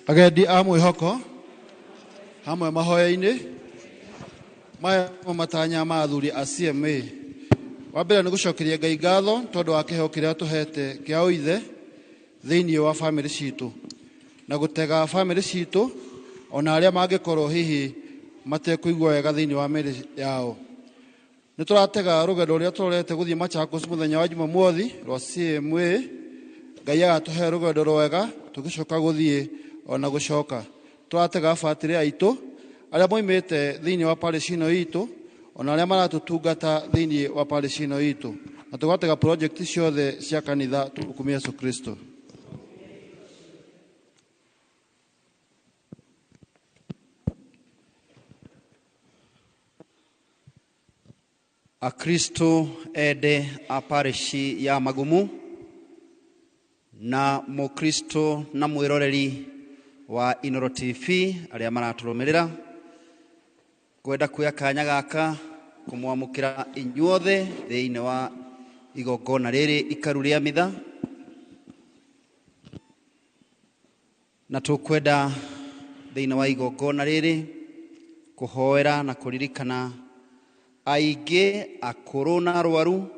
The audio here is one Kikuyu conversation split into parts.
Agendi a mwĩhoko hamwe mahoya-inĩ maya nĩmo matanya ma athuri a CMA. Wa mbere nĩ gũcokeria Ngai ngatho tondũ wa kĩheo kĩrĩa tũhete kĩa ũithe thĩinĩ wa bamĩrĩ citũ na gũtega bamĩrĩ citũ ona arĩa mangĩkorwo hihi matekũigua wega thĩinĩ wa mĩĩrĩ yao. Nĩ tũratega rũgendo rũrĩa tũrorete gũthiĩ Machakos mũthenya wa Jumamothi rwa CMA. Ngai agatũhe rũgendo rwega tũgĩcoka gũthiĩ ona gũcoka. Tũratega batĩrĩ aitũ arĩa moimĩte thĩinĩ wa parish ĩno itũ ona arĩa maratũtungata thĩinĩ wa parish ĩno itũ, na tũgatega project ciothe cia kanitha tũkumia Yesu Kristo. Akristo ende a parishi ya Magumu na mukristo na mwiroreri wa Inoro TV aria maraturumirira, kwenda kuoya kanya gaka kumwamukira inyuothe thiini wa igongona riri ikaru ria mitha, na tukwenda thiini wa igongona riri kuhoera na kuririkana aingĩ akũrũ na arwaru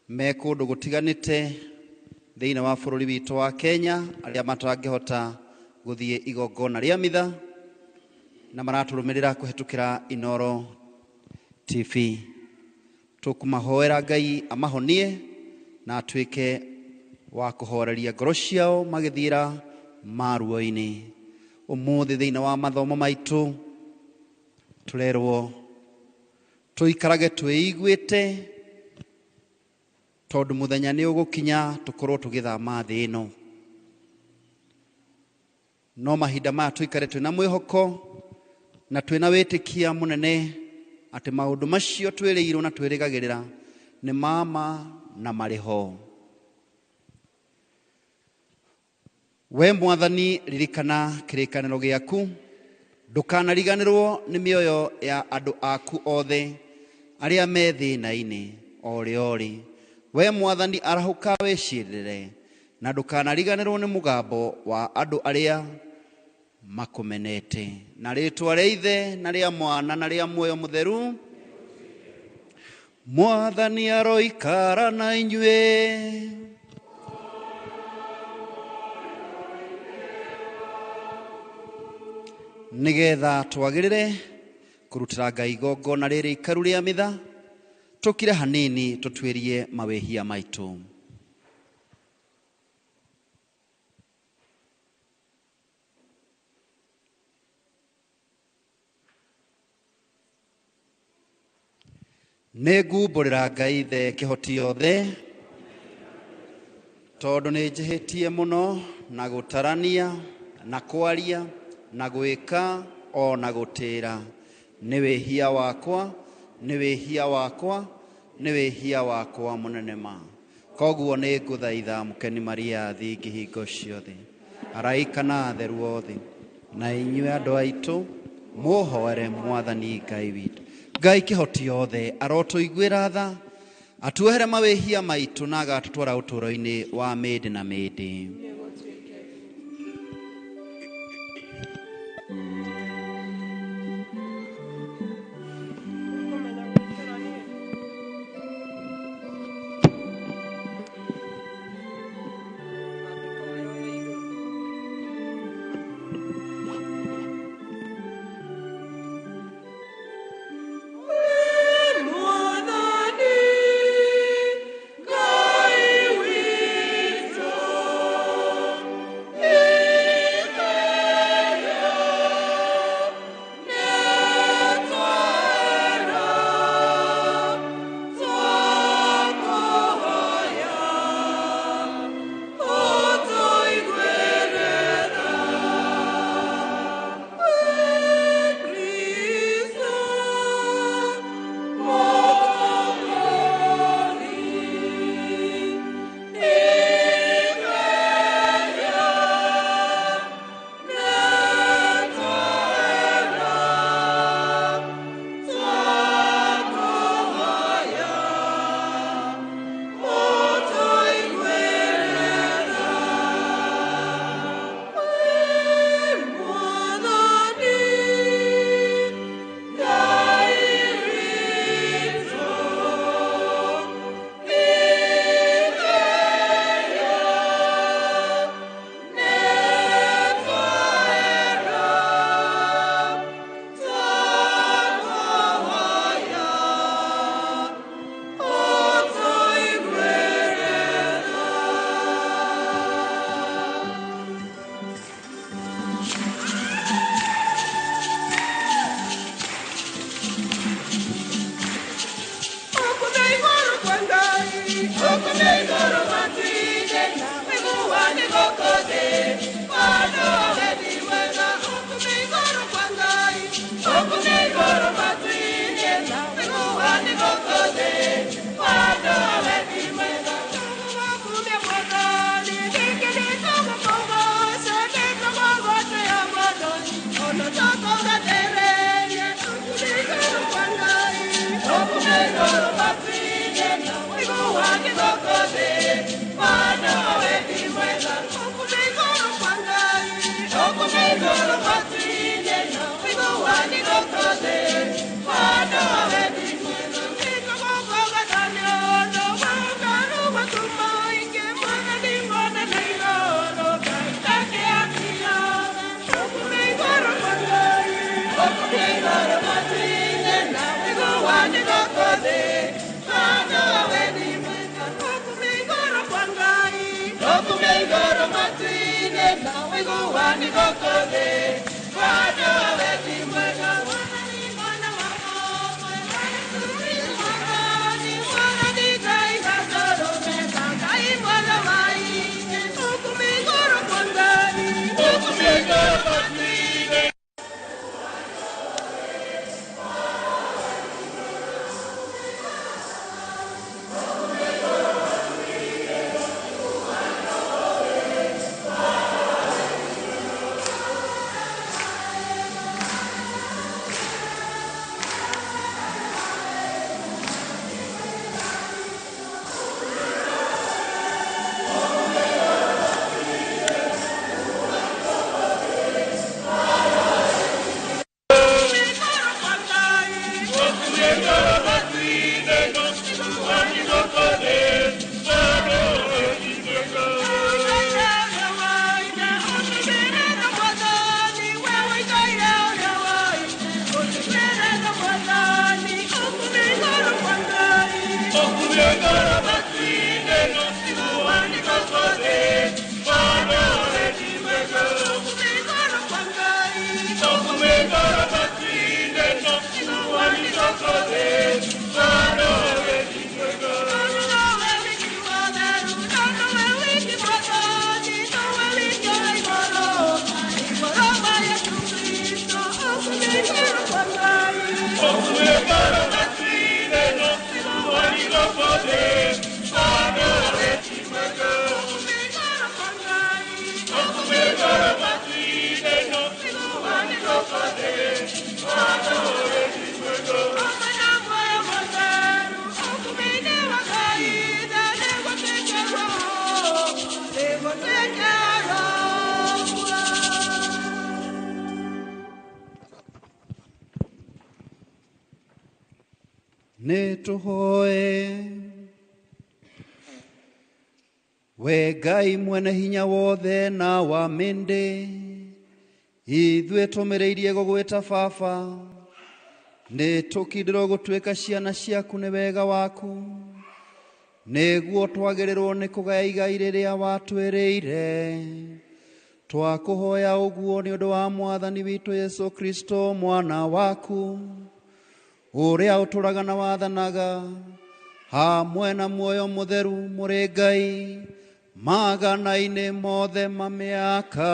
me kũndũ gũtiganĩte thĩinĩ wa bũrũri witũ wa Kenya arĩa matangĩhota gũthiĩ igongona rĩa mitha na maratũrũmĩrĩra kũhetũkĩra Inoro TV. Tũkũmahoera Ngai amahonie na atuĩke wa kũhoreria ngoro ciao magĩthiĩra maruo-inĩ. Ũmũthĩ thĩinĩ wa mathomo maitũ tũrerwo tũikarage twĩiguĩte tondũ mũthenya nĩ ũgũkinya tũkorwo tũgĩthama thĩ ĩno. No mahinda maya tũikare twĩna mwĩhoko na twĩna wĩtĩkia mũnene atĩ maũndũ macio twĩrĩirwo na twĩrĩgagĩrĩra nĩ mama na marĩ ho. We Mwathani, ririkana kĩrĩkanĩro gĩaku, ndũkanariganĩrwo nĩ mĩoyo ya andũ aku othe arĩa me thĩna-inĩ o rĩ o rĩ. We Mwathani, arahũka wĩciirĩre na ndũkanariganĩrwo nĩ mũgambo wa andũ arĩa makũmenete. Na rĩtwa rĩa Ithe na rĩa Mwana na rĩa Muoyo Mũtheru, Mwathani aroikara na inyuĩ. Nĩgetha twagĩrĩre kũrutĩra Ngai igongona rĩrĩ ikaru rĩa mitha, tũkire hanini tũtuĩrie mawĩhia maitũ. Nĩngumbũrĩra Ngai Ithe kĩhoti yothe, tondũ nĩnjĩhĩtie mũno na gũtarania na kwaria na gwĩka o na gũtĩra. Nĩ wĩhia wakwa, nĩ wĩhia wakwa, nĩ wĩhia wakwa mũnene ma. Koguo nĩngũthaitha Mũkeni Maria thingi hingo ciothe, araika na atheru othe, na inyuĩ andũ aitũ mũhoere Mwathani Ngai witũ. Ngai kĩhoti yothe arotũiguĩra tha, atuohere mawĩhia maitũ na agatũtwara ũtũũro-inĩ wa mĩndĩ na mĩndĩ. Nĩtũhoe. We Ngai mwene hinya wothe na wa mĩndĩ, ithuĩ tũmĩrĩirie gũgwĩta Baba, nĩtũkindĩrwo gũtuĩka ciana ciaku nĩ wega waku, nĩguo twagĩrĩrwo nĩ kũgaya igai rĩrĩa watwĩrĩire. Twakũhoya ũguo nĩ ũndũ wa Mwathani witũ Yesu Kristo mwana waku, ũrĩa ũtũraga na wathanaga hamwe na muoyo mũtheru mũrĩ Ngai magana-inĩ mothe ma mĩaka.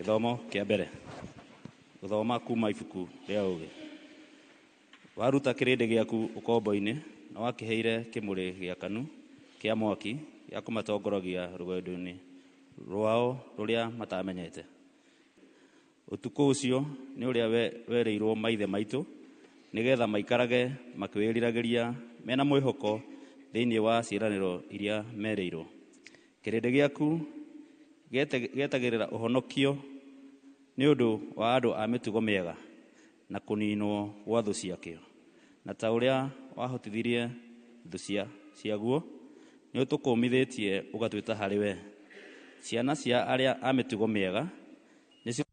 Gĩthomo kĩa mbere gũthoma kuma ibuku rĩa ũũgĩ. Waruta kĩrĩndĩ gĩaku ũkombo-inĩ na wakĩheire kĩmũrĩ gĩakanu kĩa mwaki gĩa kũmatongoragia rũgendo-inĩ rwao rũrĩa matamenyete. Ũtukũ ũcio nĩ ũrĩa werĩirwo maithe maitũ nĩgetha maikarage makĩwĩriragĩria mena mwĩhoko thĩinĩ wa ciĩranĩro iria merĩirwo. Kĩrĩndĩ gĩaku gĩetagĩrĩra ũhonokio nĩ ũndũ wa andũ a mĩtugo mĩega na kũninwo gwa thũ ciakĩo, na ta ũrĩa wahotithirie thũ ciaguo nĩ ũtũkũmithĩtie ũgatwĩta harĩ we. Ciana cia arĩa a mĩtugo mĩega nĩcio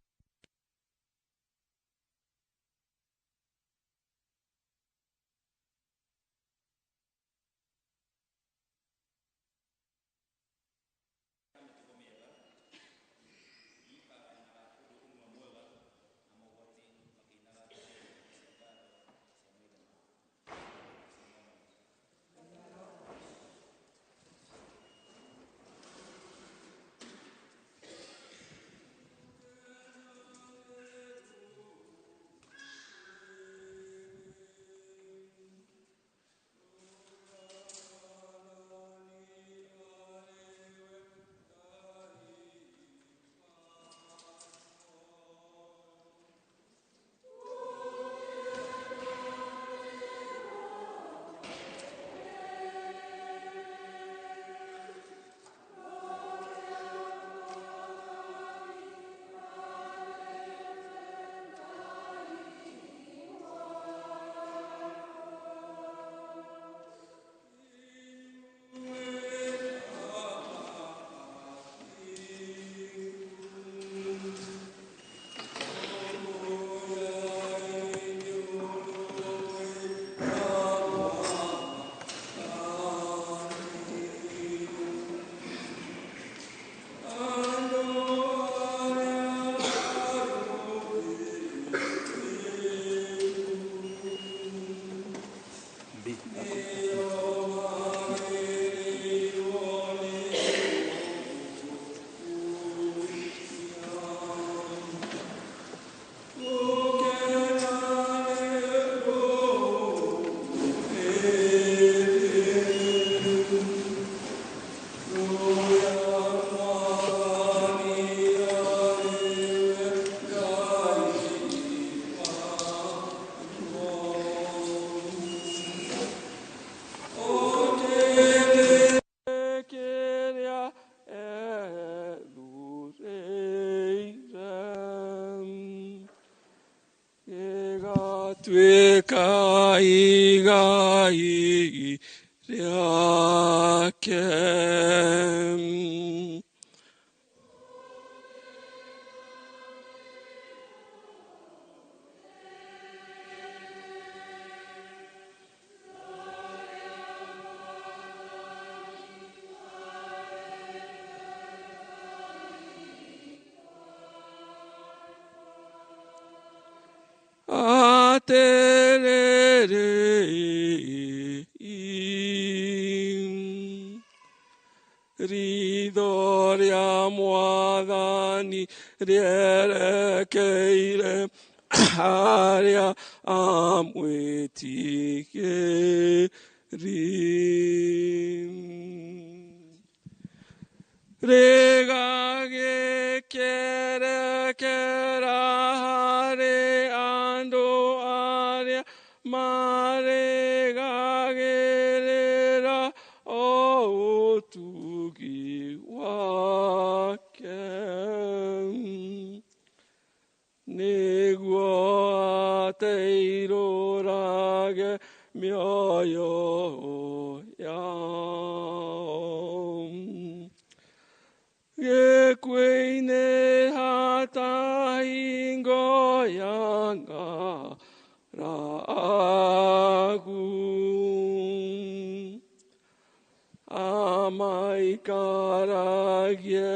maikaragie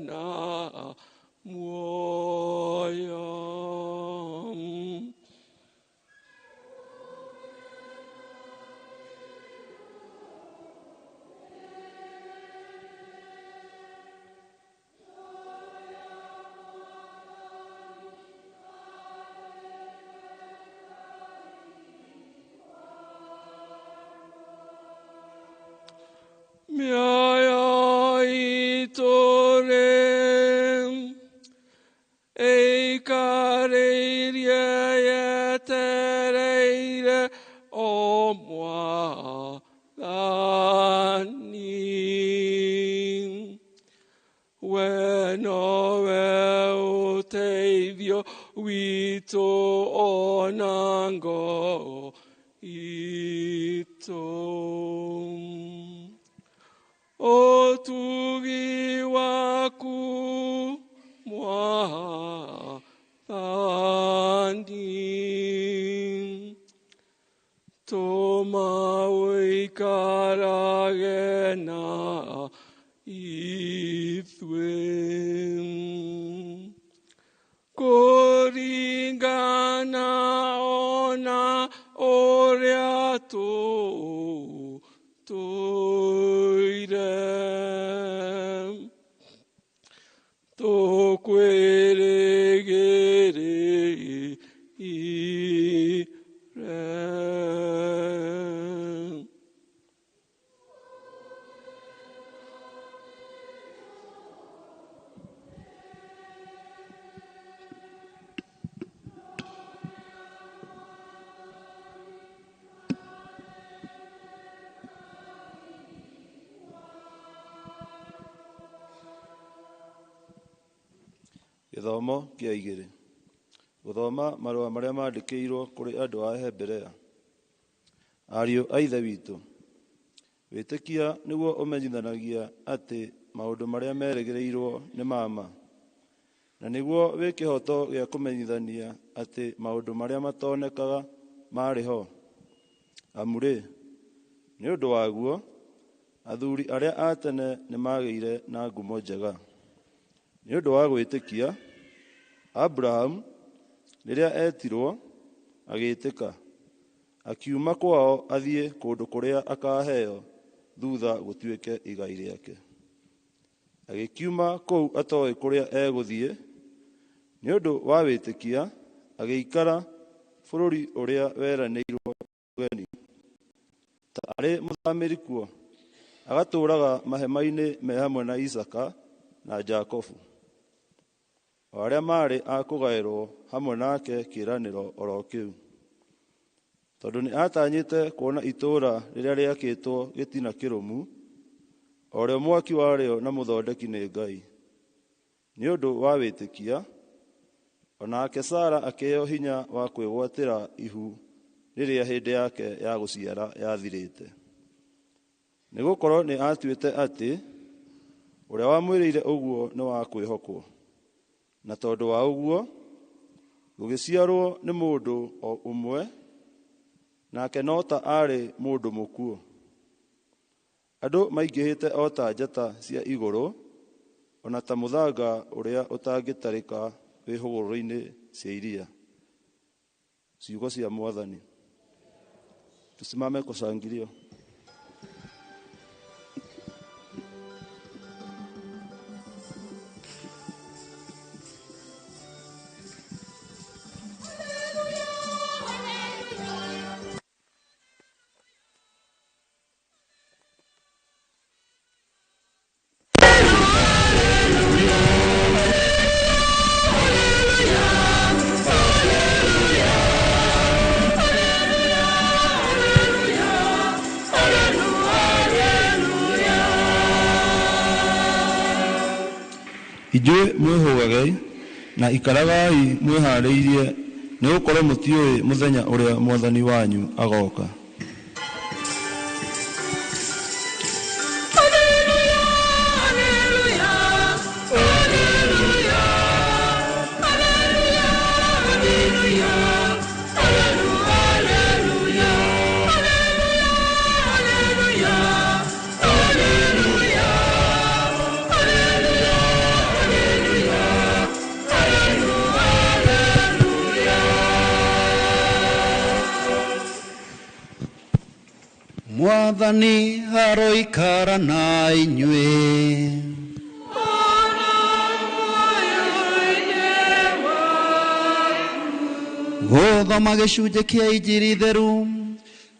na muoyo. Mioyo itore eikareirie yetereire o Mwathani. We nowe ũteithio witũ ona ngoro itũ. Ũtugi waku Mwathani, tũma ũikarage na ithuĩ, kũringana ona ũrĩa tũtũire tũkwĩrĩgĩrĩire. Gĩthomo kĩa igĩrĩ. Gũthoma marũa marĩa mandĩkĩirwo kũrĩ andũ a Hebrea. Ariũ a Ithe witũ, wĩtĩkia nĩguo ũmenyithanagia atĩ maũndũ marĩa merĩgĩrĩirwo nĩ ma ma, na nĩguo wĩ kĩhooto gĩa kũmenyithania atĩ maũndũ marĩa matonekaga marĩ ho. Amu-rĩ, nĩ ũndũ waguo, athuri arĩa a tene nĩmagĩire na ngumo njega. Nĩ ũndũ wa gwĩtĩkia, Abrahamu rĩrĩa etirwo agĩĩtĩka, akiuma kwao athiĩ kũndũ kũrĩa akaheo thutha gũtuĩke igai rĩake. Agĩkiuma kũu atoĩ kũrĩa egũthiĩ. Nĩ ũndũ wa wĩtĩkia agĩikara bũrũri ũrĩa weranĩirwo ũgeni, ta arĩ mũthamĩri kuo, agatũũraga mahema-inĩ me hamwe na Isaaka na Jakubu, o arĩa maarĩ a kũgaĩrwo hamwe nake kĩĩranĩro oro kĩu. Tondũ nĩ aatanyĩte kuona itũũra rĩrĩa rĩakĩtwo gĩtina kĩrũmu, o rĩo mwaki warĩo na mũthondeki nĩ Ngai. Nĩ ũndũ wa wĩtĩkia, o nake Sara akĩheo hinya wa kwĩgwatĩra ihu rĩrĩa hĩndĩ yake ya gũciara yathirĩte. Nĩ gũkorwo nĩ aatuĩte atĩ ũrĩa wamwĩrĩire ũguo nĩ wa kwĩhokwo. Na tondũ wa ũguo, gũgĩciarwo nĩ mũndũ o ũmwe, nake no ta aarĩ mũndũ mũkuũ. Andũ maingĩhĩte o ta njata cia igũrũ, ona ta mũthanga ũrĩa ũtangĩtarĩka wĩ hũgũrũrũ-inĩ cia iria. Ciugo cia Mwathani. Tusimame kwa shangilio. Inyuĩ mwĩhũgagei na ikaragai mwĩhaarĩirie, nĩ gũkorwo mũtiũĩ mũthenya ũrĩa Mwathani wanyu agooka. Mwathani aroikara na inyuĩ. Gũthoma gĩcunjĩ kĩa Injiri theru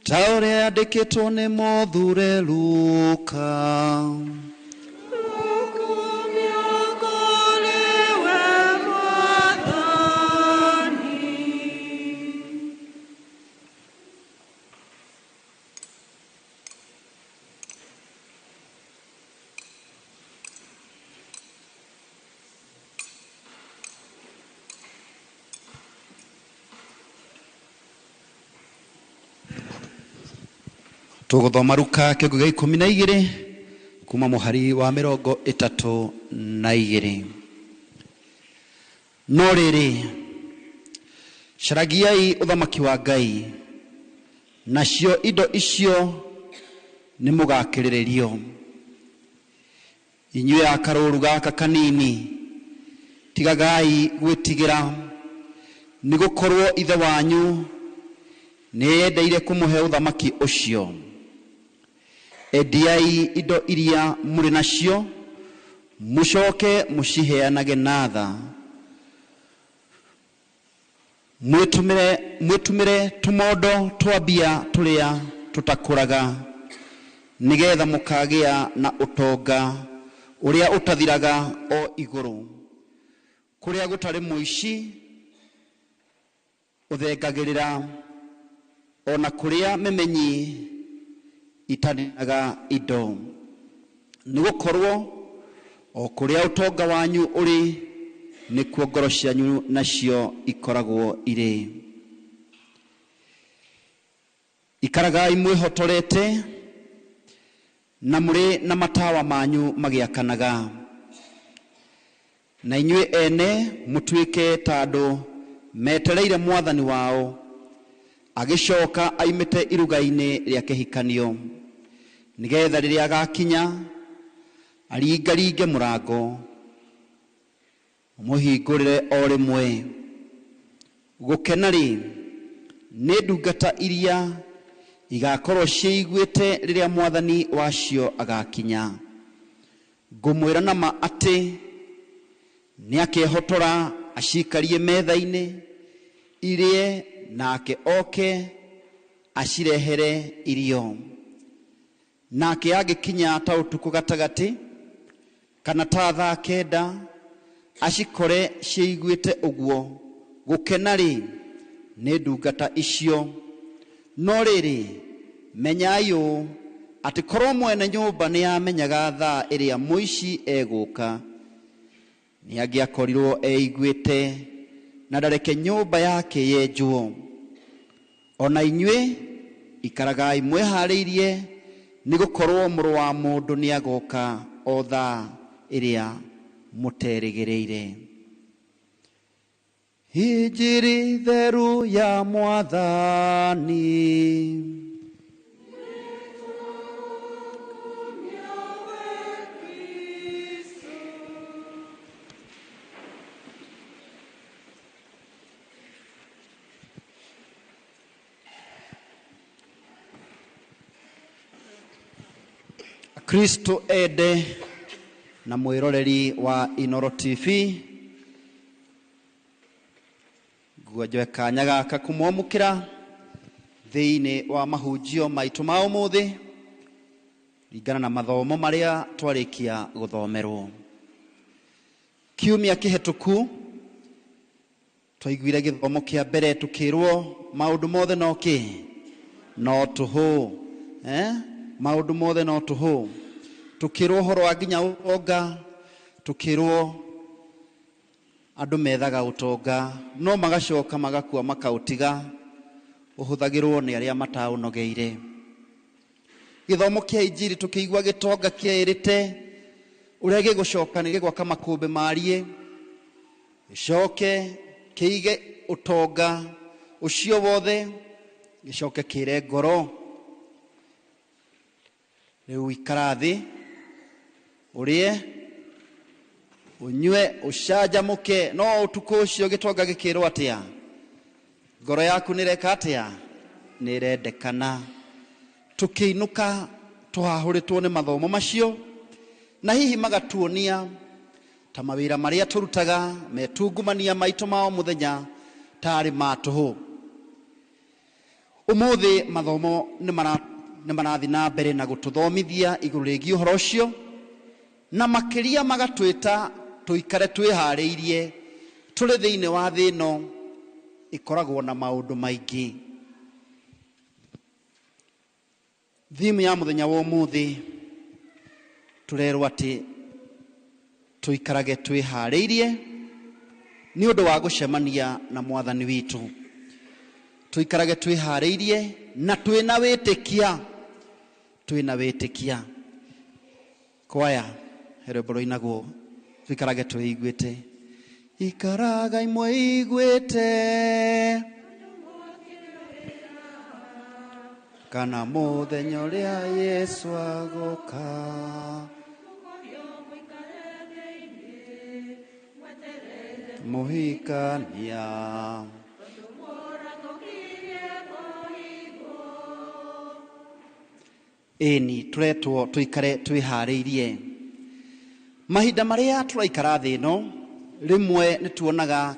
ta ũrĩa yandĩkĩtwo nĩ Mũthure Luka. Tũgũthoma Luka kĩongo gĩa 12 kuma mũhari wa 32. No rĩrĩ, caragiai ũthamaki wa Ngai, nacio indo icio nĩ mũgakĩrĩrĩrio. Inyuĩ a karũũru gaka kanini, tigagai gwĩtigĩra, nĩ gũkorwo Ithe wanyu nĩendeire kũmũhe ũthamaki ũcio. Endiai indo iria mũrĩ nacio, mũcoke mũciheanage na tha. Mwĩtumĩre tũmondo twa mbia tũrĩa tũtakũraga, nĩgetha mũkagĩa na ũtonga ũrĩa ũtathiraga o igũrũ, kũrĩa gũtarĩ mũici ũthengagĩrĩra, ona kũrĩa memenyi itaninaga indo. Nĩ gũkorwo o kũrĩa ũtonga wanyu ũrĩ, nĩkuo ngoro cianyu nacio ikoragwo irĩ. Ikaragai mwĩhotorete na mũrĩ na matawa manyu magĩakanaga, na inyuĩ ene mũtuĩke ta andũ metereire mwathani wao agĩcoka aimĩte iruga-inĩ rĩa kĩhikanio, nĩgetha rĩrĩa agakinya aringaringe mũrango mũhingũrĩre o rĩmwe. Gũkena-rĩ, nĩ ndungata iria igakorwo ciĩiguĩte rĩrĩa mwathani wacio agakinya. Ngũmwĩra na ma atĩ nĩakehotora acikarie metha-inĩ irĩe, nake oke acirehere irio. Nake angĩkinya ta ũtukũ gatagatĩ kana ta thaa 9, acikore ciĩiguĩte ũguo, gũkena-rĩ, nĩ ndungata icio. No rĩrĩ, menyai ũũ, atĩ korwo mwene nyũmba nĩamenyaga thaa ĩrĩa mũici egũka, nĩangĩakorirwo eiguĩte na ndareke nyũmba yake yenjwo. Ona inyuĩ ikaragai mwĩharĩirie, nĩ gũkorwo Mũrũ wa Mũndũ nĩagoka o thaa ĩrĩa mũterĩgĩrĩire. Injiri theru ya Mwathani. Kristo ende na mwiroreri wa Inoro TV, ngwenjoe kanya gaka kũmwamũkĩra thĩinĩ wa mahunjio maitũ ma ũmũthĩ ringana na mathomo marĩa twarĩkia gũthomerwo. Kiumia kĩhetũku twaiguire gĩthomo kĩa mbere tũkĩrwo maũndũ mothe no kĩ? No tũhũ. Maũndũ mothe no tũhũ. Tũkĩrwo ũhoro wa nginya ũtonga, tũkĩrwo andũ methaga ũtonga no magacoka magakua makaũtiga, ũhũthagĩrwo nĩ arĩa mataũnogeire. Gĩthomo kĩa Injiri tũkĩigua gĩtonga kĩerĩte ũrĩa gĩgũcoka nĩ gĩgwaka makũmbĩ mariĩ, gĩcoke kĩige ũtonga ũcio wothe, gĩcoke kĩre ngoro rĩu ikara thĩ ũrĩe ũnyue ũcanjamũke. No ũtukũ ũcio gĩtonga gĩkĩrwo atĩa? Ngoro yaku nĩreka atĩa? Nĩrendekana. Tũkĩinũka tũhahũrĩtwo nĩ mathomo macio, na hihi magatuonia ta mawĩra marĩa tũrutaga metungumania maitũ ma o mũthenya tarĩ ma tũhũ. Ũmũthĩ mathomo nĩ marathiĩ na mbere na gũtũthomithia igũrũ rĩgiĩ ũhoro ũcio, na makĩria magatwĩta tũikare twĩharĩirie tũrĩ thĩinĩ wa thĩ ĩno ĩkoragwo na maũndũ maingĩ. Thimu ya mũthenya wa ũmũthĩ tũrerwo atĩ tũikarage twĩharĩirie nĩ ũndũ wa gũcemania na mwathani witũ. Tũikarage twĩharĩirie na twĩna wĩtĩkia, twĩna wĩtĩkia. Kwaya he rwĩmbo rũinagwo tũikarage twĩiguĩte, ikaragai mwĩiguĩte kana mũthenya ũrĩa Yesu agoka. Mũhikania ĩni, tũretwo tũikare twĩharĩirie. Mahinda marĩa tũraikara thĩ ĩno, rĩmwe nĩ tuonaga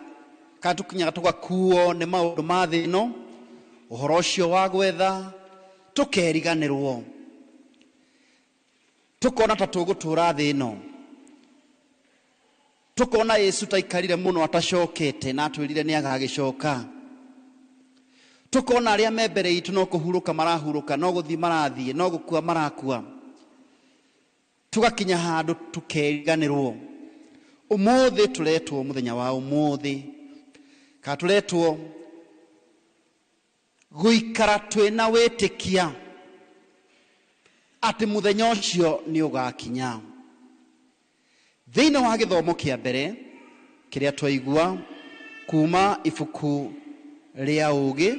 kana tũkinyaga tũgakuo nĩ maũndũ ma thĩ ĩno, ũhoro ũcio wa gwetha tũkeriganĩrwo, tũkona ta tũgũtũra thĩ ĩno, tũkona Yesu taikarire mũno atacokete na atwĩrire nĩ agagĩcoka, tũkona arĩa me mbere itũ no kũhurũka marahurũka, no gũthiĩ marathiĩ, no gũkua marakua, tũgakinya handũ tũkeriganĩrwo. Ũmũthĩ tũretwo mũthenya wa ũmũthĩ, kana tũretwo gũikara twĩna wĩtĩkia atĩ mũthenya ũcio nĩ ũgakinya. Thĩinĩ wa gĩthomo kĩa mbere kĩrĩa twaigua kuma ibuku rĩa ũũgĩ,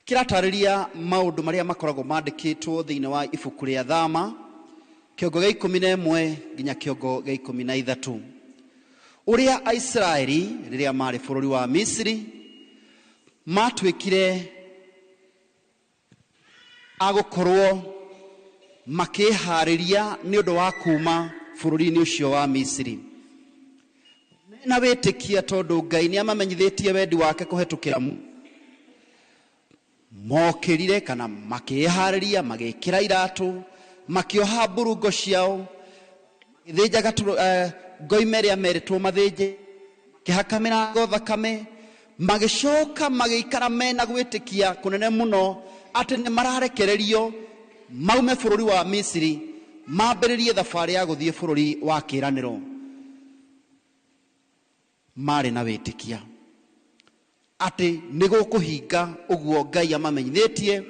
kĩratarĩria maũndũ marĩa makoragwo mandĩkĩtwo thĩinĩ wa ibuku rĩa Thama, kĩongo gĩa 11 nginya kĩongo gĩa 13, ũrĩa Aisiraeli rĩrĩa marĩ bũrũri wa Misiri matuĩkire a gũkorwo makĩharĩria nĩ ũndũ wa kuma bũrũri-inĩ ũcio wa Misiri. Na wĩtĩkia tondũ Ngai nĩ amamenyithĩtie wendi wake kũhetũkĩra mokĩrire kana makĩharĩria, magĩkĩra iratũ, makĩoha mburungo ciao, magĩthĩnja ngoima ĩrĩa merĩtwo mathĩnje, makĩhaka mĩrango thakame, magĩcoka magĩikara mena gwĩtĩkia kũnene mũno atĩ nĩ mararekererio maume bũrũri wa Misiri mambĩrĩrie thabarĩ ya gũthiĩ bũrũri wa kĩĩranĩro. Marĩ na wĩtĩkia atĩ nĩ gũkũhinga ũguo Ngai amamenyithĩtie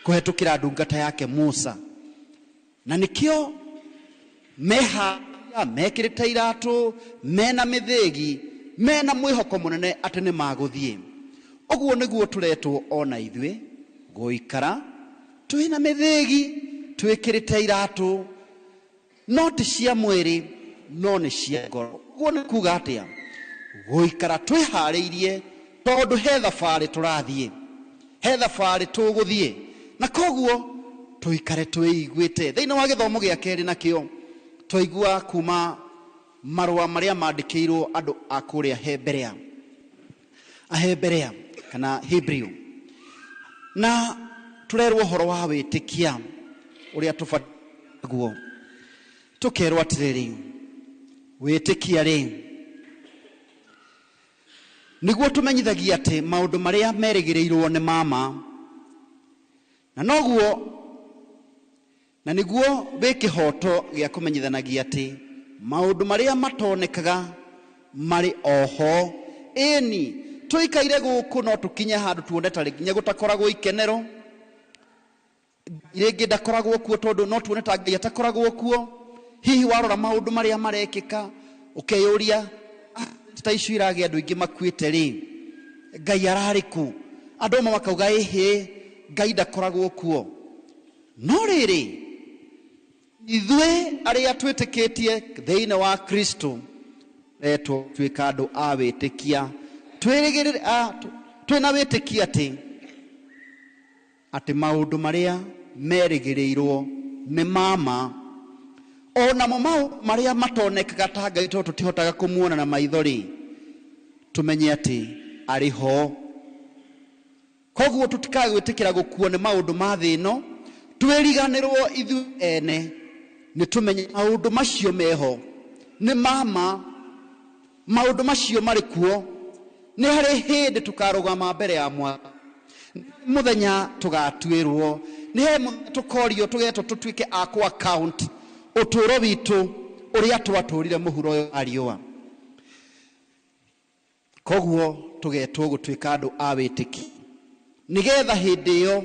kũhetũkĩra ndungata yake Musa, na nĩkĩo meha mekĩrĩte iratũ, mena mĩthĩgi, mena mwĩhoko mũnene atĩ nĩ magũthiĩ. Ũguo nĩguo tũretwo ona ithuĩ gũikara twĩna mĩthĩgi, twĩkĩrĩte iratũ, no ti cia mwĩrĩ, no nĩ cia ngoro. Ũguo nĩ kuga atĩa? Gũikara twĩharĩirie tondũ he thabarĩ tũrathiĩ, he thabarĩ tũgũthiĩ, na koguo tũikare twĩiguĩte. Thĩinĩ wa gĩthomo gĩa kerĩ nakĩo twaigua kuma marũa marĩa mandĩkĩirwo andũ a kũrĩa Heberea, Aheberea kana Hebrew, na tũrerwo ũhoro wa wĩtĩkia ũrĩa tũbataguo. Tũkerwo atĩrĩrĩ, wĩtĩkia rĩ nĩguo tũmenyithagia atĩ maũndũ marĩa merĩgĩrĩirwo nĩ mama, na noguo na nĩguo wĩ kĩhoto gĩa kũmenyithanagia atĩ maũndũ marĩa matonekaga marĩ oho. Ĩni tũikaire gũkũ no tũkinye handũ tuone ta nginya gũtakoragwo ikenero, rĩngĩ ndakoragwo kuo, tondũ no tuone ta Ngai atakoragwo kuo. Hihi warora maũndũ marĩa marekĩka ũkeyũria, ta icio iragĩa andũ aingĩ makuĩte rĩ, Ngai ararĩ kũ? Andũ amwe makauga ĩhĩ, Ngai ndakoragwo kuo. No rĩrĩ, ithuĩ arĩa twĩtĩkĩtie thĩinĩ wa Kristo retwo tuĩka andũ a wĩtĩkia, twĩrĩgĩrĩre, twĩna wĩtĩkia atĩ Atĩ maũndũ marĩa merĩgĩrĩirwo nĩ mama, o namo maũndũ marĩa matonekaga ta Ngai tondũ tũtihotaga kũmuona na maitho rĩ, tũmenye atĩ arĩ ho. Koguo tũtikagwĩtĩkĩra gũkuo nĩ maũndũ ma thĩ ĩno, twĩriganĩrwo ithuĩ ene, nĩ tũmenye maũndũ macio meho nĩ mama, maũndũ macio marĩ kuo. Nĩ harĩ hĩndĩ tũkarũgama mbere ya Mwathani, mũthenya tũgatuĩrwo, nĩ he mũthenya tũkorio, tũgetwo tũtuĩke a kũ account ũtũũro witũ ũrĩa twatũrire mũhuro ũyũ wa riũa. Koguo tũgetwo gũtuĩka andũ a wĩtĩki, nĩgetha hĩndĩ ĩyo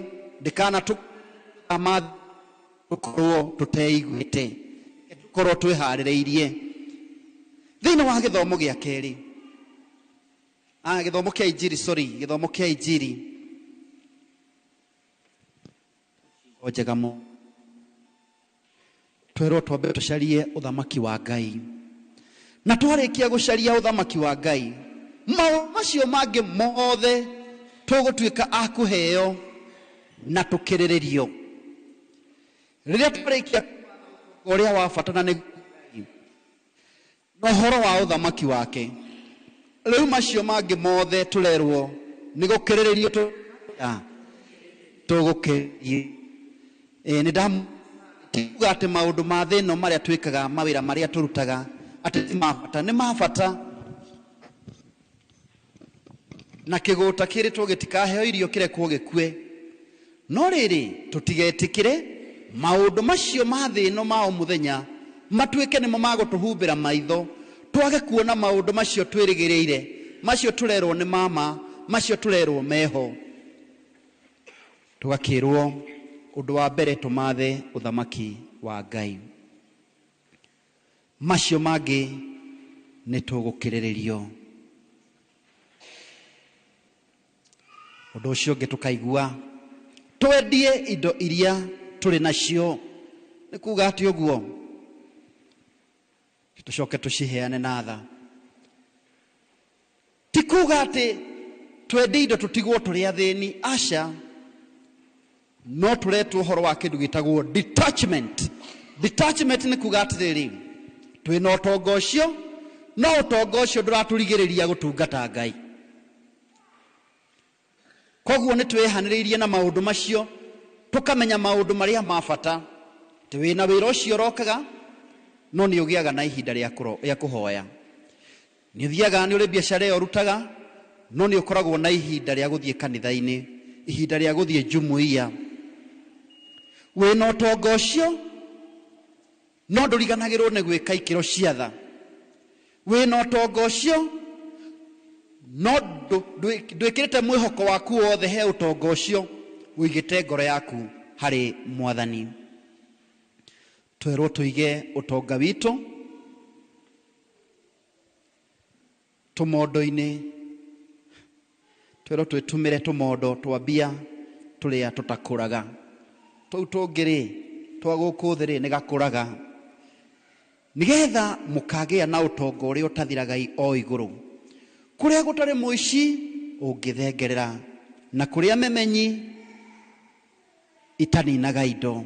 ndĩkanatũma tũkorwo tũteiguĩte, tũkorwo twĩharĩrĩirie. Thĩinĩ wa gĩthomo gĩa kerĩ, gĩthomo kĩa Injiri, sorry, gĩthomo kĩa Injiri o njega mũno, twerwo twambe tũcarie ũthamaki wa Ngai, na twarĩkia gũcaria ũthamaki wa Ngai, maũndũ macio mangĩ mothe tũgũtuĩka a kũheo na tũkĩrĩrĩrio. Rĩrĩa twarĩkia ũrĩa wa bata na nĩ na ũhoro wa ũthamaki wake, rĩu macio mangĩ mothe tũrerwo nĩ gũkĩrĩrĩrio tũgũkĩrĩrio. Nĩ ndakuga atĩ maũndũ ma thĩ ĩno marĩa twĩkaga, mawĩra marĩa tũrutaga, atĩ ti ma bata, nĩ ma bata. Na kĩgũta kĩrĩtwo gĩtikaheo irio kĩrekwo gĩkue. No rĩrĩ, tũtigetĩkĩre maũndũ macio ma thĩ ĩno ma o mũthenya matuĩke nĩmo magũtũhumbĩra maitho, twage kuona maũndũ macio twĩrĩgĩrĩire, macio tũrerwo nĩ mama, macio tũrerwo meho. Tũgakĩrwo ũndũ wa mbere tũmathe ũthamaki wa Ngai, macio mangĩ nĩ tũgũkĩrĩrĩrio. Ũndũ ũcio ũngĩ tũkaigua twendie indo iria tũrĩ nacio, nĩ kuga atĩ ũguo tũcoke tũciheane na tha. Ti kuga atĩ twendie indo tũtigwo tũrĩ athĩni, aca, no tũretwo ũhoro wa kĩndũ gĩtagwo detachment. Detachment nĩ kuga atĩrĩrĩ, twĩna ũtonga ũcio, no ũtonga ũcio ndũratũrigĩrĩria gũtungata Ngai. Koguo nĩ twĩhanĩrĩirie na maũndũ macio, tũkamenya maũndũ marĩa ma bata. Twĩna wĩra ũcio ũrokaga, no nĩ ũgĩaga na ihinda rĩa kũhoya. Nĩ ũthiaga, nĩ ũrĩ biacara ĩyo ũrutaga, no nĩ ũkoragwo na ihinda rĩa gũthiĩ kanitha-inĩ, ihinda rĩa gũthiĩ jumuiya. Wĩna ũtonga ũcio, no ndũriganagĩrwo nĩ gwĩka ikĩro cia tha. Wĩna ũtonga ũcio, no ndwĩkĩrĩte mwĩhoko waku wothe he ũtonga ũcio, ũigĩte ngoro yaku harĩ Mwathani. Twerwo tũige ũtonga witũ tũmondo-inĩ, twerwo twĩtũmĩre tũmondo twa mbia tũrĩa tũtakũraga. Tũu tũngĩ rĩ, twa gũkũ thĩ rĩ, nĩ gakũraga, nĩgetha mũkagĩa na ũtonga ũrĩa ũtathiraga o igũrũ, kũrĩa gũtarĩ mũici ũngĩthengerera, na kũrĩa memenyi itaninaga indo.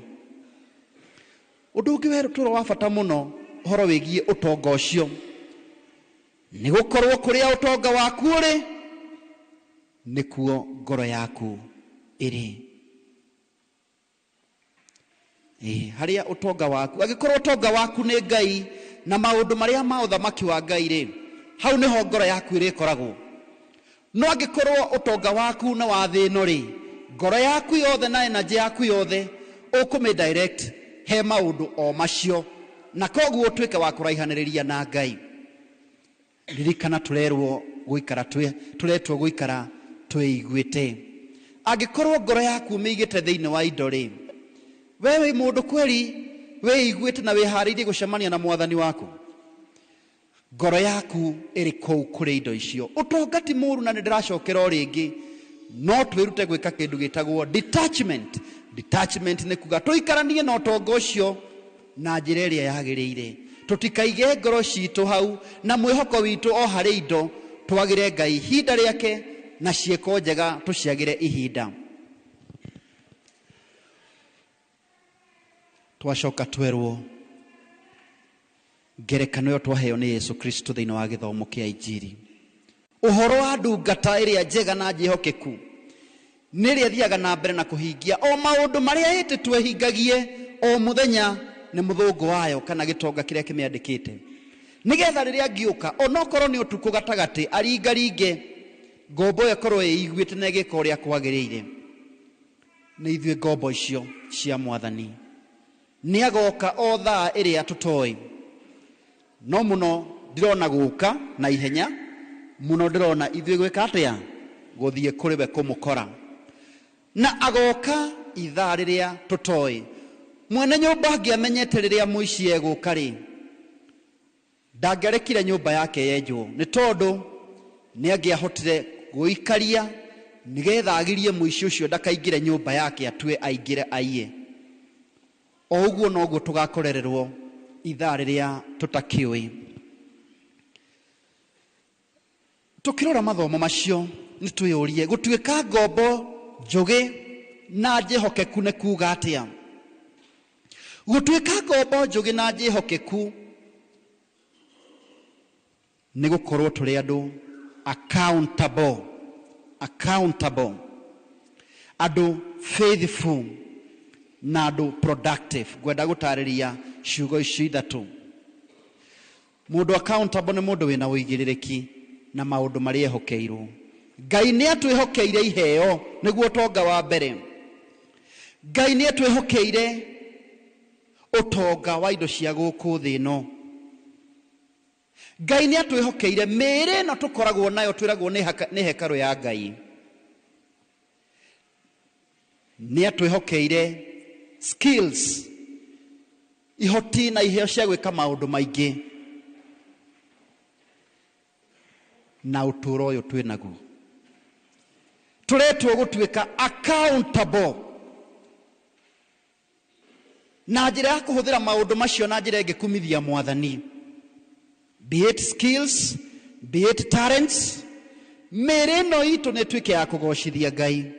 Ũndũ ũngĩ werũtũrwo wa bata mũno ũhoro wĩgiĩ ũtonga ũcio, nĩ gũkorwo kũrĩa ũtonga waku ũrĩ, nĩkuo ngoro yaku ĩrĩ. Harĩa ũtonga waku, angĩkorwo ũtonga waku nĩ Ngai na maũndũ marĩa ma ũthamaki wa Ngai rĩ, hau nĩho ngoro yaku ĩrĩkoragwo. No angĩkorwo ũtonga waku nĩ wa thĩ ĩno rĩ, ngoro yaku yothe na energy yaku yothe ũkũmĩ direct he maũndũ o macio, na koguo ũtuĩke wa kũraihanĩrĩria na Ngai. Ririkana tũrerwo gũikara tũretwo gũikara twĩiguĩte. Angĩkorwo ngoro yaku ũmĩigĩte thĩinĩ wa indo rĩ, we wĩ mũndũ kweri wĩiguĩte na wĩharĩirie gũcemania na Mwathani waku? Ngoro yaku ĩrĩ kũu kũrĩ indo icio. Ũtonga ti mũũru, na nĩ ndĩracokera o rĩngĩ, no twĩrute gwĩka kĩndũ gĩtagwo detachment. Detachment nĩ kuga tũikaranie na ũtonga ũcio na njĩra ĩrĩa yagĩrĩire, tũtikaige ngoro citũ hau na mwĩhoko witũ o harĩ indo, twagĩre Ngai ihinda rĩake na ciĩko njega tũciagĩre ihinda. Twacoka twerwo ngerekano ĩyo twaheo nĩ Yesu Kristo thĩinĩ wa gĩthomo kĩa Injiri. Ũhoro wa ndungata ĩrĩa njega na njĩhokeku nĩ ĩrĩa ĩthiaga na mbere na kũhingia o maũndũ marĩa ĩtĩtwo ĩhingagie o mũthenya nĩ mũthũngũ wayo kana gĩtonga kĩrĩa kĩmĩandĩkĩte, nĩgetha rĩrĩa angĩũka onokorwo nĩ ũtukũ gatagatĩ aringaringe ngombo ĩyo ĩkorwo ĩiguĩte na ĩgĩka ũrĩa kwagĩrĩire. Nĩ ithuĩ ngombo icio cia Mwathani. Nĩ agoka o thaa ĩrĩa tũtoĩ, no mũno ndĩrona gũka na ihenya mũno, ndĩrona ithuĩ gwĩka atĩa, gũthiĩ kũrĩ we kũmũkora. Na agoka ithaa rĩrĩa tũtoĩ. Mwene nyũmba angĩamenyete rĩrĩa mũici egũka rĩ, ndangĩarekire nyũmba yake yenjwo, nĩ tondũ nĩ angĩahotire gũikaria nĩgetha agirie mũici ũcio ndakaingĩre nyũmba yake atue aingĩre aiye. O ũguo noguo tũgakorererwo ithaa rĩrĩa tũtakĩũĩ. Tũkĩrora mathomo macio nĩ twĩyũrie gũtuĩka ngombo njũgĩ na njĩhokeku nĩ kuga atĩa. Gũtuĩka ngombo njũgĩ na njĩhokeku nĩ gũkorwo tũrĩ andũ accountable, accountable, andũ faithful na andũ productive. Ngwenda gũtarĩria ciugo icio ithatũ. Mũndũ accountable nĩ mũndũ wĩna ũigĩrĩrĩki na maũndũ marĩa ehokeirwo. Ngai nĩ atwĩhokeire iheo nĩguo ũtonga wa mbere. Ngai nĩ atwĩhokeire ũtonga wa indo cia gũkũ thĩ ĩno. Ngai nĩ atwĩhokeire mĩĩrĩ ĩno tũkoragwo nayo, twĩragwo nĩ hekarũ ya Ngai. Nĩ atwĩhokeire skills, ihoti na iheo cia gwĩka maũndũ maingĩ na ũtũũro ũyũ twĩ naguo. Tũretwo gũtuĩka accountable na njĩra ya kũhũthĩra maũndũ macio na njĩra ĩngĩkumithia Mwathani. Be it skills, be it talents, mĩĩrĩ ĩno itũ nĩ ĩtuĩke ya kũgocithia Ngai.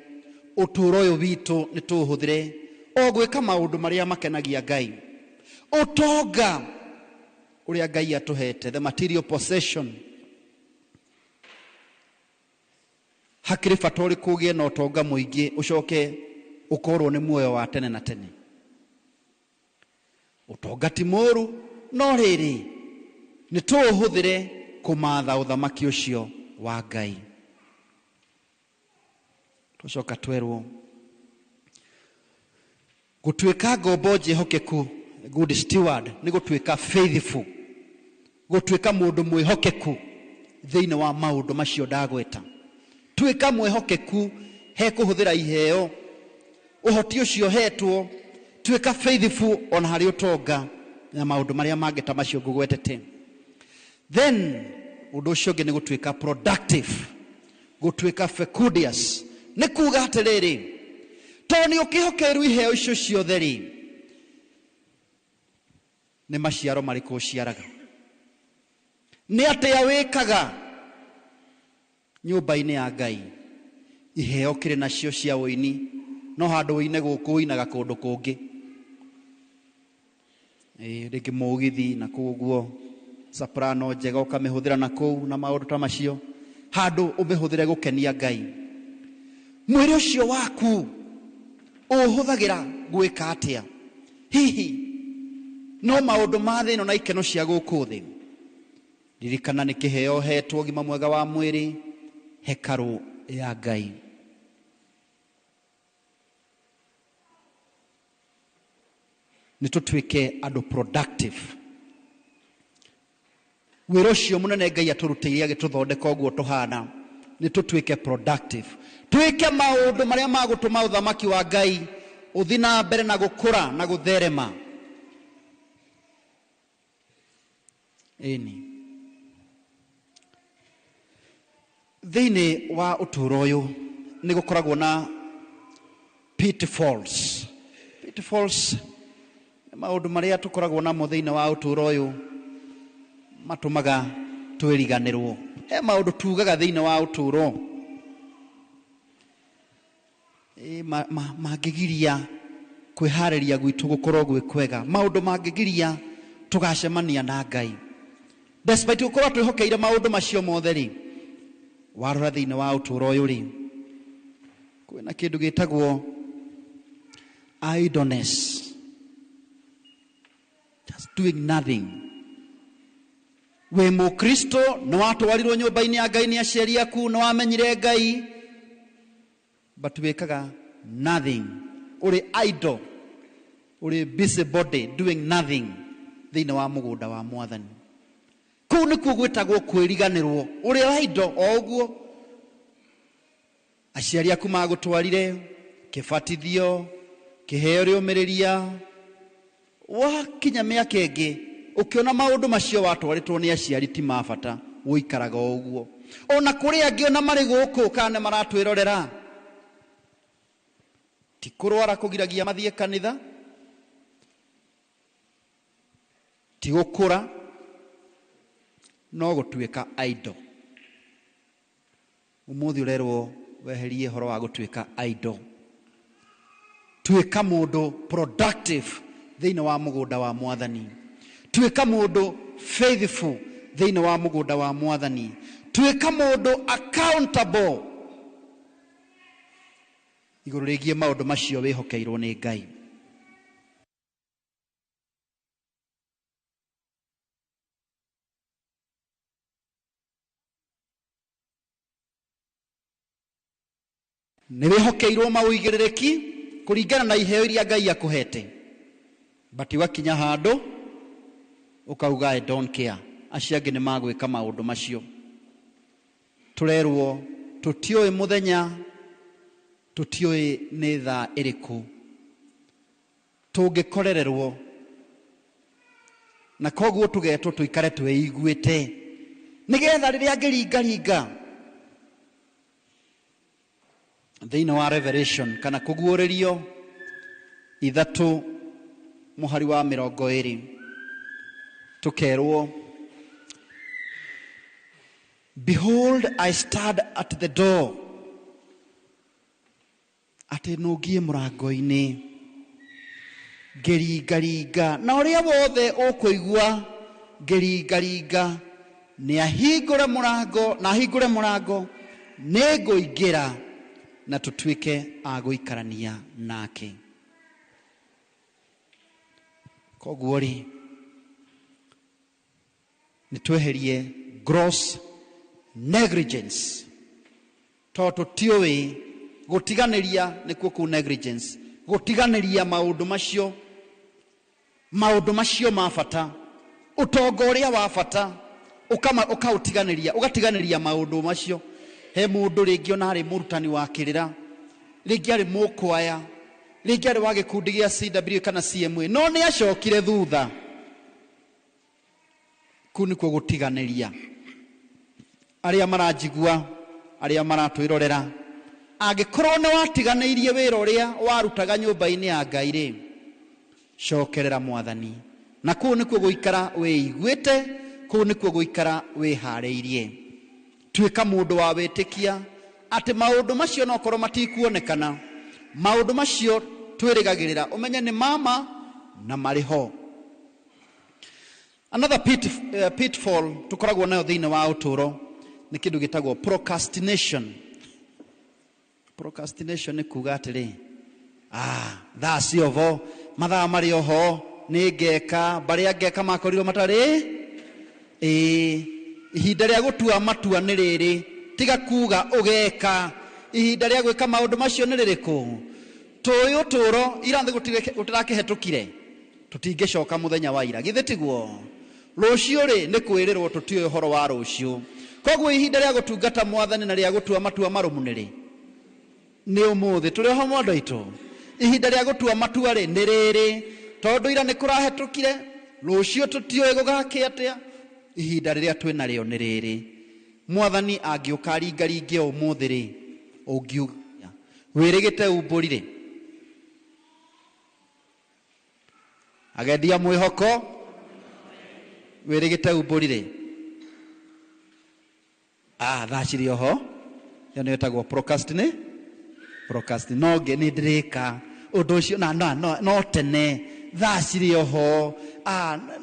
Ũtũũro ũyũ witũ nĩ tũũhũthĩre o gwĩka maũndũ marĩa makenagia Ngai. Ũtonga ũrĩa Ngai atũhete, the material possession, hakĩrĩ bata ũrĩkũ ũgĩe na ũtonga mũingĩ ũcoke ũkorwo nĩ muoyo wa tene na tene? Ũtonga ti mũũru, no rĩrĩ nĩ tũũhũthĩre kũmatha ũthamaki ũcio wa Ngai. Tũcoka twerwo gũtuĩka ngombo njĩhokeku, good steward, nĩ gũtuĩka faithful, gũtuĩka mũndũ mwĩhokeku thĩinĩ wa maũndũ macio ndagweta. Tuĩka mwĩhokeku he kũhũthĩra iheo, ũhoti ũcio hetwo, tuĩka faithful ona harĩ ũtonga na maũndũ marĩa mangĩ ta macio ngũgwetete. Then ũndũ ũcio ũngĩ nĩ gũtuĩka productive, gũtuĩka fecundious. Nĩ kuga atĩrĩrĩ, tondũ nĩ ũkĩhokeirwo iheo icio ciothe rĩ, nĩ maciaro marĩkũ ũciaraga? Nĩ atĩa wĩkaga nyũmba-inĩ ya Ngai? Iheo kĩrĩ nacio cia ũini, no handũ ũine gũkũ ũinaga kũndũ kũngĩ. Rĩngĩ mũgithi na kũu ũguo, soprano njega ũkamĩhũthĩra na kũu na maũndũ ta macio, handũ ũmĩhũthĩre gũkenia Ngai. Mwĩrĩ ũcio waku ũhũthagĩra gwĩka atĩa? Hihi no maũndũ ma thĩ ĩno na ikeno cia gũkũ thĩ? Ririkana nĩ kĩheo ũhetwo ũgima mwega wa mwĩrĩ, hekarũ ya Ngai. Nĩ tũtuĩke andũ productive. Wĩra ũcio mũnene Ngai atũrutĩire agĩtũthondeka ũguo tũhana, nĩ tũtuĩke productive. Twĩke maũndũ marĩa magũtũma ũthamaki wa Ngai ũthiĩ na mbere na gũkũra na gũtherema. Ĩni. Thĩinĩ wa ũtũũro ũyũ nĩ gũkoragwo na pitfalls. Pitfalls nĩ maũndũ marĩa tũkoragwo namo thĩinĩ wa ũtũũro ũyũ matũmaga twĩriganĩrwo. He maũndũ tugaga thĩinĩ wa ũtũũro mangĩgiria Kwĩharĩria gwitũ gũkorwo gwĩ kwega. Maũndũ mangĩgiria tũgacemania na Ngai. Despite gũkorwo twĩhokeire maũndũ macio mothe rĩ, warora thĩinĩ wa ũtũũro ũyũ rĩ, kwĩna kĩndũ gĩtagwo idleness. Just doing nothing. Wĩ mũkristo, nĩ watwarirwo nyũmba-inĩ ya Ngai nĩ aciari aku, nĩ wamenyire Ngai, but wĩkaga nothing. Ũrĩ idle, ũrĩ busy body doing nothing thĩinĩ wa mũgũnda wa mwathani. Kũu nĩkuo gwĩtagwo kwĩriganĩrwo. Ũrĩ idle o ũguo. Aciari aku magũtwarire kĩbatithio, kĩheo rĩũmĩrĩria, wakinya mĩaka ĩngĩ ũkĩona maũndũ macio watwarĩtwo nĩ aciari ti ma bata, ũikaraga o ũguo. Ona kũrĩ angĩ ona marĩ gũkũ kana nĩ maratwĩrorera, ti kũrwara kũgiragia mathiĩ kanitha, ti gũkũra, no gũtuĩka idle. Ũmũthĩ ũrerwo weherie ũhoro wa gũtuĩka idle. Tuĩka mũndũ productive thĩinĩ wa mũgũnda wa mwathani. Tuĩka mũndũ faithful thĩinĩ wa mũgũnda wa mwathani. Tuĩka mũndũ accountable igũrũ rĩgiĩ maũndũ macio wĩhokeirwo nĩ Ngai. Nĩ wĩhokeirwo maũigĩrĩrĩki kũringana na iheo iria Ngai akũhete, but wakinya handũ ũkauga I don't care, acio angĩ nĩ magwĩka maũndũ macio. Tũrerwo tũtiũĩ mũthenya, tũtiũĩ nĩ thaa ĩrĩkũ tũngĩkorererwo, na koguo tũgetwo tũikare twĩiguĩte nĩgetha rĩrĩa angĩringaringa thĩinĩ wa Revelation kana kũguũrĩrio 3 mũhari wa 20 tũkerwo, behold I stand at the door, atĩ nũngie mũrango-inĩ ngĩringaringa, na ũrĩa wothe ũkũigua ngĩringaringa nĩ ahingũre mũrango, na ahingũre mũrango nĩngũingĩra na tũtuĩke a gũikarania nake. Koguo rĩ, nĩ tweherie gross negligence, tondũ tũtiũĩ gũtiganĩria nĩkuo kũu negligence, gũtiganĩria maũndũ macio, maũndũ macio ma bata, ũtonga ũrĩa wa bata ũkaũtiganĩria, ũgatiganĩria maũndũ macio. He mũndũ rĩngĩ ona arĩ mũrutani wa kĩrĩra, rĩngĩ arĩ mũkwaya, rĩngĩ arĩ wa gĩkundi gĩa CW kana CMA, no nĩ acokire thutha. Kũu nĩkuo gũtiganĩria. Arĩa maranjigua, arĩa maratwĩrorera, angĩkorwo nĩ watiganĩirie wĩra ũrĩa warutaga nyũmba-inĩ ya Ngai rĩ, cokerera mwathani. Na kũu nĩkuo gũikara wĩiguĩte, kũu nĩkuo gũikara wĩharĩirie. Tuĩka mũndũ wa wĩtĩkia atĩ maũndũ macio no korwo matikuonekana, maũndũ macio twĩrĩgagĩrĩra ũmenye nĩ mama na marĩ ho. Another pitfall tũkoragwo nayo thĩinĩ wa ũtũũro nĩ kĩndũ gĩtagwo procrastination. Procrastination nĩ kuga atĩrĩ, thaa cio bo, mathaa marĩ oho, nĩ ngeka, barĩa ngeka makorirwo matarĩ, ihinda rĩa gũtua matua nĩ rĩrĩ, tiga kuga ũgeka, ihinda rĩa gwĩka maũndũ macio nĩ rĩrĩkũ? Tũĩ ũtũũro, ira thĩ gũtirakĩhetũkire, tũtingĩcoka mũthenya wa ira, githĩ tiguo? Rũciũ rĩ, nĩ kwĩrĩrwo tũtiũĩ ũhoro wa rũciũ. Koguo ihinda rĩa gũtungata mwathani na rĩa gũtua matua marũmu nĩ rĩ? Nĩ ũmũthĩ. Tũrĩ oho mwendwa witũ? Ihinda rĩa gũtua matua rĩ, nĩ rĩrĩ, tondũ ira nĩ kũrahetũkire, rũciũ tũtiũĩ gũgakĩa atĩa, ihinda rĩrĩa twĩ narĩo nĩ rĩrĩ. Mwathani angĩũka aringaringe ũmũthĩ rĩ, ũngiuga wĩrĩgĩte umbũri rĩ? Agendia mwĩhoko wĩrĩgĩte umbũri rĩ? Thaa cirĩ oho. Ĩyo nĩyo ĩtagwo procrastinate. Procrastinate. No nĩ ndĩrĩka. Ũndũ ũcio na no, no, no tene thaa cirĩ oho,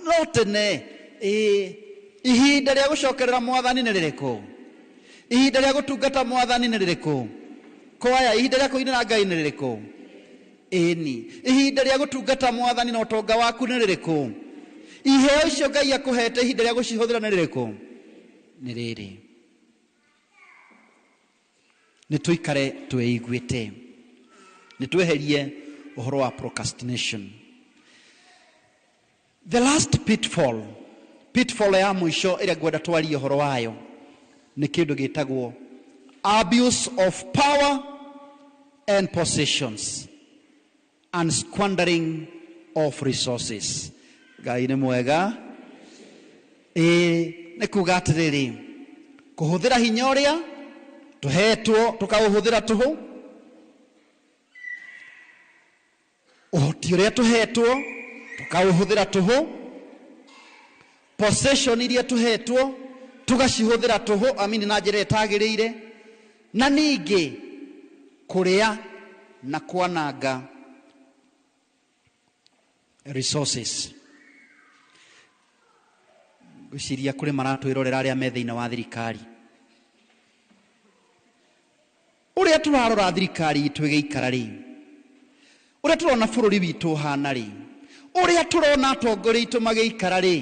no tene. Ĩĩ, ihinda rĩa gũcokerera mwathani nĩ rĩrĩkũ? Ihinda rĩa gũtungata mwathani nĩ rĩrĩkũ? Kwaya, ihinda rĩa kũinĩra Ngai nĩ rĩrĩkũ? Ĩni, ihinda rĩa gũtungata mwathani na ũtonga waku nĩ rĩrĩkũ? Iheo icio Ngai akũhete ihinda rĩa gũcihũthĩra nĩ rĩrĩkũ? Nĩ rĩrĩ. Nĩ tũikare twĩiguĩte, nĩ tweherie ũhoro wa procrastination. The last pitfall, pitfall ya mũico ĩrĩa ngwenda twarie ũhoro wayo nĩ kĩndũ gĩtagwo abuse of power and possessions and squandering of resources. Ngai nĩ mwega. Ĩĩ, nĩ kuga atĩrĩrĩ, kũhũthĩra hinya ũrĩa tũhetwo tũkaũhũthĩra tũhũ, ũhoti ũrĩa tũhetwo tũkaũhũthĩra tũhũ, possession iria tũhetwo tũgacihũthĩra tũhũ, amini, na njĩra ĩtagĩrĩire, na ningĩ kũrĩa na kwananga resources. Ngwĩciria kũrĩ maratwĩrorera arĩa me thĩinĩ wa thirikari. Ũrĩa tũrarora thirikari itũ ĩgĩikara rĩ, ũrĩa tũrona bũrũri witũ ũhana rĩ, ũrĩa tũrona atongoria aitũ magĩikara rĩ,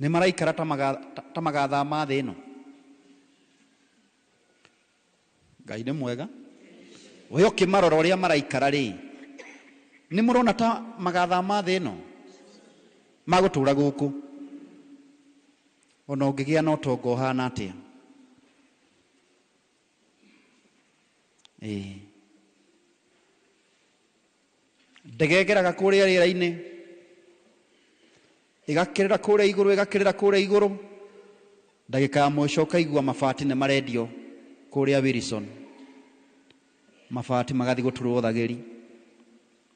nĩ maraikara ta magathama thĩ ĩno. Ngai nĩ mwega. We ũkĩmarora ũrĩa maraikara rĩ, nĩ mũrona ta magathama thĩ ĩno, magũtũra gũkũ. Ona ũngĩgĩa na ũtonga ũhana atĩa. Ĩĩ, ndege ĩgeraga kũrĩa rĩera-inĩ, ĩgakĩrĩra kũrĩa igũrũ, ĩgakĩrĩra kũrĩa igũrũ, ndagĩka ya mũico ũkaigua mabati nĩ marendio kũrĩa Wilson, mabati magathiĩ gũturwo thagĩri,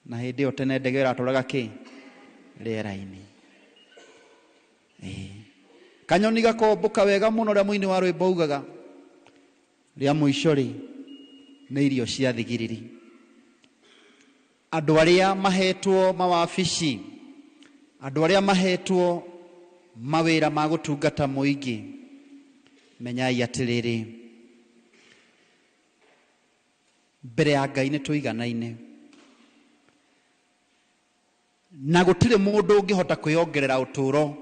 na hĩndĩ ĩyo tene ndege ĩratũraga kĩ rĩera-inĩ. Ĩĩ, kanyoni gakombũka wega mũno, ũrĩa mũini wa rwĩmbo ugaga, rĩa mũico rĩ nĩ irio cia thigiriri. Andũ arĩa mahetwo mawabici, andũ arĩa mahetwo mawĩra ma gũtungata mũingĩ, menyai atĩrĩrĩ, mbere ya Ngai nĩ tũiganaine, na gũtirĩ mũndũ ũngĩhota kwĩongerera ũtũũro.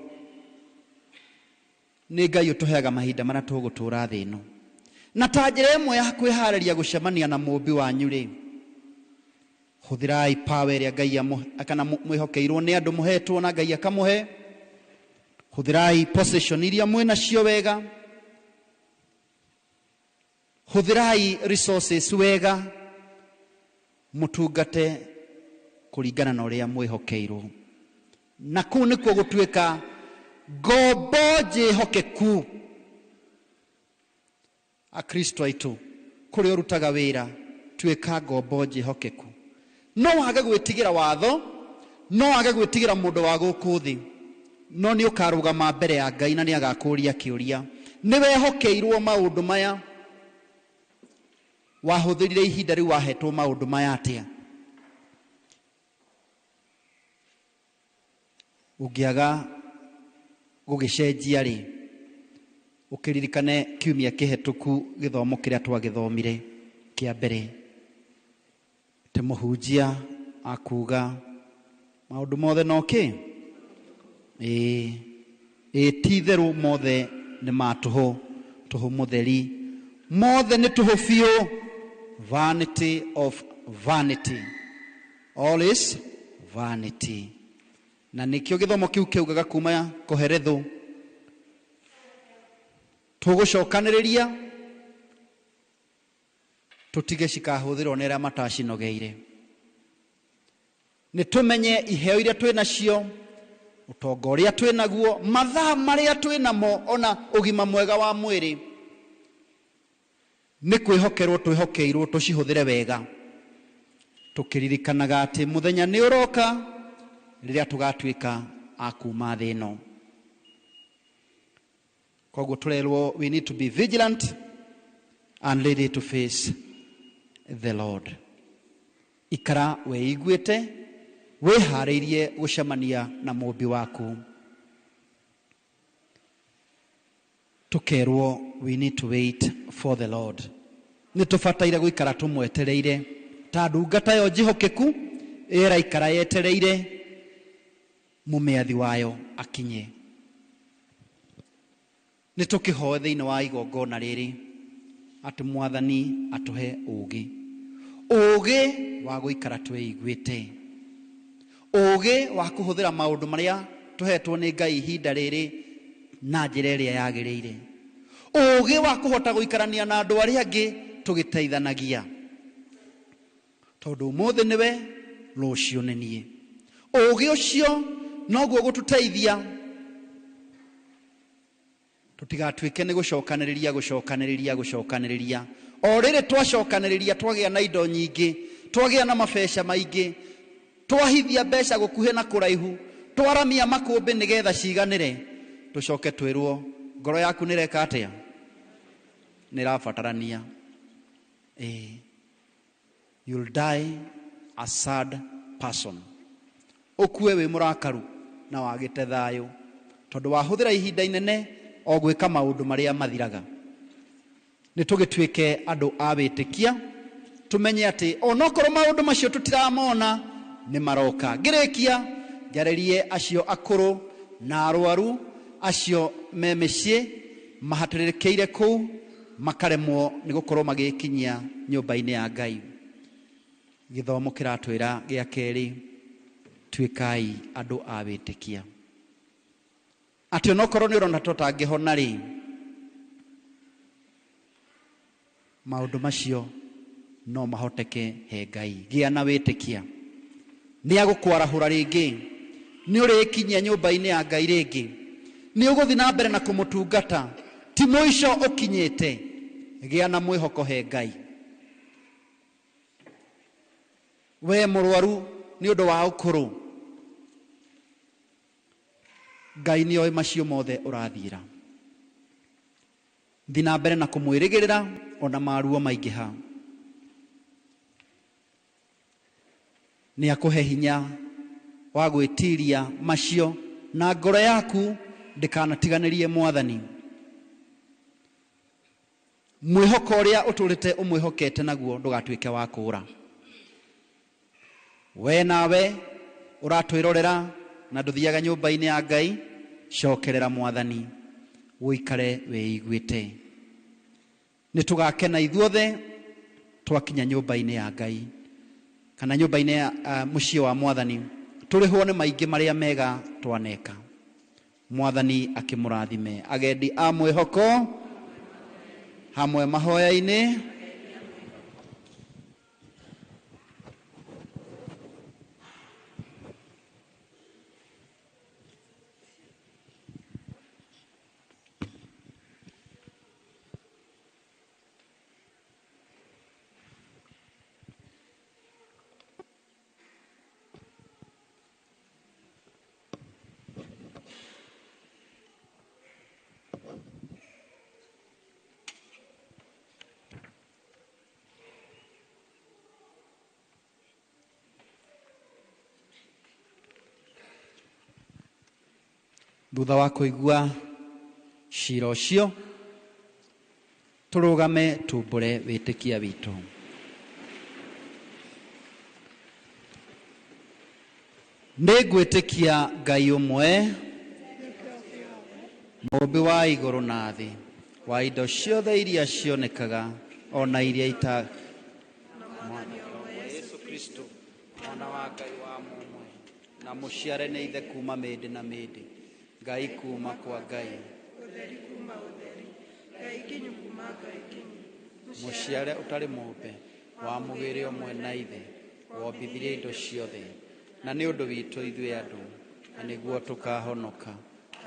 Nĩ Ngai ũtũheaga mahinda marĩa tũgũtũũra thĩ ĩno, na ta njĩra ĩmwe ya kwĩharĩria gũcemania na mũũmbi wanyu rĩ, hũthĩrai power ĩrĩa Ngai kana mwĩhokeirwo nĩ andũ, mũhetwo na Ngai akamũhe. Hũthĩrai possession iria mwĩ nacio wega, hũthĩrai resources wega, mũtungate kũringana na ũrĩa mwĩhokeirwo, na kũu nĩkuo gũtuĩka ngombo njĩhokeku. Akristo aitũ, kũrĩa ũrutaga wĩra, tuĩka ngombo njĩhokeku. No wage gwĩtigĩra watho, no wage gwĩtigĩra mũndũ wa gũkũ thĩ, no nĩ ũkarũgama mbere ya Ngai na nĩ agakũũria kĩũria, nĩ wehokeirwo maũndũ maya, wahũthĩrire ihinda rĩu wahetwo maũndũ maya atĩa? Ũngĩaga gũgĩcenjia rĩ, ũkĩririkane kiumia kĩhetũku gĩthomo kĩrĩa twagĩthomire kĩa mbere, atĩ mũhunjia akuga maũndũ mothe no kĩ? Ĩĩ, ĩĩ, ti itherũ mothe nĩ ma tũhũ, tũhũ mũtheri, mothe nĩ tũhũ biũ, vanity of vanity, all is vanity. Na nĩkĩo gĩthomo kĩu kĩaugaga kuma Koherethu, tũgũcokanĩrĩria tũtige cikahũthĩrwo nĩ arĩa matacinogeire. Nĩ tũmenye iheo iria twĩ nacio, ũtonga ũrĩa twĩ naguo, mathaa marĩa twĩ namo, ona ũgima mwega wa mwĩrĩ, nĩ kwĩhokerwo twĩhokeirwo tũcihũthĩre wega, tũkĩririkanaga atĩ mũthenya nĩ ũroka rĩrĩa tũgatuĩka a kuma thĩ ĩno. Koguo tũrerwo we need to be vigilant and ready to face the Lord. Ikara wĩiguĩte, wĩharĩirie gũcemania na mũmbi waku. Tũkerwo we need to wait for the Lord. Nĩ tũbataire gũikara tũmwetereire ta ndungata yo njĩhokeku ĩraikara yetereire mũmĩathi wayo akinye. Nĩ tũkĩhoe thĩinĩ wa igongona rĩrĩ atĩ Mwathani atũhe ũũgĩ, ũũgĩ wa gũikara twĩiguĩte, ũũgĩ wa kũhũthĩra maũndũ marĩa tũhetwo nĩ Ngai ihinda rĩrĩ na njĩra ĩrĩa yagĩrĩire, ũũgĩ wa kũhota gũikarania na andũ arĩa angĩ tũgĩteithanagia, tondũ ũmũthĩ nĩwe, rũciũ nĩ niĩ. Ũũgĩ ũcio noguo gũtũteithia tũtigatuĩke nĩ gũcokanĩrĩria gũcokanĩrĩria gũcokanĩrĩria. O rĩrĩ twacokanĩrĩria twagĩa na indo nyingĩ, twagĩa na mabeca maingĩ, twahithia mbeca gũkuhĩ na kũraihu, twaramia makũmbĩ nĩgetha ciganĩre, tũcoke twĩrwo ngoro yaku nĩreka atĩa, nĩrabatarania. You'll die a sad person. Ũkue wĩ mũrakaru na wagĩte thayũ, tondũ wahũthĩra ihinda inene o gwĩka maũndũ marĩa mathiraga. Nĩ tũgĩtuĩke andũ a wĩtĩkia, tũmenye atĩ onokorwo maũndũ macio tũtiramona nĩ maroka. Ngĩrĩkia njarĩrie acio akũrũ na arwaru, acio me mĩciĩ mahatĩrĩrĩkĩire kũu makaremwo nĩ gũkorwo magĩkinyia nyũmba-inĩ ya Ngai. Gĩthomo kĩratwĩra gĩa kerĩ, tuĩkai andũ a wĩtĩkia, atĩ onokorwo nĩ ũrona tũtangĩhona rĩ, maũndũ macio no mahoteke he Ngai. Gĩa na wĩtĩkia, nĩ agũkwarahũra rĩngĩ, nĩ ũrĩkinyia nyũmba-inĩ ya Ngai rĩngĩ, nĩ ũgũthiĩ na mbere na kũmũtungata, ti mũico ũkinyĩte. Gĩa na mwĩhoko he Ngai. We mũrwaru nĩ ũndũ wa ũkũrũ, Ngai nĩ oĩ macio mothe ũrathiĩra. Thiĩ na mbere na kũmwĩrĩgĩrĩra ona maruo maingĩha. Nĩ akũhe hinya wa gwĩtiria macio, na ngoro yaku ndĩkanatiganĩrie Mwathani. Mwĩhoko ũrĩa ũtũrĩte ũmwĩhokete naguo ndũgatuĩke wa kũũra. We nawe ũratwĩrorera na ndũthiaga nyũmba-inĩ ya Ngai, cokerera Mwathani, ũikare wĩiguĩte. Nĩ tũgakena ithuothe twakinya nyũmba-inĩ ya Ngai, kana nyũmba-inĩ ya mũciĩ wa Mwathani, tũrĩhwo nĩ maingĩ marĩa mega twaneka. Mwathani akĩmũrathime. Agendi a mwĩhoko hamwe mahoya-inĩ. Thutha wa kũigua cira ũcio, tũrũgame tumbũre wĩtĩkia witũ. Nĩ ngwĩtĩkia Ngai ũmwe, mũũmbi wa igũrũ na thĩ, wa indo ciothe iria cionekaga ona iria ita. Mwathani Yesu Kristo, mwana wa Ngai wa mũmwe, na mũciare nĩ ithe kuma mĩndĩ na mĩndĩ, Ngai kuma kwa Ngai, ũtheri kuma ũtheri, Ngai kinyu kuma Ngai kinyu, mũciare ũtarĩ mũmbe, wa mũgĩrĩ ũmwe na ithe, wombithirie indo ciothe, na nĩ ũndũ witũ ithuĩ andũ, na nĩguo tũkahonoka,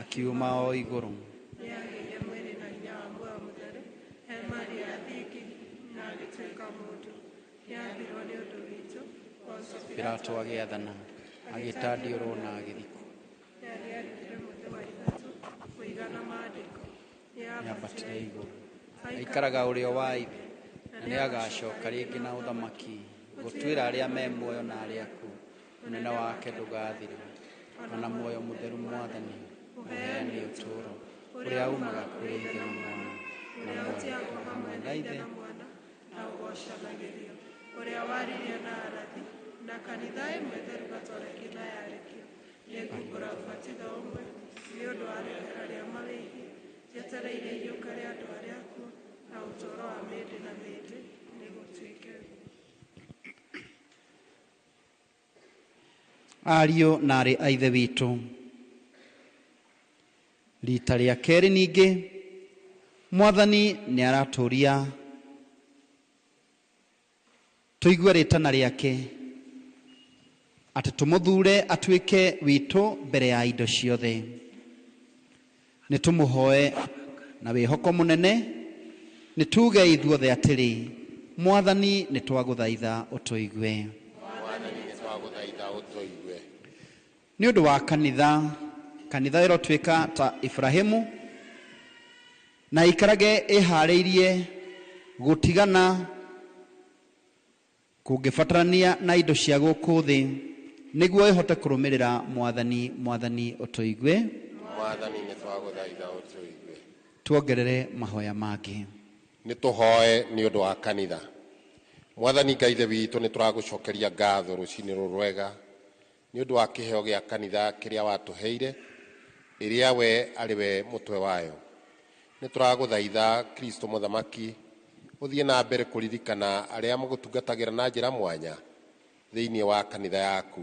akiuma o igũrũ. Nĩagĩire mwĩrĩ na hinya wa muoyo mũtheru, he Maria thingi na agĩtuĩka mũndũ, nĩambirwo nĩ ũndũ witũ, Poncio Pilato agĩathana, agĩtandiũrwo na agĩthikwo. Nĩariarutire mũthĩ wa ithatũ kũigana maandĩko, Nĩambatire igũrũ, aikaraga ũrĩo wa ithe. Na nĩ agaacoka rĩngĩ na ũthamaki gũtuĩra arĩa me muoyo na arĩa akuũ. Ũnene wake ndũgathira. Ona muoyo mũtheru Mwathani, ũheani ũtũũro ũrĩa umaga kũrĩ Ithe na Mwana, na Ũrĩa muoyo ũtĩagwo hamwe hamwe na na Ithe Ithe na Mwana na ũgocanagĩrio, ũrĩa waririe na arathi, na kanitha ĩmwe theru gatoreki na yarekio. Nĩngumbũra ũbatitho ũmwe nĩ ũndũ wa rĩhera rĩa mawĩhia, njetereire iriũka rĩa andũ arĩa akuũ na ũtũũro wa mĩndĩ na mĩndĩ. Nĩgũtuĩke guo. Ariũ na aarĩ a Ithe witũ, rita rĩa kerĩ ningĩ Mwathani nĩ aratũria tũigue rĩtana rĩake atĩ tũmũthure atuĩke witũ mbere ya indo ciothe. Nĩ tũmũhoe na wĩhoko mũnene, nĩ tuge ithuothe atĩrĩ, Mwathani nĩ twagũthaitha ũtũigue. Mwathani nĩ twagũthaitha ũtũigue. Nĩ ũndũ wa kanitha, kanitha ĩrotuĩka ta Ibrahimu na ikarage ĩharĩirie gũtigana kũngĩbatarania na indo cia gũkũ thĩ nĩguo ĩhote kũrũmĩrĩra Mwathani. Mwathani ũtũigue. Mwathani nĩ twagũthaitha ũtũigue. Tuongerere mahoya mangĩ. Nĩ tũhoe nĩ ũndũ wa kanitha. Mwathani Ngai Ithe witũ, nĩ tũragũcokeria ngatho rũcinĩ rũrũ rwega nĩ ũndũ wa kĩheo gĩa kanitha kĩrĩa watũheire, ĩrĩa we arĩ we mũtwe wayo. Nĩ tũragũthaitha Kristo Mũthamaki, ũthiĩ na mbere kũririkana arĩa magũtungatagĩra na njĩra mwanya thĩinĩ wa kanitha yaku,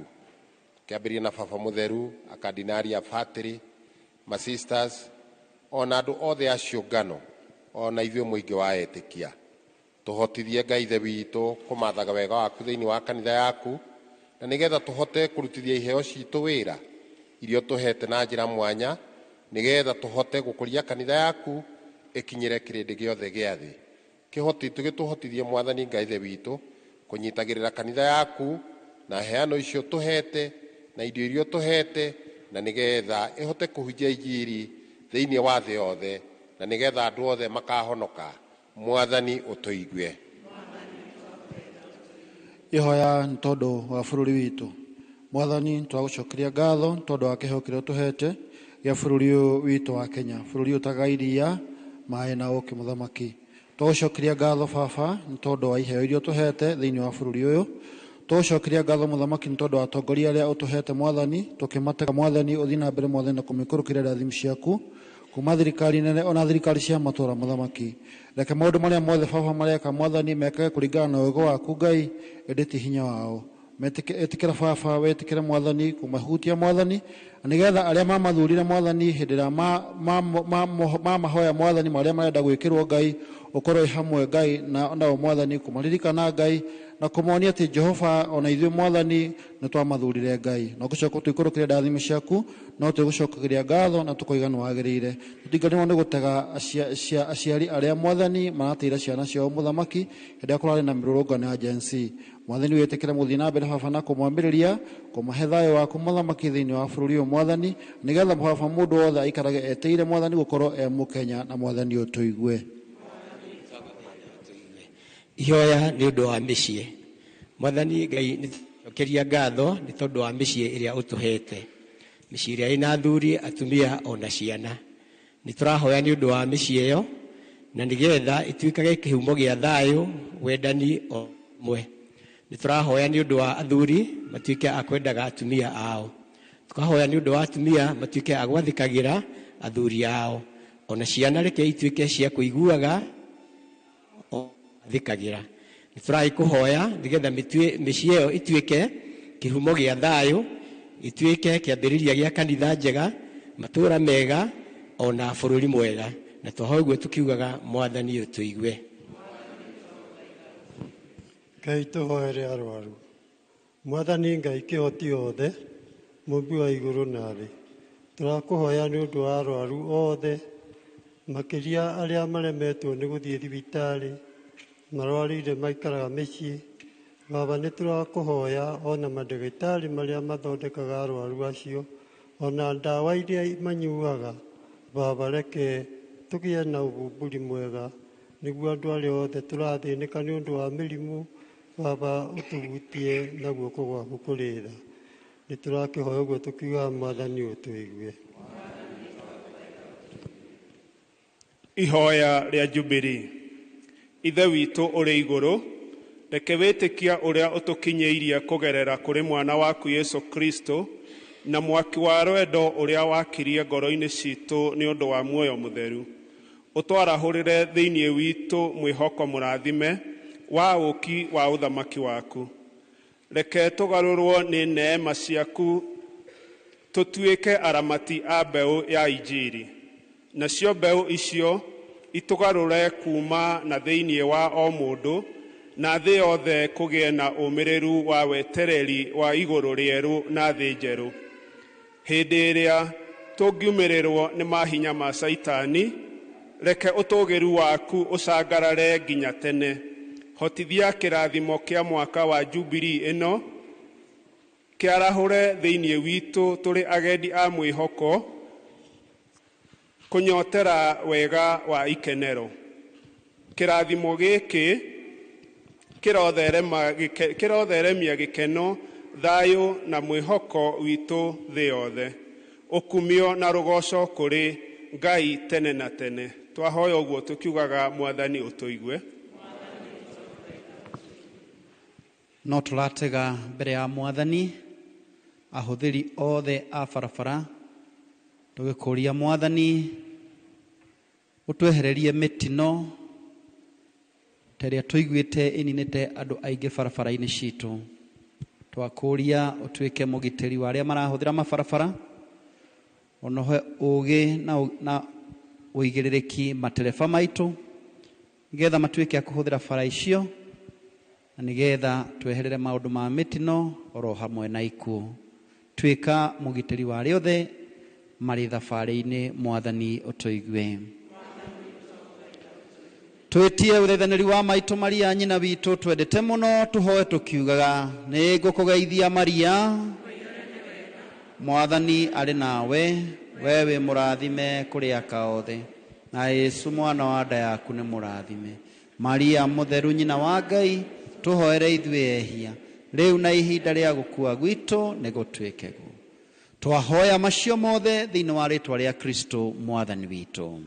kĩambĩrĩria na baba mũtheru, akadinari, abatĩrĩ, masisters, ona andũ othe a ciũngano, ona ithuĩ mũingĩ wa etĩkia. Tũhotithie Ngai Ithe witũ kũmathaga wega waku thĩinĩ wa kanitha yaku, na nĩgetha tũhote kũrutithia iheo citũ wĩra iria ũtũhete na njĩra mwanya, nĩgetha tũhote gũkũria kanitha yaku ĩkinyĩre kĩrĩndĩ gĩothe gĩa thĩ. Kĩhoti tũgĩtũhotithie Mwathani Ngai Ithe witũ kũnyitagĩrĩra kanitha yaku na heano icio tũhete na indo iria ũtũhete, na nĩgetha ĩhote kũhunjia injiri thĩinĩ wa thĩ yothe, na nĩgetha andũ othe makahonoka. Mwathani ũtũigue. Ihoya nĩ tondũ wa bũrũri witũ. Mwathani, twagũcokeria ngatho nĩ tondũ wa kĩheo kĩrĩa ũtũhete gĩa bũrũri ũyũ witũ wa Kenya, bũrũri ũtaga iria, maĩ na ũkĩ. Mũthamaki, twagũcokeria ngatho baba nĩ tondũ wa iheo iria ũtũhete thĩinĩ wa bũrũri ũyũ. Twagũcokeria ngatho Mũthamaki nĩ tondũ wa atongoria arĩa ũtũhete Mwathani, tũkĩmatega Mwathani, ũthiĩ na mbere Mwathani na kũmĩkũrũkĩra irathimo ciaku kuma thirikari nene ona thirikari cia matũra. Mũthamaki, reke maũndũ marĩa mothe baba mareka Mwathani mekage kũringana na ũũgĩ waku Ngai, ĩndĩ ti hinya wao. Ĩtĩkĩra baba, wĩtĩkĩre Mwathani kũmahutia Mwathani, na nĩgetha arĩa mamathurire Mwathani hĩndĩ ĩrĩa mamahoya Mwathani marĩa marenda gwĩkĩrwo Ngai, ũkorwo wĩ hamwe Ngai nao Mwathani, kũmaririkana Ngai na kũmonia atĩ Jehova ona ithuĩ Mwathani nĩ twamathurire Ngai. Na ũgĩcoka tũikũrũkĩre ndathimo ciaku, no twĩgũcokeria ngatho na tũkoiga nĩ wagĩrĩire. Tũtinganĩrwo nĩ gũtega aciari arĩa Mwathani maratĩire ciana ciao Mũthamaki hĩndĩ ĩrĩa kũrarĩ na mĩrũrũngano ya Gen Z. Mwathani, wĩtĩkĩre mũthiĩ na mbere baba na kũmwambĩrĩria kũmahe thayũ waku Mũthamaki thĩinĩ wa bũrũri ũyũ Mwathani, nĩgetha baba mũndũ wothe aikarage etĩire Mwathani gũkorwo e Mũkenya, na Mwathani ũtũigue. Ihoya nĩ ũndũ wa mĩciĩ. Mwathani Ngai, nĩ tũcokeria ngatho nĩ tondũ wa mĩciĩ ĩrĩa ũtũhete, mĩciĩ ĩrĩa ĩna athuri, atumia ona ciana. Nĩ tũrahoya nĩ ũndũ wa mĩciĩ ĩyo, na nĩgetha ĩtuĩkage kĩhumo gĩa thayũ, wendani o mwe. Nĩ tũrahoya nĩ ũndũ wa athuri matuĩke a kwendaga atumia ao, tũkahoya nĩ ũndũ wa atumia matuĩke a gwathĩkagĩra athuri ao, ona ciana reke ituĩke cia kũiguaga o athĩkagĩra. Nĩ tũragĩkũhoya nĩgetha mĩciĩ ĩyo ĩtuĩke kĩhumo gĩa thayũ, ĩtuĩke kĩambĩrĩria gĩa kanitha njega, matũũra mega, ona bũrũri mwega. Na twahoya ũguo tũkiugaga, Mwathani ũtũigue. Ngai, tũhoere arwaru. Mwathani Ngai kĩhoti othe, mũmbi wa igũrũ na thĩ, tũrakũhoya nĩ ũndũ wa arwaru othe, makĩria arĩa maremetwo nĩ gũthiĩ thibitarĩ, marwarĩire maikaraga mĩciĩ. Baba, nĩ tũrakũhoya ona mandagĩtarĩ marĩa mathondekaga arwaru acio, ona ndawa iria manyuaga. Baba, reke tũgĩe na ũvumbũri mwega Nĩguo andũ arĩa othe tũrathĩnĩka nĩ ũndũ wa mĩrimũ, Baba ũtũhutie na guoko gwaku kũrĩ tha. Nĩ tũrakĩhoya ũguo tũkiugaga Mwathani ũtũigue. Ihoya rĩa Jubilee. Ithe witũ ũrĩ igũrũ, reke wĩtĩkia ũrĩa ũtũkinyĩirie kũgerera kũrĩ mwana waku Yesu Kristo na mwaki wa rwendo ũrĩa wakirie ngoro-inĩ citũ nĩ ũndũ wa muoyo mũtheru, ũtwarahũrĩre thĩinĩ witũ mwĩhoko mũrathime wa ũũki wa ũthamaki waku. Reke tũgarũrwo nĩ neema ciaku tũtuĩke aramati a mbeũ ya Injiri, nacio mbeũ icio itũgarũre kuuma na thĩinĩ wa o mũndũ na thĩ yothe kũgĩe na ũmĩrĩru wa wetereri wa igũrũ rĩerũ na thĩ njerũ. Hĩndĩ ĩrĩa tũngiumĩrĩrwo nĩ mahinya ma Caitani, reke ũtũgĩru waku ũcangarare nginya tene. Hotithia kĩrathimo kĩa mwaka wa Jubilee ĩno kĩarahũre thĩinĩ witũ tũrĩ agendi a mwĩhoko kũnyotera wega wa ikenero. Kĩrathimo gĩkĩ kĩrotheremia gĩkeno, thayũ na mwĩhoko witũ thĩ yothe. Ũkumio na rũgoco kũrĩ Ngai tene na tene. Twahoya ũguo tũkiugaga Mwathani ũtũigue. No tũratega mbere ya Mwathani ahũthĩri othe a barabara, tũgĩkũria Mwathani ũtwehererie mĩtino ta ĩrĩa tũiguĩte ĩninĩte andũ aingĩ barabara-inĩ citũ. Twakũria ũtuĩke mũgitĩri wa arĩa marahũthĩra mabarabara, onohe ũgĩ na ũigĩrĩrĩki matereba maitũ, nĩgetha matuĩke a kũhũthĩra bara icio, na nĩgetha tweherere maũndũ ma mĩtino oro hamwe na ikuũ. Tuĩka mũgitĩri wa arĩa othe marĩ thabarĩ-inĩ, Mwathani ũtũigue. Twĩtie ũthaithanĩri wa maitũ Maria nyina witũ twendete mũno, tũhoe tũkiugaga nĩ ngũkũgeithia Maria, Mwathani arĩ nawe, we wĩ mũrathime kũrĩ aka othe, na Yesu mwana wa nda yaku nĩ mũrathime. Maria mũtheru nyina wa Ngai, tũhoere ithuĩ ehia, rĩu na ihinda rĩa gũkua gwitũ nĩ gũtuĩke guo. Twahoya macio mothe thĩinĩ wa rĩtwa rĩa Kristo Mwathani witũ.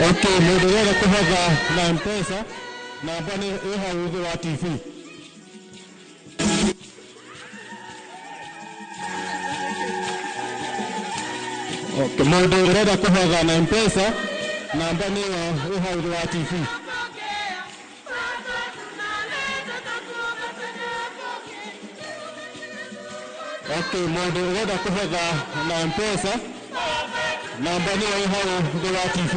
Okay, mũndũ wothe kũhotha na M-Pesa, namba nĩ ĩ hau thĩ wa TV. Okay, mũndũ ũrenda kũhotha na M-Pesa, namba nĩ ĩyo ĩ hau thĩ wa TV. Okay, mũndũ ũrenda kũhotha na M-Pesa, namba nĩ ĩyo ĩ hau thĩ wa TV.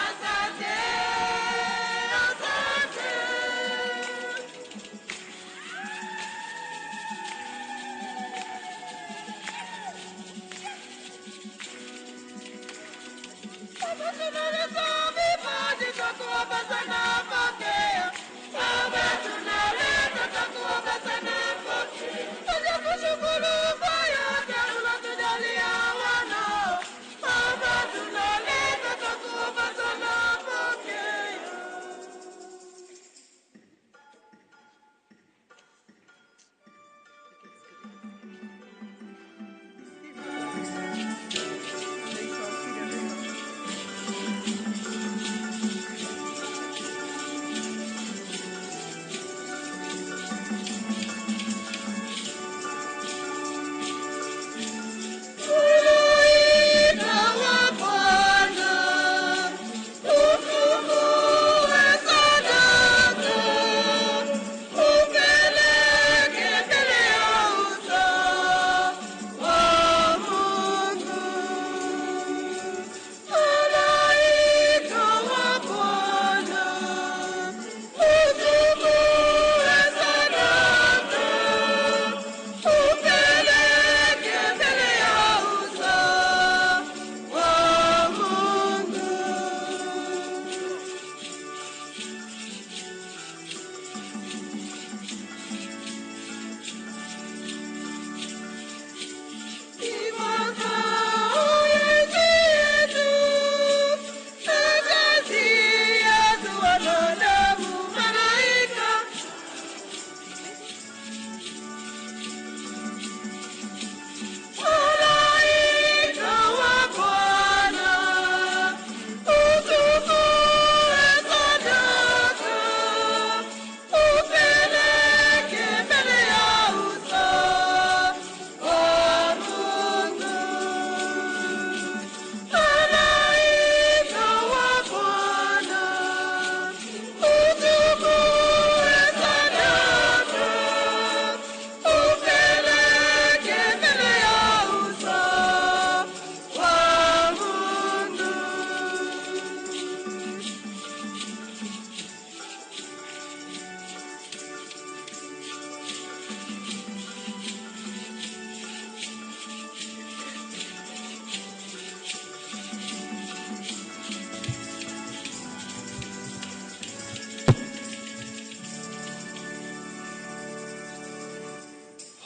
Asante.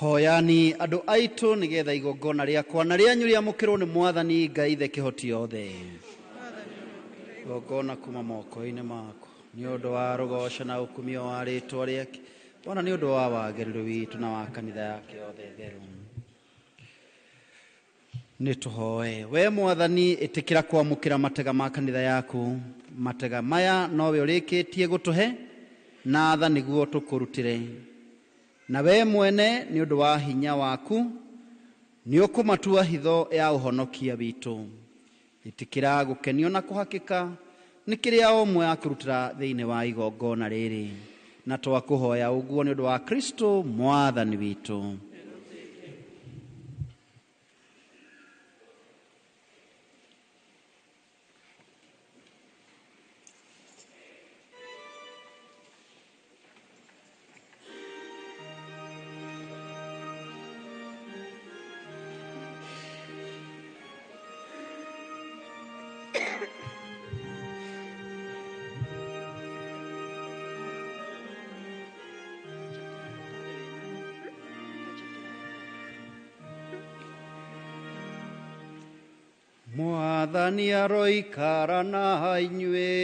Hoyani andũ aitũ nĩgetha igongona rĩakwa na rĩanyu rĩamũkĩrwo nĩ Mwathani Ngai Ithe kĩhoti yothe. Igongona kuma moko-inĩ maku nĩ ũndũ wa rũgoco na ũkumio wa rĩtwa rĩake, ona nĩ ũndũ wa wagĩrĩru witũ na wa kanitha yake yothe theru. Nĩ tũhoe. We Mwathani, ĩtĩkĩra kwamũkĩra matega ma kanitha yaku. Matega maya nowe ũrĩkĩtie gũtũhe na tha nĩguo tũkũrutĩre. Na we mwene nĩ ũndũ wa hinya waku nĩ ũkũmatua hitho ya ũhonokia witũ. Ĩtĩkĩra gũkenio na kũhakĩka nĩ kĩrĩa o ũmwe akũrutĩra thĩinĩ wa igongona rĩrĩ. Na twakũhoya ũguo nĩ ũndũ wa Kristo Mwathani witũ. Mwathani aroikara na inyuĩ.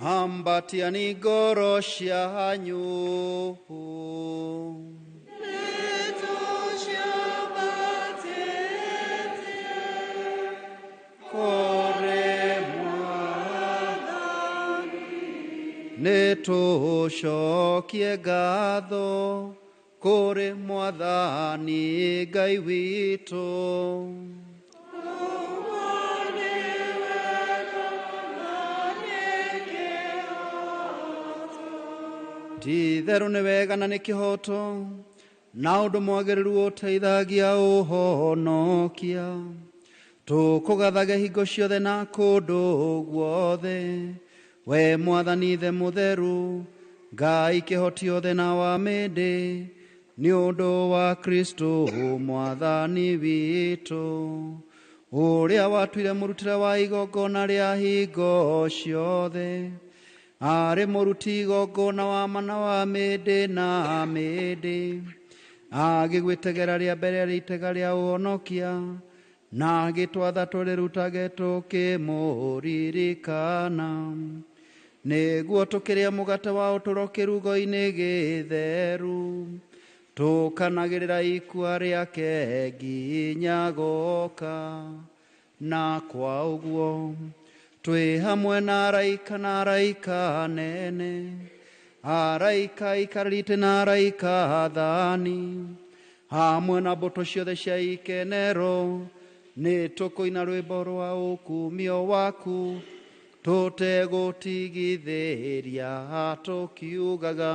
Ambatiani ngoro cianyu. Kũrĩ Mwathani nĩtũcokie ngatho kũrĩ Mwathani Ngai witũ. Ti-itherũ nĩ wega na nĩ kĩhoto na ũndũ mwagĩrĩru ũteithagia ũhonokia. Tũkũgathage hingo ciothe na kũndũ guothe, we Mwathani Ithe mũtheru, Ngai kĩhoti othe na wa mĩndĩ, nĩ ũndũ wa Kristo Mwathani witũ, ũrĩa watuire mũrutĩre wa igongona rĩa hingo ciothe, arĩ mũruti igongona wa mana wa mĩndĩ na mĩndĩ, agĩgwĩtegera rĩa mbere rĩa itega rĩa ũhonokia, na agĩtwatha tũrĩrutage tũkĩmũririkana, nĩguo tũkĩrĩa mũgate wa ũtũro kĩrugo-inĩ gĩtheru, tũkanagĩrĩra ikua rĩake nginya goka. Na kwa ũguo twĩ hamwe na araika na araika anene, araika aikarĩte na araika athani, hamwe na mbũtũ ciothe cia ikenero, nĩ tũkũina rwĩmbo rwa ũkumio waku tũtegũtigithĩria tũkiugaga.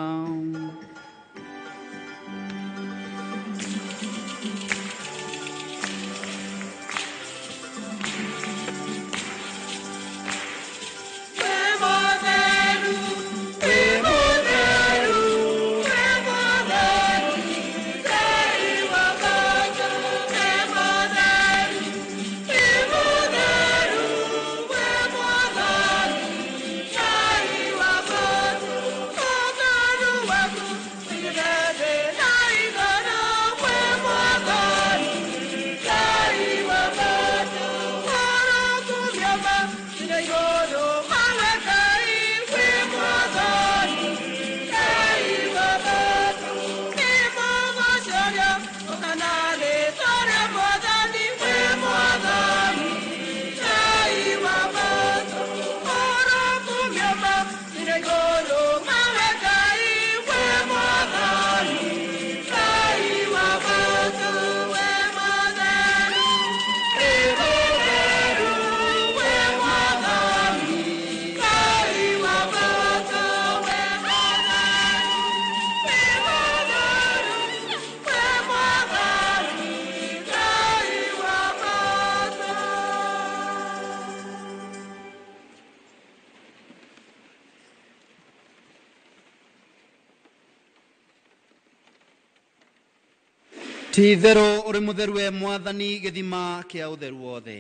Ti-itherũ ũrĩ mũtheru we Mwathani, gĩthima kĩa ũtheru wothe.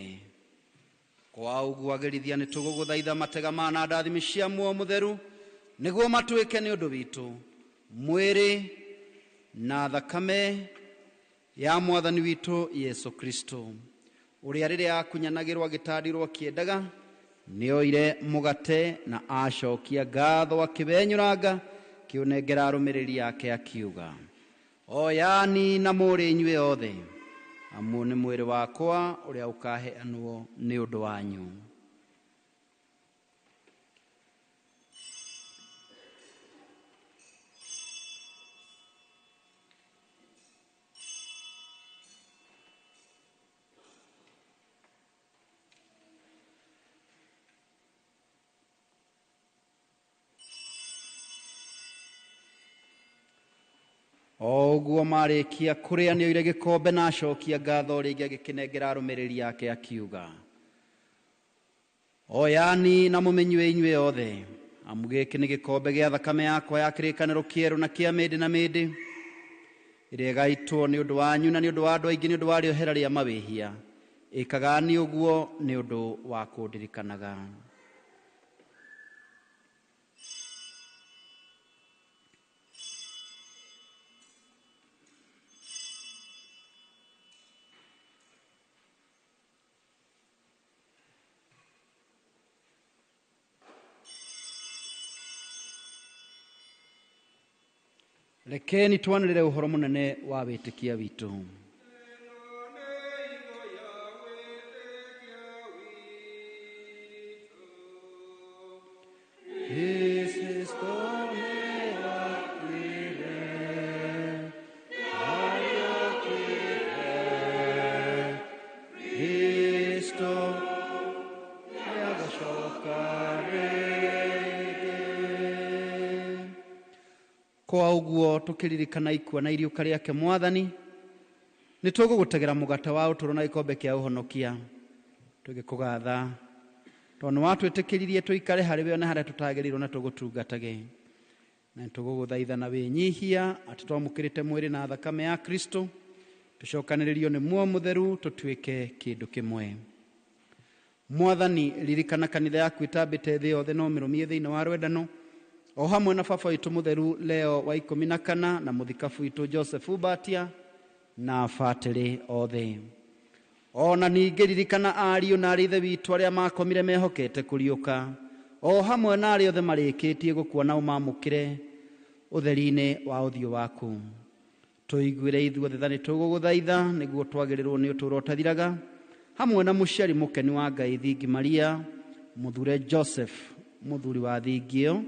Kwa ũguo agĩrithia nĩ tũgũgũthaitha matega ma na ndathimi cia muoyo mũtheru nĩguo matuĩke nĩ ũndũ witũ mwĩrĩ na thakame ya mwathani witũ Yesu Kristo, ũrĩa rĩrĩa akunyanagĩrwo agĩtandirwo akĩendaga nĩoire mũgate na acokia ngatho akĩwenyũranga kĩũnengera arũmĩrĩri ake akiuga, oyani na mũrĩ inyuĩ othe, amu nĩ mwĩrĩ wakwa ũrĩa ũkaheanwo nĩ ũndũ wanyu. O ũguo marĩkia kũrĩa nĩoire gĩkombe na acokia ngatho rĩngĩ agĩkĩnengera arũmĩrĩri ake akiuga, oyani na mũmĩnyue inyuĩ othe, amu gĩkĩ nĩ gĩkombe gĩa thakame yakwa ya kĩrĩkanĩro kĩerũ na kĩa mĩndĩ na mĩndĩ, ĩrĩa ĩgaitwo nĩ ũndũ wanyu na nĩ ũndũ wa andũ aingĩ nĩ ũndũ wa rĩohera rĩa mawĩhia. Ĩkagani ũguo nĩ ũndũ wa kũndirikanaga. Rekeni twanĩrĩre ũhoro mũnene wa wĩtĩkia witũ. Kwa ũguo tũkĩririkana ikua na iriũka rĩake mwathani, nĩ tũgũgũtegera mũgate wa ũtũũro na gĩkombe kĩa ũhonokia, tũgĩkũgatha tondũ nĩ watwĩtĩkĩririe tũikare harĩ we ona harĩa tũtagĩrĩirwo na tũgũtungatage. Na nĩtũgũgũthaitha na wĩnyihia atĩ twamũkĩrĩte mwĩrĩ na thakame ya Kristo, tũcokanĩrĩrio nĩ muoyo mũtheru tũtuĩke kĩndũ kĩmwe. Mwathani, ririkana kanitha yaku ĩtambĩte thĩ yothe na ũmĩrũmie thĩinĩ wa rwendano, o hamwe na baba witũ mũtheru Leo wa 14 na mũthikabu witũ Joseph Batia na batĩrĩ othe. Ona ningĩ ririkana ariũ na arĩ ithe witũ arĩa makomire mehokete kũriũka, o hamwe na arĩa othe marĩkĩtie gũkua na ũmamũkĩre ũtheri-inĩ wa ũthiũ waku. Tũiguĩre ithuothe tha nĩtũgũgũthaitha nĩguo twagĩrĩrwo nĩ ũtũũro ũtathiraga, hamwe na mũciari mũkeni wa Ngai Thingi Maria, mũthure Joseph mũthuri wa thingi ĩyo,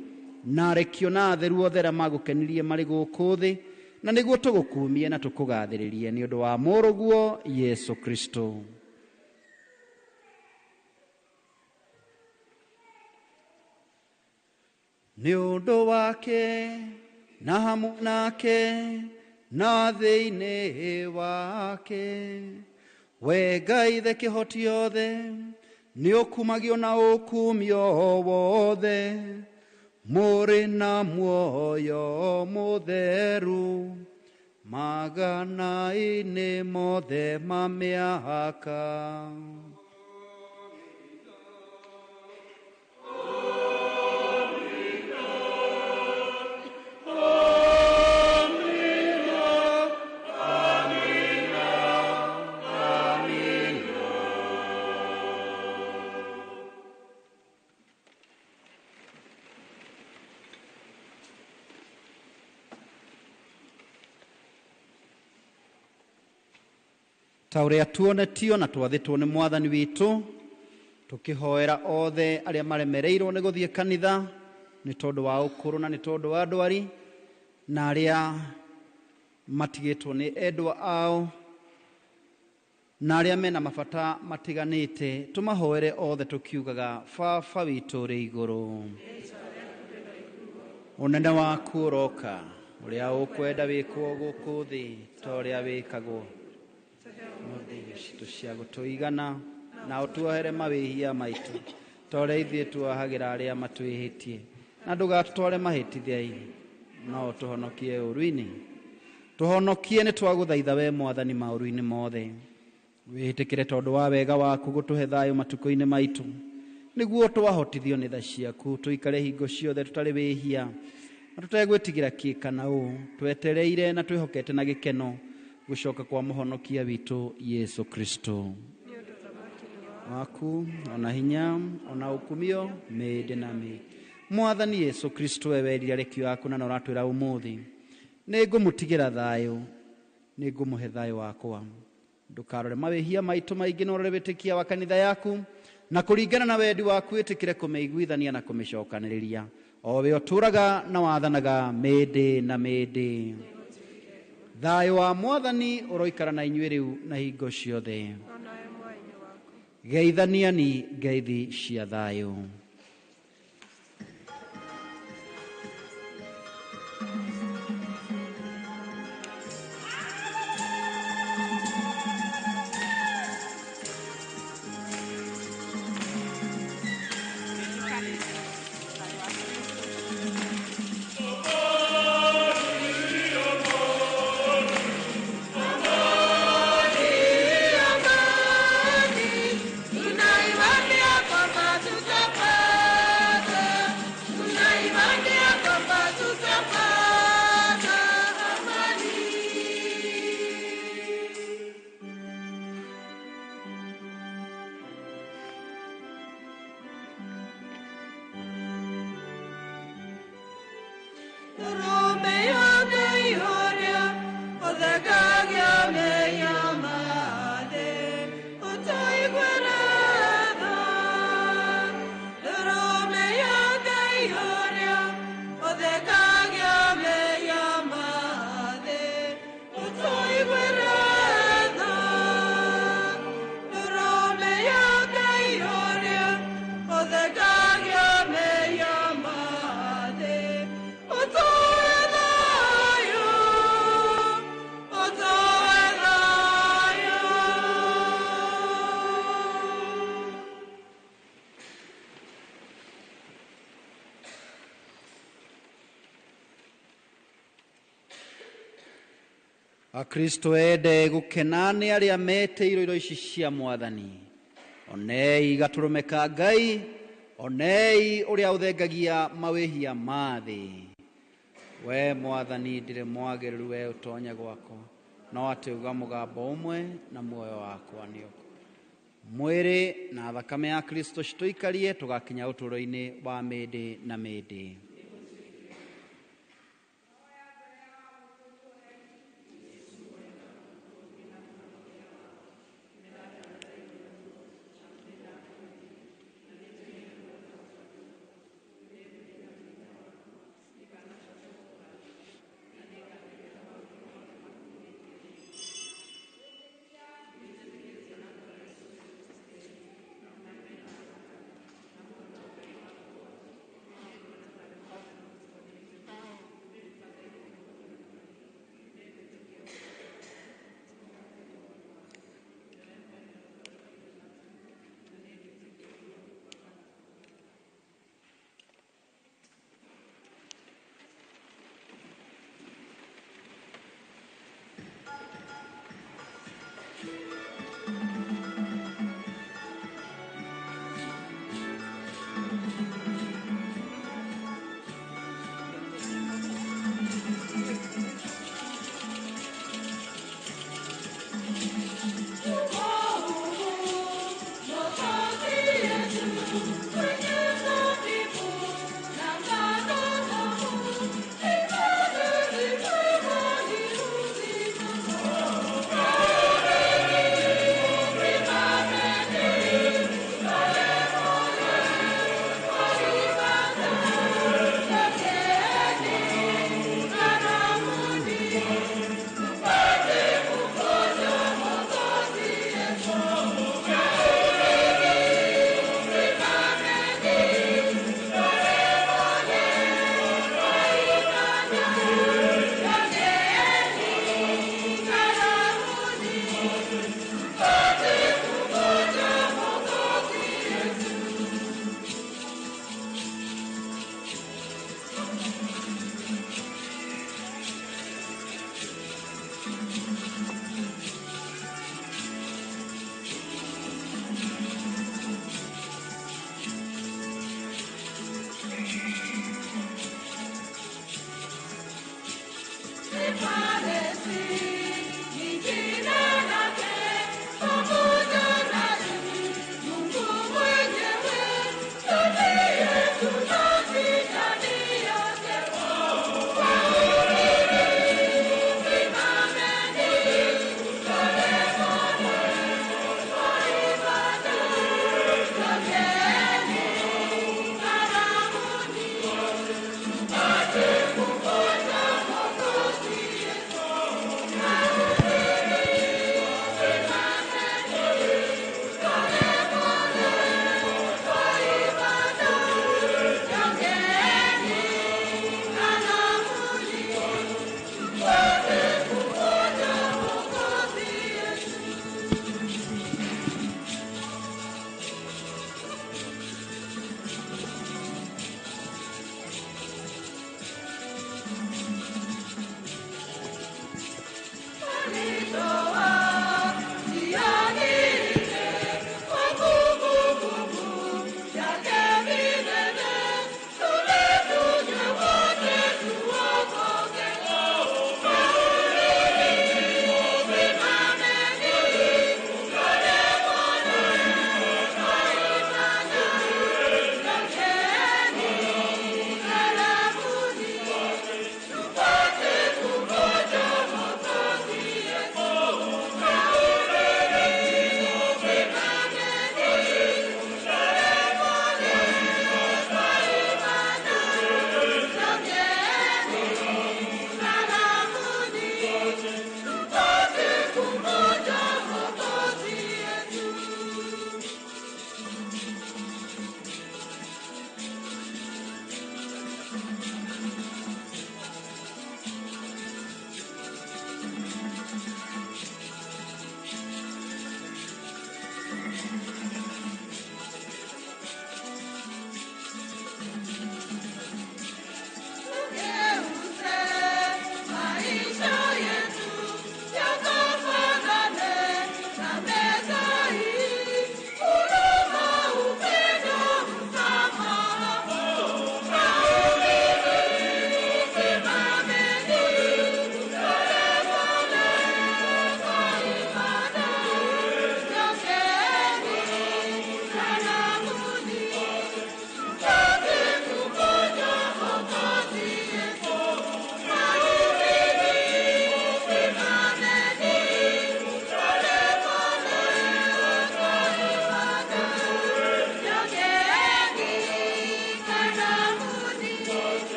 na arekio na atheru othe arĩa magũkenirie marĩ gũkũ thĩ, na nĩguo tũgũkumie na tũkũgathĩrĩrie nĩ ũndũ wa mũrũguo Yesu Kristo. Nĩ ũndũ wake na hamwe nake na thĩinĩ wake, we Ngai the kĩhoti othe, nĩ ũkumagio na ũkumio wothe, mũrĩ na muoyo mũtheru magana-inĩ mothe ma mĩaka. Ta ũrĩa tuonetio na twathĩtwo nĩ mwathani witũ, tũkĩhoera othe arĩa maremereirwo nĩ gũthiĩ kanitha nĩ tondũ wa ũkũrũ na nĩ tondũ wa ndwari, na arĩa matigĩtwo nĩ endwa ao, na arĩa mena mabata matiganĩte, tũmahoere othe tũkiugaga, Baba witũ ũrĩ igũrũ, ũnene waku ũroka, ũrĩa ũkwenda wĩkwo gũkũ thĩ ta ũrĩa wĩkagwo mũthĩ irio citũ cia gũtũigana, na ũtuohere mawĩhia maitũ ta ũrĩa ithuĩ tuohagĩra arĩa matwĩhĩtie, na ndũgatũtware mahĩtithia-inĩ, no ũtũhonokie ũũru-inĩ. Tũhonokie nĩ twagũthaitha we mwathani maũru-inĩ mothe, Wĩtĩkĩre tondũ wa wega waku gũtũhe thayũ matukũ-inĩ maitũ, nĩguo twahotithio nĩ tha ciaku tũikare hingo ciothe tũtarĩ wĩhia na tũtegwĩtigĩra kĩ kana ũ, twetereire na twĩhokete na gĩkeno gũcoka kwa mũhonokia witũ Yesu Kristo. Waku ona hinya ona ũkumio mĩndĩ na mĩndĩ. Mwathani Yesu Kristo, we werire arekio aku na ũratwĩra ũmũthĩ, nĩngũmũtigĩra thayũ, nĩngũmũhe thayũ wakwa. Ndũkarore mawĩhia maitũ maingĩ, no ũrore wĩtĩkia wa kanitha yaku, na kũringana na wendi waku wĩtĩkĩre kũmĩiguithania na kũmĩcokanĩrĩria, o we ũtũũraga na wathanaga mĩndĩ na mĩndĩ. Thayũ wa Mwathani ũroikara na inyuĩ rĩu na hingo ciothe. Geithaniani ngeithi cia thayũ. Akristo ende gũkena nĩ arĩa metĩirwo irio ici cia Mwathani. Onei gatũrũme ka Ngai, onei ũrĩa ũthengagia mawĩhia ma thĩ. We Mwathani, ndirĩ mwagĩrĩru we ũtonye gwakwa, no atĩ uga mũgambo ũmwe na muoyo wakwa nĩ ũkũ. Mwĩrĩ na thakame ya Kristo citũikarie tũgakinya ũtũũro-inĩ wa mĩndĩ na mĩndĩ.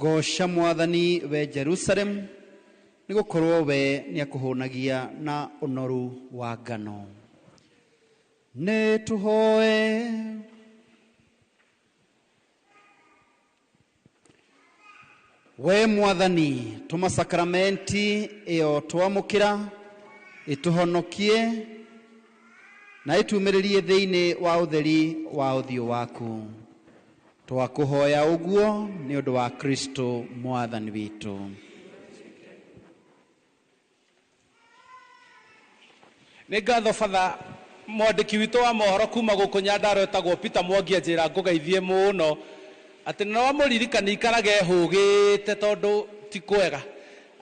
Goca Mwathani we Jerusalem, nĩ gũkorwo we nĩakũhũnagia na ũnoru wa ngano. Nĩ tũhoe. We Mwathani, tũma sakramenti ĩyo twamũkĩra ĩtũhonokie na ĩtumĩrĩrie thĩinĩ wa ũtheri wa ũthiũ waku. Twakũhoya ũguo nĩ ũndũ wa Kristo Mwathani witũ. Nĩ ngatho batha mwandĩki witũ wa mohoro kuma gũkũ Nyandarua etagwo Peter Mwangi anjĩra ngũgeithie mũno atĩ no amũririkanie ikarage hũgĩte tondũ ti kwega.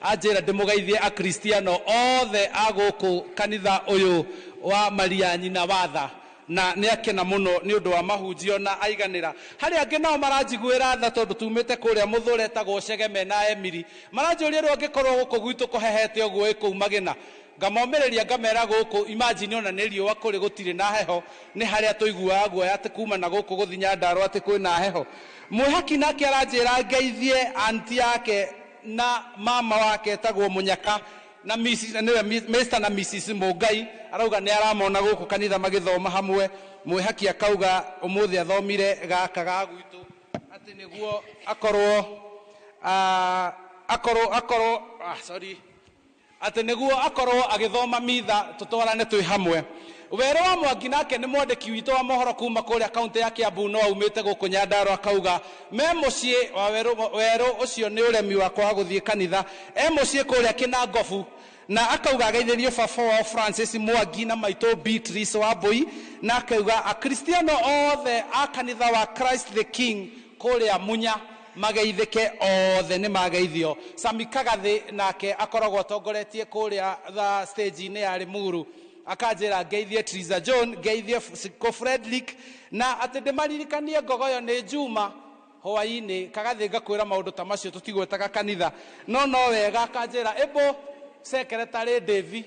Anjĩra ndĩmũgeithie akristiano othe a gũkũ kanitha ũyũ wa Maria Nyina wa Tha, na nĩ akena mũno nĩ ũndũ wa mahunjio na aiganĩra. Harĩ angĩ nao maranjiguĩra tha tondũ tumĩte kũrĩa mũthũre etagwo Cegeme na Emiri, maranjũria rĩu angĩkorwo gũkũ gwitũ kũhehete ũguo ĩ kũu Magĩna. Ngamomĩrĩria ngamera gũkũ imagine ona nĩ riũa kũrĩ gũtirĩ na heho, nĩ harĩa tũiguaga guoya atĩ kuma na gũkũ gũthiĩ Nyandarua atĩ kwĩna heho. Mwĩhaki nake aranjĩra ngeithie anti yake na mama wake etagwo Mũnyaka na Mrs, nĩwe Mr na Mrs Mũngai, arauga nĩ aramona gũkũ kanitha magĩthoma hamwe. Mwĩhaki akauga ũmũthĩ athomire gaka ga gwitũ atĩ nĩguo akorwo, akorwo, akorwo, sorry, atĩ nĩguo akorwo agĩthoma mitha tũtwarane twĩ hamwe. Werũ wa Mwangi nake nĩ mwandĩki witũ wa mohoro kuma kũrĩa kaũntĩ ya Kiambu no aumĩte gũkũ Nyandarua akauga me mũciĩ wa werũ, werũ ũcio nĩ ũremi wa kwaga gũthiĩ kanitha, e mũciĩ kũrĩa Kĩnangobu, na akauga ageithĩrio baba wao Francis Mwangi na maitũ Beatrice Wambui, na akauga akristiano othe a kanitha wa Christ the King kũrĩa Munya mageithĩke othe nĩ mageithio. Sami Kagathĩ nake akoragwo atongoretie kũrĩa tha stage-inĩ ya Limuru, akanjĩra ngeithie Triza John, ngeithie Siko Frederick, na atĩ ndĩmaririkanie ngogoyo nĩ Juma hwaĩ-inĩ. Kagathĩ ngakwĩra maũndũ ta macio tũtigwetaga kanitha, no no wega. Akanjĩra ĩbũ secretary Davy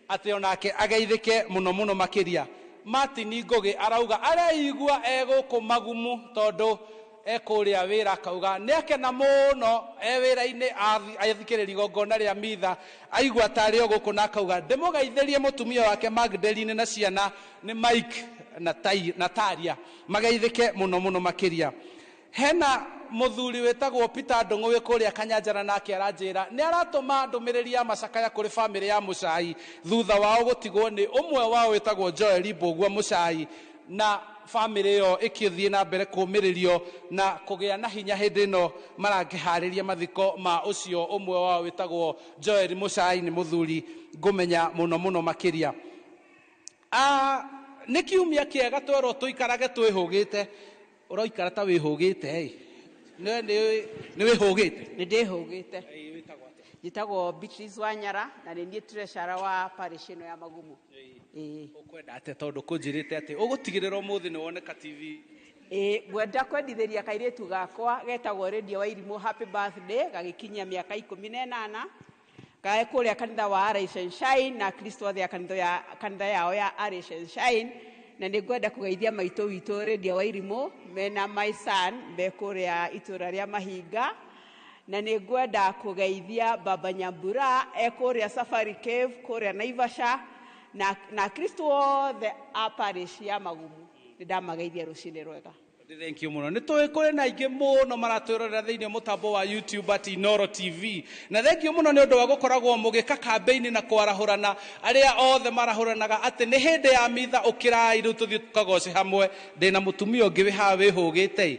atĩ onake ageithĩke mũno mũno makĩria. Martin Ngũgĩ arauga areigua e gũkũ Magumu tondũ e kũrĩa wĩra, akauga nĩ akena mũno e wĩra-inĩ athikĩrĩria igongona rĩa mitha, aigua tarĩ o gũkũ, na akauga ndĩmũgeithĩrie mũtumia wake Magdalene na ciana nĩ Mike na Taria, mageithĩke mũno mũno makĩria. Hena mũthuri wĩtagwo Peter Ndũng'ũ wĩ kũrĩa Kanyanjara, nake aranjĩra nĩ aratũma ndũmĩrĩri ya macakaya kũrĩ bamĩrĩ ya Mũcai thutha wao gũtigwo nĩ ũmwe wao wĩtagwo Joel Mbũgua Mũcai, na bamĩrĩ ĩyo ĩkĩthiĩ na mbere kũũmĩrĩrio na kũgĩa na hinya hĩndĩ ĩno marakĩharĩria mathiko ma ũcio ũmwe wao wĩtagwo Joel Mũcai. Nĩ mũthuri ngũmenya mũno mũno makĩria. Nĩ kiumia kĩega twerwo tũikarage twĩhũgĩte. Ũroikara ta wĩhũgĩte ĩ? Nĩ wĩhũgĩte? Nĩ ndĩhũgĩte. Njĩtagwo Beatrice Wanyara na nĩ niĩ treasurer wa parish ĩno ya Magumu. Ĩĩ. Ũkwenda atĩa tondũ kũnjĩrĩte atĩ ũgũtigĩrĩra ũmũthĩ nĩ woneka TV? Ĩĩ, ngwenda kwendithĩria kairĩtu gakwa getagwo Radio wa Irimũ happy birthday, gagĩkinyia mĩaka 18, gae kũrĩa kanitha wa Arise and Shine na Kristo othe a kanitha yao ya Arise and Shine. Na nĩ ngwenda kũgeithia maitũ witũ Radio wa Irimũ mena my son me kũrĩa itũra rĩa Mahinga. Na nĩ ngwenda kũgeithia Baba Nyambura e kũrĩa Safari Cave kũrĩa Naivasha, na Kristo othe a parish ya Magumu nĩ ndamageithia rũcinĩ rwega. Thank you mũno. Nĩ tũĩ kũrĩ na aingĩ mũno maratwĩrorera thĩinĩ mũtambo wa YouTube at Inooro TV. Na thank you mũno nĩ ũndũ wa gũkoragwo mũgĩka kambĩini na kwarahũrana arĩa othe marahũranaga atĩ nĩ hĩndĩ ya mitha ũkĩrai rĩu tũthiĩ tũkagoce hamwe. Ndĩna mũtumia ũngĩ wĩ haha wĩhũgĩte.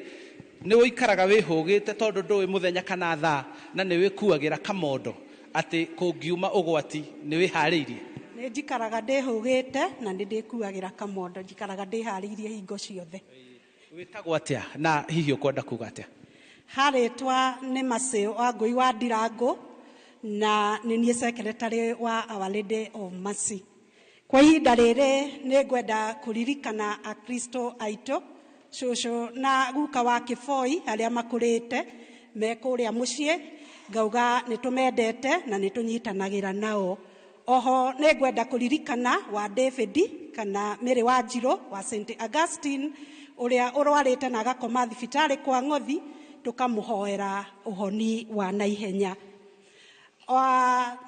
Nĩ ũikaraga wĩhũgĩte tondũ ndũĩ mũthenya kana thaa, na nĩ wĩkuagĩra kamondo atĩ kũngiuma ũgwati nĩ wĩharĩirie. Nĩ njikaraga ndĩhũgĩte na nĩ ndĩkuagĩra kamondo, njikaraga ndĩharĩirie hingo ciothe. Wĩtagwo atĩa na hihi ũkwenda kuga atĩa? Harĩtwa nĩ Macĩ wa Ngũi wa Ndirango na nĩ niĩ secretary wa Our Lady of Mercy. Kwa ihinda rĩrĩ nĩ ngwenda kũririkana Akristo aitũ, cũcũ na guka wa Kĩboi arĩa makũrĩte me kũrĩa mũciĩ, ngauga nĩ tũmendete na nĩ tũnyitanagĩra nao. Oho nĩ ngwenda kũririkana wa David kana Mary wa Njirũ wa St Augustine ũrĩa ũrwarĩte na agakoma thibitarĩ kwa Ng'othi, tũkamũhoera ũhoni wa naihenya.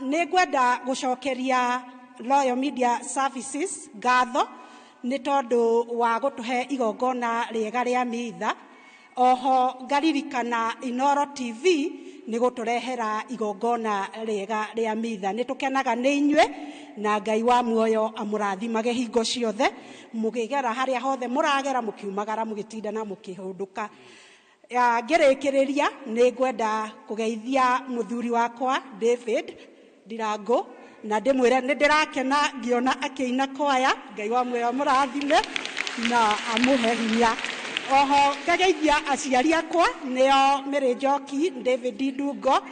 Nĩ ngwenda gũcokeria Royal Media Services ngatho nĩ tondũ wa gũtũhe igongona rĩega rĩa mitha. Oho ngaririkana Inooro TV nĩ gũtũrehera igongona rĩega rĩa mitha. Nĩ tũkenaga nĩ inyuĩ na Ngai wa muoyo amũrathimage hingo ciothe, mũkĩgera harĩa hothe mũragera, mũkiumagara, mũgĩtinda na mũkĩhũndũka. Ngĩrĩkĩrĩria nĩ ngwenda kũgeithia mũthuri wakwa David Ndirango na ndĩmwĩre nĩ ndĩrakena ngĩona akĩina kwaya. Ngai wa muoyo amũrathime na amũhe hinya. Oho ngageithia aciari akwa nĩo Mary Njoki, David Ndungo,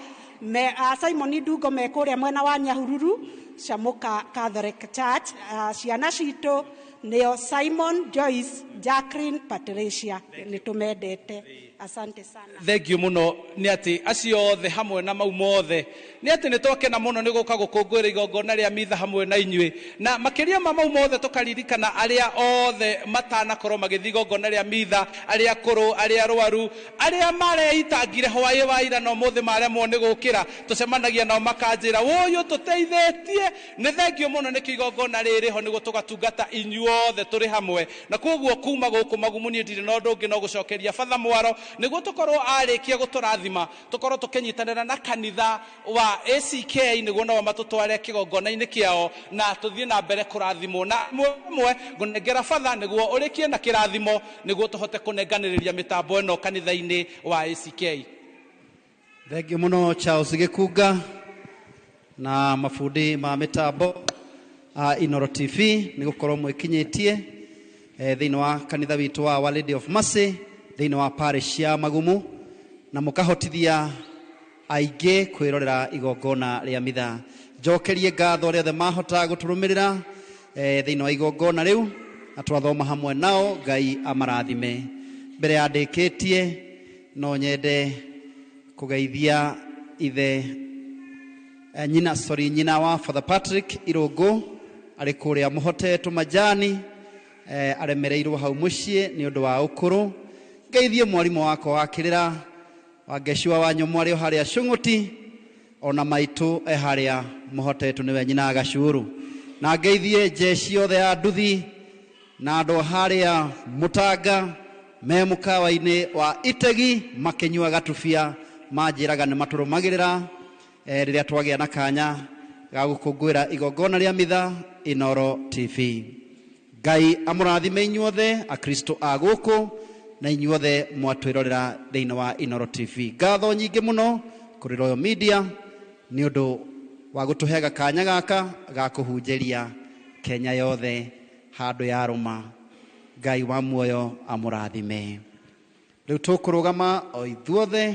Simon Ndungo me kũrĩa mwena wa Nyahururu, Shamuka Catholic Church. Ciana citũ nĩo Simon, Joyce, Jacqueline, Patricia, nĩ tũmendete. Asante sana. Thank you mũno nĩ atĩ acio othe hamwe na mau mothe nĩ atĩ nĩ twakena mũno nĩ gũka gũkũngũĩra igongona rĩa mitha hamwe na inyuĩ, na makĩria ma mau mothe tũkaririkana arĩa othe matanakorwo magĩthiĩ igongona rĩa mitha, arĩa akũrũ, arĩa arwaru, arĩa mareitangire hwaĩ wa ira na ũmũthĩ maremwo nĩ gũkĩra, tũcemanagia nao makanjĩra ũyũ tũteithĩtie. Nĩ thank you mũno nĩkĩo igongona rĩrĩ ho nĩguo tũgatungata inyuothe tũrĩ hamwe. Na koguo kuma gũkũ Magumu niĩ ndirĩ na ũndũ ũngĩ no gũcokeria Father Mwaro nĩguo tũkorwo arĩkia gũtũrathima, tũkorwo tũkĩnyitanĩra na kanitha wa ACK nĩguo nao matũtware kĩgongona-inĩ kĩao na tũthiĩ na mbere kũrathimwo. Na mwe ngũnengera Father nĩguo ũrĩkie na kĩrathimo nĩguo tũhote kũnenganĩrĩria mĩtambo ĩno kanitha-inĩ wa ACK. Thank you mũno Charles Gĩkunga na mabundi ma mĩtambo a Inooro TV nĩ gũkorwo mwĩkinyĩtie thĩinĩ wa kanitha witũ wa Our Lady of Mercy thĩinĩ wa parish ya Magumu, na mũkahotithia aingĩ kwĩrorera igongona rĩa mitha. Njokerie ngatho arĩa othe mahota gũtũrũmĩrĩra thĩinĩ wa igongona rĩu, na twathoma hamwe nao. Ngai amarathime. Mbere ya ndĩkĩtie no nyende kũgeithia ithe nyina, sorry, nyina wa Father Patrick Irũngũ arĩ kũrĩa Mũhotetwo Majani, aremereirwo hau mũciĩ nĩ ũndũ wa ũkũrũ. Ngeithie mwarimũ wakwa wa kĩrĩra wa Ngecua wa Nyũmũ arĩ o harĩa Cũng'ũti, ona maitũ e harĩa Mũhotetwo nĩwe nyina Gacuru. Na ngeithie jeshi yothe ya nduthi na andũ harĩa Mũtanga me mũkawa-inĩ wa Itegi makĩnyua gatubia, manjĩraga nĩ matũrũmagĩrĩra rĩrĩa twagĩa na kanya ga gũkũngũĩra igongona rĩa mitha Inooro TV. Ngai amũrathime inyuothe Akristo a gũkũ na inyuothe mwatwĩrorera thĩinĩ wa Inooro TV. Ngatho nyingĩ mũno kũrĩ Royal Media nĩ ũndũ wa gũtũhe gakanya gaka ga kũhunjĩria Kenya yothe handũ ya rũma. Ngai wa muoyo amũrathime. Rĩu tũkũrũgama o ithuothe,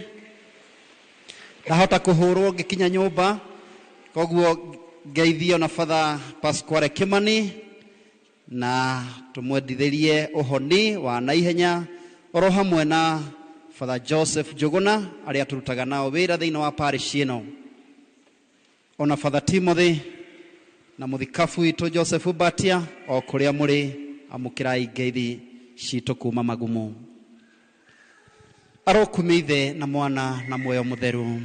ndahota kũhũrwo ngĩkinya nyũmba, koguo ngeithio na Father Pasquale Kimani Na tũmwendithĩrie ũhoni wa naihenya oro hamwe na Father Joseph Njuguna arĩa tũrutaga nao wĩra thĩinĩ wa parish ĩno, ona Father Timothy na mũthikabu witũ Joseph Batia, o kũrĩa mũrĩ, amũkĩrai ngeithi citũ kuma Magumu. Arokumia Ithe na Mwana na Muoyo Mũtheru.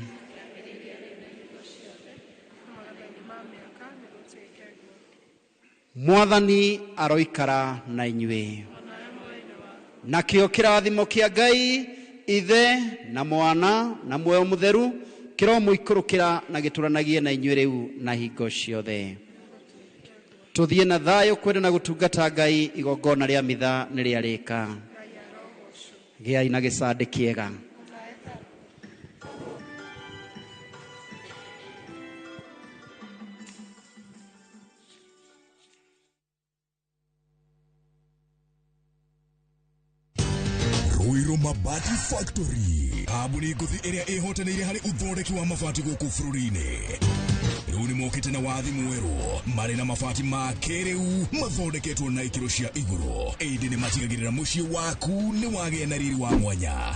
Mwathani aroikara na inyuĩ. Nakĩo kĩrathimo kĩa Ngai Ithe na Mwana na Muoyo Mũtheru kĩromũikũrũkĩra na gĩtũranagie na inyuĩ rĩu na hingo ciothe. Tũthiĩ na thayũ kwenda na gũtungata Ngai, igongona rĩa mitha nĩ rĩarĩka. Gĩai na gĩcandĩ kĩega. Ruiru Mabati Factory, kambuni ngũthi ĩrĩa ĩhotanĩire harĩ ũthondeki wa mabati gũkũ bũrũri-inĩ. Rĩu nĩ mokĩte na wathi mwerũ, marĩ na mabati ma kĩrĩu mathondeketwo na ikĩro cia igũrũ, ĩndĩ nĩ matigagĩrĩra mũciĩ waku nĩ wagĩa na riri wa mwanya.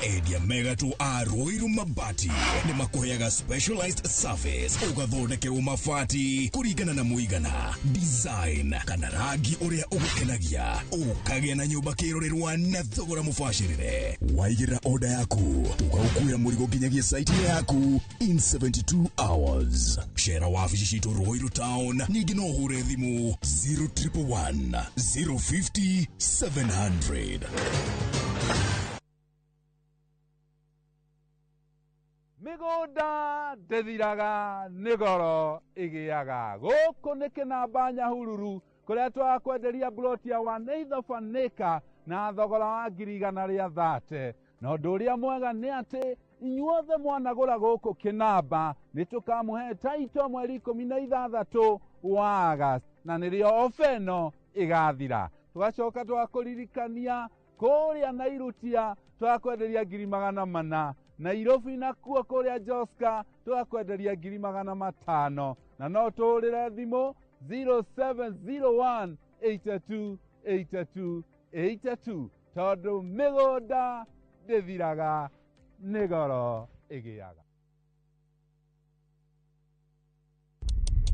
Endia megatũ a Ruiru Mabati nĩ makũheaga specialized service, ũgathondekerwo mabati kũringana na mũigana, design kana rangi ũrĩa ũgũkenagia, ũkagĩa na nyũmba kĩrorerwa na thogora mũbacĩrĩre. Waigĩrĩra order yaku, tũgagũkuĩra mũrigo nginyagia site yaku in 72 hours. Cera wabici citũ Ruiru Town, ningĩ no ũhũre thimũ 0111 050 700. Mĩgũnda ndĩthiraga nĩ goro ĩgĩaga. Gũkũ nĩ kĩnamba Nyahururu kũrĩa twakwenderia mburoti ya 1/8 of an acre na thogora wa 130,000. Na ũndũ ũrĩa mwega nĩ atĩ inyuothe mwanagũra gũkũ kĩnamba nĩ tũkamũhe taito mweri 16 wa August, na nĩrĩo ofa ĩno ĩgathira. Tũgacoka twakũririkania kũrĩa Nairutia twakwenderia 400,000, Nairobi nakuo kũrĩa Joska twakwenderia 500,000, na no tũhũrĩre thimũ 0701 82 82 82, tondũ mĩgũnda ndĩthiraga nĩ goro ĩgĩaga.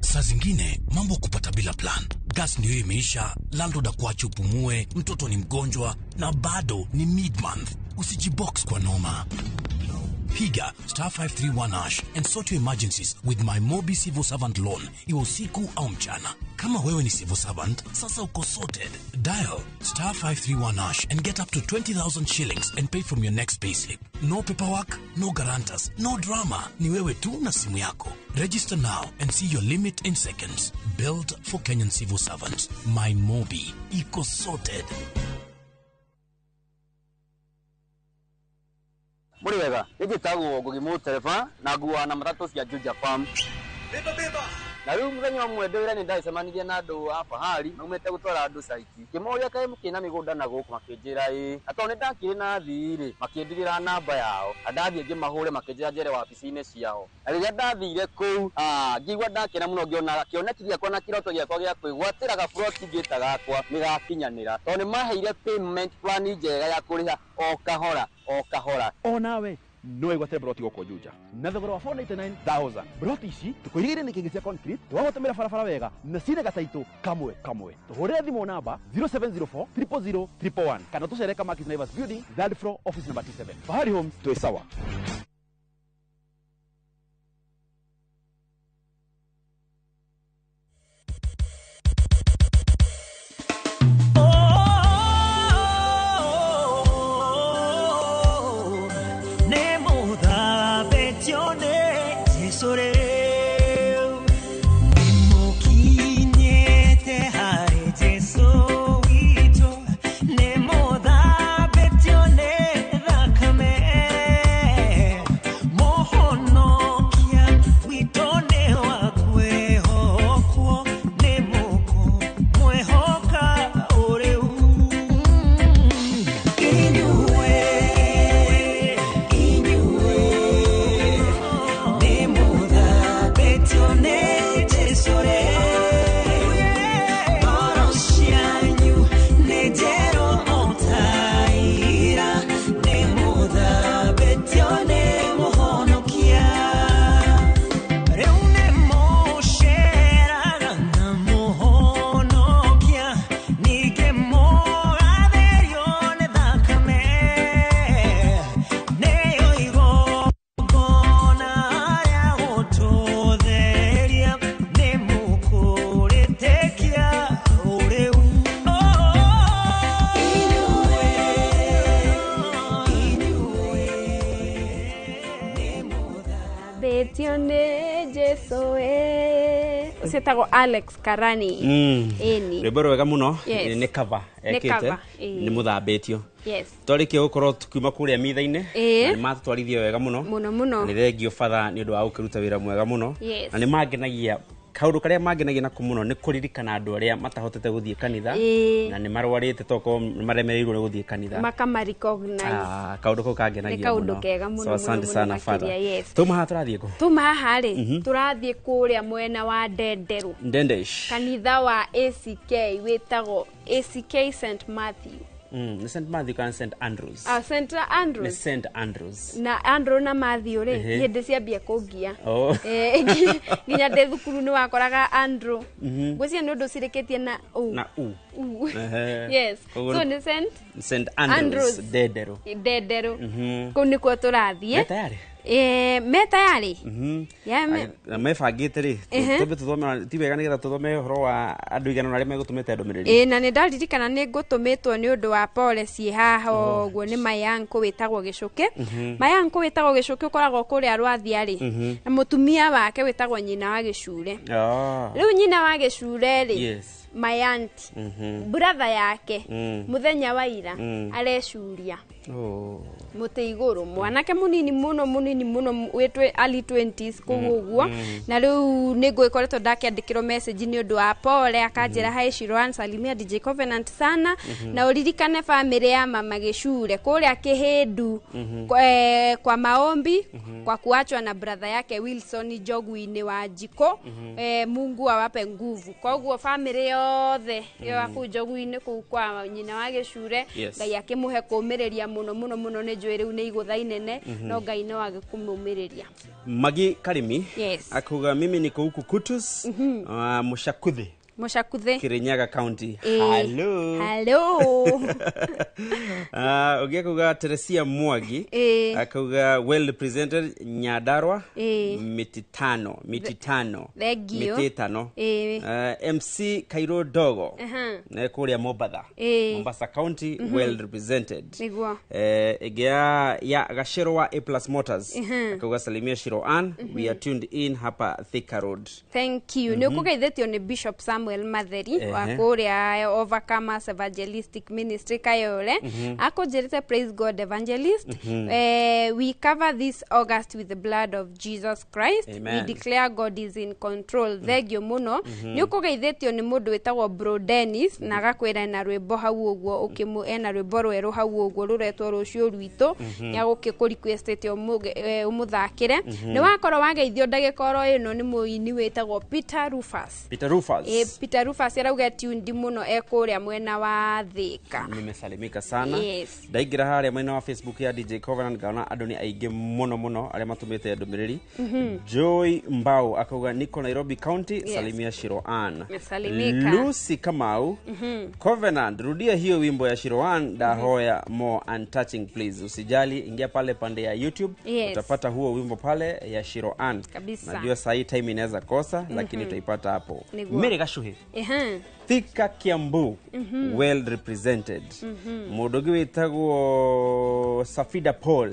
Saa zingine mambo kupata bila plan. Gas ndio imeisha, landlord akuache upumue, mtoto ni mgonjwa na bado ni mid-month. Usijibox kwa noma. Piga star 531 hash and sort your emergencies with my Mobi Civil Servant Loan, iwe usiku au mchana. Kama wewe ni civil servant, sasa uko sorted. Dial star 531 hash and get up to 20,000 shillings and pay from your next payslip. No paperwork, no guarantors, no drama. Ni wewe tu na simu yako. Register now and see your limit in seconds. Built for Kenyan civil servants. My Mobi. Iko sorted. Mũrĩ wega, njĩtagwo Ngugi Mũtereba na nguaga na matatũ cia Juja Farm. Na rĩu mũthenya ũmwe ndĩ wĩra nĩ ndacemanirie na andũ a Fahari maumĩte gũtwara andũ caiti. Ngĩmoria kaĩ mũkĩrĩ na mĩgũnda na gũkũ, makĩnjĩra ĩĩ. Na tondũ nĩ ndakĩrĩ na athii rĩ, makĩndigĩra namba yao. Na ndathiĩ ngĩmahũre makĩnjĩra njere wabici-inĩ ciao. Na rĩrĩa ndathire kũu, ngĩigua ndakena mũno ngĩona kĩoneki gĩakwa na kĩroto gĩakwa gĩa kwĩgwatĩra gaburoti ngĩta gakwa nĩ gakinyanĩra. Tondũ nĩ maheire payment plan njega ya kũrĩha o kahora o kahora. Onawe no wĩgwatĩre broti gũkũ Juja na thogora wa 499,000. Broti ici tũkũirigĩire nĩ kĩngĩ cia concrete, tũgagũtũmĩra barabara wega na cirĩ gataitũ kamwe kamwe. Tũhũrĩre thimũ namba 0704 000 111 kana tũcere Kamakis Naivas Building, third floor, office number T7. Fahari Homes, twĩ sawa. Nemo da betione da kame. Jesu ũcio etagwo Alex Karani. Ĩni. Rwĩmbo rwega mũno. Yes. Nĩ cover Nĩ ekĩte. cover, ĩĩ. Nĩ mũthambĩtio. Yes. Twarĩkia gũkorwo tukiuma kũrĩa mitha-inĩ. Ĩĩ. Na nĩ matũtwarithia wega mũno. Mũno mũno. Nĩ thengio batha nĩ ũndũ wa gũkĩruta wĩra mwega mũno. Yes. Na nĩ mangenagia kaũndũ karĩa mangenagia nako mũno nĩ kũririkana andũ arĩa matahotete gũthiĩ kanitha. Ĩĩ. Na nĩ marwarĩte tokorwo nĩ maremereirwo nĩ gũthiĩ kanitha. Makama recognize. Ah, kaũndũ kau kangenagia Nĩ kaũndũ mũno. kega mũno, So, mũno, asante mũno sana makĩria, father. yes. Tuma haha tũrathiĩ kũ? Tuma haha rĩ, tũrathiĩ kũrĩa mwena wa Ndenderũ. Ndendesh. Kanitha wa ACK wĩtagwo ACK St Matthew. Nĩ St Matthew kana St Andrews? Ah, St Nĩ Andrews. St Andrews. Na Andrew na Matthew rĩ, hĩndĩ ciambia kũngia. Oh. Nginya ndĩ thukuru nĩ wakoraga Andrew. Ngwĩciria nĩ ũndũ cirĩkĩtie na U. Na U. U. Ehe. Yes. Koguo So nĩ St St Andrews, Andrews. Ndenderũ. Ndenderũ. Kũu nĩkuo tũrathiĩ. Me tayari? Me tayari? Yeah, Na mebangĩte rĩ, twambe tũthome, ti wega nĩgetha tũthome ũhoro wa andũ igana ũrĩa megũtũmĩte ndũmĩrĩri. Ĩĩ, na nĩ ndaririkana nĩ ngũtũmĩtwo nĩ ũndũ wa pole ciĩ haha ũguo nĩ mayanko wĩtagwo Gĩcũkĩ. Mayanko wĩtagwo Gĩcũkĩ ũkoragwo kũrĩa Rwathia rĩ, na mũtumia wake wĩtagwo nyina wa Gĩcure. Rĩu nyina wa Gĩcure rĩ, mayanti brother yake mũthenya wa ira arecuria mũtĩ igũrũ, mwanake mũnini mũno mũnini mũno wĩ early 20s kũu ũguo. Na rĩu nĩ ngũgĩkoretwo ndakĩandĩkĩrwo message nĩ ũndũ wa pole, akanjĩra hi Shiroan, salimia DJ Covenant sana, na ũririkane famĩlĩ ya mama Gĩcure kũrĩa Kĩhĩndu, kwa maombi kwa kuachwa na brother yake Wilson Njogu-inĩ wa Njiko. Mungu awape nguvu. Koguo famĩlĩ yothe ya kũu Njogu-inĩ kũu kwa nyina wa Gĩcure, Ngai akĩmũhe kũũmĩrĩria mũno mũno mũno. Nĩ njũĩ rĩu nĩ igũtha inene, no Ngai no agĩkũmũmĩrĩria. Magi Karimi akuga mimi niko huku Kutus, Mushakuthi, Mũcakuthe, Kirinyaga County. Hello. Hello. Ũngĩ akuga Teresia Mwagi, akuga well represented Nyandarua, mititano mititano. Thengio. Mititano. MC Kairo Dogo kũrĩa Mombatha, Mombasa County, well represented. Nĩguo. Ĩngĩ ya Gashero wa A Plus Motors, akauga salimia Shiroan, we are tuned in hapa Thika Road. Thank you. Nĩ ũkũgeithĩtio nĩ Bishop Samuel Matheri wa kũrĩa Overcomers Evangelistic Ministry Kayole. Akũnjĩrĩte praise God evangelist. We cover this August with the blood of Jesus Christ. Amen. We declare God is in control. Thengio mũno. Nĩ ũkũgeithĩtio nĩ mũndũ wĩtagwo Bro Dennis na agakwĩra ena rwĩmbo hau ũguo ũkĩmũ ena rwĩmbo rwerũ hau ũguo rũretwo rũciũ rwitũ, nĩ agũkĩkũ requestĩte ũmũthakĩre. Nĩ wakorwo wageithio ndagĩka oro ĩno nĩ mũini wĩtagwo Peter Rufus. Peter Rufus. Peter Rufus arauga tuned mũno e kũrĩa mwena wa Thika. Nimesalimika sana. Yes. Ndaingĩra harĩa mwena wa Facebook ya DJ Covenant ngaona andũ nĩ aingĩ mũno mũno arĩa matũmĩte ndũmĩrĩri. Joy Mbau akauga niko Nairobi County, salimia Shiroan. Mesalimika. Lucy Kamau, Covenant, rudia hiyo wimbo ya Shiroan, ndahoya more and touching please. Usijali, ingia pale pande ya YouTube, utapata huo wimbo pale ya Shiroan. Kabisa. Najua saa hii time inaweza kosa, lakini utaipata hapo. Niguo. Mary Gashuhe, Thika Kiambu, well represented. Mũndũ ũngĩ wĩtagwo Safida Paul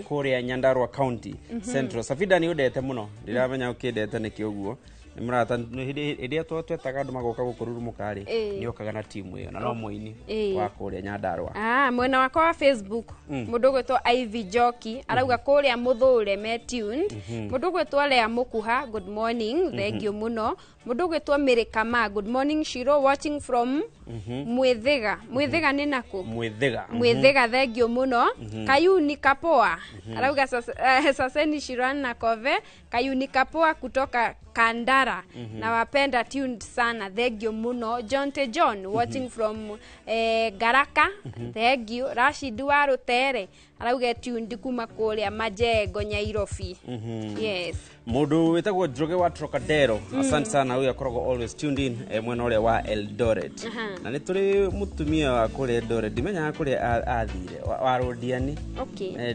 kũrĩa Nyandarua County Central. Safida nĩ ũndete mũno, ndiramenya ũkĩndete nĩkĩ ũguo. Nĩ mũrata hĩndĩ ĩrĩa twetaga andũ magoka gũkũ rurumũka rĩ, nĩ okaga na timu ĩyo na no mũini wa kũrĩa Nyandarua. Ah, mwena wakwa wa Facebook, mũndũ ũgwĩtwo Ivy Joki arauga kũrĩa mũthũre me tuned. Mũndũ ũgwĩtwo Lea Mũkuha, good morning, thengio mũno. Mũndũ ũgwĩtwo Mary Kama, good morning Shiro, watching from Mwithiga. Mwithiga nĩ nakũ? Mwithiga. Mwithiga, thengio mũno. Kayuni Kapoa arauga saseni Shiran na Kove, Kayuni Kapoa kutoka Kandara, na wapenda tuned sana, thengio mũno. John T John watching from Garaka, thengio. Rashid wa Rutere arauga tuned kuma kũrĩa Majengo Nyairobi. Yes. Mũndũ wĩtagwo Njoroge wa Trocadero, asante sana, huyu akoragwo always tuned in, mwena ũrĩa wa Eldoret. Na nĩ tũrĩ mũtumia wa kũrĩa Eldoret, ndimenyaga kũrĩa athire wa Rũndiani.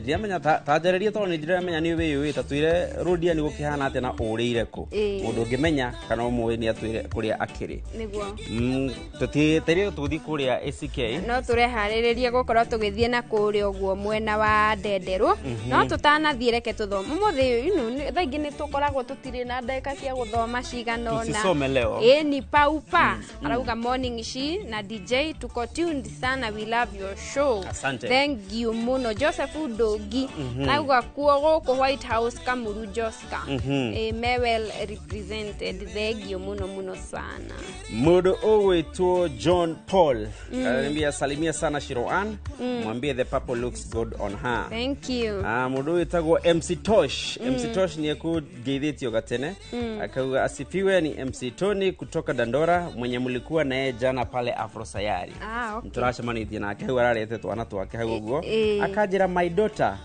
Ndiramenya ta njarĩrie tondũ nĩ ndiramenya nĩ wĩyũĩ, ta twĩre Rũndiani gũkĩhana atĩa na ũrĩire kũ. Mũndũ ũngĩmenya kana ũmũĩ nĩ atwĩre kũrĩa akĩrĩ. Nĩguo. Tũtietereire tũgĩthiĩ kũrĩa ACK. No tũreharĩrĩrie gũkorwo tũgĩthiĩ na kũrĩa ũguo mwena wa Ndenderũ. No tũtanathiĩ reke tũthome ũmũthĩ, thaa ingĩ nĩ Tũkoragwo tũtirĩ na ndagĩka cia gũthoma cigana ũna. Tusisome leo. Ĩ ni paupa arauga morning shi na DJ tuko tuned sana, we love your show. Asante. Thank you muno. Joseph Udogi arauga kuo gũkũ White House Kamuru Joska. Ĩ me well represented. Thank you muno muno sana. Mundu ũgwĩtwo John Paul ananiambia salimia sana Shiroan, mwambie the purple looks good on her. Thank you. Ah, mundu wĩtagwo MC Tosh. MC Tosh ni ekugeithĩtio gatene. Akauga asifiwe, ni MC Tony kutoka Dandora mwenye mlikuwa naye jana pale Afro Sayari. Ah, okay. Tũracemanĩtie nake hau ararete twana twake hau ũguo. Akanjĩra my daughter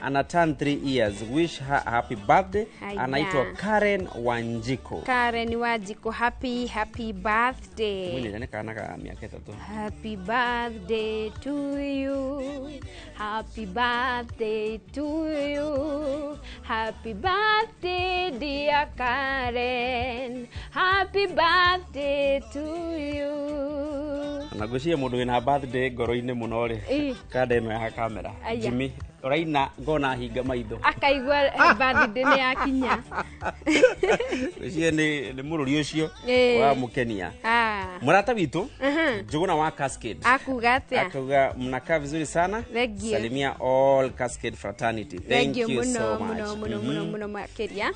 ana turn 3 years, wish her a happy birthday. Haya. Anaitwa Karen Wanjiko. Karen Wanjiko, happy happy birthday. Mwini nĩ kana ka mĩaka 3. Happy birthday to you. Happy birthday to you. Happy birthday dear Karen. Happy birthday to you. Na ngwĩciria mũndũ wĩna birthday ngoro-inĩ mũno rĩ, kanda ĩno ya kamera. Aya. Jimmy ũraina ngona hinga maitho. Akaigua birthday nĩ yakinya. Ngwĩciria nĩ mũrũri ũcio wa mũkenia. Ah. Mũrata witũ Njũgũna wa Cascade Akuga atĩa? Akauga mnakaa vizuri sana. Thank you. Salimia all Cascade fraternity. Thank you you muno so much. Muno muno muno muno makĩria.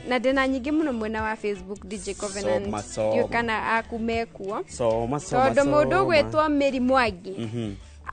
Na ndĩna nyingĩ mũno mwena wa Facebook DJ Covenant. Soma, soma. Ndiũĩ kana aku mekuo. Soma soma. Tondũ mũndũ soma. ũgwĩtwo Mary Mwangi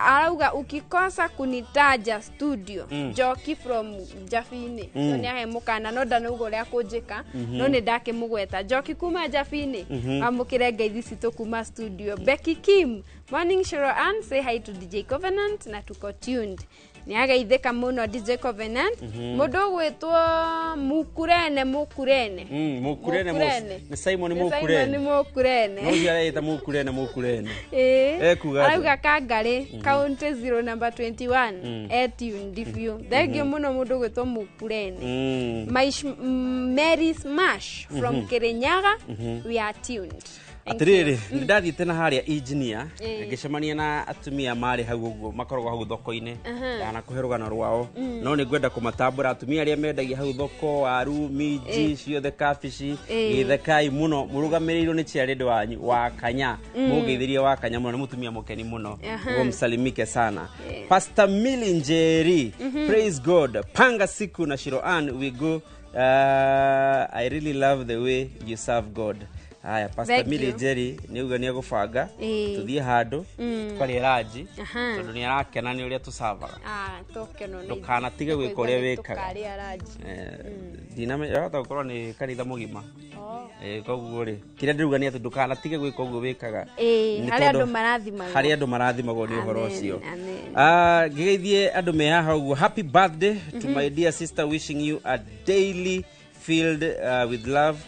arauga ukikosa kunitaja studio Njoki from Jafini. So nĩ ahe mũkana no ndanauga ũrĩa kũnjĩka, no nĩ ndakĩmũgweta Njoki kuma Jafini. Amũkĩre ngeithi citũ kuma studio. Becky Kim, morning Shiro Ann, say hi to DJ Covenant na tuko tuned. Nĩ ageithĩka mũno DJ Covenant. Mũndũ ũgwĩtwo Mukurene Mukurene. Mukurene Mukurene. Nĩ Simon Nĩ Simon Mukurene. Mukurene. No ũcio areĩta Mukurene Mukurene. Ĩĩ. Ekuga atĩa? Arauga Kangarĩ county 0 number 21 etuned biũ. Thank you mũno mũndũ ũgwĩtwo Mukurene. Mary Smash from Kirinyaga, we are tuned. Thank Atĩrĩrĩ, you. nĩ ndathiĩte na harĩa engineer ngĩcemania na atumia marĩ hau ũguo makoragwo hau thoko-inĩ. Ndanakũhe rũgano rwao, no nĩ ngwenda kũmatambũra atumia arĩa mendagia hau thoko waru minji ciothe kabici. Gĩthekai mũno mũrũgamĩrĩirwo nĩ chairlady wanyu wa Kanya. Mũngeithĩrie wa Kanya mũno, nĩ mũtumia mũkeni mũno. Ũguo msalimike sana. Pastor Milly Njeri, praise God, panga siku na Shiroan we go. I really love the way you serve God. Haya, Pastor Thank Milly you. Njeri nĩ uga nĩ egũbanga tũthiĩ handũ tũkarĩe ranji, tondũ nĩ arakena nĩ ũrĩa tũcavaga. Ah, tũkenwo nĩ Ndũkanatige gwĩka ũrĩa wĩkaga. Tũkarĩa ranji. Ndinamenya wahota gũkorwo nĩ kanitha mũgima. Oh. Koguo rĩ, kĩrĩa ndĩruga nĩ atĩ ndũkanatige gwĩka ũguo wĩkaga. Ĩĩ, Nĩ harĩa tondũ andũ marathimagwo. Harĩa andũ marathimagwo nĩ ũhoro Amen, ũcio. amen. Ah, ngĩgeithie andũ me haha ũguo, happy birthday to my dear sister, wishing you a daily filled with love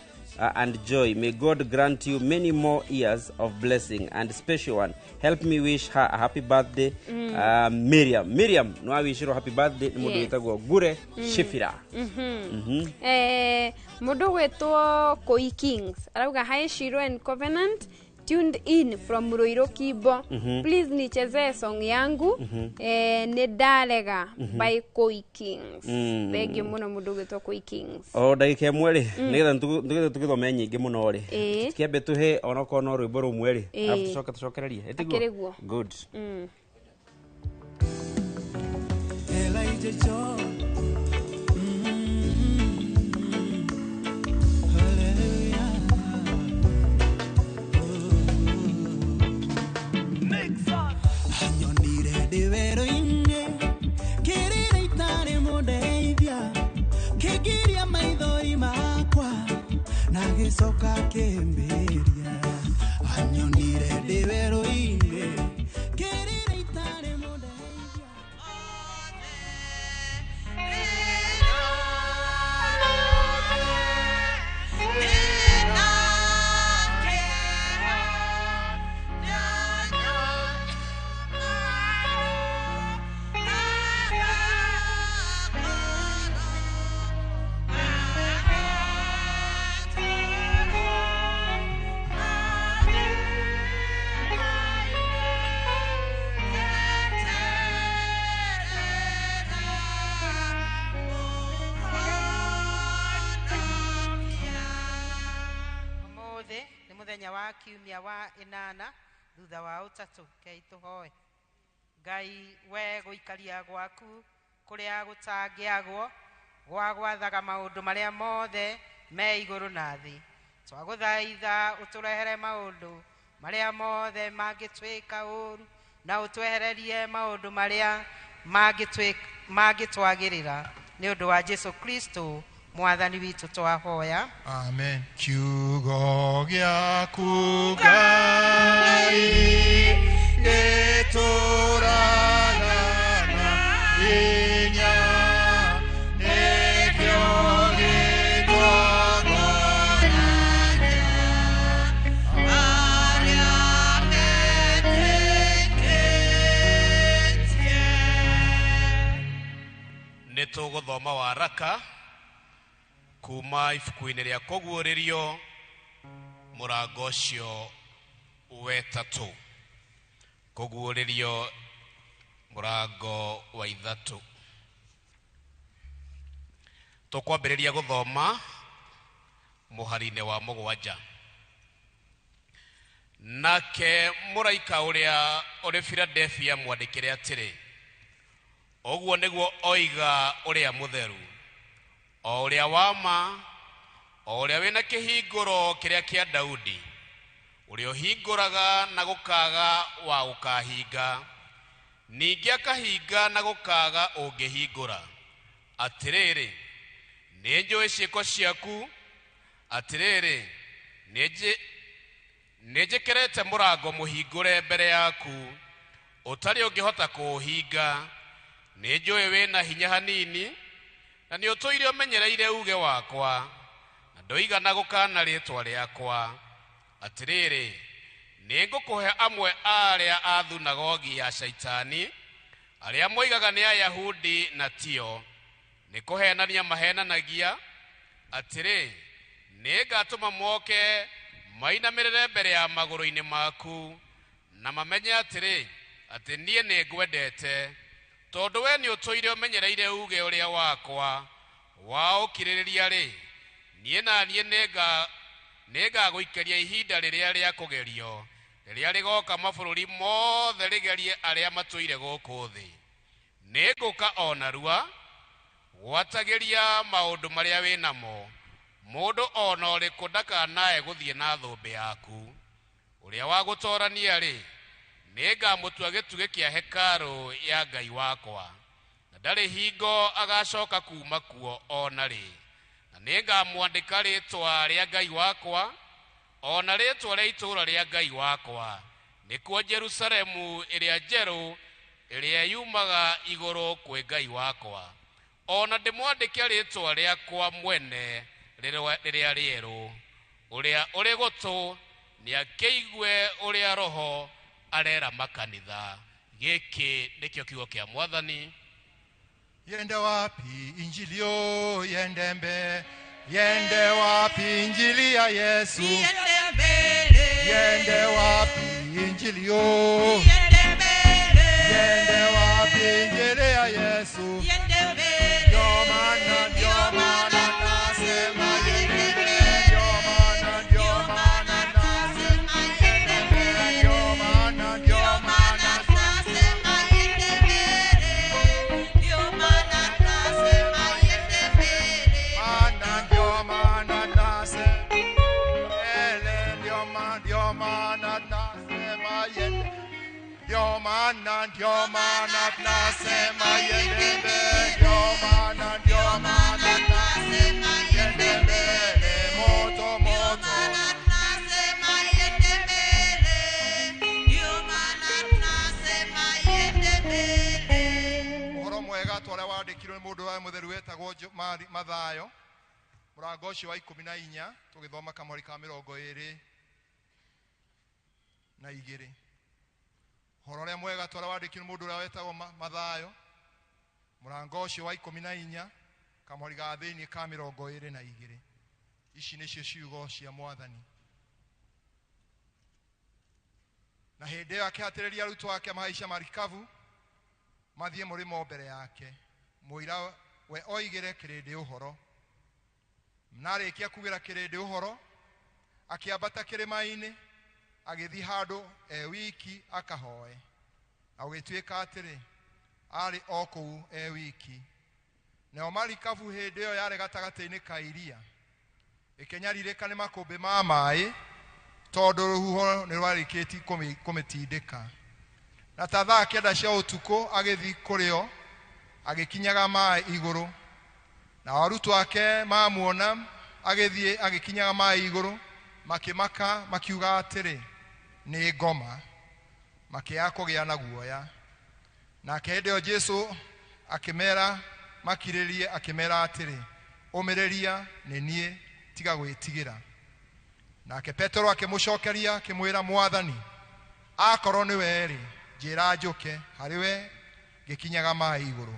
and joy. May God grant you many more years of blessing and special one. Help me wish her a happy birthday. Miriam. Miriam, no I wish you a happy birthday. Nĩ mũndũ wĩtagwo Gure Shifira. Mũndũ ũgwĩtwo Koi Kings arauga hi Shiro and Covenant, tuned in from Ruiru Kibo. Please nichezee song yangu nĩ ndarega by Koi Kings. Thank you mũno mũndũ ũgwĩtwo Koi Kings. O ndagĩka ĩmwe rĩ, nĩgetha tũgĩthome nyingĩ mũno rĩ, kĩambe tũhe onokorwo no rwĩmbo rũmwe rĩ, arabu tũcoke tũcokererie. Ĩtiguo? Akĩrĩ guo. Good. Elijah Joy. Hallelujah. Anyonire ndĩ werũ-inĩ, kĩrĩra itarĩ mũndeithia, kĩngiria maithori makwa, na gĩcoka kĩmbĩria. Anyonire ndĩ werũ-inĩ, kĩrĩra itarĩ mũndeithia. Thank you. wa kiumia wa 8 thutha wa ũtatũ. Kei tũhoe. Ngai we gũikaria gwaku kũrĩa gũtangĩagwo gwa gwathaga maũndũ marĩa mothe me igũrũ na thĩ, twagũthaitha ũtũrehere maũndũ marĩa mothe mangĩtwĩka ũru na ũtwehererie maũndũ marĩa mangĩtwagĩrĩra nĩ ũndũ wa Jesu Kristo mwathani witũ twahoya. Amen. Kiugo gĩaku Ngai gĩtũũraga na hinya, nĩkĩo gĩtongoragia arĩa metĩkĩtie. Nĩ tũgũthoma waraka kuma ibuku-inĩ rĩa Kũguũrĩrio mũrango ũcio wetatũ. Kũguũrĩrio mũrango wa 3. Tũkwambĩrĩria gũthoma mũhari-inĩ wa 7. Nake mũraika ũrĩa ũrĩ Filadelfia mwandĩkĩre atĩrĩ, ũguo nĩguo oiga ũrĩa mũtheru, o ũrĩa wa ma, o ũrĩa wĩna kĩhingũro kĩrĩa kĩa Daudi, ũrĩa ũhingũraga na gũkaga wa gũkahinga, ningĩ akahinga na gũkaga ũngĩhingũra. Atĩrĩrĩ, nĩ njũĩ ciĩko ciaku, atĩrĩrĩ, nĩ njĩkĩrĩte mũrango mũhingũre mbere yaku, ũtarĩ ũngĩhota kũũhinga. Nĩ njũĩ wĩna hinya hanini, na nĩ ũtũire ũmenyereire uge wakwa, na ndũigana gũkaana rĩĩtwa rĩakwa. Atĩrĩrĩ, nĩ ngũkũhe amwe a arĩa a thunagogi ya Shaitani, arĩa moigaga nĩ Ayahudi na tio, nĩ kũheenania maheenanagia. Atĩrĩ, nĩ ngatũma moke mainamĩrĩre mbere ya magũrũ-inĩ maku, na mamenye atĩrĩ, atĩ niĩ nĩ ngwendete, tondũ we nĩ ũtũire ũmenyereire uge ũrĩa wakwa wa ũkirĩrĩria-rĩ, niĩ na niĩ nĩngagũikĩria ihinda rĩrĩa rĩa kũgerio, rĩrĩa rĩgoka mabũrũri mothe rĩgerie arĩa matũire gũkũ thĩ. Nĩngũka o narua, gwatagĩria maũndũ marĩa wĩ namo, mũndũ o na ũrĩkũ ndakanae gũthiĩ na thũmbĩ yaku. Ũrĩa wa gũtoorania-rĩ, nĩngamũtua gĩtugĩ kĩa hekarũ ya Ngai wakwa, na ndarĩ hingo agacoka kuuma kuo o na rĩ. Na nĩngamwandĩka rĩĩtwa rĩa Ngai wakwa, o na rĩĩtwa rĩa itũũra rĩa Ngai wakwa, nĩkuo Jerusalemu ĩrĩa njerũ, ĩrĩa yumaga igũrũ kwĩ Ngai wakwa, o na ndĩmwandĩke rĩĩtwa rĩakwa mwene rĩrĩa rĩerũ. Ũrĩa ũrĩ gũtũ nĩakĩigue ũrĩa Roho arera makanitha. Gĩkĩ nĩkĩo kiugo kĩa Mwathani. Yende wapi injili yo, yende mbe, yende wapi injili ya Yesu, Yende mbele, yende wapi injili yo, yende mbele, yende wapi injili ya Yesu, yende mbele, ndio maana nasema yende mbele, ndio maana nasema yende mbele, ndio maana nasema yende mbele, ndio maana nasema yende mbele, maana ndio maana nasema mbele, ndio maana nasema yende, ndio maana nasema yende mbele, ndio maana nasema yende mbele, moto moto nasema yende mbele, ndio maana nasema yende mbele. Ũhoro mwega ta ũrĩa wandĩkirwo nĩ mũndũ wa mũtheru wetagwo Mathayo, mũrango ũcio wa 14, tũgĩthoma kamweri ka 22. Ũhoro ũrĩa mwega ta ũrĩa wandĩkirwo nĩ mũndũ ũrĩa wetagwo Mathayo, mũrango ũcio wa 14, kamweri ga thĩinĩ ka 22. Ici nĩcio ciugo cia Mwathani. Na hĩndĩ ĩyo akĩhatĩrĩria arutwo ake mahaice marikabu mathiĩ mũrĩmo mbere yake, mũira we oigĩre kĩrĩndĩ ũhoro. Na arĩkia kugĩra kĩrĩndĩ ũhoro, akĩambata kĩrĩma-inĩ, Agĩthiĩ handũ e wiki akahoe. Na gũgĩtuĩka atĩrĩ, arĩ o kũu e wiki. Nayo marikabu hĩndĩ ĩyo yarĩ gatagatĩ-inĩ ka iria, ĩkĩnyarirĩka nĩ makũmbĩ ma maaĩ, tondũ rũhuho nĩ rwarĩkĩtie kũmĩtindĩka. Na ta thaa 9 cia ũtukũ agĩthiĩ kũrĩ o, agĩkinyaga maaĩ igũrũ. Nao arutwo ake mamuona agĩthiĩ agĩkinyaga maaĩ igũrũ, makĩmaka makiuga atĩrĩ, nĩ ngoma, makĩaga kũgĩa na guoya. Nake hĩndĩ ĩyo Jesũ akĩmera makirĩrie, akĩmera atĩrĩ, ũmĩrĩria, nĩ niĩ, tiga gwĩtigĩra. Nake Petero akĩmũcokeria akĩmwĩra, Mwathani, akorwo nĩ we-rĩ, njĩra njũke harĩ we ngĩkinyaga maaĩ igũrũ.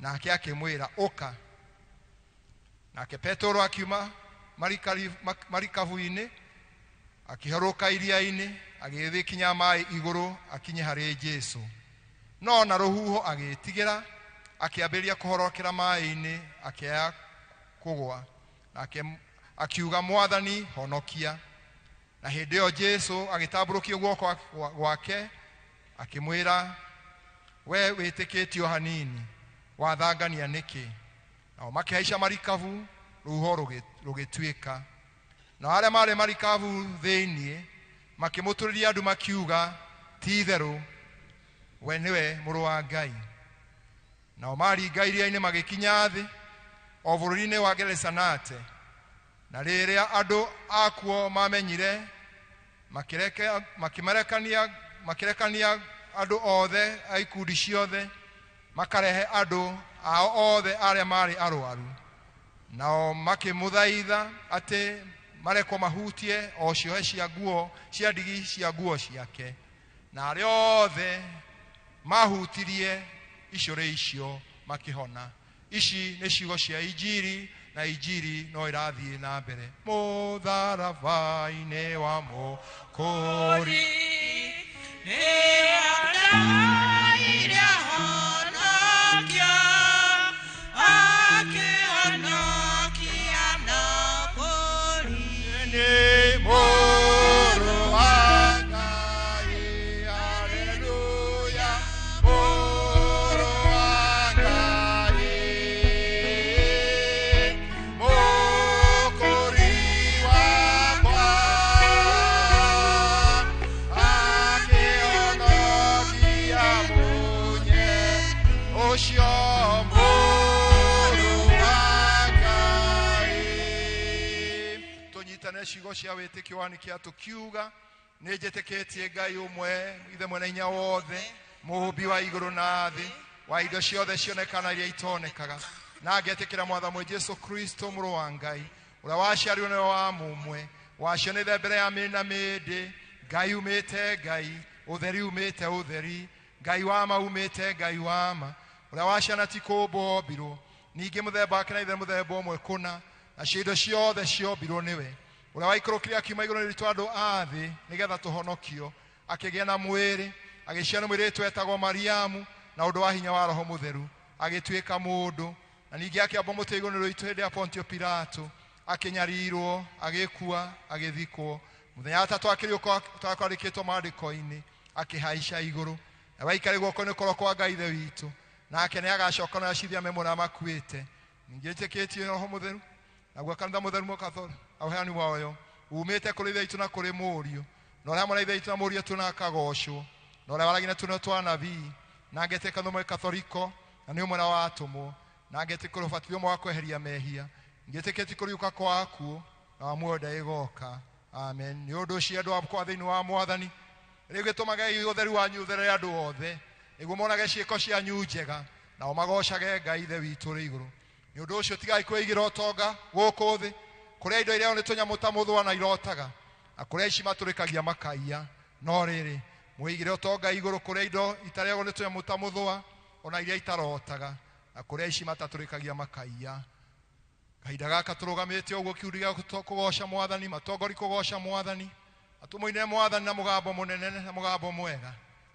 Nake akĩmwĩra, ũka. Nake Petero akiuma marikabu-inĩ, akĩharũka iria-inĩ, agĩthiĩ kinya maaĩ igũrũ akinye harĩ Jesũ. No na rũhuho agĩĩtigĩra, akĩambĩrĩria kũhorokera maaĩ-inĩ, akĩaya kũgũa. Nake akiuga, Mwathani, honokia. Na hĩndĩ ĩyo Jesũ agĩtambũrũkia guoko gwake, akĩmwĩra, we wĩtĩkĩtie o hanini, wathangania nĩkĩ? Nao makĩhaica marikabu, rũhuho rũgĩtuĩka. Nao arĩa marĩ marikabu thĩinĩ makĩmũtũrĩria andũ makiuga, ti itherũ, we nĩwe mũrũ wa Ngai. Nao maringa iria-inĩ magĩkinya thĩ, o bũrũri-inĩ wa Genesanate. Na rĩrĩa andũ akuo mamenyire, makĩrekania andũ othe a ikundi ciothe, makarehe andũ ao othe arĩa marĩ arwaru. Nao makĩmũthaitha atĩ marekwo mahutie o ciohe cia nguo, cia ndigi cia nguo ciake. Na arĩa othe mahutirie icũrĩ icio makĩhona. Ici nĩ ciugo cia Injiri, na Injiri no ĩrathiĩ na mbere. Mũtharaba-inĩ wa Mũkũri nĩ mũrũ wa Ngai, haleluya, mũrũ wa Ngai, Mũkũri wakwa, akĩhonokia munye ũcio mũrũ wa Ngai. Tũnyitane ciugo cia wĩtĩkio wa nĩkĩa tũkiuga, nĩ njĩtĩkĩtie Ngai ũmwe, Ithe mwene hinya wothe, mũũmbi wa igũrũ na thĩ, wa indo ciothe cionekaga na iria itonekaga, na ngetĩkĩra Mwathani Jesũ Kristo mũrũ wa Ngai, ũrĩa waciarirwo nĩwe wa mũmwe, wacionire mbere ya mĩĩ na mĩndĩ, Ngai umĩte Ngai, ũtheri umĩte ũtheri, Ngai wa ma umĩte Ngai wa ma, ũrĩa waciana ti kũũmbwo ombirwo, ningĩ mũthemba wake na ithe mũthemba ũmwe kũna, nacio indo ciothe ciombirwo nĩwe, ũrĩa waikũrũkire akiuma igũrũ nĩ ritũ andũ a thĩ nĩgetha tũhonokio, akĩgĩa na mwĩrĩ, agĩciarwo mũirĩtu wetagwo Mariamu, na ũndũ wa hinya wa Roho Mũtheru, agĩtuĩka mũndũ, na ningĩ akĩambwo mũtĩ igũrũ nĩ rũitũ hĩndĩ ya Pontio Pilato, akĩnyarirwo, agĩkua, agĩthikwo. Mũthenya wa gatatũ akĩriũka ta kwandĩkĩtwo maandĩko-inĩ, akĩhaica igũrũ, na waikare guoko-inĩ kwa kwa Ngai Ithe witũ, nake nĩ agacoka na acithia memo na makuĩte. Ningĩ njĩtĩkĩtie Roho Mũtheru, naguo kanitha mũtheru mũkathori, ũheani wayo umĩte kũrĩ Ithe witũ na kũrĩ Mũriũ, na ũrĩa hamwe na Ithe witũ na Mũriũ tuna akagocwo, na ũrĩa waragia na tũnua twa anabii, na ngetĩka kanitha ũmwe Katholiko, na nĩ ũmwe na wa atũmwo, na ngetĩkĩra ũbatithio ũmwe wa kweheria mehia, ngĩtĩkĩtie kũriũka kwa akuũ, na wa muoyo ndagĩgoka. Amen. Nĩ ũndũ ũcio andũ akwa thĩinĩ wa Mwathani, rĩu gĩtũmagei ũtheru wanyu ũtherere andũ othe, nĩguo monage ciĩko cianyu njega, nao magocage Ngai Ithe witũ ũrĩ igũrũ. Nĩ ũndũ ũcio tigai kwĩigĩra ũtonga gũkũ thĩ, kũrĩa indo iria nĩ tũnyamũ ta mũthũa na irotaga, na kũrĩa ici matũrĩkagia makaiya. No rĩrĩ, mwĩigĩre ũtonga igũrũ kũrĩa indo itarĩagwo nĩ tũnyamũ ta mũthũa, ona iria itarotaga, na kũrĩa ici matatũrĩkagia makaiya. Kahinda gaka tũrũgamĩte ũguo kiundi gĩa kũgoca Mwathani, matongori kũgoca Mwathani, na tũmũinĩre Mwathani na mũgambo mũnene na mũgambo mwega,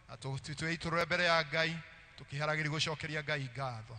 na twĩitũrũre mbere ya Ngai tũkĩharagĩria gũcokeria Ngai ngatho.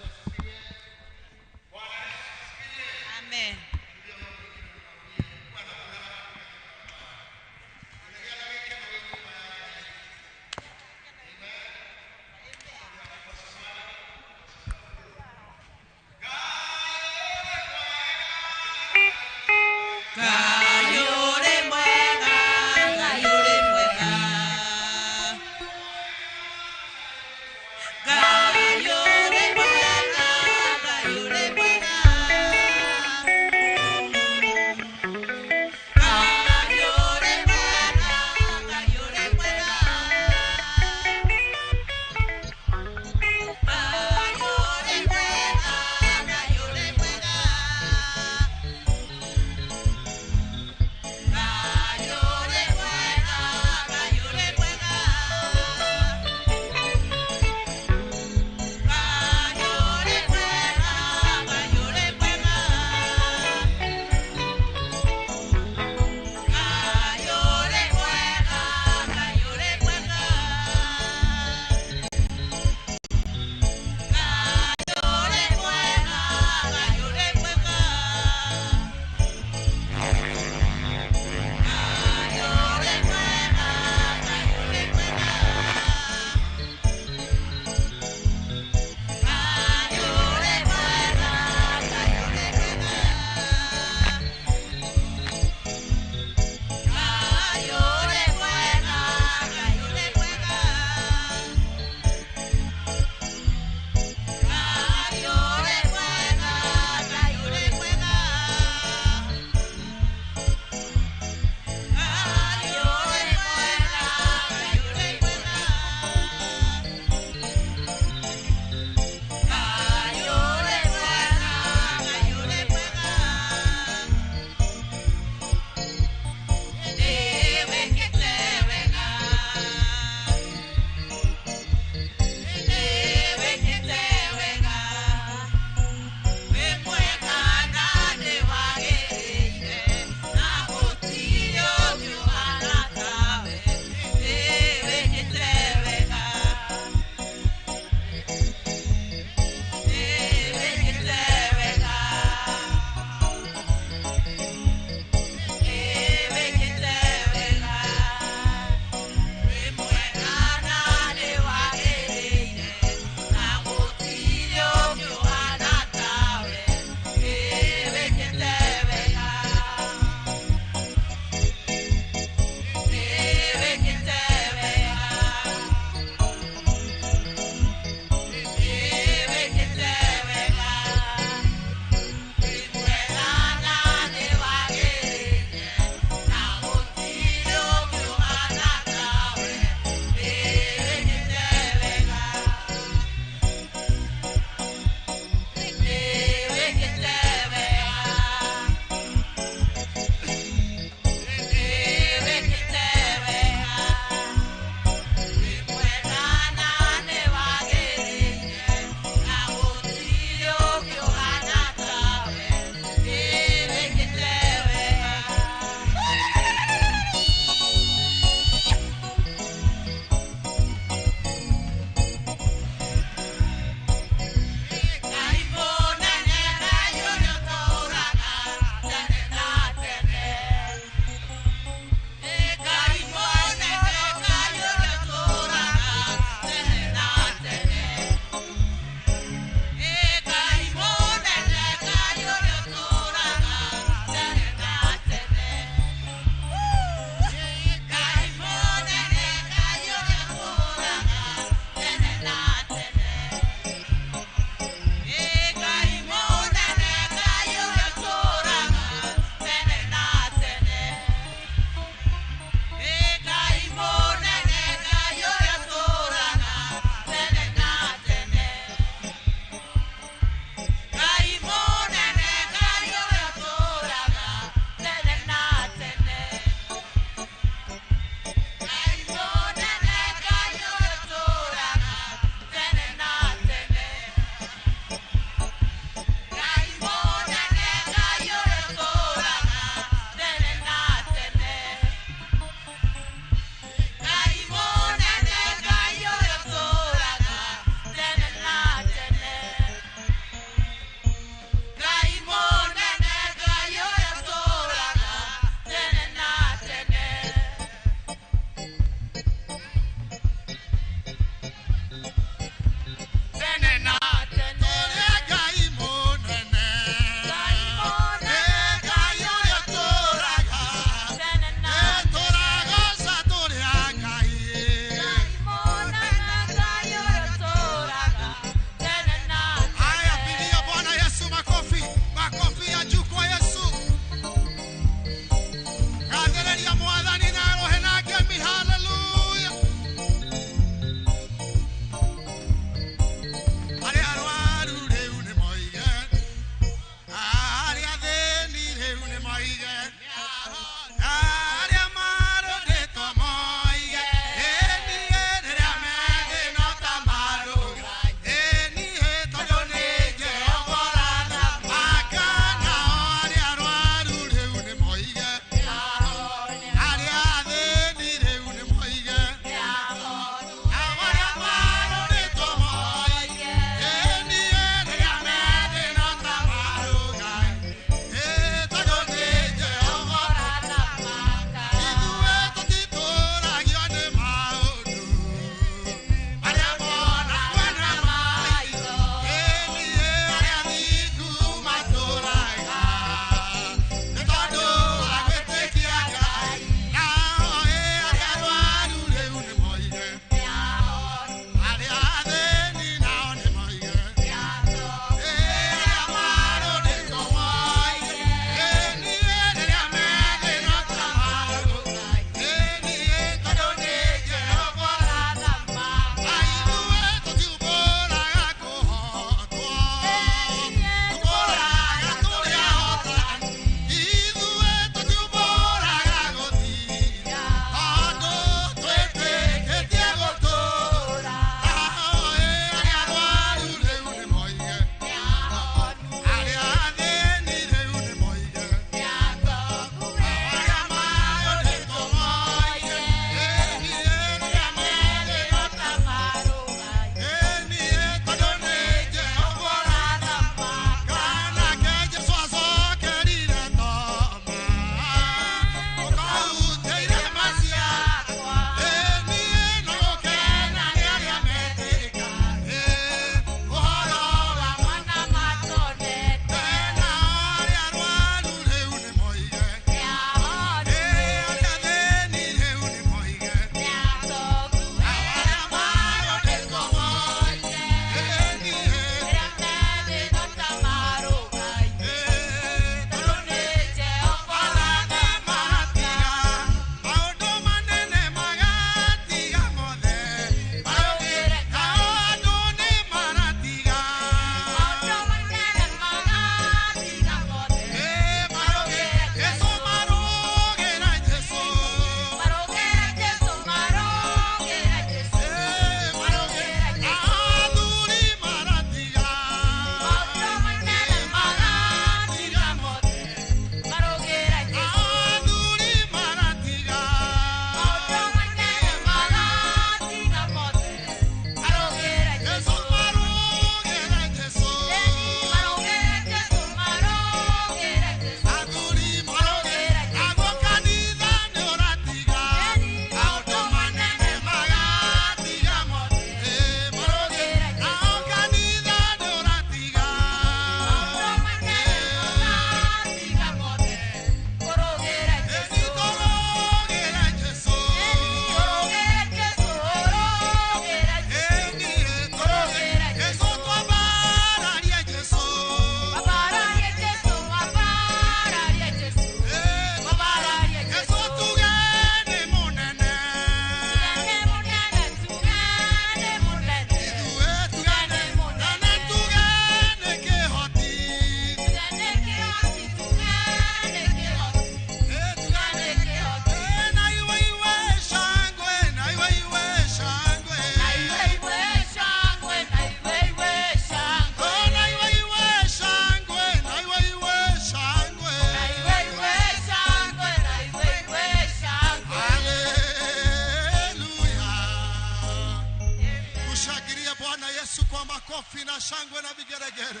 na vigeregere.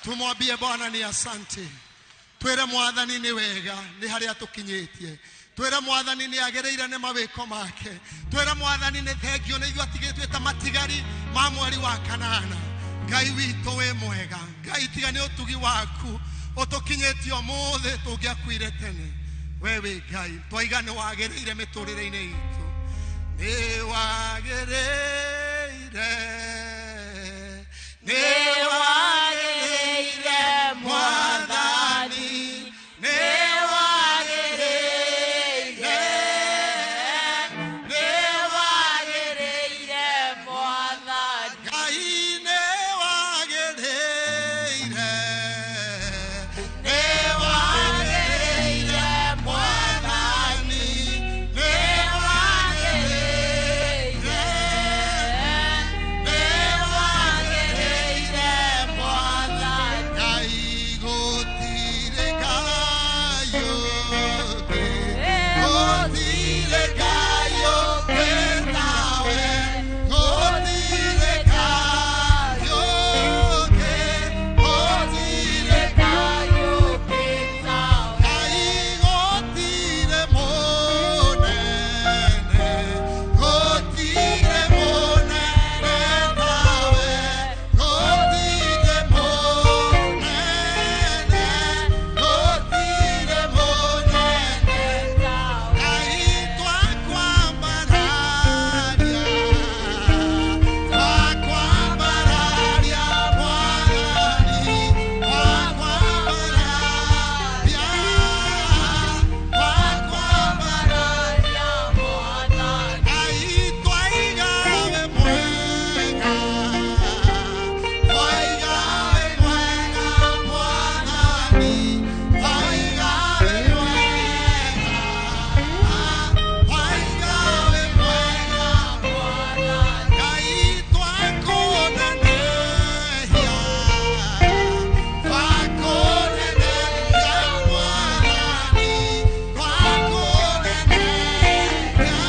Tumwambie Bwana ni asante. Twĩre Mwathani nĩ wega nĩ harĩa tũkinyĩtie. Twĩre Mwathani nĩ agĩrĩire nĩ mawĩko make. Twĩre Mwathani nĩ thengio nĩ ithuĩ atigĩtwe ta matigari ma mweri wa kanana. Ngai witũ wĩ mwega. Ngai tiga nĩ ũtugi waku ũtũkinyĩtie ũmũthĩ tũngĩakuire tene. We wĩ Ngai twaiga nĩ wagĩrĩire mĩtũrĩre-inĩ itũ. Nĩ wagĩrĩire, nĩ wagĩrĩire Mwathani, nĩ wagĩrĩire, nĩ wagĩrĩire Mwathani. Ngai nĩ wagĩrĩire, nĩ wagĩrĩire Mwathani, nĩ wagĩrĩire, nĩ wagĩrĩire Mwathani. Ngai gũtirĩ Ngai ũngĩ, gũtirĩ Ngai ũngĩ tawe, gũtirĩ Ngai ũngĩ, gũtirĩ Ngai ũngĩ tawe. Ngai gũtirĩ mũnene, gũtirĩ mũnene tawe, gũtirĩ mũnene, gũtirĩ mũnene tawe. Ngai twakwambararia, twakwambararia Mwathani, twakwambararia, twakwambararia Mwathani. Ngai twaiga we mwega, twaiga we mwega Mwathani, twaiga we mwega, twaiga we mwega Mwathani. Ngai twakũnenehia, twakũnenehia Mwathani, twakũnenehia,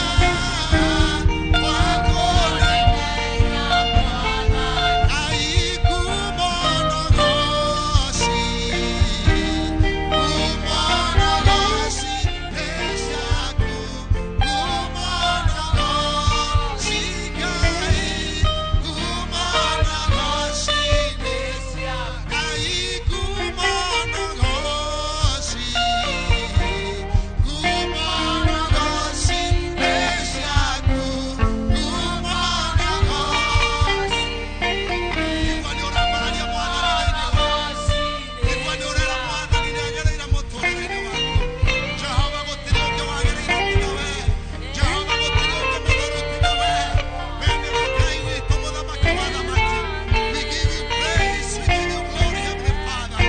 twakũnenehia Mwathani. Ngai ngumo na ũgoci, ngumo na ũgoci nĩ ciaku, ngumo na ũgoci Ngai, ngumo na ũgoci nĩ ciaku. Ngai ngumo na ũgoci, ngumo na ũgoci nĩ ciaku, ngumo na ũgoci. Igua nĩ ũrambararia Mwathani thĩinĩ waku. Igua nĩ ũrera Mwathani nĩ agĩrĩire mũtũrĩre-inĩ waku. Jehova gũtirĩ ũngĩ wagĩrĩire tiga we. Jehova gũtirĩ ũngĩ mũtheru tiga we. We nĩwe Ngai witũ, mũthamaki wa athamaki. We give you praise, we give you glory, Heavenly Father.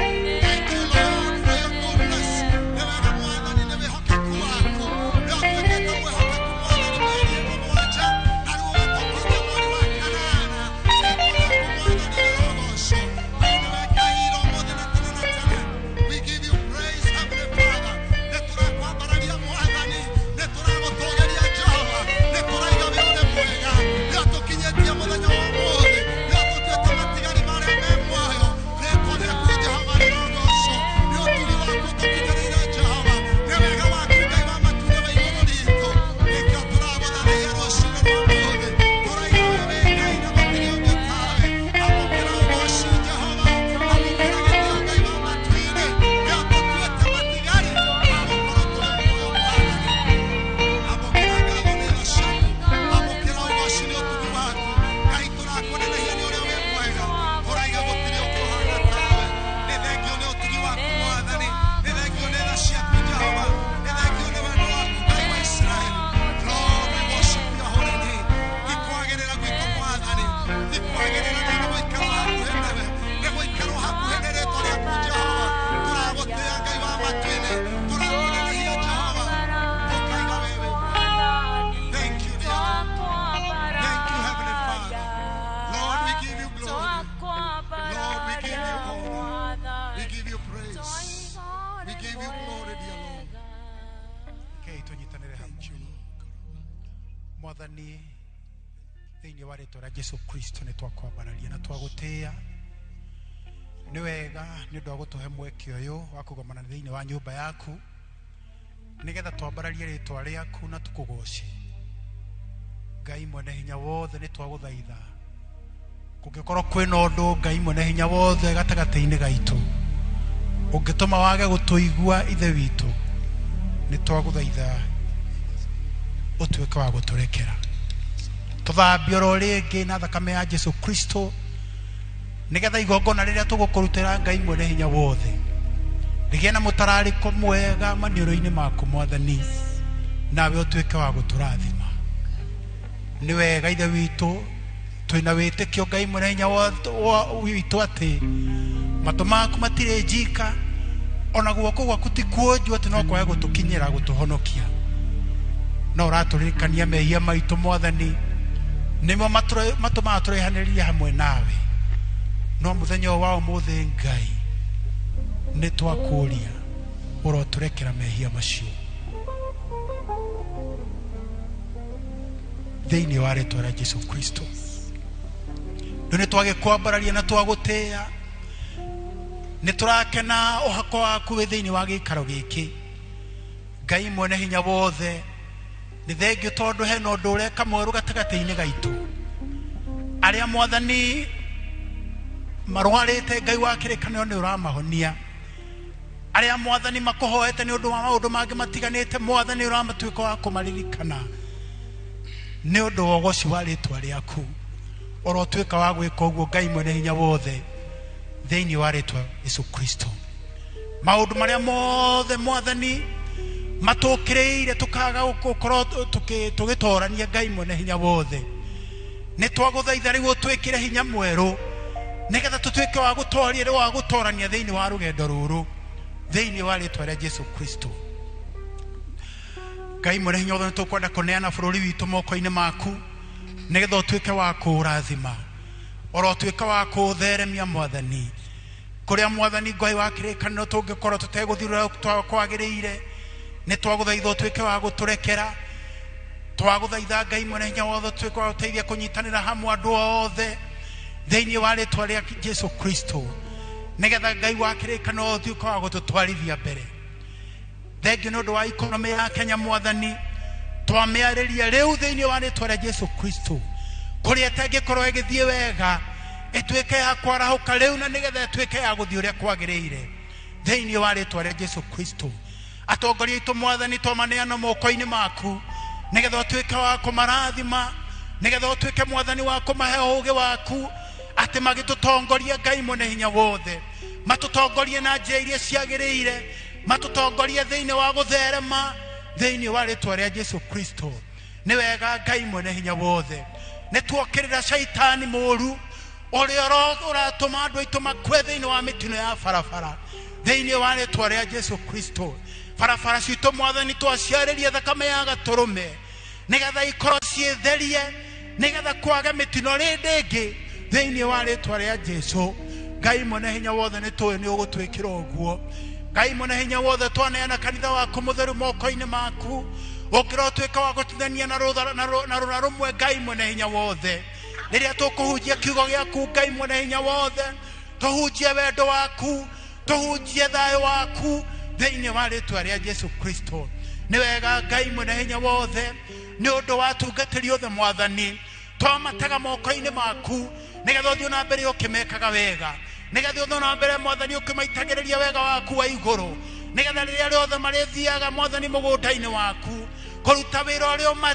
Thank you, Lord, for your goodness. Nĩ wega Mwathani, nĩ wĩhokeku waku. Nĩ ũtuĩkĩte mwĩhokeku Mwathani mĩeri ĩno mũgwanja, na rĩu ũgatũkinyia mweri wa kanana. Rĩĩtwa rĩaku Mwathani rĩrogocwo. We nĩwe Ngai ira ũmũthĩ na tene na tene. We give you praise, Heavenly Father. Nĩ tũrakwambararia Mwathani, nĩ tũragũtũgĩria Jehova, nĩ tũraiga we ũrĩ mwega. Nĩ ũtũkinyĩtie mũthenya wa ũmũthĩ, nĩ ũtũtuĩte matigari marĩa me muoyo. Rĩĩtwa rĩaku Jehova rĩrogocwo. Nĩ ũtugi waku ũtũkinyĩrĩire Jehova, nĩ wega waku Ngai wa matu-inĩ wa igũrũ ritũ. Nĩkĩo tũragũthathaiya rũcinĩ rwa ũmũthĩ. Tũraiga we wĩ Ngai na gũtirĩ ũngĩ tawe. Amũkĩra ũgoci Jehova, amũkĩra gĩtĩo Ngai wa matu-inĩ. Nĩ ũtũtuĩte matigari ma gũkorwo tũrĩ muoyo Mwathani. Amũkĩra ngatho nĩ tha ciaku, amũkĩra ũgoci nĩ ũtugi waku. Ngai tũrakũnenehia nĩ ũrĩa wĩ mwega. Tũraiga gũtirĩ ũngĩ ũhana tawe. Nĩ thengio nĩ ũtugi waku Mwathani, nĩ thengio nĩ tha ciaku Jehova, nĩ thengio nĩ wendo waku Ngai wa Isiraeli. Lord, we worship your holy name. Ti kwagĩrĩra gwitũ Mwathani, ti kwagĩrĩra nĩ gũikara hakuhĩ nawe, nĩ gũikara hakuhĩ nĩ rĩĩtwa rĩaku Jehova. Tũragũtĩĩa Ngai wa matu-inĩ, tũrakũnenehia Jehova, tũkaiga we wĩ mwega. Thank you, dear Lord. Thank you, Heavenly Father. Lord, we give you glory. Lord, we give you honor. We give you praise. We give you glory, dear Lord. Rekei tũnyitanĩre hamwe. Mwathani, thĩinĩ wa rĩtwa rĩa Jesu Kristo nĩ twakwambararia na twagũtĩĩa Nĩ wega nĩ ũndũ wa gũtũhe mweke ũyũ wa kũgomana thĩinĩ wa nyũmba yaku nĩgetha twambararie rĩtwa rĩaku na tũkũgoce. Ngai mwene hinya wothe, nĩ twagũthaitha kũngĩkorwo kwĩna ũndũ Ngai mwene hinya wothe gatagatĩ-inĩ gaitũ ũngĩtũma wage gũtũigua Ithe witũ, nĩ twagũthaitha ũtuĩke wa gũtũrekera. Tũthambie oro rĩngĩ na thakame ya Jesu Kristo nĩgetha igongona rĩrĩa tũgũkũrutĩra Ngai mwene hinya wothe rĩgĩe na mũtararĩko mwega maniũrũ-inĩ maku Mwathani, nawe ũtuĩke wa gũtũrathima. Nĩ wega Ithe witũ, twĩna wĩtĩkio Ngai mwene hinya witũ atĩ matũ maku matirĩ njika ona guoko gwaku ti kuonju atĩ no kwage gũtũkinyĩra gũtũhonokia, no ũratũririkania mehia maitũ Mwathani nĩmo matũmaga tũraihanĩrĩrie hamwe nawe. No mũthenya ũyũ wa ũmũthĩ Ngai nĩ twakũria ũrotũrekera mehia macio thĩinĩ wa rĩtwa rĩa Jesu Kristo. Rĩu nĩ twagĩkwambararia na twagũtĩĩa, nĩ tũrakena ũhako waku wĩ thĩinĩ wa gĩikaro gĩkĩ. Ngai mwene hinya wothe, nĩ thengio tondũ hena ũndũ ũreka mwerũ gatagatĩ-inĩ gaitũ. Arĩa Mwathani marwarĩte Ngai wa kĩrĩkanĩro nĩ ũramahonia. Arĩa Mwathani makũhoete nĩ ũndũ wa maũndũ mangĩ matiganĩte, Mwathani ũramatuĩka wa kũmaririkana nĩ ũndũ wa ũgoci wa rĩtwa rĩaku. Ũrotuĩka wa gwĩka ũguo Ngai mwene hinya wothe thĩinĩ wa rĩtwa Yesu Kristo. Maũndũ marĩa mothe Mwathani matũkĩrĩire tũkaga gũkorwo tũgĩtorania Ngai mwene hinya wothe, nĩ twagũthaitha rĩu ũtwĩkĩre hinya mwerũ nĩgetha tũtuĩke wa gũtoria rĩu wa gũtorania thĩinĩ wa rũgendo rũrũ thĩinĩ wa rĩtwa rĩa Jesu Kristo. Ngai mwene hinya wothe, nĩ tũkwenda kũneana bũrũri witũ moko-inĩ maku nĩgetha ũtuĩke wa kũũrathima, oro ũtuĩke wa kũũtheremia Mwathani. Kũrĩa Mwathani Ngai wa kĩrĩkanĩro tũngĩkorwo tũtegũthiĩ ũrĩa kwagĩrĩire, nĩ twagũthaitha ũtuĩke wa gũtũrekera. Twagũthaitha Ngai mwene hinya wothe ũtuĩke wa gũteithia kũnyitanĩra hamwe andũ othe thĩinĩ wa rĩtwa rĩa Jesu Kristo nĩgetha Ngai wa kĩrĩkanĩro ũtuĩke wa gũtũtwarithia mbere. Thengio nĩ ũndũ wa ikonomĩ ya Kenya Mwathani, twamĩarĩria rĩu thĩinĩ wa rĩtwa rĩa Jesu Kristo, kũrĩa ĩtangĩkorwo ĩgĩthiĩ wega ĩtuĩke ya kwarahũka rĩu na nĩgetha ĩtuĩke ya gũthiĩ ũrĩa kwagĩrĩire thĩinĩ wa rĩtwa rĩa Jesu Kristo. Atongoria aitũ Mwathani twamaneana moko-inĩ maku nĩgetha ũtuĩke wa kũmarathima, nĩgetha ũtuĩke Mwathani wa kũmahe ũũgĩ waku atĩ magĩtũtongoria Ngai mwene hinya wothe, matũtongorie na njĩra iria ciagĩrĩire, matũtongorie thĩinĩ wa gũtherema thĩinĩ wa rĩtwa rĩa Jesu Kristo. Nĩ wega Ngai mwene hinya wothe, nĩ tuokĩrĩra caitani mũũru ũrĩa ũratũma andũ aitũ makue thĩinĩ wa mĩtino ya barabara thĩinĩ wa rĩtwa rĩa Jesu Kristo. Barabara citũ Mwathani twaciarĩria thakame ya gatũrũme nĩgetha ikorwo ciĩtherie, nĩgetha kwage mĩtino rĩndĩ ĩngĩ thĩinĩ wa rĩtwa rĩa Jesu. Ngai mwene hinya wothe, nĩ tũĩ nĩ ũgũtwĩkĩra ũguo. Ngai mwene hinya wothe, twaneana kanitha waku mũtheru moko-inĩ maku, ũngĩrotuĩka wa gũtinania na rũra rũmwe Ngai mwene hinya wothe, rĩrĩa tũkũhunjia kiugo gĩaku Ngai mwene hinya wothe, tũhunjie wendo waku, tũhunjie thayũ waku thĩinĩ wa rĩtwa rĩa Jesu Kristo. Nĩ wega Ngai mwene hinya wothe, nĩ ũndũ wa atungatĩri othe Mwathani, twamatega moko-inĩ maku nĩgetha ũthiĩ na mbere ũkĩmekaga wega, nĩgetha ũthiĩ na mbere Mwathani ũkĩmaitagĩrĩria wega waku wa igũrũ, nĩgetha rĩrĩa rĩothe marĩthiaga Mwathani mũgũnda-inĩ waku kũruta wĩra ũrĩa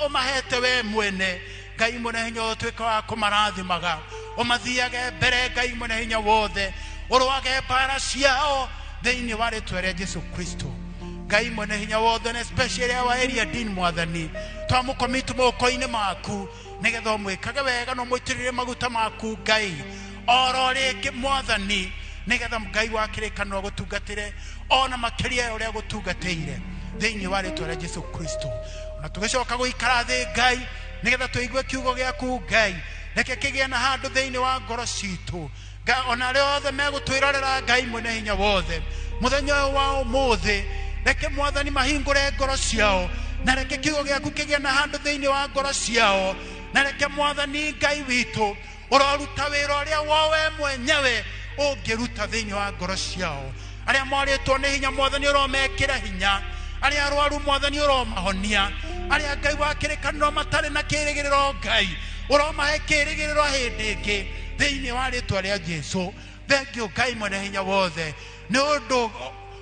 ũmahete we mwene, Ngai mwene hinya ũtuĩke wa kũmarathimaga, ũmathiage mbere Ngai mwene hinya wothe, ũrũage mbara ciao thĩinĩ wa rĩtwa rĩa Jesu Kristo. Ngai mwene hinya wothe, na especially our area dean Mwathani, twamũkomit moko-inĩ maku nĩgetha ũmwĩkage wega na ũmũitĩrĩrie maguta maku Ngai oro rĩngĩ Mwathani, nĩgetha Ngai wa kĩrĩkanĩro agũtungatĩre ona makĩria ya ũrĩa agũtungatĩire thĩinĩ wa rĩtwa rĩa Jesu Kristo. Na tũgĩcoka gũikara thĩ Ngai nĩgetha tũigue kiugo gĩaku Ngai, reke kĩgĩe na handũ thĩinĩ wa ngoro citũ. Ona arĩa othe megũtwĩrorera Ngai mwene hinya wothe mũthenya ũyũ wa ũmũthĩ, reke Mwathani mahingũre ngoro ciao, na reke kiugo gĩaku kĩgĩe na handũ thĩinĩ wa ngoro ciao, na reke Mwathani Ngai witũ ũroruta wĩra ũrĩa wowe mwenyewe Ũngĩruta thĩinĩ wa ngoro ciao. Arĩa morĩtwo nĩ hinya Mwathani ũromekĩra hinya. Arĩa arwaru Mwathani ũromahonia. Arĩa Ngai wa kĩrĩkanĩro matarĩ na kĩĩrĩgĩrĩro Ngai ũromahe kĩĩrĩgĩrĩro hĩndĩ ĩngĩ thĩinĩ wa rĩtwa rĩa Jesu. Thengiũ Ngai mwene hinya wothe, nĩ ũndũ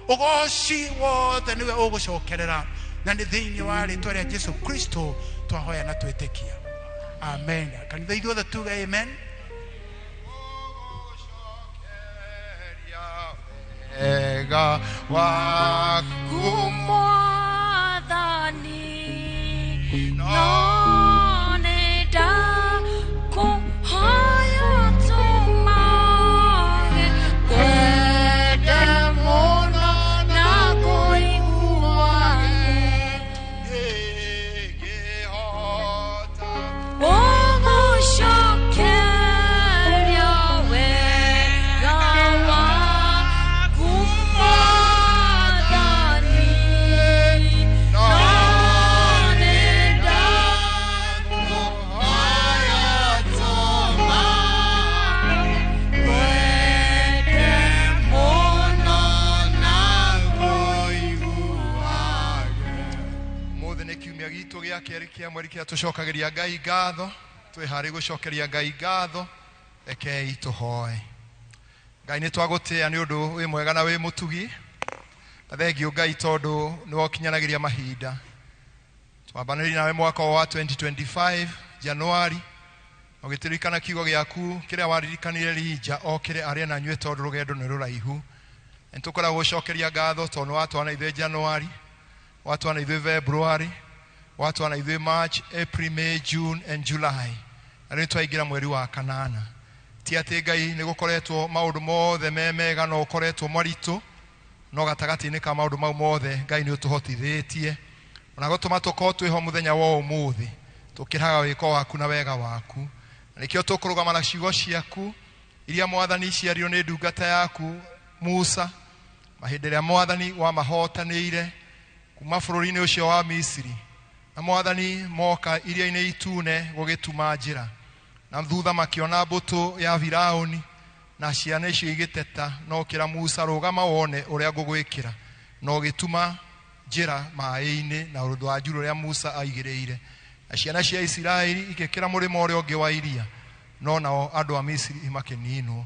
ũgoci wothe nĩwe ũgũcokerera, na nĩ thĩinĩ wa rĩtwa rĩa Jesu Kristo twahoya na twĩtĩkia. Amen. Kanitha ithuothe tuge amen. Wega waku Mwathani, no nĩ ndakũhoya tũmage kwende mũno na kũiguage. Ũgũcokeria wega waku Mwathani, no nĩ ndakũhoya tũmage kwende mũno na kũiguage. Ũmũthĩ nĩ kiumia gitũ gĩa kerĩ kĩa mweri kĩrĩa tũcokagĩria Ngai ngatho. Twĩharĩ gũcokeria Ngai ngatho, rekei tũhoe. Ngai nĩ twagũtĩĩa nĩ ũndũ wĩ mwega na wĩ mũtugi, na thengiũ Ngai tondũ nĩ wokinyanagĩria mahinda. Twambanĩrĩire nawe mwaka wa 2025 Januari, ũgĩtũririkana kiugo gĩaku kĩrĩa waririkanire Elija okĩre arĩe na anyue tondũ rũgendo nĩ rũraihu. Nĩ tũkoragwo gũcokeria ngatho tondũ nĩ watwana ithuĩ Januari, watwana ithuĩ February, watwana ithuĩ March, April, May, June and July. Na rĩu twaingĩra mweri wa kanana. Ti atĩ Ngai nĩ gũkoretwo maũndũ mothe me mega no ũkoretwo maritũ, no gatagatĩ-inĩ ka maũndũ mau mothe Ngai nĩ ũtũhotithĩtie ona gũtũma tũkorwo twĩho mũthenya wa ũmũthĩ tũkĩraga wĩko waku na wega waku. Na nĩkĩo tũkũrũgama na ciugo ciaku iria Mwathani ciario nĩ ndungata yaku Musa mahĩndĩ ĩrĩa Mwathani wamahotanĩire kuma bũrũri-inĩ ũcio wa Misiri, na Mwathani moka iria-inĩ itune gũgĩtuma njĩra, na thutha makĩona mbũtũ ya Firaũni na ciana icio igĩteta, no ũkĩra Musa, rũgama wone ũrĩa ngũgwĩkĩra, na ũgĩtuma njĩra maĩ-inĩ na ũndũ wa njuru ũrĩa Musa aigĩrĩire. Na ciana cia Isiraeli igĩkĩra mũrĩmo ũrĩa ũngĩ wa iria, no nao andũ a Misiri makĩninwo.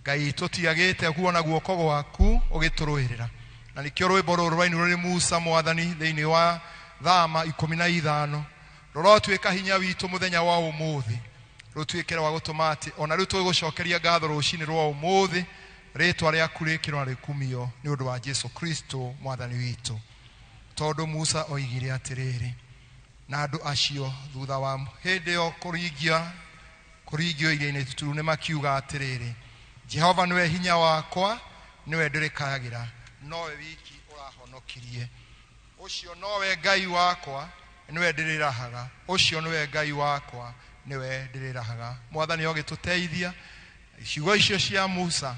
Ngai tũtiagĩte kuona guoko gwaku ũgĩtũrũĩrĩra, na nĩkĩo rwĩmbo rũrũ rwainirwo nĩ Musa Mwathani thĩinĩ wa Thama 15 rũrotuĩka hinya witũ mũthenya wa ũmũthĩ, rũtuĩke rwa gũtũma atĩ ona rĩu tũgũcokeria ngatho rũcinĩ rwa ũmũthĩ, rĩtwa rĩaku rĩkĩrwo na rĩkumio nĩ ũndũ wa Jesu Kristo Mwathani witũ. Tondũ Musa oigire atĩrĩrĩ, na andũ acio thutha wa hĩndĩ ĩyo kũringio iria-inĩ ituru nĩ makiuga atĩrĩrĩ, Jehova nĩwe hinya wakwa, nĩwe ndĩrĩkayagĩra, nowe wiki ũrahonokirie. Ũcio nowe Ngai wakwa, nĩwe ndĩrĩrahaga. Ũcio nĩwe Ngai wakwa, nĩwe ndĩrĩrahaga. Mwathani ũgĩtũteithia ciugo icio cia Musa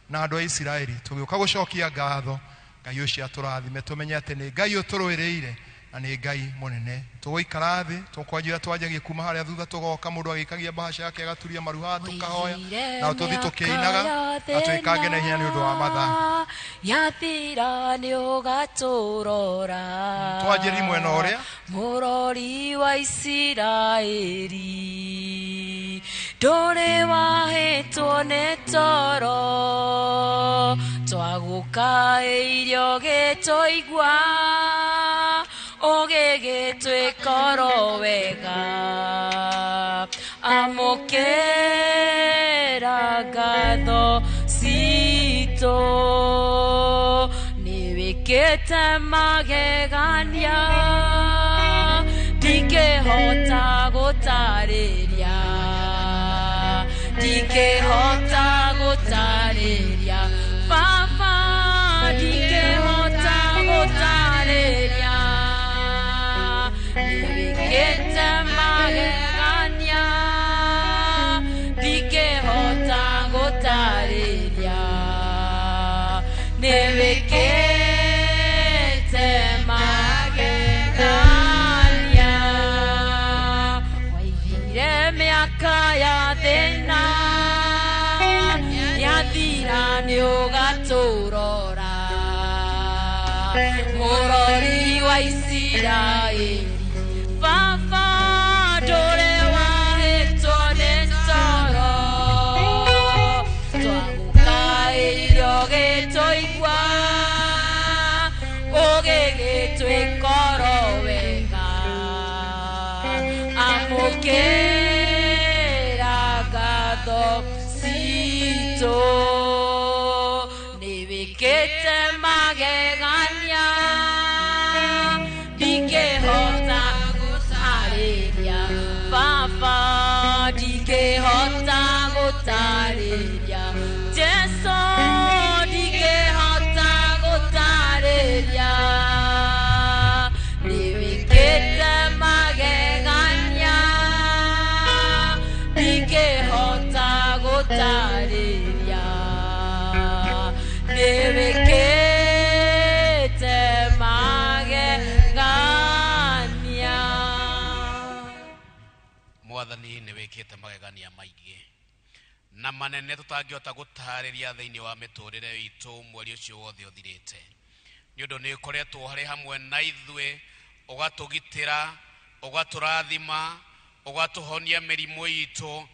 na andũ a Isiraeli tũgĩũka gũcokia ngatho. Ngai ũcio atũrathime, tũmenye atĩ nĩ Ngai ũtũrũĩrĩire na nĩ Ngai mũnene. Tũgũikara thĩ tũkwanjia twanjagie kuma harĩa thutha tũgoka mũndũ agĩikagia mbahaca yake agaturia maru haha tũkahoya, na tũthiĩ tũkĩinaga na twĩkange na ihenya nĩ ũndũ wa mathaa. Yathira nĩ ũgatũrora. Twanjĩrie mwena ũrĩa Mũrori wa Isiraeli, ndũrĩ wahĩtwo nĩ toro, twagũkaĩire ũgĩtũigua, ũgĩgĩtwĩka oro wega. Amũkĩra ngatho citũ, nĩwĩkĩte magegania, ndingĩhota gũtarĩria, ndingĩhota gũtarĩria, Baba, ndingĩhota gũtarĩria, nĩwĩkĩte magegania, ndingĩhota gũtarĩria, nĩwĩkĩte magegania. Waigire mĩaka ya thĩna, yathira nĩ ũgatũrora mũrori wa Isiraeli baba ndũrĩ wahĩtwo nĩ toro twagũkaĩire ũgĩtũigua ũgĩgĩtwĩkoro wega amũkĩra ngatho citũ nĩwĩkĩte magegania ndingĩhota gũtarĩria baba ndingĩhota gũtarĩria Jesũ ndingĩhota gũtarĩria nĩwĩkĩte magegania ndingĩhota gũtarĩria nĩwĩkĩte magegania. Mwathani nĩ wĩkĩte magegania maingĩ na manene tũtangĩhota gũtarĩria thĩinĩ wa mĩtũrĩre itũ mweri ũcio wothe ũthirĩte nĩ ũndũ nĩ ũkoretwo harĩ hamwe na ithuĩ ũgatũgitĩra ũgatũrathima ũgatũhonia mĩrimũ itũ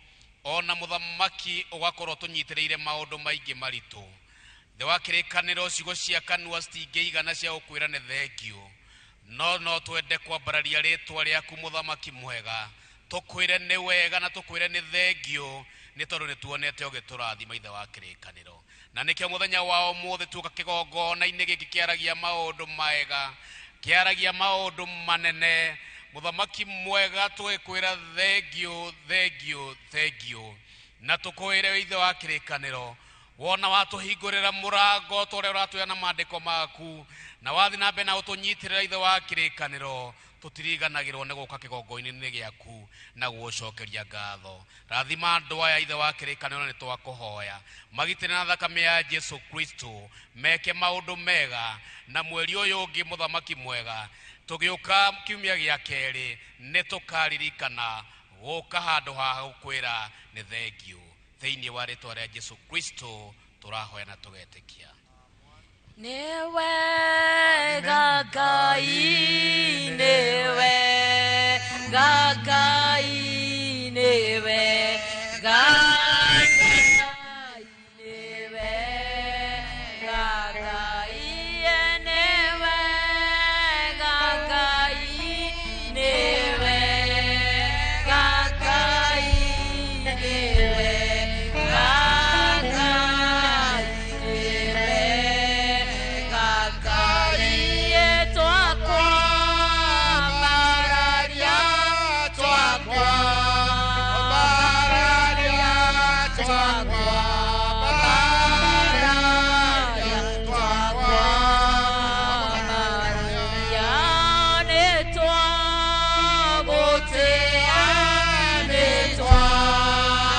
ona mũthamaki ũgakorwo tũnyitĩrĩire maũndũ maingĩ maritũ thĩ wa kĩrĩkanĩro ciugo cia kanua citingĩigana cia gũkwĩra nĩ thengiũ no twende kwambararia rĩtwa rĩaku mũthamaki mwega tũkwĩre nĩ wega na tũkwĩre nĩ thengiũ nĩ tondũ nĩ tuonete ũgĩtũrathima ithe wa kĩrĩkanĩro na nĩkĩo mũthenya wa ũmũthĩ tuoka kĩgongona-inĩ gĩkĩ kĩaragia maũndũ mega kĩaragia maũndũ manene mũthamaki mwega tũgĩkwĩra thengiũ thengiũ thengiũ na tũkwĩre ithe wa kĩrĩkanĩro wona watũhingũrĩra mũrango ta ũrĩa ũratwĩra na maandĩko maku na wathi na mbere na ũtũnyitĩrĩra ithe wa kĩrĩkanĩro tũtiriganagĩrwo nĩ gũka kĩgongona-inĩ gĩaku na gũgũcokeria ngatho rathima andũ aya ithe wa kĩrĩkanĩro nĩ twakũhoya magitĩre na thakame ya Jesu Kristo meke maũndũ mega na mweri ũyũ ũngĩ mũthamaki mwega tũgĩũka kiumia gĩa kerĩ nĩ tũkaririkana gũka handũ haha gũkwĩra nĩ thengiũ thĩinĩ wa rĩtwa rĩa Jesu Kristo tũrahoya na tũgetĩkia. Nĩ wega Ngai, nĩ wega Ngai, nĩ wega Ngai, nĩ wega Ngai, nĩ wega Ngai, nĩ wega Ngai, nĩ wega Ngai, nĩ wega Ngai, twakwambararia, twakwambararia, twakwambararia, twakwambararia, nĩ twagũtĩa, nĩ twagũtĩa,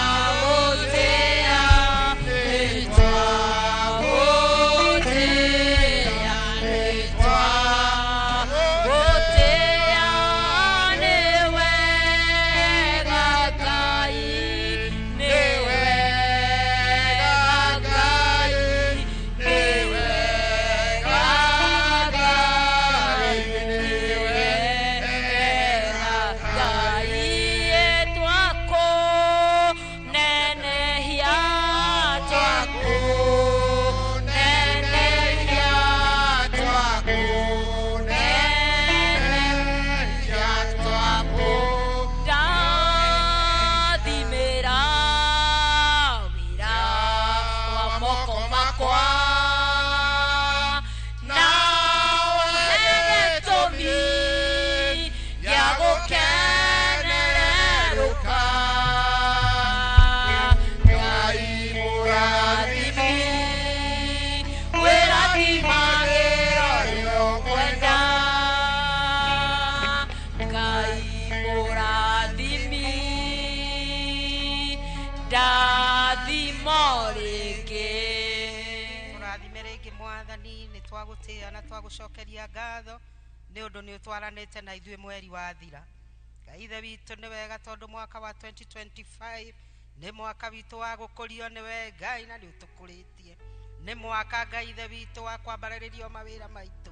nĩ twagũtĩa, nĩ twagũtĩa, nĩ wega Ngai, nĩ wega Ngai, nĩ wega Ngai, nĩ wega Ngai, twakũnenehia, twakũnenehia, twakũnenehia, twakũndathimĩra wĩra wa moko makwa na ũhe gĩtũmi gĩa gũkenererũka. Ngai mũrathimi, wĩrathimagĩra ũrĩa ũkwenda. Ngai mũrathimi, ndathimo rĩngĩ. Tũrathime rĩngĩ mwathani nĩ twagũtĩa na twagũcokeria ngatho nĩ ũndũ nĩ ũtwaranĩte na ithuĩ mweri wathira. Ngai ithe witũ nĩ wega tondũ mwaka wa 2025 Nĩ mwaka witũ wa gũkũrio nĩwe Ngai na nĩ ũtũkũrĩtie. Nĩ mwaka Ngai ithe witũ wa kwambarĩrĩrio mawĩra maitũ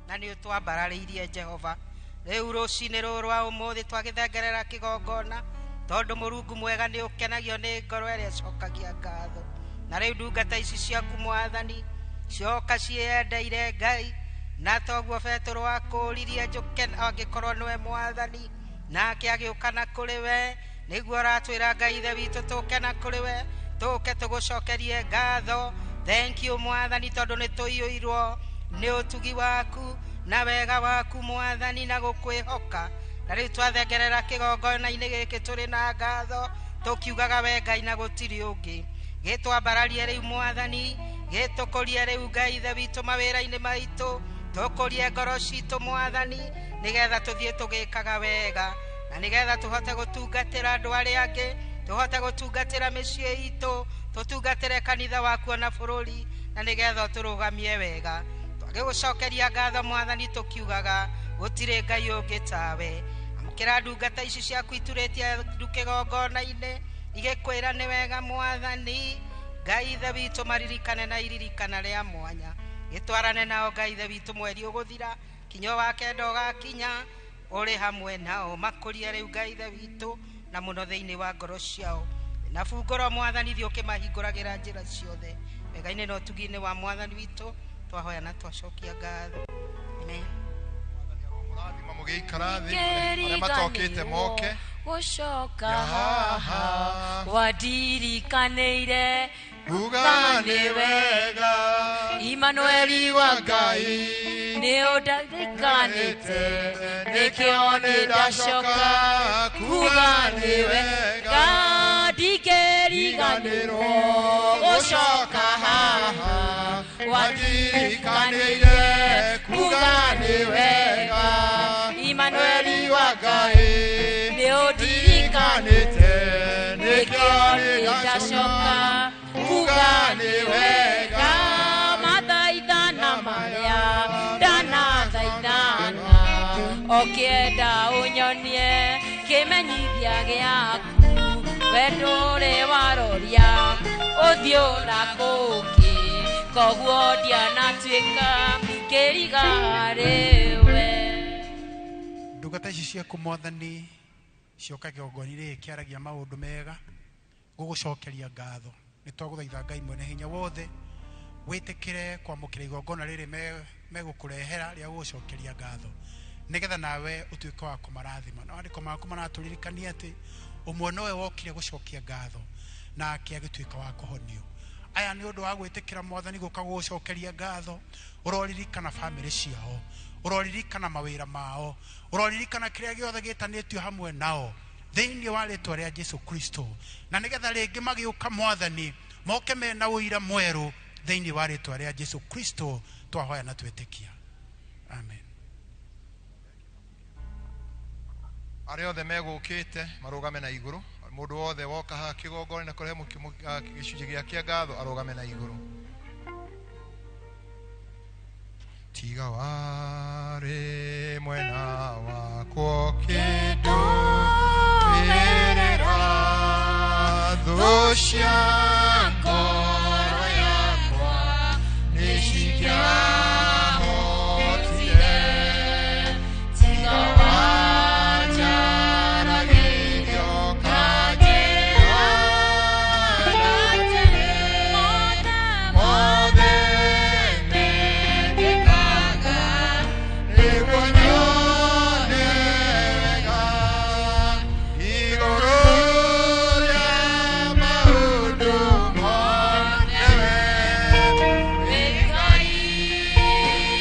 na nĩ ũtwambararĩirie Jehova. Rĩu rũcinĩ rũrũ rwa ũmũthĩ twagĩthengerera kĩgongona tondũ Mũrungu mwega nĩ ũkenagio nĩ ngoro ĩrĩa ĩcokagia ngatho. Na rĩu ndungata ici ciaku Mwathani cioka ciĩyendeire Ngai, na toguo Petero akũririe njũke angĩkorwo nĩwe Mwathani, nake agĩũka na kũrĩ we. Nĩguo ũratwĩra Ngai ithe witũ tũke na kũrĩ we, tũke tũgũcokerie ngatho. Thank you Mwathani tondũ nĩ tũiyũirwo nĩ ũtugi waku na wega waku Mwathani na gũkwĩhoka. Na rĩu twathengerera kĩgongona-inĩ gĩkĩ tũrĩ na ngatho tũkiugaga we Ngai na gũtirĩ ũngĩ. Gĩtwambararie rĩu Mwathani, gĩtũkũrie rĩu Ngai ithe witũ mawĩra-inĩ maitũ, tũkũrie ngoro citũ Mwathani, nĩgetha tũthiĩ tũgĩkaga wega na nĩgetha tũhote gũtungatĩra andũ arĩa angĩ, tũhote gũtungatĩra mĩciĩ itũ, tũtungatĩre kanitha waku ona bũrũri, na nĩgetha ũtũrũgamie wega. Twagĩgũcokeria ngatho Mwathani tũkiugaga gũtirĩ Ngai ũngĩ tawe. Amũkĩra ndungata ici ciaku iturĩtie ndu kĩgongona-inĩ igĩkwĩra nĩ wega Mwathani. Ngai ithe witũ maririkane na iririkana rĩa mwanya, gĩtwarane nao Ngai ithe witũ mweri ũgũthira kinya wa kenda ũgakinya, ũrĩ hamwe nao makũrie rĩu Ngai ithe witũ na mũno thĩinĩ wa ngoro ciao. Na bungũro Mwathani thiĩ ũkĩmahingũragĩra njĩra ciothe wega-inĩ na ũtugi-inĩ wa Mwathani witũ twahoya na twacokia ngatho. Amen. Mũrathima mũgĩikara thĩ, arĩa matokĩte moke. Gũcoka Ya haha haha. wandirikanĩire Uga nĩ wega Imanueli wa Ngai nĩ ũndirikanĩte nĩkĩo nĩ ndacoka kuga nĩ wega ndingĩriganĩrwo gũcoka haha wandirikanĩire kuga nĩ wega Imanueli wa Ngai nĩ ũndirikanĩte nĩkĩo nĩ ndacoka kuga nĩ wega mathaithana marĩa ndanathaithana ũkĩenda ũnyonie kĩmenyithia gĩaku we ndũrĩ waroria ũthiũ na kũngĩ koguo ndianatuĩka kĩriga harĩwe. Ndungata ici ciaku Mwathani cioka kĩgongona-inĩ gĩkĩ kĩaragia maũndũ mega gũgũcokeria ngatho. Nĩ twagũthaitha Ngai mwene hinya wothe wĩtĩkĩre kwamũkĩra igongona rĩrĩ megũkũrehera rĩa gũgũcokeria ngatho, nĩgetha nawe ũtuĩke wa kũmarathima. Na maandĩko maku maratũririkania atĩ ũmwe nowe wokire gũcokia ngatho nake agĩtuĩka wa kũhonio. Aya nĩ ũndũ wa gwĩtĩkĩra Mwathani gũka gũgũcokeria ngatho, ũroririkana bamĩrĩ ciao, ũroririkana mawĩra mao, ũroririkana kĩrĩa gĩothe gĩtanĩtio hamwe nao thĩinĩ wa rĩtwa rĩa Jesu Kristo, na nĩgetha rĩngĩ magĩũka Mwathani moke mena ũira mwerũ thĩinĩ wa rĩtwa rĩa Jesu Kristo twahoya na twĩtĩkia. Amen. Arĩa othe megũkĩte marũgame na igũrũ. Mũndũ wothe woka haha kĩgongona na kũrehe gĩcunjĩ gĩa kĩa ngatho arũgame na igũrũ. Tiga warĩ mwena wakwa ũkĩndũmĩrĩra thũ cia ngoro yakwa nĩcingĩahotire. Tiga wanjaragĩrio ũkanjĩra atĩrĩ, mothe mekĩkaga nĩguo nyone wega igũrũ rĩa maũndũ mothe wee Ngai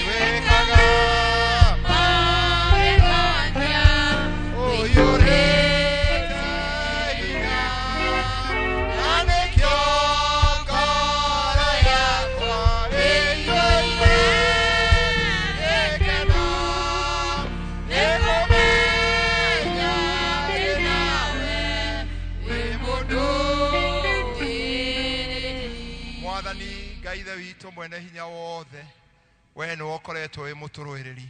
wĩkaga magegania ũiyũrĩte hinya, na nĩkĩo ngoro yakwa ĩiyũire gĩkeno nĩkũmenya ndĩ nawe wĩ mũndũ. Mwathani Ngai ithe witũ mwene hinya wothe, we nĩwe ũkoretwo wĩ mũtũrũĩrĩri,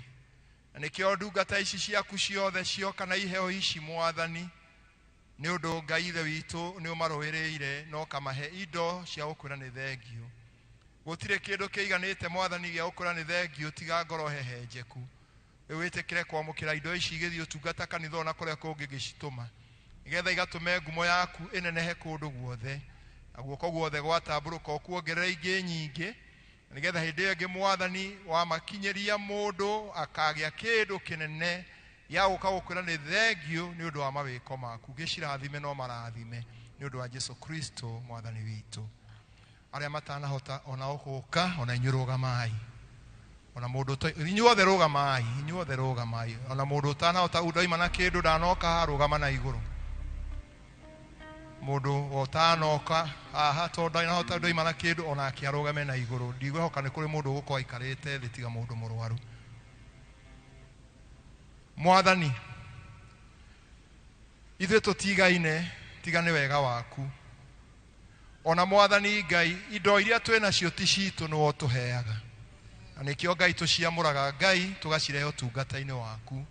na nĩkĩo ndungata ici ciaku ciothe cioka na iheo ici Mwathani, Nĩ ũndũ Ngai Ithe witũ nĩ ũmarũĩrĩire na ũkamahe indo cia gũkwĩra nĩ thengio. Gũtirĩ kĩndũ kĩiganĩte Mwathani gĩa gũkwĩra nĩ thengio tiga ngoro hehenjeku. Rĩu wĩtĩkĩre kwamũkĩra indo ici igĩthiĩ ũtungata kanitha ona kũrĩa kũngĩ ngĩcitũma, nĩgetha igatũme ngumo yaku ĩnenehe kũndũ guothe, na guoko guothe gwatambũrũka ũkuongerere ingĩ nyingĩ, nĩgetha hĩndĩ ĩyo ĩngĩ Mwathani wamakinyĩria mũndũ akagĩa kĩndũ kĩnene gĩa gũka gũkwĩra nĩ thengio nĩ ũndũ wa mawĩko maku. Gĩcirathime no marathime nĩ ũndũ wa Jesu Kristo Mwathani witũ. Arĩa matanahota onao gũka, ona inyuĩ rũgamai. Ona mũndũ inyuothe rũgamai, inyuothe rũgamai. Ona mũndũ ũtanahota ndoima na kĩndũ ndanoka haha, rũgama na igũrũ. Mũndũ ũtanoka haha tondũ ndanahota ndoima na kĩndũ onake arũgame na igũrũ. Ndigwĩhoka nĩ kũrĩ mũndũ ũgũkorwo aikarĩte thĩ tiga mũndũ mũrwaru. Mwathani, ithuĩ tũtigaine tiga nĩ wega waku. Ona Mwathani Ngai, indo iria twĩ nacio ti citũ nĩwe ũtũheaga. Na nĩkĩo Ngai tũciamũraga Ngai tũgacirehe ũtungata-inĩ waku.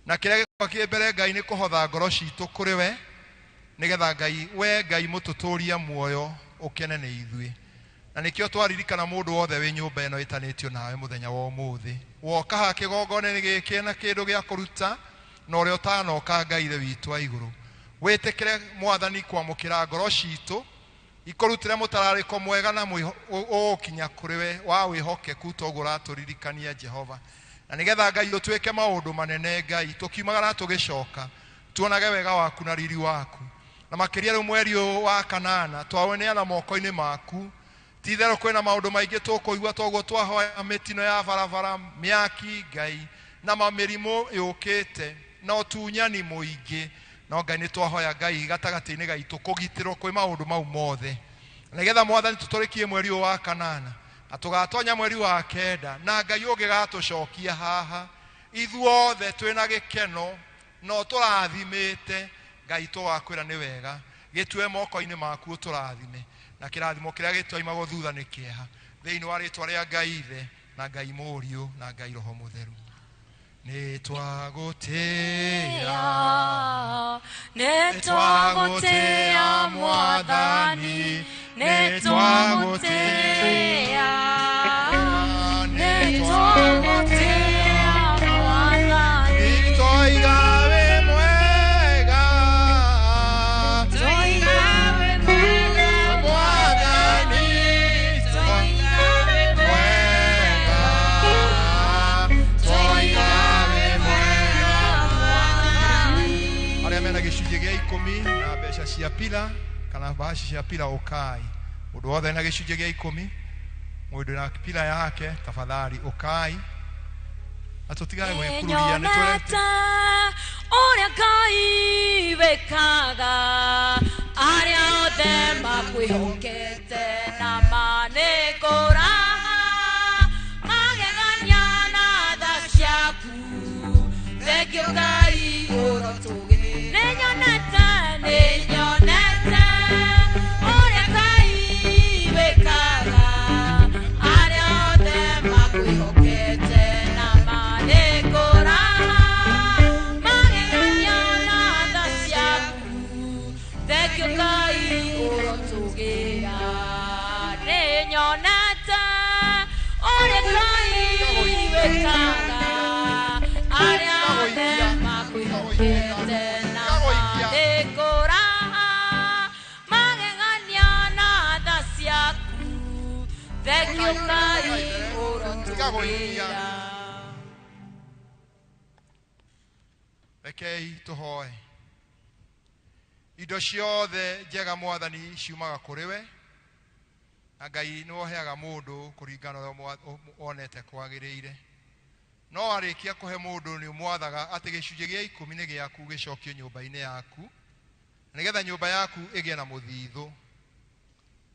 Na kĩrĩa gĩkoragwo kĩ mbere Ngai nĩ kũhotha ngoro citũ kũrĩ we, nĩgetha Ngai, we Ngai mũtũtũria muoyo ũkene nĩ ithuĩ. Na nĩkĩo twaririkana mũndũ wothe wĩ nyũmba ĩno ĩtanĩtio nawe mũthenya wa ũmũthĩ. Woka haha kĩgongona-inĩ gĩkĩ na kĩndũ gĩa kũruta, na ũrĩa ũtanoka Ngai Ithe witũ wa igũrũ. Wĩtĩkĩre Mwathani kwamũkĩra ngoro citũ, ikũrutĩre mũtararĩko mwega na ũgũkinya kũrĩ we wa wĩhokeku toguo ũratũririkania Jehova. Na nĩgetha Ngai ũtwĩke maũndũ manene Ngai, tũkiumagara tũgĩcoka, tuonage wega waku na riri waku. Na makĩria rĩu mweri ũyũ wa kanana, twaũneana moko-inĩ maku. Ti itherũ kwĩna maũndũ maingĩ tũkũigua toguo twahoya mĩtino ya barabara, mĩaki Ngai, na mamĩrimũ yũkĩte, na ũtunyani mũingĩ. No Ngai nĩ twahoya Ngai gatagatĩ-inĩ gaitũ kũgitĩrwo kwĩ maũndũ mau mothe. Nĩgetha Mwathani tũtũrĩkie mweri ũyũ wa kanana, na tũgatonya mweri wa kenda, na Ngai ũngĩgatũcokia haha, ithuothe twĩna gĩkeno, no tũrathimĩte, Ngai tũgakwĩra nĩ wega. Gĩtue moko-inĩ maku ũtũrathime, na kĩrathimo kĩrĩa gĩtwaimagwo thutha nĩ kĩeha. Thĩinĩ wa rĩtwa rĩa Ngai Ithe, na Ngai Mũriũ, na Ngai Roho Mũtheru. Nĩ twagũtĩĩa, nĩ twagũtĩĩa Mwathani, nĩ twagũtĩĩa, nĩ twagũtĩĩa Mwathani. Twoiga wĩ mwega, Twoiga wĩ mwega Mwathani, twoiga wĩ mwega, twoiga wĩ mwega Mwathani. Arĩa mena gĩcunjĩ gĩa ikũmi na mbeca cia pila kana mbaci cia pila ũkai. Mũndũ wothe ena gĩcunjĩ gĩa ikũmi, mũndũ na pila yake tafadhali ũkai. Na tũtigane gwĩkururia nĩ tũrete. Nĩnyonete ũrĩa Ngai wĩkaga, arĩa othe makwĩhokete na manĩkũraha, magegania na tha ciaku. Thengio Ngai ũrotũgĩra. Nĩnyonete, nĩnyonete ũrĩa Ngai wĩkaga, arĩa othe makwĩhokete na manĩkũraha, magegania na tha ciaku. Thengio Ngai ũrotũgĩra. Nĩnyonete ũrĩa Ngai wĩkaga, arĩa othe makwĩhokete na manĩkũraha, magegania na tha ciaku. Thengio Ngai ũrotũgĩra. Rekei tũhoe. Indo ciothe njega Mwathani ciumaga kũrĩ we, na Ngai nĩwe ũheaga mũndũ kũringana na ũrĩa wonete kwagĩrĩire. No warĩkia kũhe mũndũ nĩ ũmwathaga atĩ gĩcunjĩ gĩa ikũmi nĩ gĩaku gĩcokio nyũmba-inĩ yaku, na nĩgetha nyũmba yaku ĩgĩe na mũthithũ,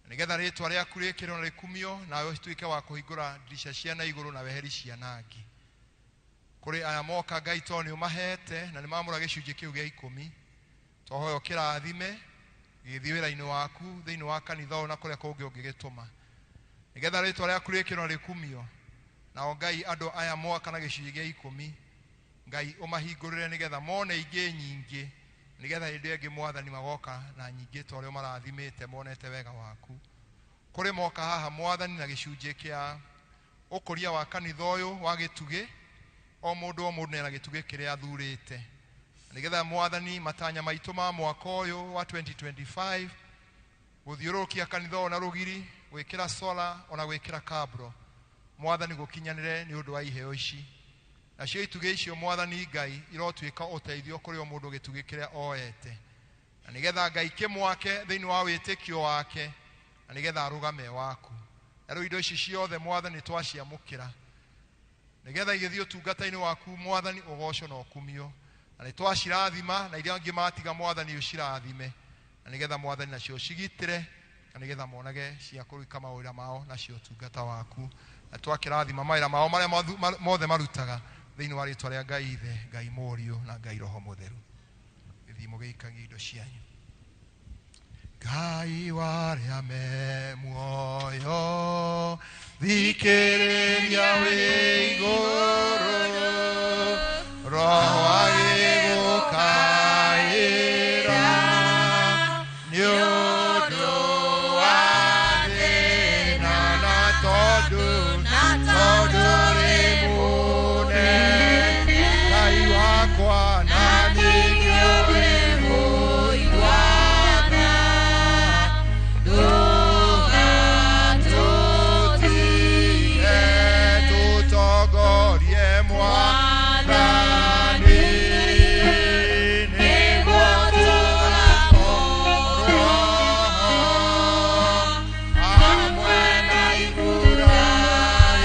na nĩgetha rĩtwa rĩaku rĩkĩrwo na rĩkumio, nawe ũtuĩke wa kũhingũra ndirica cia na igũrũ na weheri cianangi. Kũrĩ aya moka Ngai tondũ nĩ ũmahete na nĩ mamũra gĩcunjĩ kĩu gĩa ikũmi, twahoya ũkĩrathime gĩgĩthiĩ wĩra-inĩ waku thĩinĩ wa kanitha ũyũ na kũrĩa kũngĩ ũngĩgĩtũma, nĩgetha rĩtwa rĩaku rĩkĩrwo na rĩkumio. Nao Ngai andũ aya moka na gĩcunjĩ gĩa ikũmi, Ngai ũmahingũrĩre nĩgetha mone ingĩ nyingĩ Nĩgetha hĩndĩ ĩngĩ Mwathani magoka na nyingĩ ta ũrĩa marathimĩte monete wega waku. Kũrĩ moka haha Mwathani na gĩcunjĩ kĩa ũkũria wa kanitha ũyũ wa gĩtugĩ, o mũndũ nĩena gĩtugĩ kĩrĩa athurĩte. Nĩgetha Mwathani matanya maitũ ma mwaka ũyũ wa 2025 gũthiũrũrũkia kanitha ũyũ na rũgiri, gwĩkĩra sola ona gwĩkĩra kabro, Mwathani gũkinyanĩre nĩ ũndũ wa iheo ici. Nacio itugĩ icio Mwathani Ngai irotuĩka ũteithio kũrĩ o mũndũ gĩtugĩ kĩrĩa oete, na nĩgetha Ngai kĩmwake thĩinĩ wa wĩtĩkio wake, na nĩgetha arũgame waku. Na rĩu indo ici ciothe Mwathani twaciamũkĩra, nĩgetha igĩthiĩ ũtungata-inĩ waku Mwathani ũgocwo na ũkumio, na nĩ twacirathima, na iria angĩ matiga Mwathani ũcirathime, na nĩgetha Mwathani nacio ũcigitĩre, na nĩgetha monage cia kũruta mawĩra mao nacio ũtungata waku. Na twakĩrathima mawĩra mao marĩa mothe marutaga thĩinĩ wa rĩtwa rĩa Ngai Ithe, Ngai Mũriũ na Ngai Roho Mũtheru. Gĩthiĩ mũgĩikagie indo cianyu. Ngai warĩa me muoyo, thikĩrĩria wĩ igũrũ, Roho agĩgũkaĩra nĩ ũndũ wa thĩna, na tondũ rĩ mũnene Ngai wakwa, na nĩkĩo wĩ mũiguana, ndũgatũtige, tũtongorie Mwathani, nĩguo tũgakorwo hamwe na Iburahĩmu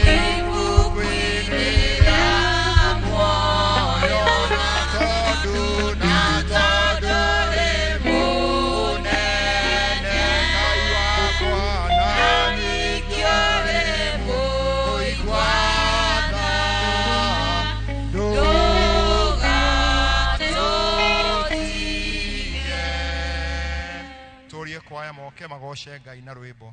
gĩkuũ-inĩ kĩa muoyo, na tondũ rĩ mũnene Ngai wakwa, na nĩkĩo wĩ mũiguana, ndũgatũtige. Tũrie kwaya moke magoce Ngai na rwĩmbo.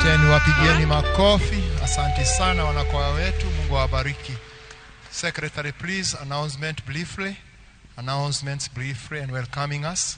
Asanteni, wapigieni makofi. Asante sana wanakwaya wetu, Mungu awabariki. Secretary, please, announcement briefly. Announcements briefly and welcoming us.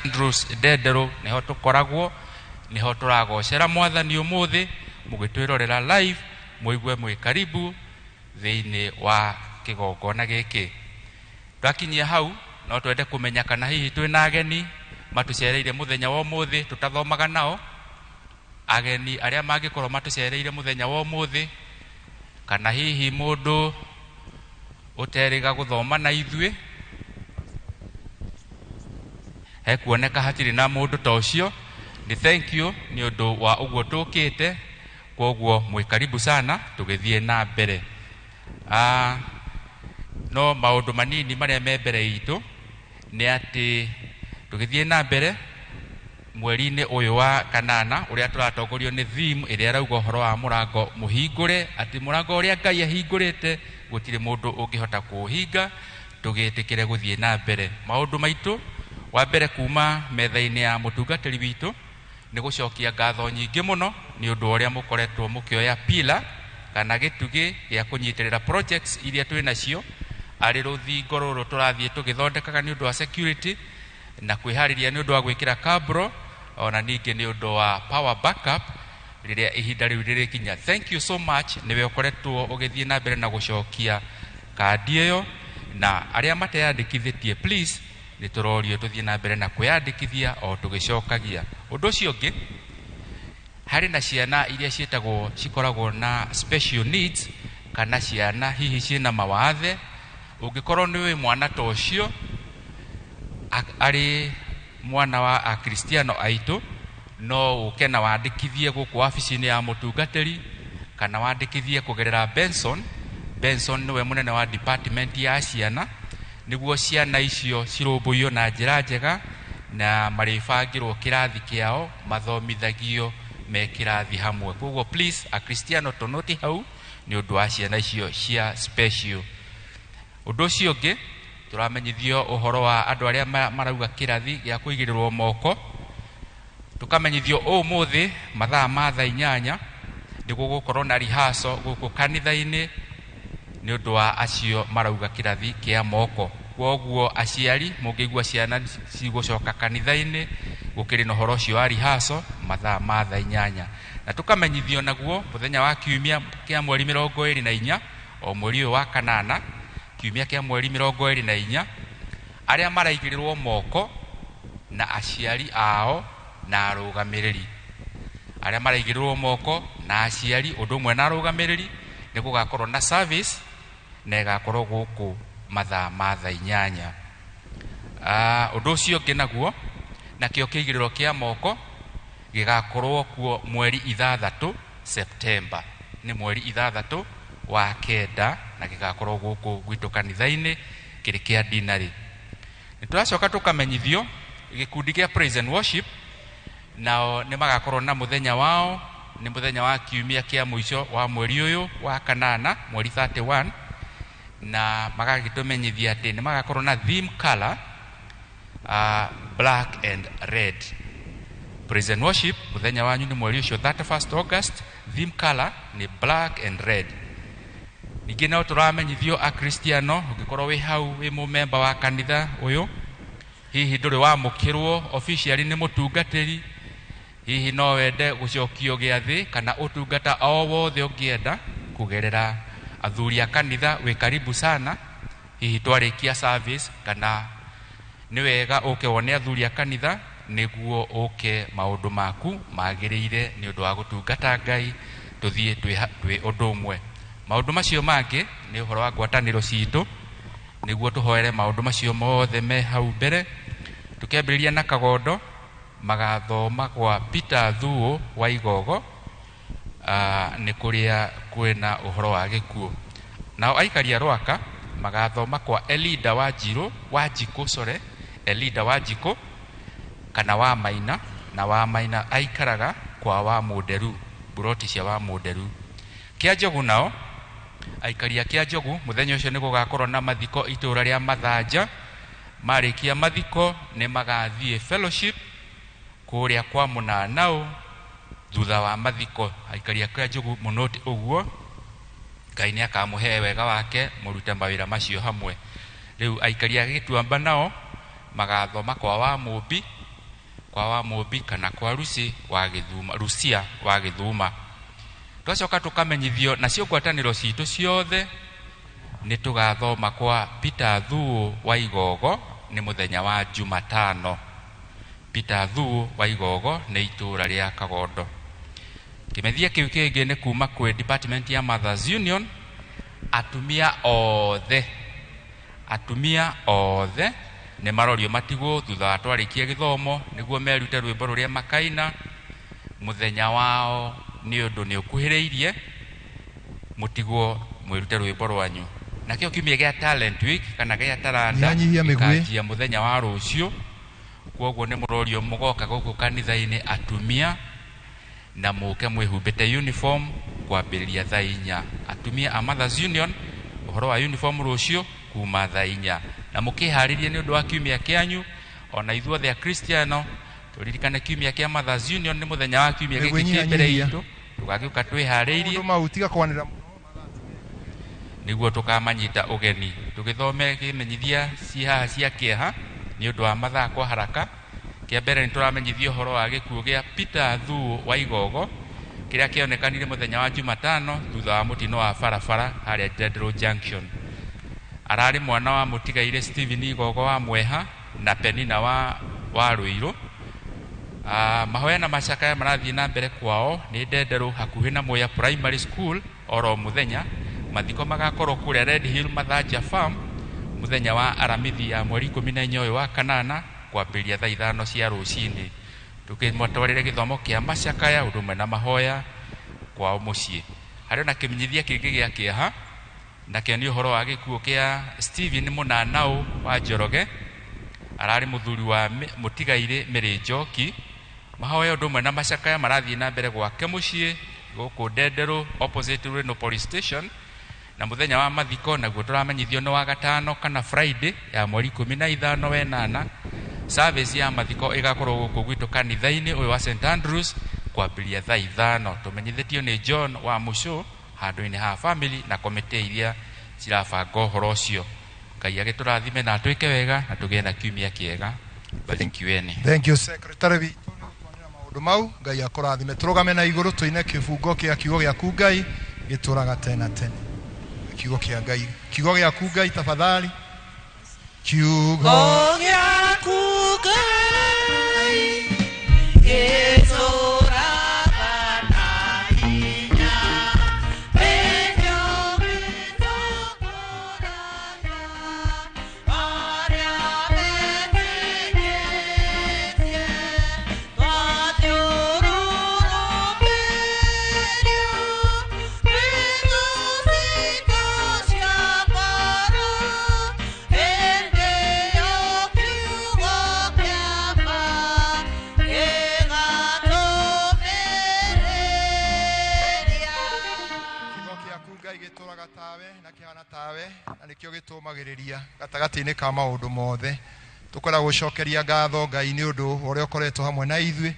Andrews Ndenderũ niho tukoragwo, niho turagocera mwathani umuthi, mugitwirorera live, muigue mwi karibu thiini wa kigongona giki. Twakinyia hau no twende kumenya kana hihi twina ageni matucereire muthenya wa umuthi tutathomaga nao, ageni aria mangikorwo matucereire muthenya wa umuthi, kana hihi mundu uteriga guthoma na ithuĩ. Hekuoneka hatirĩ na mũndũ ta ũcio. Ni thank you nĩ ũndũ wa ũguo tũkĩte, kwoguo mwĩ karibu sana tũgĩthiĩ na mbere. No maũndũ manini marĩa me mbere itũ nĩ atĩ tũgĩthiĩ na mbere mweri-inĩ ũyũ wa kanana ũrĩa tũratongorio nĩ theme ĩrĩa ĩrauga ũhoro wa mũrango mũhingũre, atĩ mũrango ũrĩa Ngai ahingũrĩte gũtirĩ mũndũ ũngĩhota kũũhinga, tũgĩtĩkĩre gũthiĩ na mbere. Maũndũ maitũ wa mbere kuma metha-inĩ ya mũtungatĩri witũ nĩ gũcokia ngatho nyingĩ mũno nĩ ũndũ ũrĩa mũkoretwo mũkĩoya pila kana gĩtugĩ gĩa kũnyitĩrĩra projects iria twĩ nacio, arĩ rũthingo rũrũ tũrathiĩ tũgĩthondekaga nĩ ũndũ wa security na kwĩharĩria nĩ ũndũ wa gwĩkĩra cabro, ona ningĩ nĩ ũndũ wa power backup rĩrĩa ihinda rĩu rĩrĩkinya. Thank you so much, nĩwe ũkoretwo ũgĩthiĩ na mbere na gũcokia kandi ĩyo, na arĩa mateyandĩkithĩtie please nĩ tũrorio tũthiĩ na mbere na kwĩyandĩkithia o tũgĩcokagia. Ũndũ ũcio ũngĩ, harĩ na ciana iria ciĩtagwo cikoragwo na special needs kana ciana hihi ciĩna mawathe. Ũngĩkorwo nĩ wĩ mwana ta ũcio arĩ mwana wa akristiano aitũ, no ũke na wandĩkithie gũkũ wabici-inĩ ya mũtungatĩri kana wandĩkithie kũgerera Benson. Benson nĩwe mũnene wa department ya ciana, nĩguo ciana icio cirũmbũiyo na njĩra njega na marĩbangĩrwo kĩrathi kĩao, mathomithagio me kĩrathi hamwe. Koguo please akristiano tũnũti hau nĩ ũndũ wa ciana icio cia special. Ũndũ ũcio ũngĩ, tũramenyithio ũhoro wa andũ arĩa marauga kĩrathi gĩa kũigĩrĩrwo moko. Tũkamenyithio ũmũthĩ mathaa ma thaa 8 nĩguo gũkorwo na rehearsal gũkũ kanitha-inĩ nĩ ũndũ wa acio marauga kĩrathi kĩa moko. Kwoguo aciari mũngĩigua ciana cigũcoka kanitha-inĩ gũkĩrĩ na ũhoro ũcio wa rehearsal mathaa ma thaa 8. Na tũkamenyithio naguo mũthenya wa kiumia kĩa mweri 24, o mweri ũyũ wa kanana, kiumia kĩa mweri 24, Arĩa maraigĩrĩrwo moko na aciari ao na arũgamĩrĩri. Arĩa maraigĩrĩrwo moko na aciari ũndũ ũmwe na arũgamĩrĩri nĩ gũgakorwo na service na ĩgakorwo gũkũ mathaa ma thaa 8. Ũndũ ũcio ũngĩ naguo nakĩo kĩigĩrĩro kĩa moko gĩgakorwo kuo mweri 6 Septemba, nĩ mweri 6 wa 9, na gĩgakorwo gũkũ gwitũ kanitha-inĩ kĩrĩ kĩa dinarĩ. Nĩ tũracoka tũkamenyithio gĩkundi kĩa praise and worship nao nĩ magakorwo na mũthenya wao, nĩ mũthenya wa kiumia kĩa mũico wa mweri ũyũ wa 8, mweri 31, na magagĩtũmenyithia atĩ nĩ magakorwo na theme color, black and red. Praise and worship mũthenya wanyu nĩ mweri ũcio 31st August, theme color nĩ black and red. Ningĩ no tũramenyithio akristiano, ũngĩkorwo wĩ hau wĩ mũmemba wa kanitha ũyũ, hihi ndũrĩ wamũkĩrwo officially nĩ mũtungatĩri, hihi no wende gũcokio gĩathĩ kana ũtungata o wothe ũngĩenda kũgerera athuri a kanitha, wĩ karibu sana. Hihi twarĩkia service kana nĩ wega ũke wone athuri a kanitha nĩguo ũke maũndũ maku magĩrĩire nĩ ũndũ wa gũtungata Ngai, tũthiĩ twĩ ũndũ ũmwe. Maũndũ macio mangĩ nĩ ũhoro wa ngwatanĩro citũ, nĩguo tũhoere maũndũ macio mothe me hau mbere. Tũkĩambĩrĩria na Kagondo, magathoma kwa Peter Thuo wa Igogo, nĩ kũrĩa kwĩna ũhoro wa gĩkuũ. Nao aikari a Rwaka magathoma kwa Elida wa Njirũ, wa Njikũ, sorry, Elida wa Njikũ kana wa Maina, na wa Maina aikaraga kwa wa Mũnderu, buroti cia wa Mũnderu. Kĩa Njogu nao aikari a Kĩa Njogu mũthenya ũcio nĩ gũgakorwo na mathiko itũũra rĩa Mathanja. Marĩkia mathiko nĩ magathiĩ fellowship kũrĩa kwa Mũnanau thutha wa mathiko. Aikari a Kĩa Njogu mũnoti ũguo, Ngai nĩ akamũhe wega wake mũrute mawĩra macio hamwe. Rĩu aikari a Gĩtuamba nao magathoma kwa wa Mũmbi, kwa wa Mũmbi kana kwa Rusi wa Gĩthuma, Rusia wa Gĩthuma. Twacoka tũkamenyithio nacio ngwatanĩro citũ ciothe nĩ tũgathoma kwa Peter Thuo wa Igogo nĩ mũthenya wa Jumatano. Peter Thuo wa Igogo nĩ itũũra rĩa Kagondo. Kĩmethia kĩu kĩngĩ nĩ kuma kwĩ department ya Mothers Union, atumia othe nĩ marorio matigwo thutha wa twarĩkia gĩthomo nĩguo merute rwĩmbo rũrĩa makaina mũthenya wao, nĩ ũndũ nĩ ũkuhĩrĩirie, mũtigwo mwĩrute rwĩmbo rwanyu. Nakĩo kiumia gĩa talent week kana gĩa taranda gĩkanjia mũthenya wa rũciũ, kwoguo nĩ mũrorio mũgoka gũkũ kanitha-inĩ atumia na mũke mwĩhumbĩte uniform kwambĩrĩria thaa 4. Atumia a Mothers Union ũhoro wa uniform rũciũ kuma thaa 4, na mũkĩharĩrie nĩ ũndũ wa kiumia kĩanyu. Ona ithuothe akristiano tũririkane kiumia kĩa Mothers Union nĩ mũthenya wa kiumia gĩkĩ kĩ mbere itũ, tũgagĩũka twĩharĩirie nĩguo tũkamanyita ũgeni. Tũgĩthome kĩmenyithia ci haha cia kĩeha nĩ ũndũ wa mathaa kwa haraka. Kĩa mbere nĩ tũramenyithio ũhoro wa gĩkuũ gĩa Peter Thuo wa Igogo kĩrĩa kĩonekanire mũthenya wa Jumatano thutha wa mũtino wa barabara harĩa Ndenderũ Junction. Ararĩ mwana wa mũtigaire Stephen Igogo wa Mweha na Penina wa Rũirũ. Mahoya na macakaya marathiĩ na mbere kwao nĩ Ndenderũ hakuhĩ na Mwea Primary School oro mũthenya. Mathiko magakorwo kũrĩa Red Hill Mathanja Farm mũthenya wa Aramithi ya mweri 14 ũyũ wa 8 kwambĩrĩria thaa 5 cia rũcinĩ. Tũkĩmũtwarĩre gĩthomo kĩa macakaya ũndũ ũmwe na mahoya kwao mũciĩ. Harĩ na kĩmenyithia kĩngĩ gĩa kĩeha, nakĩo nĩ ũhoro wa gĩkuũ kĩa Stephen Mũnanau wa Njoroge, ararĩ mũthuri wa mũtigairĩ Mary Njoki. Mahoya ũndũ ũmwe na macakaya marathiĩ na mbere gwake mũciĩ gũkũ Ndenderũ opposite Reno Police Station. Na mũthenya wa mathiko naguo tũramenyithio nĩ wa gatano kana Friday ya mweri 15 wenana. Service ya mathiko ĩgakorwo gũkũ gwitũ kanitha-inĩ ũyũ wa St Andrews kwambĩrĩria thaa 5. Tũmenyithĩtio nĩ John wa Mũcũ handũ-inĩ ha family na komite iria cirabanga ũhoro ũcio. Ngai agĩtũrathime na atwĩke wega na tũgĩe na kiumia kĩega. Barikiweni. Thank you secretary witũ nĩ gũtwanĩra maũndũ mau. Ngai akũrathime. Tũrũgame na igũrũ tũine kĩbungo kĩa kiugo gĩaku Ngai gĩtũraga tene tene. Kiugo kĩa Ngai, kiugo gĩaku Ngai tafadhali. Kiugo gĩaku Ngai gĩtũũraga na hinya, nĩkĩo gĩtongoragia arĩa metĩkĩtie. Twathiũrũrũkĩirio nĩ thũ citũ cia ngoro, hĩndĩ ĩyo kiugo kĩa ma gĩgatũmĩrĩria. Kiugo gĩaku Ngai gĩtũũraga tawe na kĩhana tawe, na nĩkĩo gĩtũmagĩrĩria gatagatĩ-inĩ ka maũndũ mothe. Tũkwenda gũcokeria ngatho Ngai nĩ ũndũ wa ũrĩa ũkoretwo hamwe na ithuĩ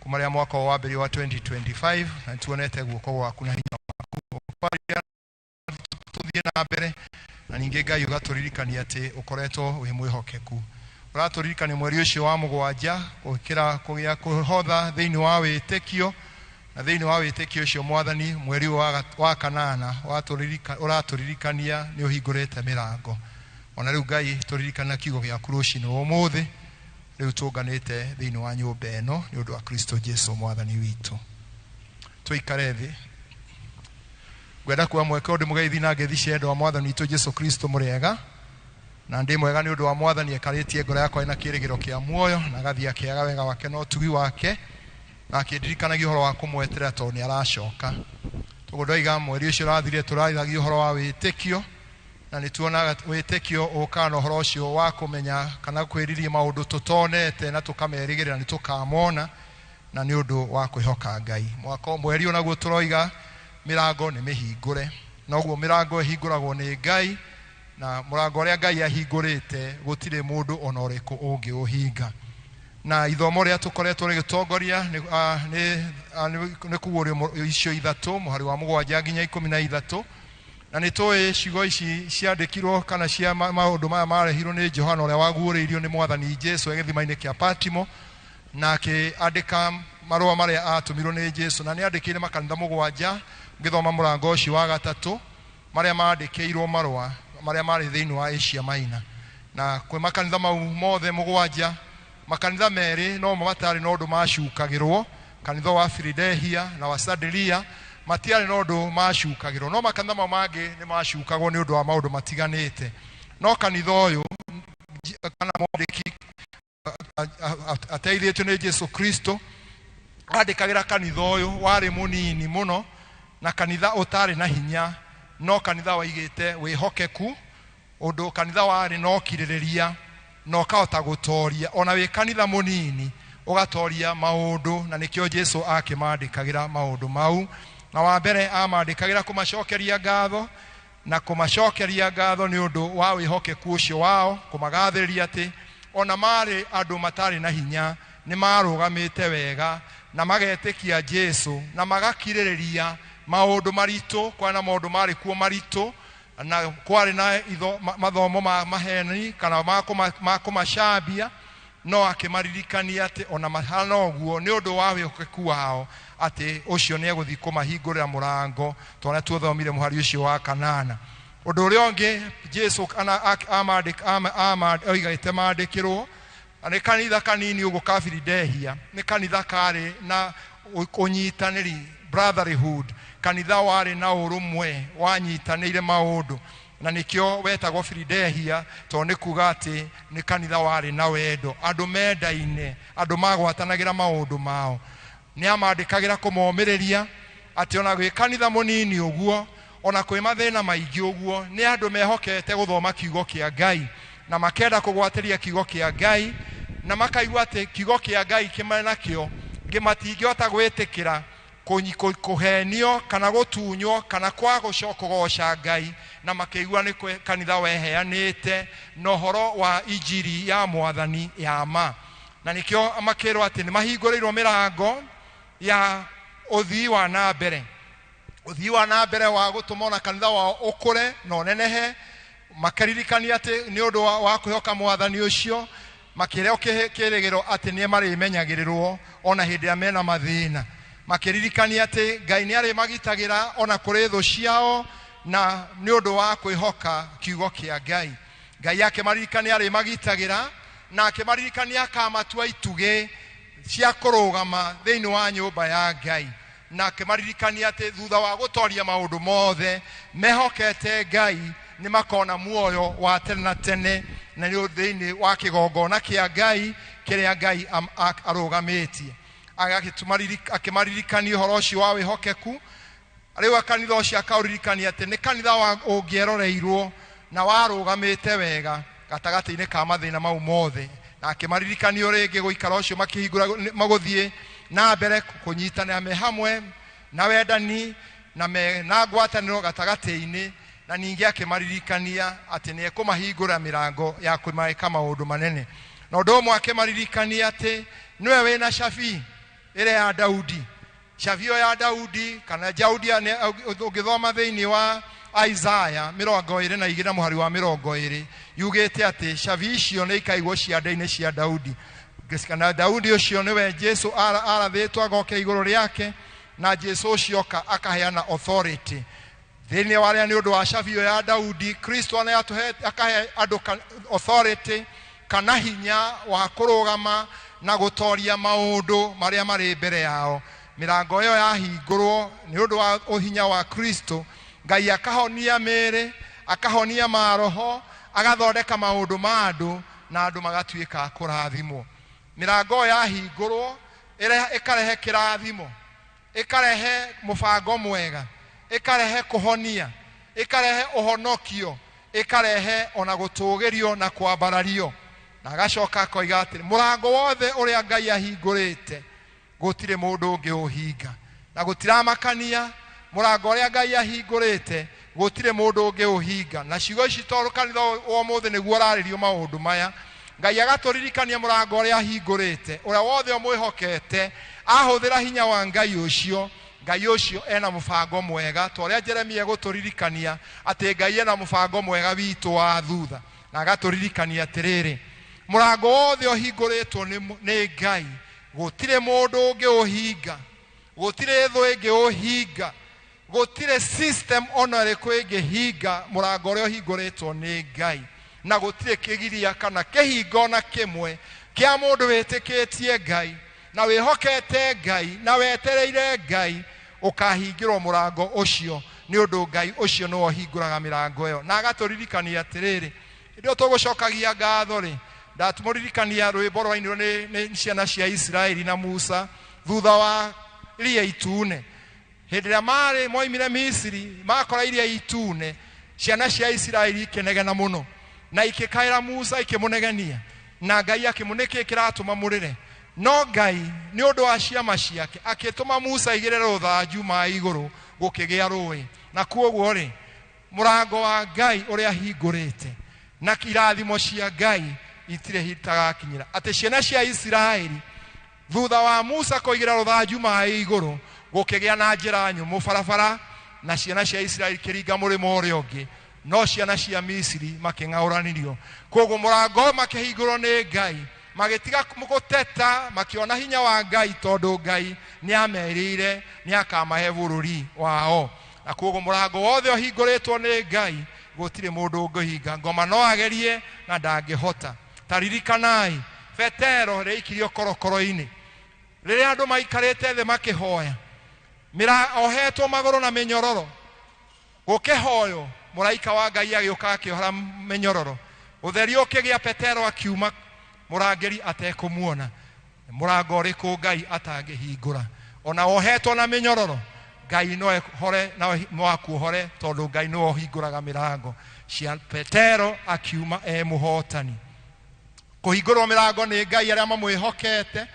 kuma rĩrĩa mwaka ũyũ wambĩrĩirie wa 2025, na nĩtuonete guoko gwaku na hinya waku ũkwaria tũthiĩ na mbere, na ningĩ Ngai ũgatũririkania atĩ ũkoretwo wĩ mwĩhokeku. Ũratũririkania mweri ũcio wa mũgwanja gũkĩra kũgĩa kũhotha thĩinĩ wa wĩtĩkio, na thĩinĩ wa wĩtĩkio ũcio Mwathani mweri ũyũ wa kanana ũratũririkania nĩ ũhingũrĩte mĩrango. Ona rĩu Ngai tũririkana kiugo gĩaku rũcinĩ rwa ũmũthĩ, rĩu tũnganĩte thĩinĩ wa nyũmba ĩno nĩ ũndũ wa Kristo Jesu Mwathani witũ. Tũikare thĩ. Ngwenda kuoya mweke ũndũ mũgeithi na ngeithi cia wendo wa Mwathani witũ Jesu Kristo mũrĩega, na ndĩ mwega nĩ ũndũ wa Mwathani ekarĩtie ngoro yakwa ĩna kĩĩrĩgĩrĩro kĩa muoyo, na agathiĩ akĩaga wega wake na ũtugi wake, na akĩndirikanagia ũhoro wa kũmweterera tondũ nĩ aracoka. Toguo ndoiga mweri ũcio ũrathirire tũrarithagia ũhoro wa wĩtĩkio, na nĩ tuonaga wĩtĩkio ũkaga na ũhoro ũcio wa kũmenya kana kwĩriria maũndũ tũtonete na tũkamerĩgĩrĩra nĩ tũkamona, na nĩ ũndũ wa kwĩhoka Ngai. Mwaka mweri ũyũ naguo tũroiga mĩrango nĩ mĩhingũre, noguo mĩrango ĩhingũragwo nĩ Ngai, na mũrango ũrĩa Ngai ahingũrĩte gũtirĩ mũndũ ona ũrĩkũ ũngĩũhinga. Na ithomo rĩrĩa tũkoretwo rĩgĩtongoria nĩ kũguũrio icio ithatũ, mũhari wa 7 nginya 13. Na nĩ tũĩ ciugo ici ciandĩkirwo kana cia maũndũ maya marehirwo nĩ Johana ũrĩa waguũrĩirio nĩ Mwathani Jesu e gĩthima-inĩ kĩa Patimo, na akĩandĩka marũa marĩa atũmirwo nĩ Jesu, na nĩ andĩkĩire makanitha 7, ngĩthoma mũrango ũcio wa 3, marĩa mandĩkĩirwo marũa marĩa marĩ thĩinĩ wa Asia Minor. Na kwĩ makanitha mau mothe 7, makanitha 2 no mo matarĩ na ũndũ macukagĩrwo, kanitha wa Filadehia na wa Sadilia matiarĩ na ũndũ macukagĩrwo, no makanitha mau mangĩ nĩ macukagwo nĩ ũndũ wa maũndũ matiganĩte. No kanitha ũyũ kana mwandĩki ateithĩtio nĩ Jesu Kristo andĩkagĩra kanitha ũyũ warĩ mũnini mũno, na kanitha ũtarĩ na hinya, no kanitha waigĩte wĩhokeku, ũndũ kanitha warĩ na ũkirĩrĩria na ũkahota gũtoria ona wĩ kanitha mũnini ũgatoria maũndũ, na nĩkĩo Jesu akĩmandĩkagĩra maũndũ mau. Na wa mbere amandĩkagĩra kũmacokeria ngatho, na kũmacokeria ngatho nĩ ũndũ wa wĩhokeku ũcio wao, kũmagathĩrĩria atĩ ona marĩ andũ matarĩ na hinya nĩ marũgamĩte wega na magetĩkia Jesu na magakirĩrĩria maũndũ maritũ. Kwarĩ na maũndũ marĩ kuo maritũ, na kwarĩ na mathomo ma maheni kana ma kũmacambia, no akĩmaririkania atĩ ona mahana ũguo nĩ ũndũ wa wĩhokeku wao atĩ ũcio nĩ egũthiĩ kũmahingũrĩra mũrango, tondũ tuothomire mũhari ũcio wa 8. Ũndũ ũrĩa ũngĩ Jesu oigĩte mandĩkĩrwo nĩ kanitha kanini ũguo ka Filadehia, nĩ kanitha karĩ na ũnyitanĩri, brotherhood, kanitha warĩ na ũrũmwe, wanyitanĩire maũndũ, na nĩkĩo wetagwo Filadehia tondũ nĩ kuga atĩ nĩ kanitha warĩ na wendo, andũ mendaine, andũ magwatanagĩra maũndũ mao. Nĩ amandĩkagĩra kũmomĩrĩria atĩ ona gwĩ kanitha mũnini ũguo, ona kwĩ mathĩna maingĩ ũguo, nĩ andũ mehokete gũthoma kiugo kĩa Ngai na makenda kũgwatĩria kiugo kĩa Ngai, na makaigua atĩ kiugo kĩa Ngai kĩmwe nakĩo matingĩhota gwĩtĩkĩra kũhenio kana gũtunywo kana kwaga kũgoca Ngai, na makĩigua nĩ kanitha weheanĩte na ũhoro wa injiri ya Mwathani ya ma. Na nĩkĩo makĩrwo atĩ nĩ mahingũrĩirwo mĩrango ya ũthii wa na mbere, ũthii wa na mbere wa gũtũma ona kanitha wao ũkũre na ũnenehe, makeririkania atĩ nĩ ũndũ wa kwĩhoka Mwathani ũcio, makĩreo kĩrĩgĩrĩro atĩ nĩ marĩmenyagĩrĩrwo ona hĩndĩ ĩrĩa mena mathĩna, makĩririkania atĩ Ngai nĩ arĩmagitagĩra ona kũrĩ thũ ciao, na nĩ ũndũ wa kwĩhoka kiugo kĩa Ngai. Ngai akĩmaririkania arĩmagitagĩra na akĩmaririkania akamatua itugĩ cia kũrũgama thĩinĩ wa nyũmba ya Ngai, na akĩmaririkania atĩ thutha wa gũtoria maũndũ mothe mehokete Ngai nĩ makona muoyo wa tene na tene, na nĩ thĩinĩ wa kĩgongona kĩa Ngai kĩrĩa Ngai arũgamĩtie. Akĩmaririkania ũhoro ũcio wa wĩhokeku. Rĩu kanitha ũcio akaũririkania atĩ nĩ kanitha wa ũngĩeroreirwo na warũgamĩte wega gatagatĩ-inĩ ka mathĩna mau mothe, na akĩmaririkania rĩngĩ gũikara ũcio makĩhingũra magũthiĩ na mbere kũnyitanĩra me hamwe na wendani na me na ngwatanĩro gatagatĩ-inĩ, na ningĩ akĩmaririkania atĩ nĩ ekũmahingũra mĩrango ya kũmeka maũndũ manene. Na ũndũ ũmwe akĩmaririkania atĩ nĩwe wĩna cabi ĩrĩa ya Daudi, cabi ĩyo ya Daudi kana Daudi ũngĩthoma thĩinĩ wa Isaya 22 na mũhari wa 20 yugĩte atĩ cabi icio nĩ ikaigwo ciande-inĩ cia Daudi, kana Daudi ũcio nĩwe Jesu arathĩtwo agoke igũrũ rĩake, na Jesu ũcio oka akaheana authority thĩinĩ wa arĩa nĩ ũndũ wa cabi ĩyo ya Daudi. Kristo akahe andũ authority kana hinya wa kũrũgama na gũtoria maũndũ marĩa marĩ mbere yao. Mĩrango ĩyo yahingũrwo nĩ ũndũ wa ũhinya wa Kristo, Ngai akahonia mĩĩrĩ, akahonia maroho, agathondeka maũndũ ma andũ na andũ magatuĩka a kũrathimwo. Mĩrango ĩyo yahingũrwo ĩkarehe kĩrathimo, ĩkarehe mũbango mwega, ĩkarehe kũhonia, ĩkarehe ũhonokio, ĩkarehe ona gũtũgĩrio na kwambarario. Na agacoka akoiga atĩrĩ, mũrango wothe ũrĩa Ngai ahingũrĩte gũtirĩ mũndũ ũngĩ ũhinga, na gũtiramakania mũrango ũrĩa Ngai ahingũrĩte gũtirĩ mũndũ ũngĩ ũhinga. Na ciugo ici tondũ kanitha wa ũmũthĩ nĩguo ũrarĩrio maũndũ maya, Ngai agatũririkania mũrango ũrĩa ahingũrĩte, ũrĩa wothe ũmwĩhokete ahũthĩra hinya wa Ngai ũcio, Ngai ũcio ena mũbango mwega, ta ũrĩa Jeremia egũtũririkania atĩ Ngai ena mũbango mwega witũ wa thutha. Na agatũririkania atĩrĩrĩ, mũrango wothe ũhingũrĩtwo nĩ Ngai gũtirĩ mũndũ ũngĩ ũhinga, gũtirĩ thũ ĩngĩ ũhinga, gũtirĩ system ona ĩrĩkũ ĩngĩhinga mũrango ũrĩa ũhingũrĩtwo nĩ Ngai, na gũtirĩ kĩgiria kana kĩhingo na kĩmwe kĩa mũndũ wĩtĩkĩtie Ngai na wĩhokete Ngai na wetereire Ngai ũkahingĩrwo mũrango ũcio, nĩ ũndũ Ngai ũcio nĩwe ũhingũraga mĩrango ĩyo. Na agatũririkania atĩrĩrĩ, hĩndĩ ĩyo tũgũcokagia ngatho rĩ, ndatũmũririkania rwĩmbo rwainirwo nĩ ciana cia Isiraeli na Musa thutha wa iria itune. Hĩndĩ ĩrĩa marĩ moimire Misiri makora iria itune, ciana cia Isiraeli ikĩnegena mũno na ikĩkaĩra Musa ikĩmũnegenia, na Ngai akĩmũnĩkĩ kĩratũma mũrĩre. No Ngai nĩ ũndũ wa ciama ciake akĩtũma Musa aigĩrĩre rũthanju maĩ igũrũ gũkĩgĩa rũĩ. Na kuoguo rĩ, mũrango wa Ngai ũrĩa ahingũrĩte na irathimo cia Ngai itirĩ itagakinyĩra. Atĩ ciana cia Isiraeli thutha wa Musa kũigĩrĩra rũthanju maĩ igũrũ gũkĩgĩa na njĩra nyũmũ barabara, na ciana cia Isiraeli ikĩringa mũrĩmo ũrĩa ũngĩ, no ciana cia Misiri makĩng'aũranirio. Koguo mũrango makĩhingũrwo nĩ Ngai, magĩtiga gũteta, makĩona hinya wa Ngai, tondũ Ngai nĩamerĩire nĩakamahe bũrũri wao. Na koguo mũrango wothe ũhingũrĩtwo nĩ Ngai gũtirĩ mũndũ ũngĩhinga. Ngoma no agerie na ndangĩhota. Ta ririkanai Petero rĩaikirio korokoro-inĩ rĩrĩa andũ maikarĩte thĩ makĩhoya, ohetwo magũrũ na mĩnyororo, gũkĩhoywo, mũraika wa Ngai agĩũka akĩohora mĩnyororo, ũtheri ũkĩgĩa, Petero akiuma mũrangĩri atekũmuona. Mũrango ũrĩkũ Ngai atangĩhingũra? Ona wohetwo na mĩnyororo, Ngai no ehore na no akuohore, tondũ Ngai nĩwe ũhingũraga mĩrango. Cia Petero akiuma e mũhotani. Kũhingũrwo mĩrango nĩ Ngai arĩa mamwĩhokete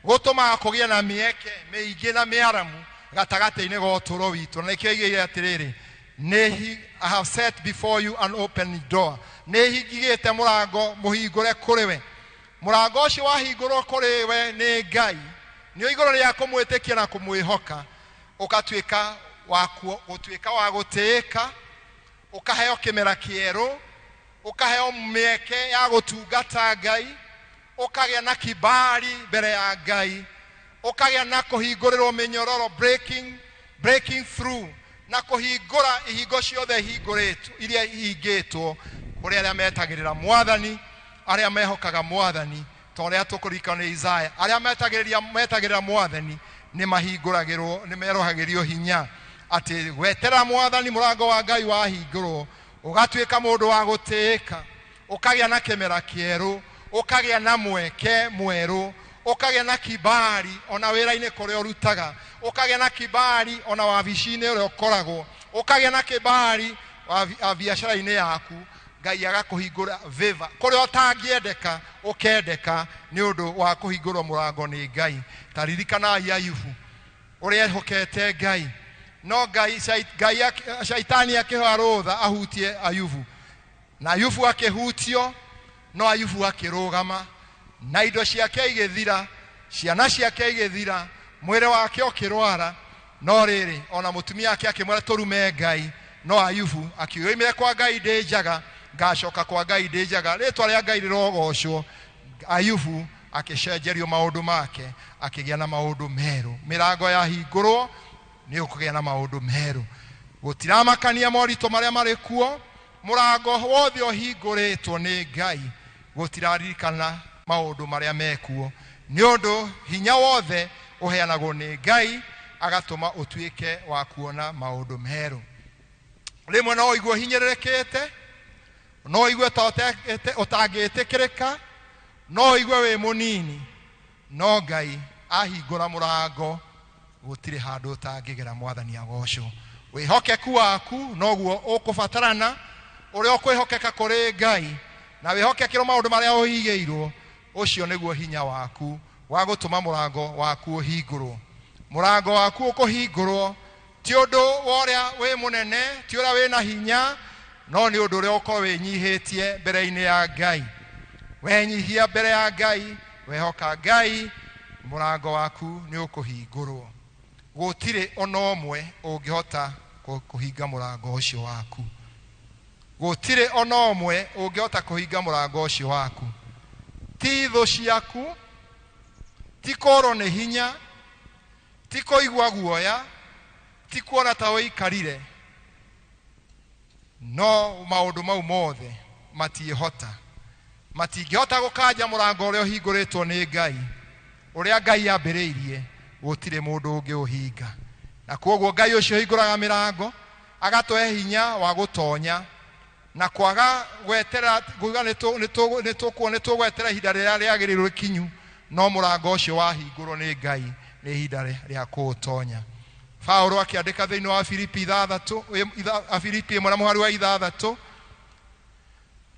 gũtũmaga kũgĩe na mĩeke mĩingĩ na mĩaramu gatagatĩ-inĩ ga ũtũũro witũ. Na nĩkĩo oigire atĩrĩrĩ, I have set before you an open door, nĩ hingigĩte mũrango mũhingũre kũrĩ we. Mũrango ũcio wahingũrwo kũrĩ we nĩ Ngai, nĩ igũrũ rĩa kũmwĩtĩkia na kũmwĩhoka, ũgatuĩka wa gũtuĩka wa gũtĩĩka, ũkaheo kĩmera kĩerũ, ũkaheo mĩeke ya gũtungata Ngai, ũkagĩa na kibali mbere ya Ngai, ũkagĩa na kũhingũrĩrwo mĩnyororo, breaking through, na kũhingũra ihingo ciothe hingũrĩtwo iria ihingĩtwo Kũrĩ arĩa metagĩrĩra mwathani, arĩa mehokaga mwathani, ta ũrĩa tũkũririkana nĩ Isaya, arĩa metagĩrĩra mwathani nĩ mahingũragĩrwo, nĩ merohagĩrio hinya atĩ gwetera mwathani mũrango wa Ngai wahingũrwo, ũgatuĩka mũndũ wa gũtĩĩka, ũkagĩa na kĩmera kĩerũ, ũkagĩa na mweke mwerũ, ũkagĩa na kibali ona wĩra-inĩ kũrĩa ũrutaga, ũkagĩa na kibali ona wabici-inĩ ũrĩa ũkoragwo, ũkagĩa na kibali biacara-inĩ yaku. Ngai agakũhingũra favor kũrĩa ũtangĩendeka ũkendeka nĩ ũndũ wa kũhingũrwo mũrango nĩ Ngai. Ta ririkanai Ayubu ũrĩa ehokete Ngai, no Ngai shaitani akĩhoya rũtha ahutie Ayubu, na Ayubu akĩhutio, no Ayubu akĩrũgama na indo ciake igĩthira, ciana ciake igĩthira, mwĩrĩ wake ũkĩrwara. No rĩrĩ, ona mũtumia wake akĩmwĩra tũrume Ngai, no Ayubu akiuga oimire kwa Ngai ndĩ njaga, ngacoka kwa Ngai ndĩ njaga. Rĩtwa rĩa Ngai rĩrogocwo. Ayubu akĩcenjerio maũndũ make, akĩgĩa na maũndũ merũ. Mĩrango yahingũrwo nĩ ũkũgĩa na maũndũ merũ. Gũtiramakania moritũ marĩa marĩ kuo, mũrango wothe ũhingũrĩtwo nĩ Ngai, gũtiraririkana maũndũ marĩa mekuo, nĩ ũndũ hinya wothe ũheanagwo nĩ Ngai, agatũma ũtuĩke wa kuona maũndũ merũ. Rĩmwe no ũigue ũhinyĩrĩrĩkĩte, no ũigue ta ũtangĩtĩkĩrĩka, no ũigue wĩ mũnini, no Ngai ahingũra mũrango gũtirĩ handũ ũtangĩgera. Mwathani agocwo. Wĩhokeku waku noguo ũkũbatarana, ũrĩa ũkwĩhokeka kũrĩ Ngai na wĩhokekĩrwo maũndũ marĩa ũigĩirwo, ũcio nĩguo hinya waku wa gũtũma mũrango waku ũhingũrwo. Mũrango waku ũkũhingũrwo ti ũndũ wa ũrĩa wĩ mũnene, ti ũrĩa wĩna hinya, no nĩ ũndũ ũrĩa ũkorwo wĩnyihĩtie mbere-inĩ ya Ngai. Wenyihia mbere ya Ngai, wehoka Ngai, mũrango waku nĩ ũkũhingũrwo. Gũtirĩ ona ũmwe ũngĩhota kũhinga mũrango ũcio waku. Gũtirĩ ona ũmwe ũngĩhota kũhinga mũrango ũcio waku. Ti thũ ciaku, ti kũrwo nĩ hinya, ti kũigua guoya, ti kuona ta ũikarire, no maũndũ mau mothe matiĩhota. Matingĩhota gũkanja mũrango ũrĩa ũhingũrĩtwo nĩ Ngai, ũrĩa Ngai ambĩrĩirie, gũtirĩ mũndũ ũngĩ ũhinga. Na kwoguo Ngai ũcio ũhingũraga mĩrango agatũhe hinya wa gũtonya na kwaga gwetera, kuuga nĩ tũgwetera ihinda rĩrĩa rĩagĩrĩirwo rĩkinyu, no mũrango ũcio wahingũrwo nĩ Ngai nĩ ihinda rĩa kũũtonya. Paulo akĩandĩka thĩinĩ wa Filipi ithathatũ, Filipi ĩmwe na mũhari wa 6,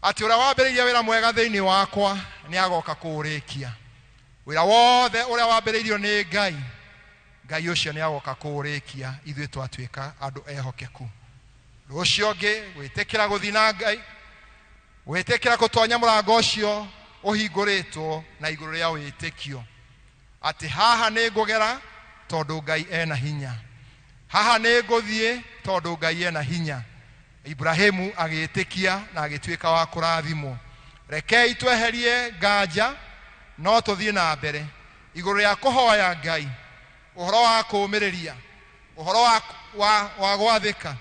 atĩ ũrĩa wambĩrĩirie wĩra mwega thĩinĩ wakwa nĩ agoka kũũrĩkia. Wĩra wothe ũrĩa wambĩrĩirio nĩ Ngai, Ngai ũcio nĩ agoka kũũrĩkia ithuĩ twatuĩka andũ ehokeku. Ũndũ ũcio ũngĩ, gwĩtĩkĩra gũthiĩ na Ngai, gwĩtĩkĩra gũtonya mũrango ũcio ũhingũrĩtwo na igũrũ rĩa wĩtĩkio, atĩ haha nĩ ngũgera tondũ Ngai ena hinya, haha nĩ ngũthiĩ tondũ Ngai ena hinya. Ibrahimu agĩtĩkia na agĩtuĩka wa kũrathimwo. Rekei tweherie nganja, no tũthiĩ na mbere igũrũ rĩa kũhoya Ngai ũhoro wa kũũmĩrĩria, ũhoro wa gwathĩka,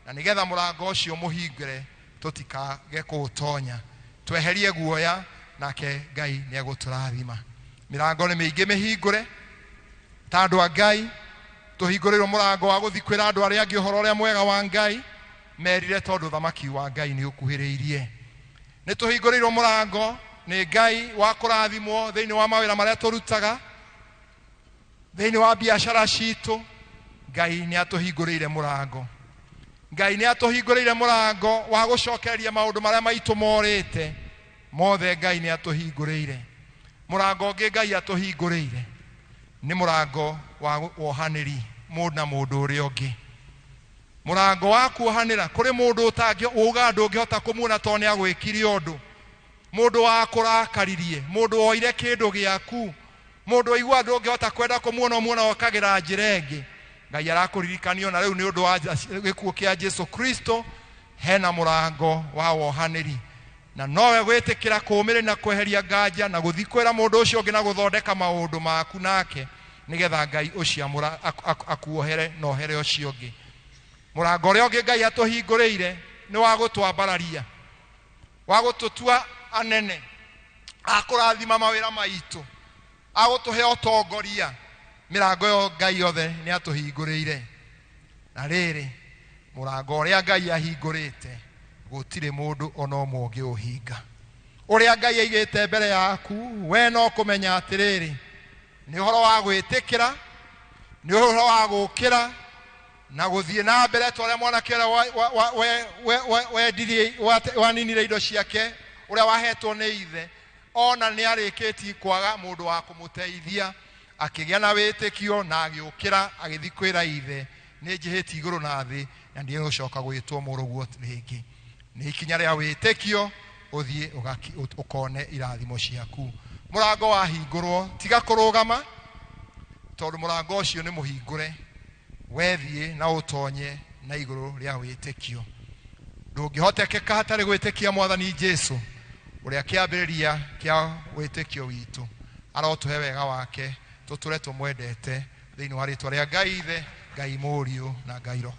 na nĩgetha mũrango ũcio mũhingũre tũtikage kũũtonya. Tweherie guoya, nake Ngai nĩ egũtũrathima. Mĩrango nĩ mĩingĩ mĩhingũre, ta andũ a Ngai tũhingũrĩirwo mũrango wa gũthiĩ kwĩra andũ arĩa angĩ ũhoro ũrĩa mwega wa Ngai, merire tondũ thamaki wa Ngai nĩ ũkuhĩrĩirie. Nĩ tũhingũrĩirwo mũrango nĩ Ngai wa kũrathimwo thĩinĩ wa mawĩra marĩa tũrutaga, thĩinĩ wa biacara citũ. Ngai nĩ atũhingũrĩire mũrango. Ngai nĩ atũhingũrĩire mũrango wa gũcokereria maũndũ marĩa maitũ morĩte mothe. Ngai nĩ atũhingũrĩire mũrango ũngĩ. Ngai atũhingũrĩire nĩ mũrango wa wohanĩri mũndũ na mũndũ ũrĩa ũngĩ, mũrango wa kuohanĩra. Kũrĩ mũndũ ũtangĩ uga ndũngĩhota kũmuona tondũ nĩ agwĩkire ũndũ, mũndũ wa kũrakaririe, mũndũ woire kĩndũ gĩaku, mũndũ waigua ndũngĩhota kwenda kũmuona, ũmuona okagĩra njĩra ĩngĩ. Ngai arakũririkania ona rĩu nĩ ũndũ wa gĩkuũ kĩa Jesu Kristo, hena mũrango wa wohanĩri, na nowe gwĩtĩkĩra kũũmĩrĩria na kweheria nganja na gũthiĩ kwĩra mũndũ ũcio ũngĩ na gũthondeka maũndũ maku nake, nĩgetha Ngai ũcio akuohere na ohere ũcio ũngĩ. Mũrango ũrĩa ũngĩ Ngai atũhingũrĩire nĩ wa gũtwambararia. Wa gũtũtua anene, a kũrathima mawĩra maitũ, a gũtũhe ũtongoria, mĩrango ĩyo Ngai yothe nĩ atũhingũrĩire. Na rĩrĩ, mũrango ũrĩa Ngai ahingũrĩte gũtirĩ mũndũ ona ũmwe ũngĩũhinga. Ũrĩa Ngai aigĩte mbere yaku, we no kũmenya atĩrĩrĩ, nĩ ũhoro wa gwĩtĩkĩra, nĩ ũhoro wa gũkĩra na gũthiĩ na mbere ta ũrĩa mwanake ũrĩa wendirie, waninire indo ciake, ũrĩa wahetwo nĩ ithe, ona nĩ arĩkĩtie kwaga mũndũ wa kũmũteithia, akĩgĩa na wĩtĩkio na agĩũkĩra agĩthiĩ kwĩra ithe, nĩ njĩhĩtie igũrũ na thĩ na ndigũcoka gwĩtwo mũrũguo rĩngĩ. Nĩ ikinya rĩa wĩtĩkio, ũthiĩ ũkone irathimo ciaku. Mũrango wahingũrwo, tiga kũrũgama, tondũ mũrango ũcio nĩ mũhingũre, wethiĩ na ũtonye na igũrũ rĩa wĩtĩkio. Ndũngĩhotekeka hatarĩ gwĩtĩkia Mwathani Jesu, ũrĩa kĩambĩrĩria kĩa wĩtĩkio witũ. Arotũhe wega wake, tũtũre tũmwendete thĩinĩ wa rĩtwa rĩa Ngai Ithe, Ngai Mũriũ na Ngai Roho.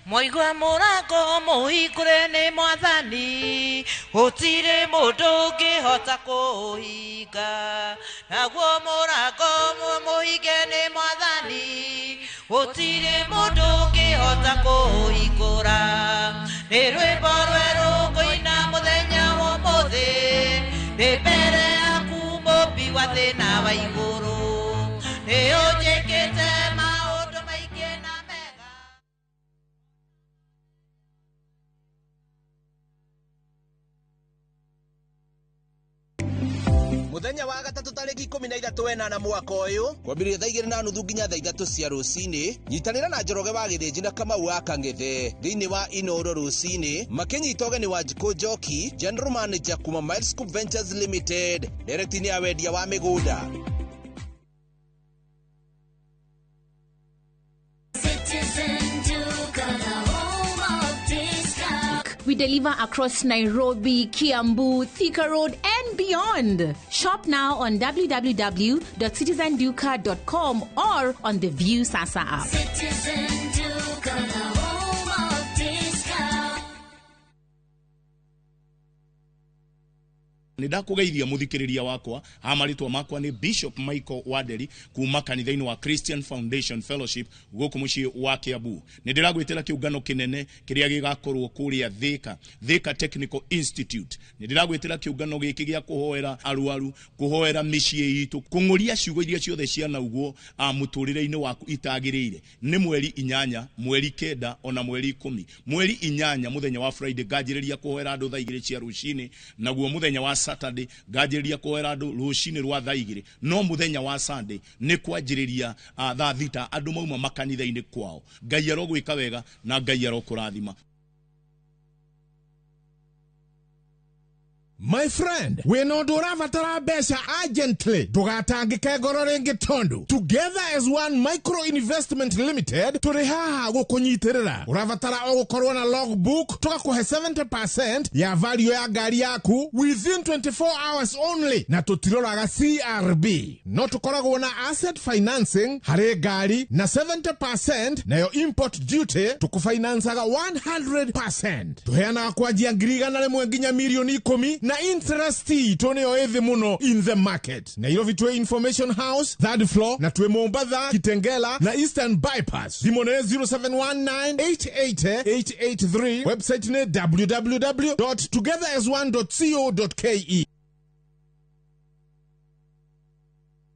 Mwaigua mũrango mũhingũre nĩ Mwathani, gũtirĩ mũndũ ũngĩhota kũũhinga. Naguo mũrango mũhinge nĩ Mwathani, gũtirĩ mũndũ ũngĩhota kũũhingũra. Nĩ rwĩmbo rwerũ ngũina mũthenya wa ũmũthĩ, ndĩ mbere yaku Mũmbi wa thĩ na wa igũrũ. Nĩ ũnjĩkĩte maũndũ maingĩ na mega. Muthenya wa gatatũ tarĩki 13 mwaka ũyũ kwambĩrĩria thaa 2:30 nginya thaa 3 cia rũcinĩ, nyitanĩra na Njoroge wa Gĩthĩnji na Kamau wa Kang'ethe thĩinĩ wa Inoro rũcinĩ, makĩnyita ũgeni wa Njikũ Njoki, General Manager kuma Milescope Ventures Limited, ndereti-inĩ ya wendia wa mĩgũnda. We deliver across Nairobi, Kiambu, Thika Road, and beyond. Shop now on www.citizenduka.com or on the View Sasa app. Citizen Duka, the home of discount. Nĩ ndakũgeithia mũthikĩrĩria wakwa, ha marĩtwa makwa nĩ Bishop Michael Wanderi kuma kanitha-inĩ wa Christian Foundation Fellowship gũkũ mũciĩ wa Kiambu. Nĩ ndĩragwĩtĩra kĩũngano kĩnene kĩrĩa gĩgakorwo kũrĩa Thika, Thika Technical Institute. Nĩ ndĩragwĩtĩra kĩũngano gĩkĩ gĩa kũhoera arwaru, kũhoera mĩciĩ itũ, kũng'ũria ciugo iria ciothe cianaugwo mũtũrĩre-inĩ waku itagĩrĩire. Nĩ mweri 8, mweri 9 ona mweri 10. Mweri 8 mũthenya wa Friday nganjĩrĩria kũhoera andũ thaa 2 cia rũcinĩ, naguo mũthenya wa Saturday nganjĩrĩria kũhoera andũ rũcinĩ rwa thaa 2, no mũthenya wa Sunday nĩ kwanjĩrĩria thaa 6 andũ mauma makanitha-inĩ kwao. Ngai arogwĩka wega na Ngai arokũrathima. My friend, wĩna ũndũ ũrabatara mbeca urgently, ndũgatangĩke ngoro rĩngĩ tondũ Together as One Micro Investment Limited tũrĩ haha gũkũnyitĩrĩra. Ũrabatara o gũkorwo na logbook, tũgakũhe 70% ya value ya ngari yaku within 24 hours only, na tũtiroraga CRB. No tũkoragwo na asset financing harĩ ngari na 70%, nayo import duty tũkũfinancaga 100%. Tũheanaga kwanjia 100,000 nginya 10,000,000 na interest itũ nĩyo ĩthĩ mũno in the market. Nairobi twĩ Information House third floor, na twĩ Mombatha, Kitengela na Eastern Bypass. Thimũ nĩ 0719888883, website nĩ www.togetherasone.co.ke.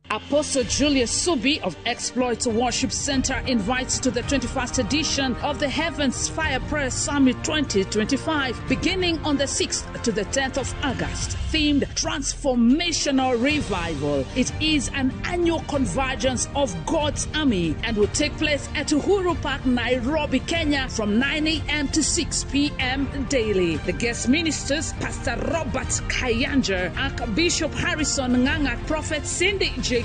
Apostle Julius Subi of Exploits Worship Center invites to the 21st edition of the Heavens Fire Prayer Summit 2025, beginning on the 6th to the 10th of August, themed Transformational Revival. It is an annual convergence of God's army and will take place at Uhuru Park, Nairobi, Kenya, from 9 a.m. to 6 p.m. daily. The guest ministers, Pastor Robert Kayanja, Archbishop Harrison Nganga, Prophet Cindy Jacobs,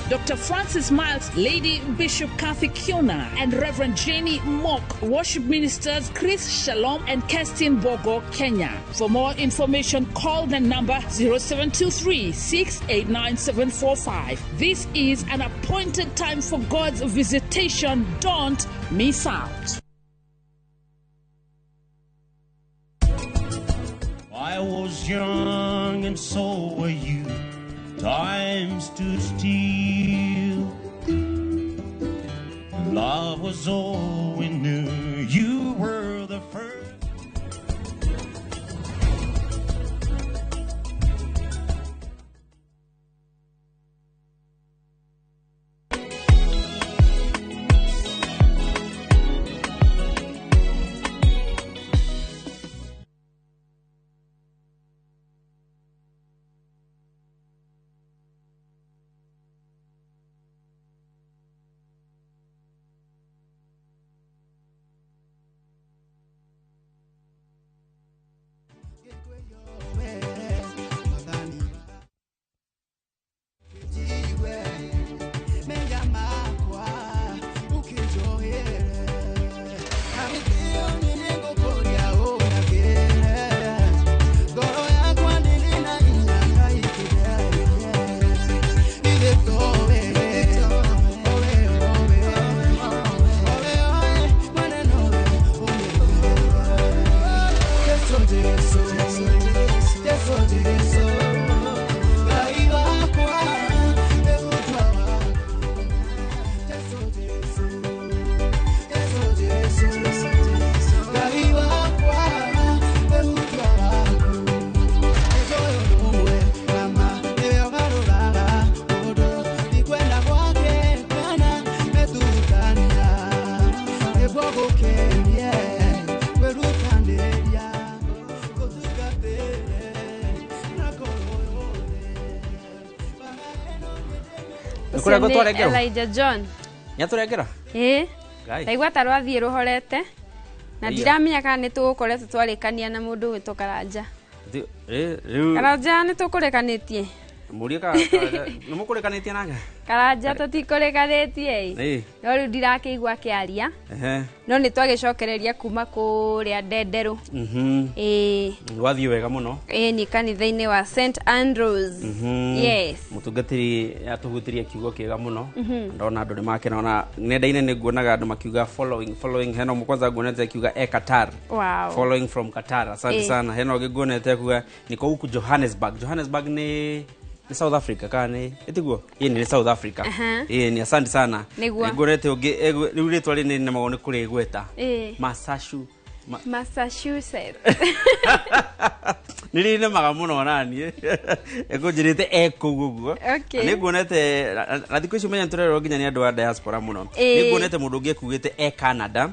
Dr. Francis Miles, Lady Bishop Kathy Kiona, and Reverend Jenny Mock. Worship ministers Chris Shalom and Kerstin Bogo, Kenya. For more information, call the number 0723 689 745. This is an appointed time for God's visitation. Don't miss out. I was young and so were you. Time stood still. Love was all we knew. You were the first. Kũrĩa ngũtwarengerwo? Elijah John. Nĩatũrengera? Ĩĩ. Ngai. Ndaigua ta rwathiĩ rũhorete. Na Ĩya. ndiramenya kana nĩ tũgũkoretwo twarĩkania na mũndũ ũgwĩtwo Karanja. Rĩu Karanja nĩ tũkũrĩkanĩtie. mũrie nĩ mũkũrĩkanĩtie nake? Karanja tũtikũrĩkanĩtie ĩ. Ĩĩ. No rĩu ndirakĩigua akĩaria. Ehe. No nĩ twagĩcokereria kuma kũrĩa Ndenderũ. Ĩĩ. Rwathiĩ wega mũno. Ĩĩ nĩ kanitha-inĩ wa St Andrews. Yes. Mũtungatĩri atũhutirie kiugo kĩega mũno. Ndona andũ nĩ makena ona nenda-inĩ nĩ nguonaga andũ makiuga following following hena ũmwe kwanza nguonete akiuga e Qatar. Wow. Following from Qatar. Asante sana. Hena ũngĩ nguonete akiuga niko huku Johannesburg. Johannesburg nĩ South Africa kana nĩ ĩtiguo? Ĩĩ nĩ South Africa. Ĩĩ ni asante sana. Nĩguo. Nguonete ũngĩ rĩu rĩtwa rĩrĩ nĩ nemagwo nĩ kũrĩgweta. Masashu Massachusetts. Nĩ rĩnemaga mũno naniĩ ekũnjĩrĩte e kũu ũguo. Nĩ nguonete na thikũ ici menya tũrerwo nginya nĩ andũ a diaspora mũno. Nĩ nguonete mũndũ ũngĩ ekugĩte e Canada.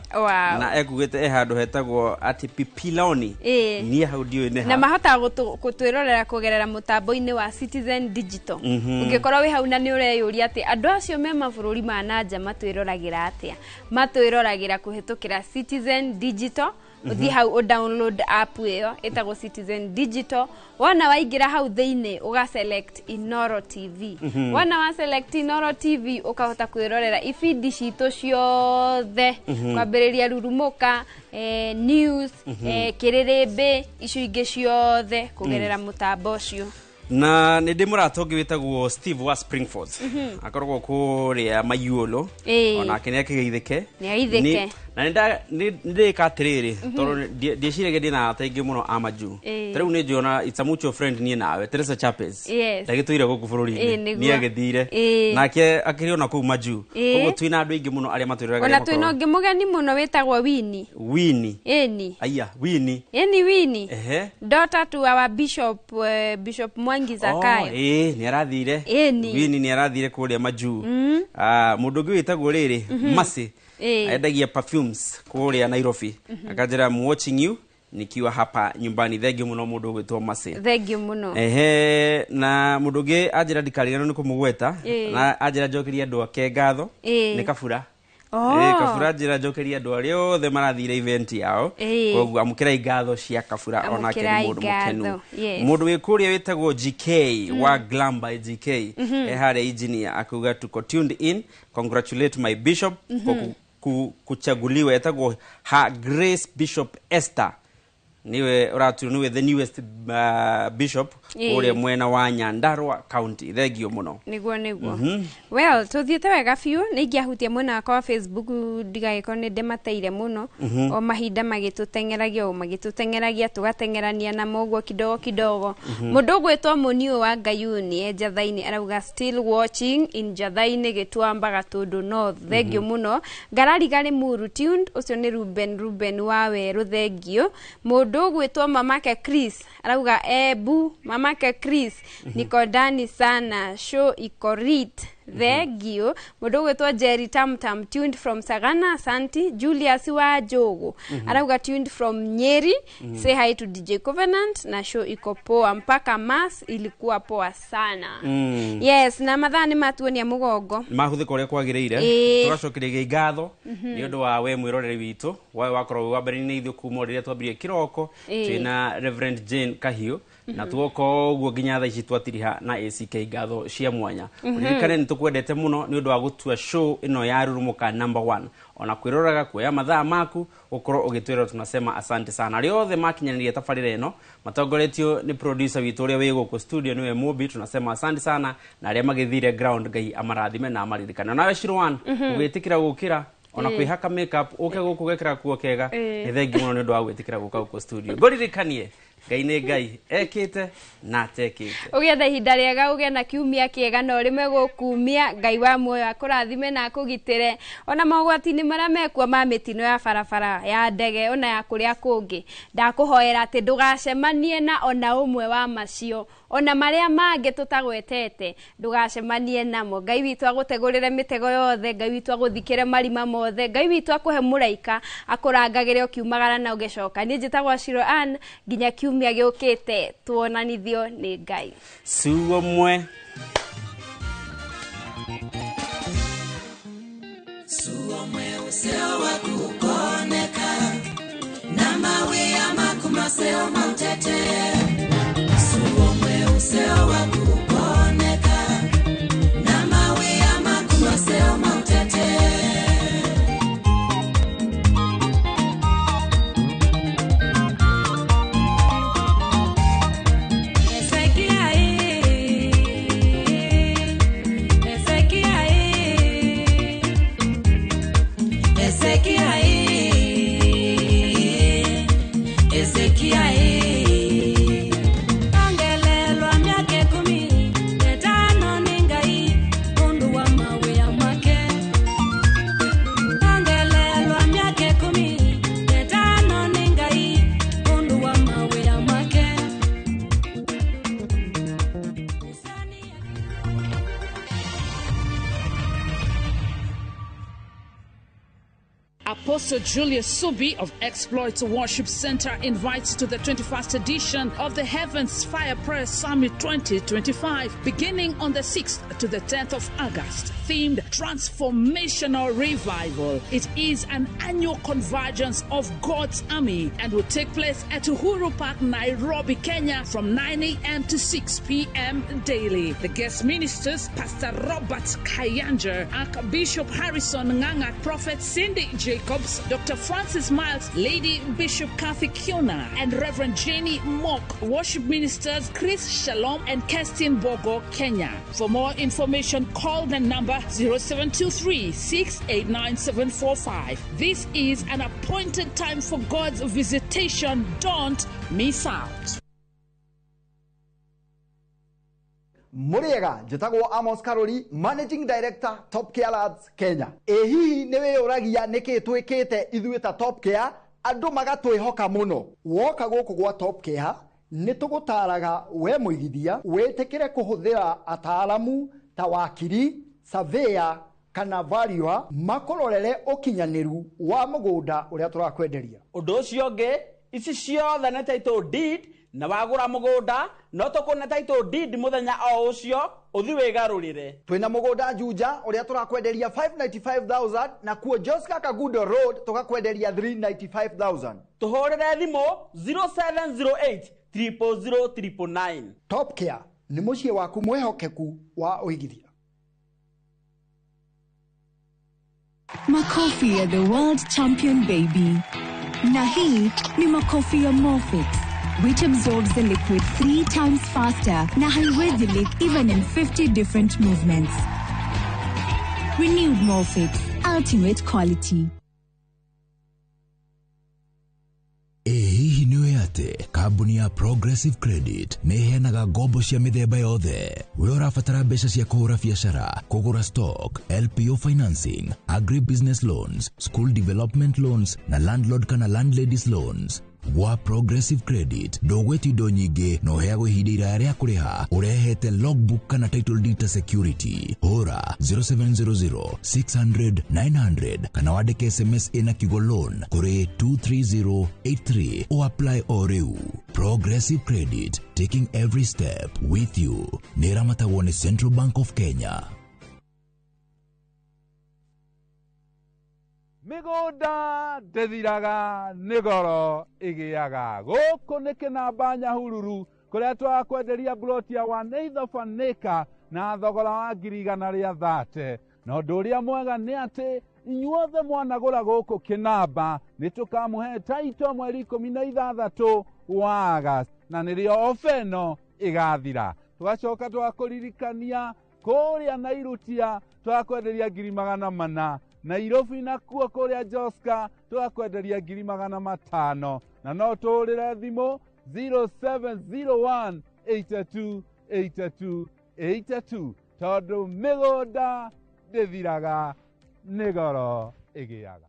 Na ekugĩte e handũ hetagwo atĩ Pipiloni. Niĩ hau ndiũĩ nĩ Na ha. mahotaga gũtwĩrorera kũgerera mũtambo-inĩ wa Citizen Digital. Ũngĩkorwo wĩ hau na nĩ ũreyũria atĩ andũ acio me mabũrũri ma na nja matwĩroragĩra atĩa, matwĩroragĩra kũhĩtũkĩra Citizen Digital. Ũthiĩ hau ũ download app ĩyo ĩtagwo Citizen Digital. Wona waingĩra hau thĩinĩ ũga select Inoro TV. Wona wa select Inoro TV ũkahota kwĩrorera ibindi citũ ciothe, kwambĩrĩria Rurumũka, news, kĩrĩrĩmbĩ, icio ingĩ ciothe kũgerera mũtambo ũcio. Na nĩ ndĩ mũrata ũngĩ wĩtagwo Steve wa Springford. Akoragwo kũrĩa Mayuolo. Onake nĩ akĩgeithĩke. Nĩ ageithĩke. Na nĩ ndĩka atĩrĩrĩ, tondũ ndieciragia ndĩna arata aingĩ mũno a majuu. Ta rĩu nĩ njũĩ it's a mutual friend niĩ nawe, Teresa Chapes. Ndagĩtũire gũkũ bũrũri-inĩ. Nĩ agĩthire. Nake akĩrĩ ona kũu majuu. Koguo twĩna andũ aingĩ mũno arĩa matwĩroraga. Ona twĩna ũngĩ mũgeni mũno wĩtagwo Winnie. Winnie. Ĩni. Aya, Winnie. Ĩni Winnie. Daughter to our bishop, Bishop Mwangi Zakayo. Ĩĩ, nĩ arathire. Ĩni. Winnie nĩ arathire kũrĩa majuu. Mũndũ ũngĩ wĩtagwo rĩrĩ, Mercy. Endagia perfumes kũrĩa Nairobi. Akanjĩra I'm watching you nikiwa hapa nyumbani. Thengiũ mũno mũndũ ũgwĩtwo Mercy. Thengiũ mũno. Ehe, na mũndũ ũngĩ anjĩra ndikariganĩrwo nĩ kũmũgweta. Na anjĩra njokerie andũ ake ngatho. Nĩ Kabura. Kabura anjĩra njokerie andũ arĩa othe marathire event yao. Koguo amũkĩrai ngatho cia Kabura onake nĩ Amũkĩrai mũndũ mũkenu. ngatho, yes. Mũndũ wĩ kũrĩa wĩtagwo GK wa Glam by GK. Harĩa engineer akuga tuko tuned in, congratulate my bishop kwa kuchaguliwa. Etagwo Her Grace Bishop Esther. Niwe ũraturwo niwe the newest bishop Kũrĩa mwena wa Nyandarua County. Thengio mũno. Niguo. Well, tuthiĩte wega biũ. Nĩ ingĩahutia mwena wakwa wa Facebook ndigagĩkorwo nĩ ndĩmateire mũno. O mahinda magĩtũteng'eragia, o magĩtũteng'eragia, tũgateng'erania namo ũguo kidogo kidogo. Mũndũ ũgwĩtwo Mũniũ wa Ngayuni e Njathainĩ arauga still watching in Njathainĩ, Gĩtuamba, Gatũndũ North. Thengio mũno. Ngarariga Muru tuned, ũcio nĩ Ruben wa Werũ, thengio. Mũndũ ũgwĩtwo Mamake Chris arauga ebu Mamake Chris, niko ndani sana, show iko lit, thengio. Mũndũ ũgwĩtwo Jerry Tamtam tuned from Sagana, asanti. Julius wa Njogu arauga tuned from Nyeri, say hi to DJ Covenant na show iko poa mpaka mass ilikuwa poa sana. Yes, na mathaa nĩ matuonia mũgongo. Mahuthĩka ũrĩa kwagĩrĩire. Tũgacokeria ngatho nĩ ũndũ wa we mwĩroreri witũ wawe wakorwo wĩ wa mbere nĩ ithuĩ kuma rĩrĩa twambirie kĩroko twĩna Reverend Jane Kahiũ na tuoka ũguo nginya thaa ici twatiriha na ACK ngatho cia mwanya. Ũririkane nĩ tũkwendete mũno nĩ ũndũ wa gũtua show ĩno ya Rurumuka number 1, ona kwĩroraga kuoya mathaa maku gũkorwo ũgĩtwĩra. Tunasema asante sana arĩa othe makinyanĩria tabarĩra ĩno matongoretio nĩ producer witũ ũrĩa wĩ gũkũ studio nĩwe Mũmbi. Tunasema asante sana na arĩa magĩthire ground, Ngai amarathime na amaririkane. Nawe Shirwan, ũgĩtĩkĩra gũkĩra ona kwĩhaka makeup ũke gũkũ gwĩkĩra kuo kega, nĩ thengi mũno nĩ ũndũ wa gwĩtĩkĩra gũka gũkũ studio. Ngũririkanie Ngai nĩ Ngai ekĩte na atekĩte. Ũgĩetha ihinda rĩega, ũgĩe na kiumia kĩega na ũrĩme gũkumia. Ngai wa muoyo akũrathime na akũgitĩre ona mogwati-inĩ marĩa mekuo ma mĩtino ya barabara, ya ndege, ona ya kũrĩa kũngĩ. Ndakũhoera atĩ ndũgacemanie na ona ũmwe wa macio, ona marĩa mangĩ tũtagwetete ndũgacemanie namo. Ngai witũ agũtegũrĩre mĩtego yothe, Ngai witũ agũthikĩre marima mothe, Ngai witũ akũhe mũraika akũrangagĩre ũkiumagara na ũgĩcoka. Niĩ njĩtagwo Shiro Ann, nginya kiumia gĩũkĩte tuonanithio nĩ Ngai. Suo mwe. Suo mwe useo wa kukoneka na mawe ya makumaseo mautete. Suo mwe useo wa kukoneka na mawe ya makumaseo mautete. Apostle Julius Subi of Exploits Worship Center invites to the 21st edition of the Heavens Fire Prayer Summit 2025, beginning on the 6th to the 10th of August, themed Transformational Revival. It is an annual convergence of God's army and will take place at Uhuru Park, Nairobi, Kenya, from 9 a.m. to 6 p.m. daily. The guest ministers, Pastor Robert Kayanja, Archbishop Harrison Nganga, Prophet Cindy Jacobs, Dr. Francis Miles, Lady Bishop Kathy Kiona, and Reverend Jenny Mock. Worship ministers Chris Shalom and Kerstin Bogo, Kenya. For more information, call the number 0723 689 745. This is an appointed time for God's visitation. Don't miss out. Muriega njĩtagwo Amos Karori, Managing Director, Top Care Labs Kenya. Ĩ hihi nĩ wĩyũragia nĩkĩ twĩkĩte ithuĩ ta Top Care andũ magatwĩhoka mũno? Woka gũkũ gwa Top Care nĩ tũgũtaraga we mũigithia wĩtĩkĩre kũhũthĩra ataaramu ta wakiri, surveyor kana valuer makũrorere ũkinyanĩru wa mũgũnda ũrĩa tũrakwenderia. Ũndũ ũcio ũngĩ, ici ciothe nĩ title deed, na wagũra mũgũnda no tũkũne title deed mũthenya o ũcio ũthi wĩgarũrĩre. Twĩna mũgũnda Juja ũrĩa tũrakwenderia 595,000 na kuo Joska Kagudo Road tũgakwenderia 395,000. Tũhũrĩre thimũ 0708 000 999. Top Care nĩ mũciĩ waku mwĩhokeku wa ũigithia. Makofi ya the world champion baby. Na hii ni makofi ya Morfix. which absorbs the liquid 3 times faster na haiwezi leak even in 50 different movements. Renewed Molfix, ultimate quality. Ĩ hihi nĩ ũĩ atĩ kambuni ya Progressive Credit nĩ ĩheanaga ngombo cia mĩthemba yothe? We ũrabatara mbeca cia kũhũra biacara, kũgũra stock, LPO financing, agribusiness loans, school development loans na landlord kana landladies loans. Gwa Progressive Credit ndũgwĩtio indo nyingĩ na ũheagwo ihinda iraya rĩa kũrĩha ũrehete logbook kana title deed ta security. Hũra 0700 600 900 kana wandĩke SMS ĩna kiugo loan kũrĩ 23083 o apply o rĩu. Progressive Credit, taking every step with you. Nĩ ĩramatagwo nĩ Central Bank of Kenya. Mĩgũnda ndĩthiraga nĩ goro ĩgĩaga. Gũkũ nĩ Kĩnamba Nyahururu kũrĩa twakwenderia ploti ya 1/8 of an acre na thogora wa 130,000. Na ũndũ ũrĩa mwega nĩ atĩ inyuothe mwanagũra gũkũ Kĩnamba nĩ tũkamũhe taito mweri 16 wa August, na nĩrĩo ofa ĩno ĩgathira. Tũgacoka twakũririkania kũrĩa Nairutia twakwenderia 400,000, Nairobi nakuo kũrĩa Joska twakwenderia 500,000, na no tũhũrĩre thimũ 0701 82 82 82 tondũ mĩgũnda ndĩthiraga nĩ goro ĩgĩaga.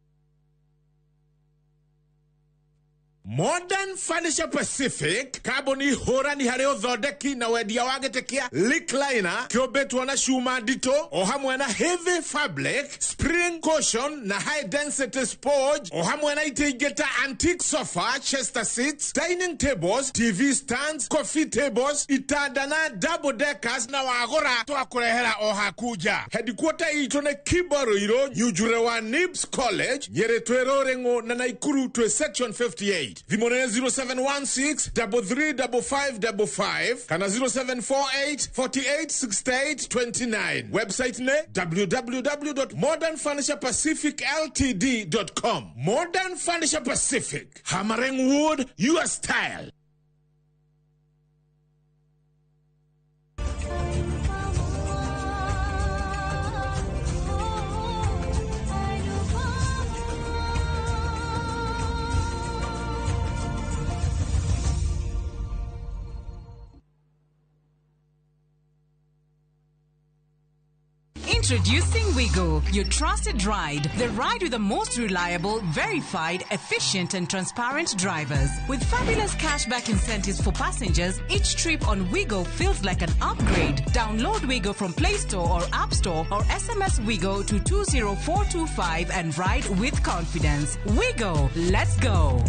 Modern Furniture Pacific kambuni hũrani harĩ ũthondeki na wendia wa gĩtĩ kĩa recliner kĩũmbĩtwo na cuma nditũ o hamwe na heavy fabric, spring cushion na high density sponge o hamwe na itĩ ingĩ ta antique sofa, chester seats, dining tables, TV stands, coffee tables, itanda na double deckers, na wagũra twakũrehera o haku nja. Headquarter itũ nĩ Kibo Ruiru, Nyunjure wa Nibs College, Nyĩrĩ twĩ Rũrĩng'ũ na Naikuru twĩ section 58. Thimũ nĩ 0716 335555 kana 0748 48 68 29. Website nĩ www.modernfurniturepacificltd.com. Modern Furniture Pacific, hammering wood your style. Introducing Wigo, your trusted ride. The ride with the most reliable, verified, efficient and transparent drivers. With fabulous cashback incentives for passengers, each trip on Wigo feels like an upgrade. Download Wigo from Play Store or App Store or SMS Wigo to 20425 and ride with confidence. Wigo, let's go.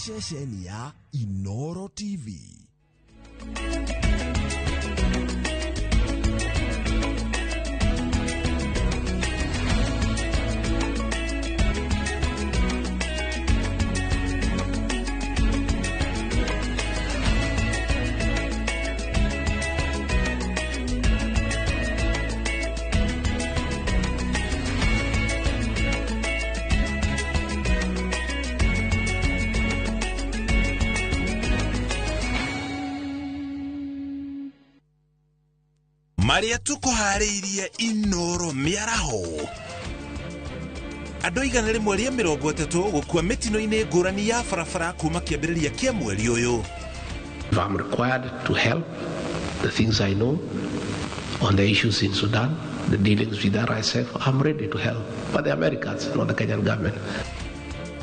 Ceceni ya Inoro TV. Marĩa tũkũharĩirie Inoro mĩaraho. Andũ 130 gũkua mĩtino-inĩ ngũrani ya barabara kuma kĩambĩrĩria kĩa mweri ũyũ. If I'm required to help the things I know on the issues in Sudan, the dealings with RSF, I'm ready to help. But the Americans, not the Kenyan government.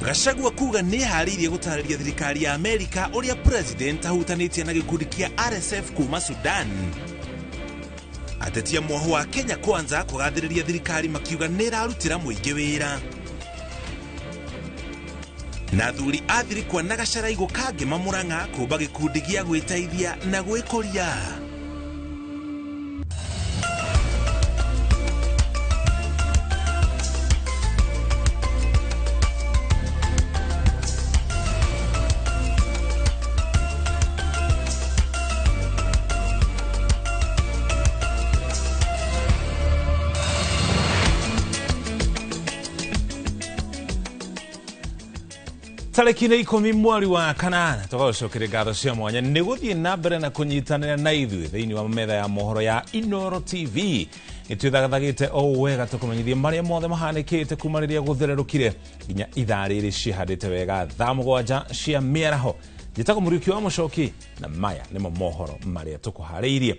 Gachagua kuga nĩ eharĩirie gũtarĩria thirikari ya Amerika ũrĩa president ahutanĩtie na gĩkundi kĩa RSF kuma Sudan. Atetia mwoho wa Kenya Kwanza kũgathĩrĩria thirikari makiuga nĩ ĩrarutĩra mũingĩ wĩra. Na athuri a thirikwa na gacaraigũ kangĩ mamũrang'a kũmba gĩkundi gĩa gwĩteithia na gwĩkũria. Tarĩki nĩ 10 mweri wa kanana tũgagũcokeria ngatho cia mwanya nĩ gũthiĩ na mbere na kũnyitanĩra na ithuĩ thĩinĩ wa metha ya mohoro ya Inooro TV. Nĩtwĩthagathagĩte o wega tũkũmenyithie marĩa mothe mahanĩkĩte kuma rĩrĩa gũthererũkire nginya ithaa rĩrĩ ciĩhandĩte wega thaa 7 cia mĩaraho. Njĩtagwo Mũriũki wa Mũcoki na maya nĩmo mohoro marĩa tũkũharĩirie.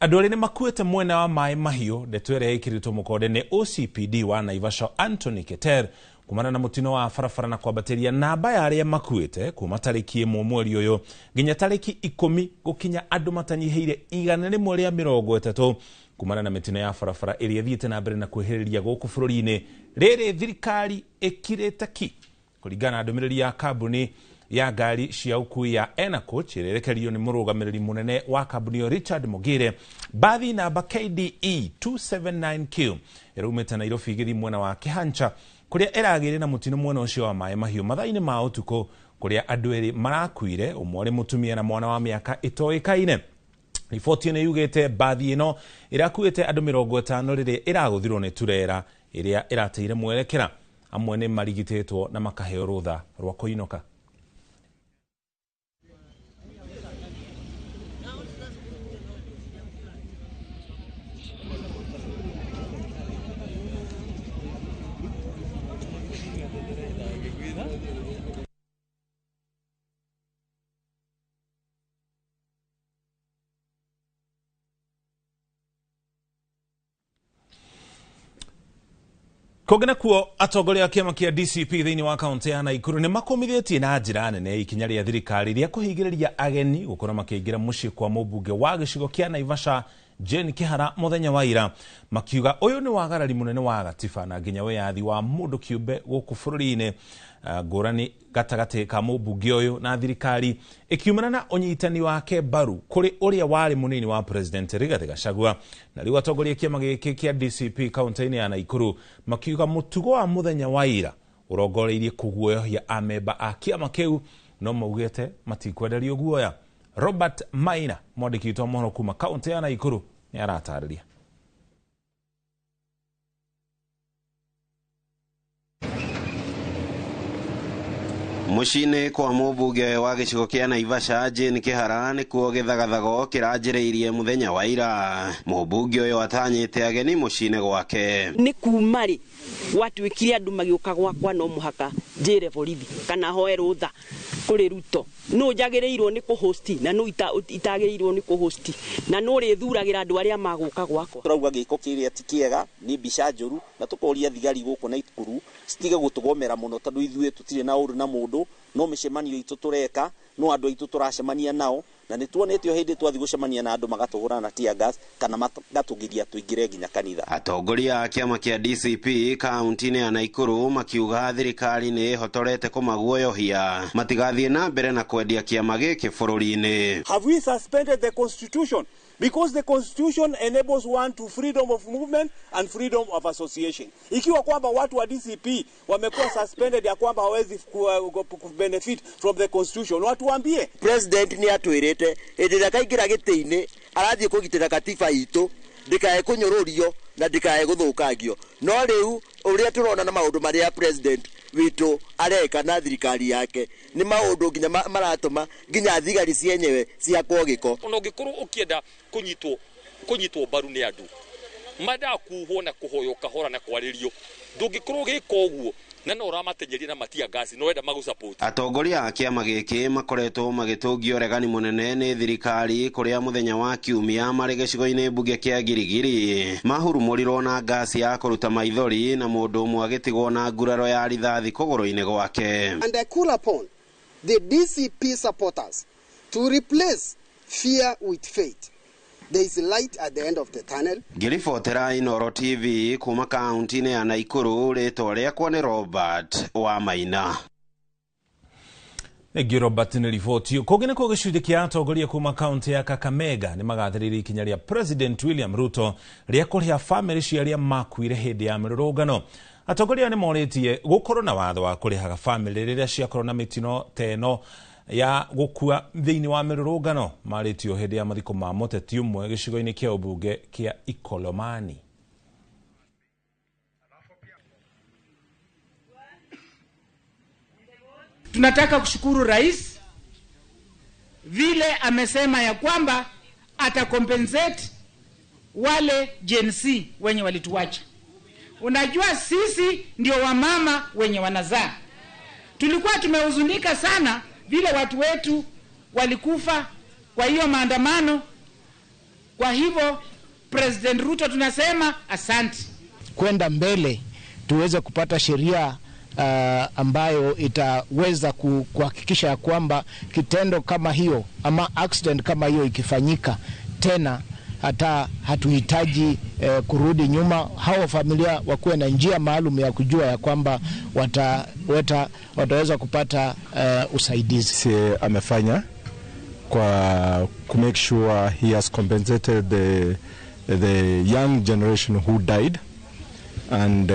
Andũ erĩ nĩmakuĩte mwena wa maĩ mahiũ, ndeto ĩrĩa ĩkĩrĩtwo mũkonde nĩ OCPD wa Naivasha Anthony Keter kumana na mũtino wa barabara na kwambatĩria namba ya arĩa makuĩte kuma tarĩki 1 mweri ũyũ nginya tarĩki 10 gũkinya andũ matanyihĩire 130 kumana na mĩtino ya barabara ĩrĩa ĩthiĩte na mbere na kwĩhĩrĩria gũkũ bũrũri-inĩ. Rĩrĩ thirikari ĩkirĩte ki kũringana na ndũmĩrĩri ya kambuni ya ngari cia ũkui ya Enacoach ĩrĩa ĩrekereirio nĩ mũrũgamĩrĩri mũnene wa kambuni ĩyo Richard Mogire. Bathi namba KDE 279Q ĩraumĩte Nairobi ĩgĩthiĩ mwena wa Kĩhancha kũrĩa ĩragĩire na mũtino mwena ũcio wa maĩ mahiũ mathaa-inĩ ma ũtukũ kũrĩa andũ erĩ marakuire, ũmwe arĩ mũtumia na mwana wa mĩaka ĩtoĩkaine. Riboti ĩno yugĩte bathi ĩno ĩrakuĩte andũ 50 rĩrĩa ĩragũthirwo nĩ turera ĩrĩa ĩrateire mwerekera. Amwe nĩ marigitĩtwo na makaheo rũtha rwa kũinũka. Kũngĩ nakuo atongoria a kĩama kĩa DCP thĩinĩ wa kaunti ya Naikuru nĩ makũmithĩtie na njĩra nene ikinya rĩa thirikari rĩa kũhingĩrĩria ageni gũkorwo makĩingĩra mũciĩ kwa mũmbunge wa gĩcigo kĩa Naivasha Jane Kihara mũthenya wa ira, makiuga ũyũ nĩ wagarari mũnene wa gatiba na nginya wĩyathi wa mũndũ kĩũmbe gũkũ bũrũri-inĩ. Ngũrani gatagatĩ ka mũmbunge ũyũ na thirikari ĩkiumana na ũnyitani wake mbaru kũrĩ ũrĩa warĩ mũnini wa President Rigathi Gachagua. Na rĩu atongoria kĩama gĩkĩ kĩa DCP kaunti-inĩ ya Naikuru makiuga mũtugo wa mũthenya wa ira ũrongoreirie kũguoyohia amemba a kĩama kĩu, no maugĩte matikwenderio guoya. Robert Maina mwandĩki witũ wa mohoro kuma kaunti ya Naikuru nĩ aratarĩria. Mũciĩ-inĩ kwa mũmbunge wa gĩcigo kĩa Naivasha Jane Kihara nĩkuo gĩthagathago kĩranjĩrĩirie mũthenya wa ira. Mũmbunge ũyũ atanyĩte ageni mũciĩ-inĩ gwake. Nĩ kuma rĩ gwatuĩkire andũ magĩũka gwakwa no mũhaka njĩre borithi kana hoe rũtha kũrĩ Ruto nũ njagĩrĩirwo nĩ kũhosti na nũ itagĩrĩirwo nĩ kũhosti na nũ ũrĩthuragĩra andũ arĩa magũka gwakwa. Tũrauga gĩko kĩrĩa ti kĩega, nĩ mbica njũru, na tũkoria thigari gũkũ Naikuru citige gũtũgomera mũno tondũ ithuĩ tũtirĩ na ũru na mũndũ, no mĩcemanio itũ tũreka, no andũ aitũ tũracemania nao, na nĩ tuonete o hĩndĩ twathiĩ gũcemania na andũ magatũhũra na tear gas kana magatũgiria tũingĩre nginya kanitha. Atongoria a kĩama kĩa DCP kaunti-inĩ ya Naikuru makiuga thirikari nĩ ĩhotorete kũmaguoyohia matigathiĩ na mbere na kwendia kĩama gĩkĩ bũrũri-inĩ. Have we suspended the constitution? Because the constitution enables one to freedom of movement and freedom of association. Ikiwa kwamba watu wa DCP wamekuwa suspended ya kwamba hawezi benefit from the constitution, watu waambie. President ni atwirite ĩndĩ ĩrĩa akaingĩra gĩtĩ-inĩ arathiĩ kũgitĩra katiba itũ ndĩkae kũnyũrũrio na ndĩkae gũthũkangio. No rĩu ũrĩa tũrona na maũndũ marĩa president witũ areka na thirikari yake nĩ maũndũ nginya maratũma nginya thigari cienyewe ciakwo gĩko. Ona ũngĩkorwo ũkĩenda kũnyitwo mbaru nĩ andũ mendaga kuhwo na kũhoywo kahora na kwarĩrio, ndũngĩkorwo ũgĩka ũguo na no ũramatenyeria na matia ngasi no wenda magũsupport. Atongoria a kĩama gĩkĩ makoretwo magĩtũngio ũregani mũnene nĩ thirikari kũrĩa mũthenya wa kiumia marĩ gĩcigo-inĩ mbunge kĩa Girigiri mahurumũrirwo na ngasi ya kũruta maithori na mũndũ ũmwe agĩtigwo na nguraro ya rithathi kũgũrũ-inĩ gwake. And I call upon the DCP supporters to replace fear with faith. There is light at the end of the tunnel. Ngĩribotera Inooro TV kuma kaunti-inĩ ya Naikuru, rĩtwa rĩakwa nĩ Robert wa Maina. Thengiũ Robert nĩ riboti. Kũngĩ nĩkuo gĩcunjĩ kĩa atongoria kuma kaunti ya Kakamega nĩ magathĩrĩirie ikinya rĩa President William Ruto rĩa kũrĩha bamĩrĩ cia arĩa makuire hĩndĩ ya mĩrũrũngano. Atongoria nĩ morĩtie gũkorwo na watho wa kũrĩhaga bamĩrĩ rĩrĩa ciakorwo na mĩtino ta ĩno ya gũkua thĩinĩ wa mĩrũrũngano. Marĩtio hĩndĩ ya mathiko ma mũteti ũmwe gĩcigo-inĩ kĩa ũmbunge kĩa Ikolomani. Tunataka kushukuru rais vile amesema ya kwamba atakompensate wale Gen Z wenye walituacha. Unajua sisi ndio wamama wenye wanazaa. Tulikuwa tumehuzunika sana vile watu wetu walikufa kwa hiyo maandamano. Kwa hivyo President Ruto tunasema asante. Kwenda mbele tuweze kupata sheria ambayo itaweza kuhakikisha ya kwamba kitendo kama hiyo ama accident kama hiyo ikifanyika tena, hata hatuhitaji kurudi nyuma. Hawa familia wakuwe na njia maalum ya kujua ya kwamba wataweza kupata usaidizi. Amefanya kwa ku make sure he has compensated the young generation who died, and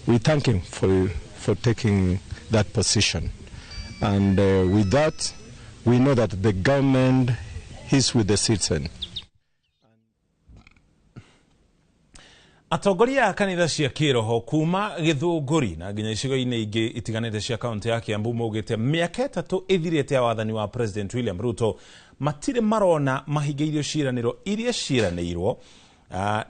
we thank him for taking that position. And with that, we know that the government is with the citizen. Atongoria a kanitha cia kĩroho kuma Gĩthũngũri na nginya icigo-inĩ ingĩ itiganĩte cia kaunti ya Kiambu maugĩte mĩaka 3 ĩthirĩte ya wathani wa President William Ruto matirĩ marona mahingĩirio ciĩranĩro iria ciĩranĩirwo,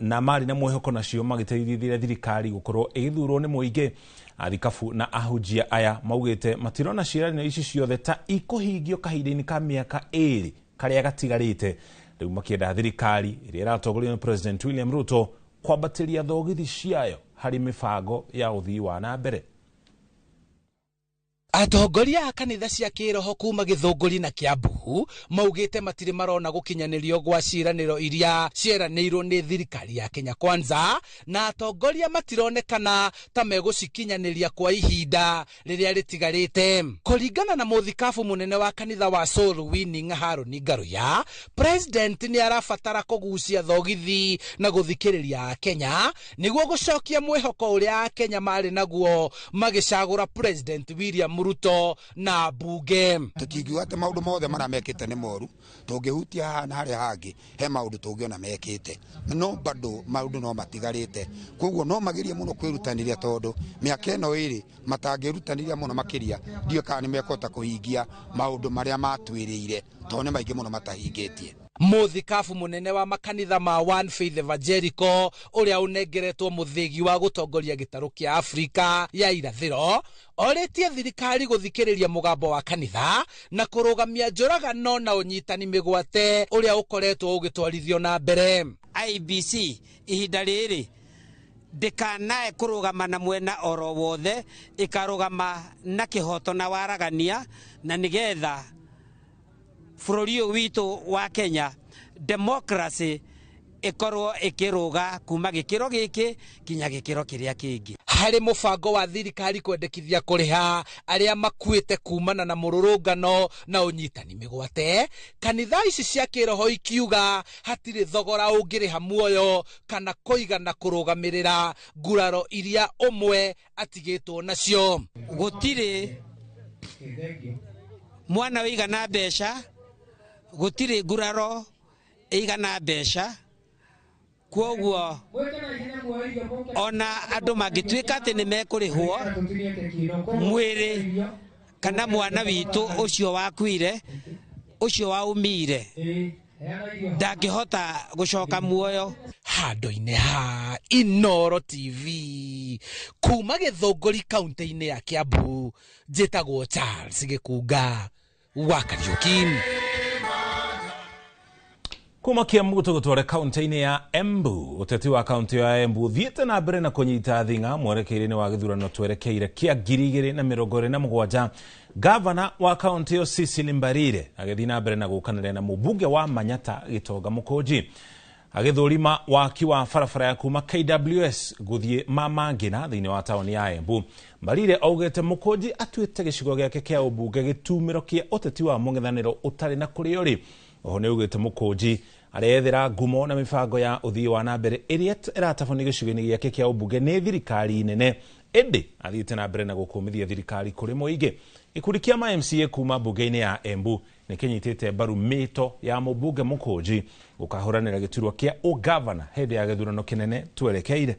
na marĩ na mwĩhoko nacio magĩteithĩrĩria thirikari gũkorwo ĩgĩthurwo nĩ mũingĩ. Athikabu na ahunjia aya maugĩte matirona ciĩranĩro ici ciothe ta ikũhingio kahinda-inĩ ka mĩaka 2 karĩa gatigarĩte. Rĩu makĩenda thirikari ĩrĩa ĩratongorio nĩ President William Ruto kwambatĩria thogithi ciayo harĩ mĩbango ya ũthii wa na mbere. Atongoria a kanitha cia kĩroho kuma Gĩthũngũri na Kiambu maugĩte matirĩ marona gũkinyanĩrio gwa ciĩranĩro iria cieranĩirwo nĩ thirikari ya Kenya Kwanza, na atongoria matironekana ta megũcikinyanĩria kwa ihinda rĩrĩa rĩtigarĩte. Kũringana na mũthikabu mũnene wa kanitha wa Soul Winning Harũni Ngaruya, president nĩ arabatara kũgucia thogithi na gũthikĩrĩria Akenya nĩguo gũcokia mwĩhoko ũrĩa Akenya marĩ naguo magĩcagũra President William Ruto na bunge. Tutingiuga atĩ maũndũ mothe marĩa mekĩte nĩ moru, tũngĩhutia haha na harĩa hangĩ he maũndũ tũngĩona mekĩte, no bado maũndũ no matigarĩte. Koguo no magerie mũno kwĩrutanĩria, tondũ mĩaka ĩno 2 matangĩrutanĩria mũno makĩria ndiũĩ kana nĩ mekũhota kũhingia maũndũ marĩa matwĩrĩire, tondũ nĩ maingĩ mũno matahingĩtie. Mũthikabu mũnene wa makanitha ma One Faith Evangelical ũrĩa ũnengeretwo mũthĩgi wa gũtongoria gĩtarũ kĩa Afrika ya irathĩro orĩtie thirikari gũthikĩrĩria mũgambo wa kanitha na kũrũgamia njũragano na ũnyitani mĩgwate ũrĩa ũkoretwo ũgĩtwarithio na mbere. IBC ihinda rĩrĩ ndĩkanae kũrũgama na mwena oro wothe, ĩkarũgama na kĩhoto na waragania, na nĩgetha bũrũri ũyũ witũ wa Kenya democracy ĩkorwo ĩkĩrũga kuma gĩkĩro gĩkĩ kinya gĩkĩro kĩrĩa kĩngĩ. Harĩ mũbango wa thirikari kwendekithia kũrĩha arĩa makuĩte kumana na mũrũrũngano na ũnyitani mĩgwate, kanitha ici cia kĩroho ikiuga hatirĩ thogora ũngĩrĩha muoyo kana kũigana kũrũgamĩrĩra nguraro iria ũmwe atigĩtwo nacio. Gũtirĩ mwana wĩigana mbeca, gũtirĩ nguraro ĩigana mbeca, kwoguo ona andũ mangĩtuĩka atĩ nĩ mekũrĩhwo mwĩrĩ kana mwana witũ ũcio wakuire, ũcio waumire, ndangĩhota gũcoka muoyo. Handũ-inĩ ha Inooro TV kuma Gĩthũngũri kaunti-inĩ ya Kiambu, njĩtagwo Charles Gĩkunga wa Kariuki. Kuma Kiambu tũgũtware kaunti-inĩ ya Embu. Ũteti wa kaunti ya Embu ũthiĩte na mbere na kũnyita thing'a mwerekeire-inĩ wa gĩthurano twerekeire kĩa 2027. Gavana wa kaunti ĩyo Cecily Mbarire agĩthiĩ na mbere na gũkanĩrĩra na mũmbunge wa Manyata Gĩtonga Mũkũnji agĩthũrima waki wa barabara ya kuma KWS gũthiĩ Mama Ngina thĩinĩ wa taũni ya Embu. Mbarire augĩte Mũkũnji atuĩte gĩcigo gĩake kĩa ũmbunge gĩtumĩro kĩa ũteti wa mũng'ethanĩro ũtarĩ na kũrĩa ũrĩ. Oho nĩ augĩte Mũkũnji arethera ngumo na mĩbango ya ũthii wa na mbere ĩrĩa ĩratabanio gĩcigo-inĩ gĩake kĩa ũmbunge nĩ thirikari nene, ĩndĩ athiĩte na mbere na gũkũmithia thirikari kũrĩ mũingĩ. Gĩkundi kĩa ma MCA kuma mbunge-inĩ ya Embu nĩ kĩnyitĩte mbaru mĩto ya mũmbunge Mũkũnji gũkahũranĩra gĩturwa kĩa ũgavana hĩndĩ ya gĩthurano kĩnene twerekeire.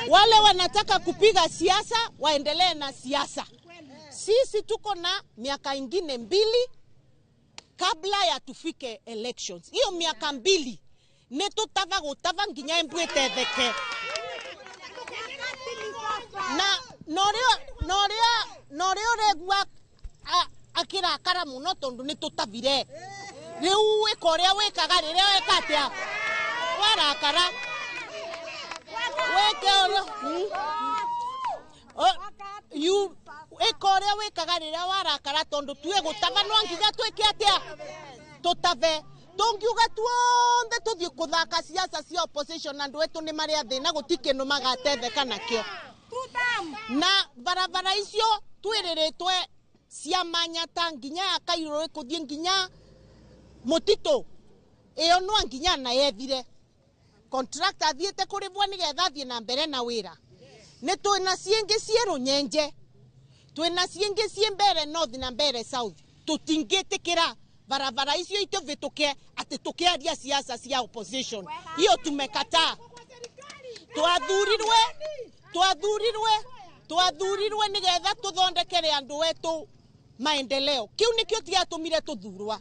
Wale wanataka kupiga siasa waendelee na siasa. Sisi tuko na miaka ingine 2 kabla ya tufike elections. Hiyo miaka 2 ne tutava gutava nginya embwetetheke. Na norio regua akirakara muno tondu ni tutavire. Riu wika uria wikaga riria weka atia warakara weke you ika uria wikaga riria warakara tondu tue gutava no nginya twike atia tutave. Tungiuga tuothe tuthie kuthaka siasa cia opposition andu etu ni maria thina guti kindu magatetheka nakio. Na barabara icio twiriritwe cia Manyata nginya ya Kairũ kuthie nginya Mutito iyo no nginya na yethire contractor athiete kurivwo nigetha athie na mbere na wira. Ni twina ciingi ciĩ Runyenje, twina ciingi ciĩ Mbere North na Mbere South. Tutingitikira barabara icio ituvituke ati tukiaria siasa cia opposition. Hiyo tumekataa. Twathurirwe nigetha tuthondekere andu wetu maendeleo. Kiu nikio tiatumire tuthurwa.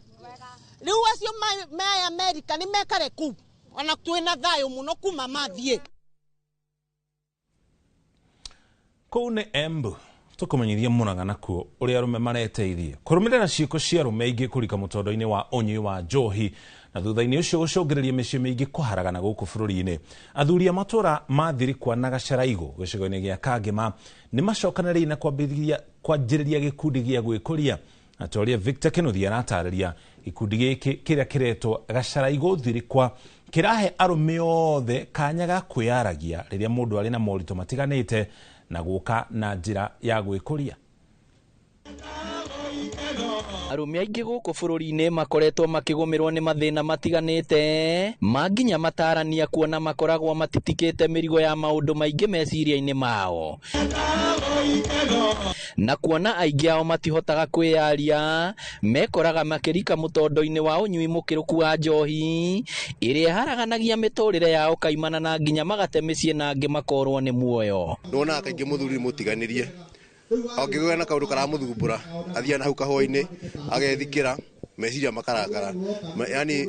Riu acio me America ni mekare ku ona twina thayo muno kuma mathie kuu ni Embu. Tukumenyithia Murang'a nakuo uria arume mareteithie kurumirira ciiko cia arume aingi kurika mutondo-ini wa unyui wa njohi na thutha-ini ucio gucungiriria micii miingi kuharagana guku bururi-ini. Athuri a matura ma Thirikwa na Gacharaigu gicigo-ini gia Kangema ni macokanĩrĩire na kwanjĩrĩria gĩkundi gĩa gwĩkũria. Atoria Victor Kinuthia aratariria gĩkundi gĩkĩ kĩrĩa kĩretwo Gacharaigu Thirikwa kĩrahe arũme othe kanya ga kwĩyaragia rĩrĩa mũndũ arĩ na moritũ matiganĩte na gũka na njĩra ya gwĩkũria. Arũme aingĩ gũkũ bũrũri-inĩ makoretwo makĩgũmĩrwo nĩ mathĩna matiganĩte ma nginya matarania kuona makoragwo matitikĩte mĩrigo ya maũndũ maingĩ meciria-inĩ mao, na kuona aingĩ ao matihotaga kwĩyaria mekoraga makĩrika mũtondo-inĩ wa ũnyui mũkĩrũku wa njohi ĩrĩa ĩharaganagia mĩtũrĩre yao kaimana na nginya magate mĩciĩ na angĩ makorwo nĩ muoyo. Ndonaga kaingĩ mũthuri mũtiganĩrie angĩgĩa na kaũndũ karamũthumbũra athiaga na hau kahũa-inĩ agethikĩra meciria makarakara, yani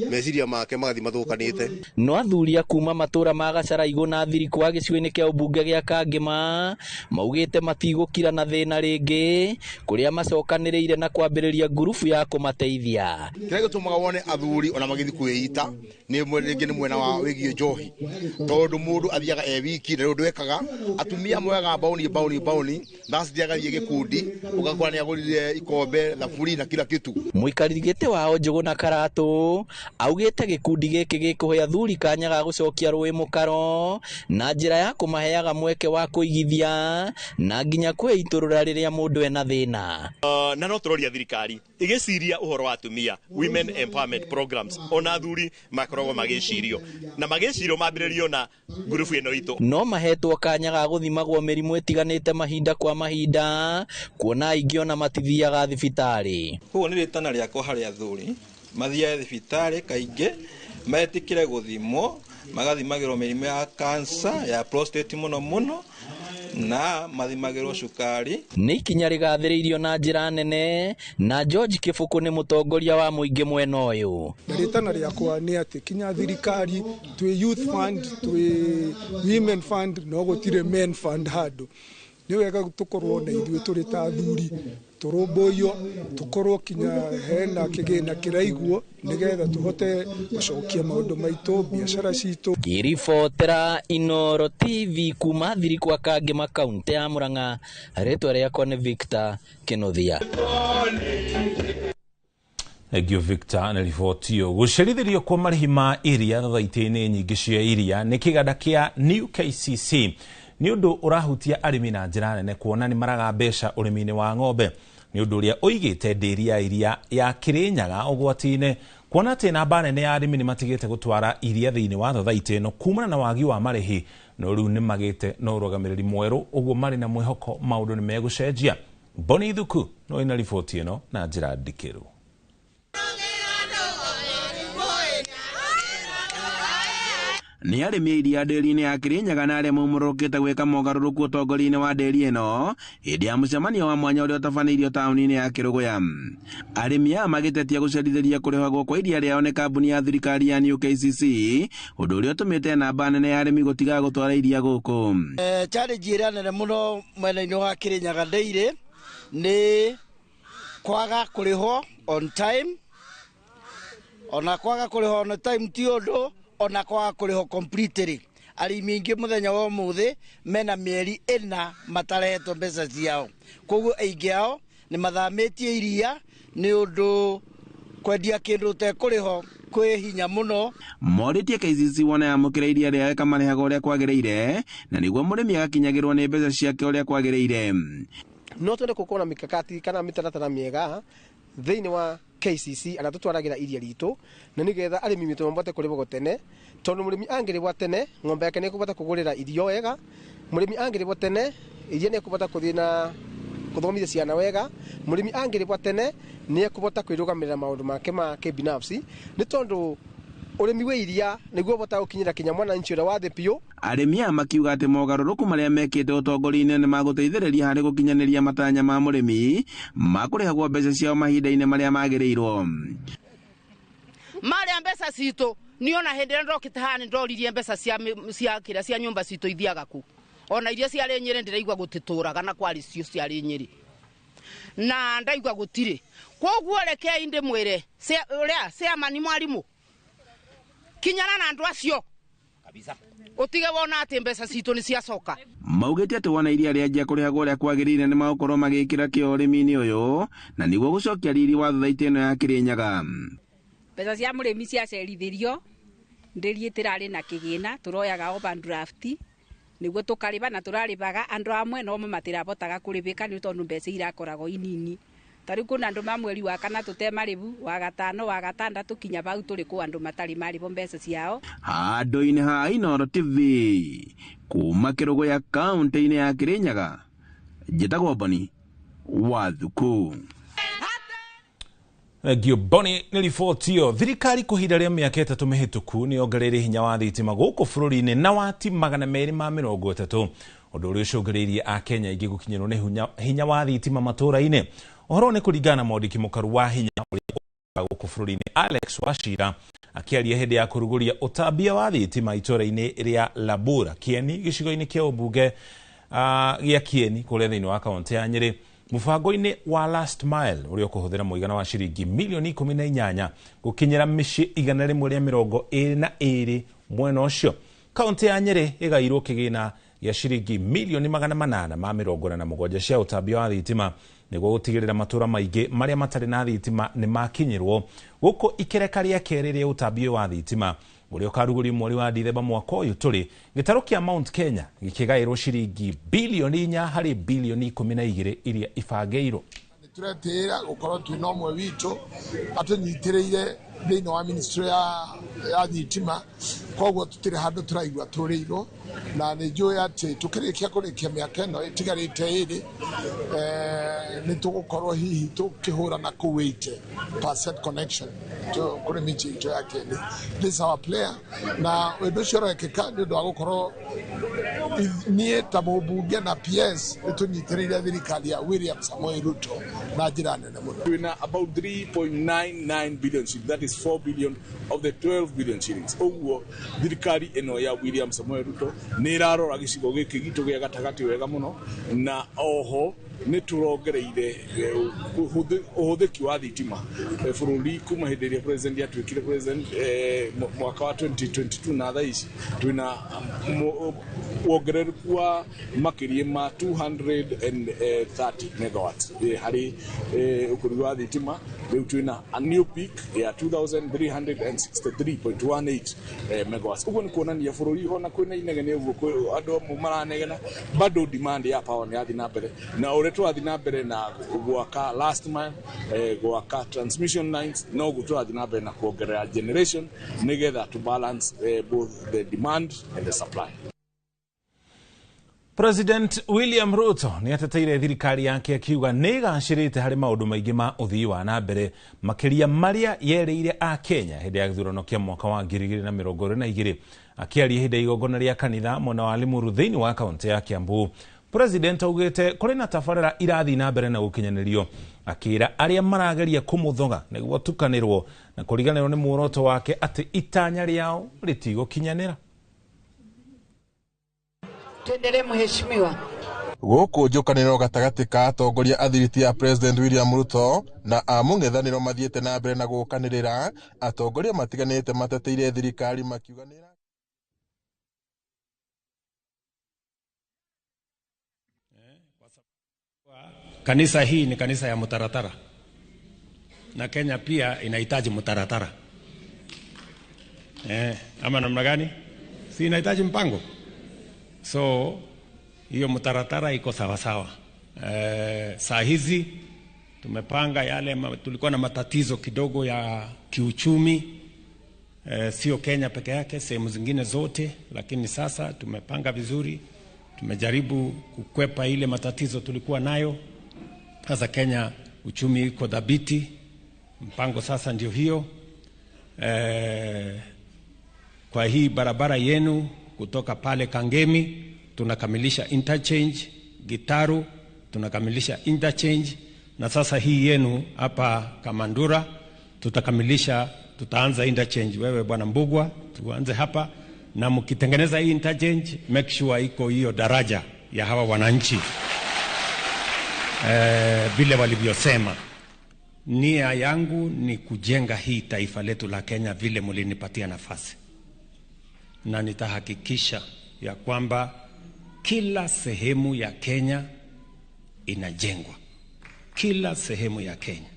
meciria make magathi mathũkanĩte. No athuri a kuma matũra ma Gacharaigu na Thirikwa gĩcigo-inĩ kĩa ũmbunge gĩa Kangema maugĩte matigũkira na thĩna rĩngĩ kũrĩa macokanĩrĩire na kwambĩrĩria ngurubu ya kũmateithia. Kĩrĩa gĩtũmaga wone athuri ona magĩthiĩ kwĩita nĩ rĩngĩ nĩ mwena wa wĩgiĩ njohi, tondũ mũndũ athiaga e wiki na ũndũ ekaga atumia moyaga baoni baoni baoni thacithiaga athiĩ gĩkundi ũgakora nĩ agũrire ikombe thaburi na kila kitu. Mũikarĩri gĩtĩ wao Njũgũna Karatũ augĩte gĩkundi gĩkĩ gĩkũhe athuri kanya ga gũcokia rũĩ mũkaro na njĩra ya kũmaheaga mweke wa kũigithia na nginya kwĩitũrũra rĩrĩa mũndũ ena thĩna. Na no tũroria thirikari ĩgĩciria ũhoro wa atumia women empowerment programs ona athuri makoragwo magĩcirio na magĩcirio mambĩrĩrio na ngurubu ĩno itũ. No mahetwo kanya ga gũthimagwo mĩrimũ ĩtiganĩte mahinda kwa mahinda kuona aingĩ ona matithiaga thibitarĩ. Koguo nĩ rĩtana rĩakwa harĩ athuri mathiage thibitarĩ kaingĩ metĩkĩre gũthimwo magathimagĩrwo mĩrimũ ya cancer ya prostate mũno mũno na mathimagĩrwo cukari. Nĩ ikinya rĩgathĩrĩirio na njĩra nene na George Kĩbũkũ nĩ mũtongoria wa mũingĩ mwena ũyũ. Na rĩtana rĩakwa nĩ atĩ kinya thirikari twĩ youth fund twĩ women fund no gũtirĩ men fund handũ. Nĩ wega tũkorwo na ithuĩ tũrĩ ta athuri tũrũmbũiyo tũkorwo kinya hena kĩgĩna kĩraiguo nĩgetha tũhote gũcokia maũndũ maitũ biacara citũ. Ngĩribotera Inooro TV kuma Thirikwa Kangema kaunti ya Murang'a, rĩtwa rĩakwa nĩ Victor Kinuthia. Thank you Victor na riboti ĩyo. Gũcerithĩrio kwa marĩhi ma iria thothaitĩ-inĩ nyingĩ cia iria nĩ kĩganda kĩa New KCC nĩ ũndũ ũrahutia arĩmi na njĩra nene kuona nĩ maraga mbeca ũrĩmi-inĩ wa ng'ombe. Nĩ ũndũ ũrĩa ũigĩte ndĩri ya iria ya Kĩrĩnyaga ũgwati-inĩ kuona atĩ namba nene ya arĩmi nĩ matigĩte gũtwara iria thĩinĩ wa thothaitĩ ĩno kumana na wagi wa marĩhi, no rĩu nĩ magĩte na ũrũgamĩrĩri mwerũ ũguo marĩ na mwĩhoko maũndũ nĩ megũcenjia. Boni Thuku no ĩna riboti ĩno na njĩra ndikĩru. Nĩ arĩmi a iria ndĩri-inĩ ya Kĩrĩnyaga na arĩa maumũrũkĩte gwĩka mogarũrũku ũtongoria-inĩ wa ndĩri ĩno hĩndĩ ya mũcemanio wa mwanya ũrĩa ũtabanĩirio taũni-inĩ ya Kĩrũgũya. Arĩmi aya magĩtetia gũcerithĩria kũrĩhagwo kwa iria rĩao nĩ kambuni ya thirikari ya New KCC, ũndũ ũrĩa ũtũmĩte namba nene ya arĩmi gũtiga gũtwara iria gũkũ. Challenge ĩrĩa nene mũno mwena-inĩ wa Kĩrĩnyaga Dairy nĩ kwaga kũrĩhwo on time, ona kwaga kũrĩhwo on time ti ũndũ, ona kwaga kũrĩhwo completely. Arĩmi aingĩ mũthenya wa ũmũthĩ mena mĩeri 4 matarehetwo mbeca ciao, koguo aingĩ ao nĩ mathamĩtie iria nĩ ũndũ kwendia kĩndũ ũtekũrĩhwo kwĩ hinya mũno. Morĩtie KCC wona yamũkĩra iria rĩao ĩkamarĩhaga ũrĩa kwagĩrĩire na nĩguo mũrĩmi agakinyagĩrwo nĩ mbeca ciake ũrĩa kwagĩrĩire. No twende gũkorwo na mikakati kana mĩtaratara mĩega thĩinĩ wa KCC arĩa tũtwaragĩra iria ritũ, na nĩgetha arĩmi mitũ mabote kũrĩhwo tene, tondũ mũrĩmi angĩrĩhwo tene ng'ombe yake nĩĩkũbota kũgũrĩra irio wega, mũrĩmi angĩrĩhwo tene iria nĩekũbota kũthiĩ na kũthomithia ciana wega, mũrĩmi angĩrĩhwo tene nĩekũbota kwĩrũgamĩrĩra maũndũ make ma kĩbinafsi, nĩ tondũ ũrĩmi wa iria nĩguo ũbotaga gũkinyĩra kinya mwananchi ũrĩa wa thĩ biũ. Arĩmi aya makiuga atĩ mogarũrũku marĩa mekĩte ũtongoria-inĩ nĩ magũteithĩrĩria harĩ gũkinyanĩria matanya ma mũrĩmi ma kũrĩhagwo mbeca ciao mahinda-inĩ marĩa magĩrĩirwo. Marĩa mbeca citũ niĩ ona hĩndĩ ĩrĩa ndokĩte haha nĩ ndoririe mbeca cia kĩrĩa cia nyũmba citũ ithiaga kũ, ona iria ciarĩ Nyĩrĩ ndĩraigua gũtitũraga na kwarĩ cio ciarĩ Nyĩrĩ na ndaigua gũtirĩ. Koguo rekei ndĩmwĩre ũrĩa ciamani mwarimũ kinyana na andũ acio kabisa, utige wona atĩ mbeca citũ nĩ ciacoka. Maugĩte atĩ wona iria rĩanjia kũrĩhagwo ũrĩa kwagĩrĩire nĩ magũkorwo magĩkĩra kĩo ũrĩmi-inĩ ũyũ na nĩguo gũcokia riri wa thothaitĩ ĩno ya Kĩrĩnyaga. Mbeca cia mũrĩmi ciacerithĩrio ndĩri ĩtĩrarĩ na kĩgĩna, tũroyaga overdraft nĩguo tũkarĩba na tũrarĩbaga andũ amwe no matirabotaga kũrĩbĩka nĩ tondũ mbeca irakoragwo inini. Ta rĩu kwĩna andũ ma mweri wa kana tũtemarĩbu, wa gatano, wa gatandatũ kinya bau tũrĩ kũ andũ matarĩ marĩbwo mbeca ciao. Handũ-inĩ ha Inooro TV kuma Kĩrũgũya kaũntĩ-inĩ ya Kĩrĩnyaga, njĩtagwo Boni wa Thuku. Thengio Boni nĩ riboti ĩyo. Thirikari kwa ihinda rĩa mĩaka 3 mĩhĩtũku nĩ yongereire hinya wa thitima gũkũ bũrũri-inĩ na wati 230, ũndũ ũrĩa ũcũngĩrĩirie Akenya aingĩ gũkinyĩrwo nĩ hinya wa thitima matũũra-inĩ. Ũhoro nĩ kũringana na mwandĩki mũkaru wa hinya ũrĩa gũkũ bũrũri-inĩ Alex Wachira akĩaria hĩndĩ ya kũrugũria ũtambia wa thitima itũũra-inĩ rĩa Labura Kieni gĩcigo-inĩ kĩa ũmbunge gĩa Kieni kũrĩa thĩinĩ wa kaũntĩ ya Nyĩrĩ mũbango-inĩ wa Last Mile ũrĩa ũkũhũthĩra mũigana wa ciringi milioni 18 gũkinyĩra mĩciĩ 122 mwena ũcio. Kaũntĩ ya Nyĩrĩ ĩgairwo kĩgĩna gĩa ciringi milioni 847 cia ũtambia wa thitima nĩguo gũtigĩrĩra matũũra maingĩ marĩa matarĩ na thitima nĩ makinyĩrwo gũkũ ikereka rĩa kerĩ rĩa ũtambia wa thitima ũrĩa ũkarugũrio mweri wa Dithemba mwaka ũyũ tũrĩ. Gĩtarũ kĩa Mount Kenya gĩkĩgaĩrwo ciringi bilioni 4 harĩ bilioni 12 iria ibangĩirwo. Tũretĩĩra gũkorwo twĩna ũmwe witũ atũnyitĩrĩire thĩinĩ wa ministry ya thitima, koguo tũtirĩ handũ tũraigua tũrĩirwo, na nĩ njũĩ atĩ tũkĩrĩkia kũrĩkia mĩaka ĩno ĩtigarĩte ĩrĩ, nĩ tũgũkorwo hihi tũkĩhũra na kũu 80% connection kũrĩ mĩciĩ itũ ya Kenya. This is our player, na ũndũ ũcio ũrekĩka nĩ ũndũ wa gũkorwo niĩ ta mũmbunge na PS nĩ tũnyitĩrĩire thirikari ya William Samoei Ruto na njĩra nene mũno. Twĩna about 3.99 billion shillings, that is 4 billion of the 12 billion shillings. Ũguo thirikari ĩno ya William Samoei Ruto nĩ ĩrarora gĩcigo gĩkĩ gitũ gĩa gatagatĩ wega mũno, na oho nĩ tũrongereire ũhũthĩki wa thitima bũrũri kuma hĩndĩ ĩrĩa president atuĩkire president mwaka wa 2022 na thaa ici twĩna wongerereku wa makĩria ma 230 megawatts harĩ ũkũri wa thitima. Rĩu twĩna a new peak ya 2363.18 megawatts. Ũguo nĩ kuonania bũrũri ona kwĩna inegene ũguo andũ amwe maranegena, bado demand ya power nĩ yathiĩ na mbere, na ũrĩa tũrathiĩ na mbere na gwaka last mile, gwaka transmission lines, noguo tũrathiĩ na mbere na kuongerera generation nĩgetha to balance both the demand and the supply. President William Ruto nĩ ateteire thirikari yake akiuga nĩ ĩgacĩrĩte harĩ maũndũ maingĩ ma ũthii wa na mbere makĩria marĩa yerĩire a Kenya hĩndĩ ya gĩthurano kĩa mwaka wa 2022. Akĩaria hĩndĩ ya igongona rĩa kanitha mwena wa Limuru thĩinĩ wa kaũntĩ ya Kiambu, President augĩte kũrĩ na tabarĩra irathiĩ na mbere na gũkinyanĩrio, akĩra arĩa marageria kũmũthoga nĩguo tukanĩrwo na kũriganĩrwo nĩ muoroto wake atĩ itanya rĩao rĩtigũkinyanĩra. Tuendelee mheshimiwa. Gũkũ njũkanĩrĩro gatagatĩ ka atongoria athiriti ya President William Ruto na a mũng'ethanĩro mathiĩte na mbere na gũkanĩrĩra, atongoria matiganĩte mateteire thirikari makiuga nĩ Kanisa hii ni kanisa ya mtaratara, na Kenya pia inahitaji mtaratara. Ama namna gani? Si inahitaji mpango? So hiyo mtaratara iko sawa sawa. Saa hizi tumepanga yale tulikuwa na matatizo kidogo ya kiuchumi, sio Kenya peke yake, sehemu zingine zote, lakini sasa tumepanga vizuri, tumejaribu kukwepa ile matatizo tulikuwa nayo. Sasa Kenya uchumi iko dhabiti, mpango sasa ndio hiyo. Kwa hii barabara yenu kutoka pale Kangemi tunakamilisha interchange, Gitaru tunakamilisha interchange, na sasa hii yenu hapa Kamandura tutakamilisha, tutaanza interchange. Wewe Bwana Mbugua, tuanze hapa, na mkitengeneza hii interchange make sure iko hiyo daraja ya hawa wananchi vile walivyosema. Nia yangu ni kujenga hii taifa letu la Kenya vile mlinipatia nafasi, na nitahakikisha ya kwamba kila sehemu ya Kenya inajengwa, kila sehemu ya Kenya.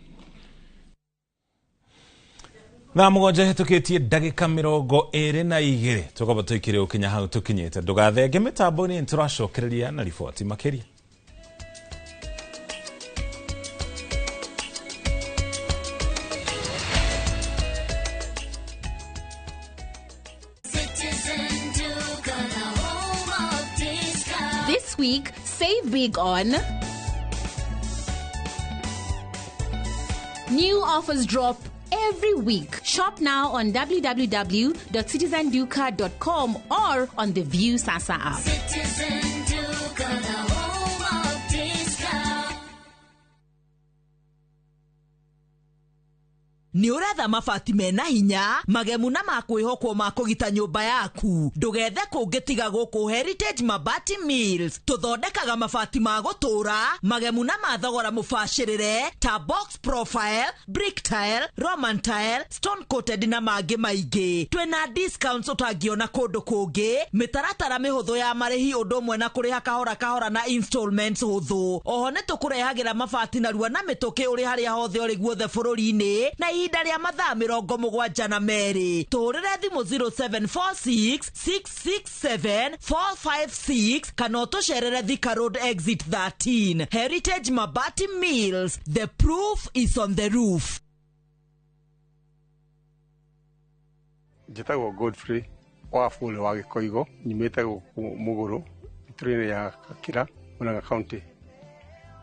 Thaa mũgwanja hĩtũkĩtie ndagĩka 22 tũkaba tũikire ũkinya hau tũkinyĩte. Ndũgathenge mĩtambo-inĩ, nĩtũracokereria na riboti makĩria. This week, save big on new offers drop every week. Shop now on www.citizenduka.com or on the View Sasa app. Citizen Duka, the home of discount. Nĩ ũretha mabati mena hinya magemu na makwĩhokwo ma kũgita nyũmba yaku, ndũgethe kũngĩ tiga gũkũ Heritage Mabati Mills. Tũthondekaga mabati ma gũtũũra magemu na ma thogora mũbacĩrĩre ta box profile, brick tile, roman tile, stone coated na mangĩ maingĩ. Twĩna discounts ũtangĩona kũndũ kũngĩ, mĩtaratara mĩhũthũ ya marĩhi ũndũ ũmwe na kũrĩha kahora kahora na installments hũthũ. Oho nĩ tũkũrehagĩra mabati narua na mĩtũkĩ ũrĩ harĩa hothe ũrĩ guothe bũrũri-inĩ na ihinda rĩa mathaa 72. Tũhũrĩre thimũ 0746 667 456 kana ũtũcerere Thika Road exit 13. Heritage Mabati Mills, the proof is on the roof. Njĩtagwo Godfrey Wafule wa Gĩkoigo, nyumĩte gũkũ Mũgũrũ itũra-inĩ ya Gakira, Murang'a County.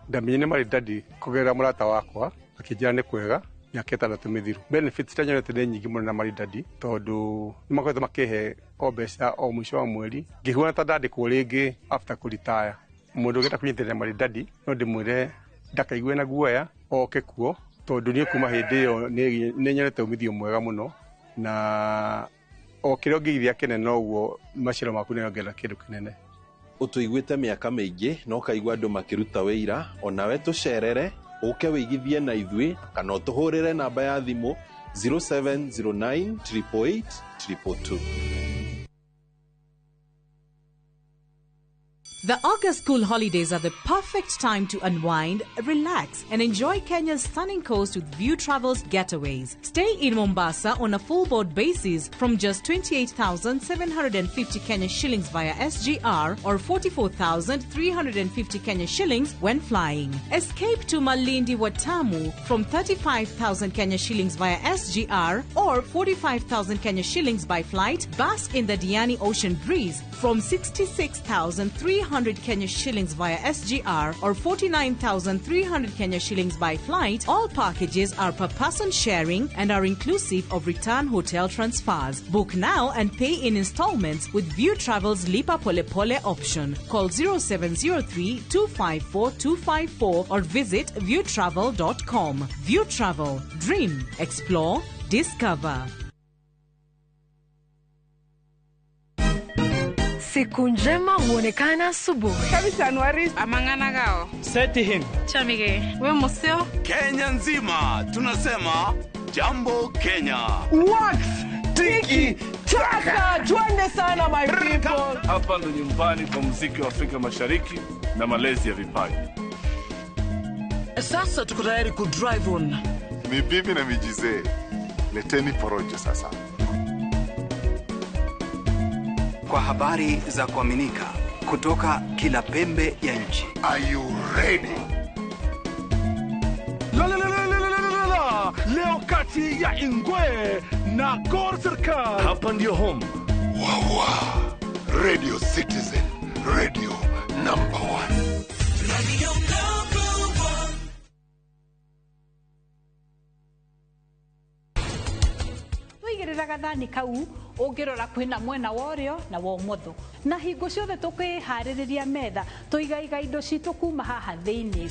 Ndamenyire Maridadi kũgerera mũrata wakwa akĩnjĩra nĩ kwega mĩaka 6 mĩthiru. Benefits iria nyonete nĩ nyingĩ mũno na Maridadi tondũ nĩ makoretwo makĩhe o mbeca o mũico wa mweri, ngĩhuana ta ndandĩkwo rĩngĩ after kũritaya. Mũndũ ũngĩenda kũnyitĩrĩra Maridadi no ndĩmwĩre ndakaigue na guoya oke kuo, tondũ niĩ kuma hĩndĩ ĩyo nĩ nyonete umithio mwega mũno, na o kĩrĩa ũngĩigithia kĩnene noguo maciaro maku nĩongerera kĩndũ kĩnene. Ũtũiguĩte mĩaka mĩingĩ na ũkaigua andũ makĩruta wĩira, onawe tũcerere ũke wĩigithie na ithuĩ kana ũtũhũrĩre namba ya thimũ 0709 888 222. The August school holidays are the perfect time to unwind, relax, and enjoy Kenya's stunning coast with View Travels getaways. Stay in Mombasa on a full board basis from just 28,750 Kenya shillings via SGR or 44,350 Kenya shillings when flying. Escape to Malindi Watamu from 35,000 Kenya shillings via SGR or 45,000 Kenya shillings by flight. Bask in the Diani Ocean breeze from 66,350 800 Kenya shillings via SGR or 49,300 Kenya shillings by flight. All packages are per person sharing and are inclusive of return hotel transfers. Book now and pay in installments with View Travel's Lipa Pole Pole option. Call 0703 254 254 or visit viewtravel.com. View Travel. Dream, explore, discover. Siku njema huonekana asubuhi. Amang'ana gao. Seti him. Chamige. We museo. Kenya nzima tunasema jambo Kenya. Wax tiki taka, twende sana my people. Hapa ndo nyumbani kwa muziki wa Afrika Mashariki na malezi ya vipaji. Sasa tuko tayari ku drive on. Ni bibi na mijizee, leteni porojo sasa. Kwa habari za kuaminika kutoka kila pembe ya nchi. Are you ready? La la la la la la la la. Leo kati ya Ingwe na Gor Serikali. Hapa ndio home. Wawa. Radio Citizen, radio number 1. Radio number 1. Tũigĩrĩra gathani kau ũngĩrora kwĩna mwena wa ũrĩo na wa ũmotho na hingo ciothe tũkĩharĩrĩria metha tũigaiga indo citũ kuma haha thĩinĩ.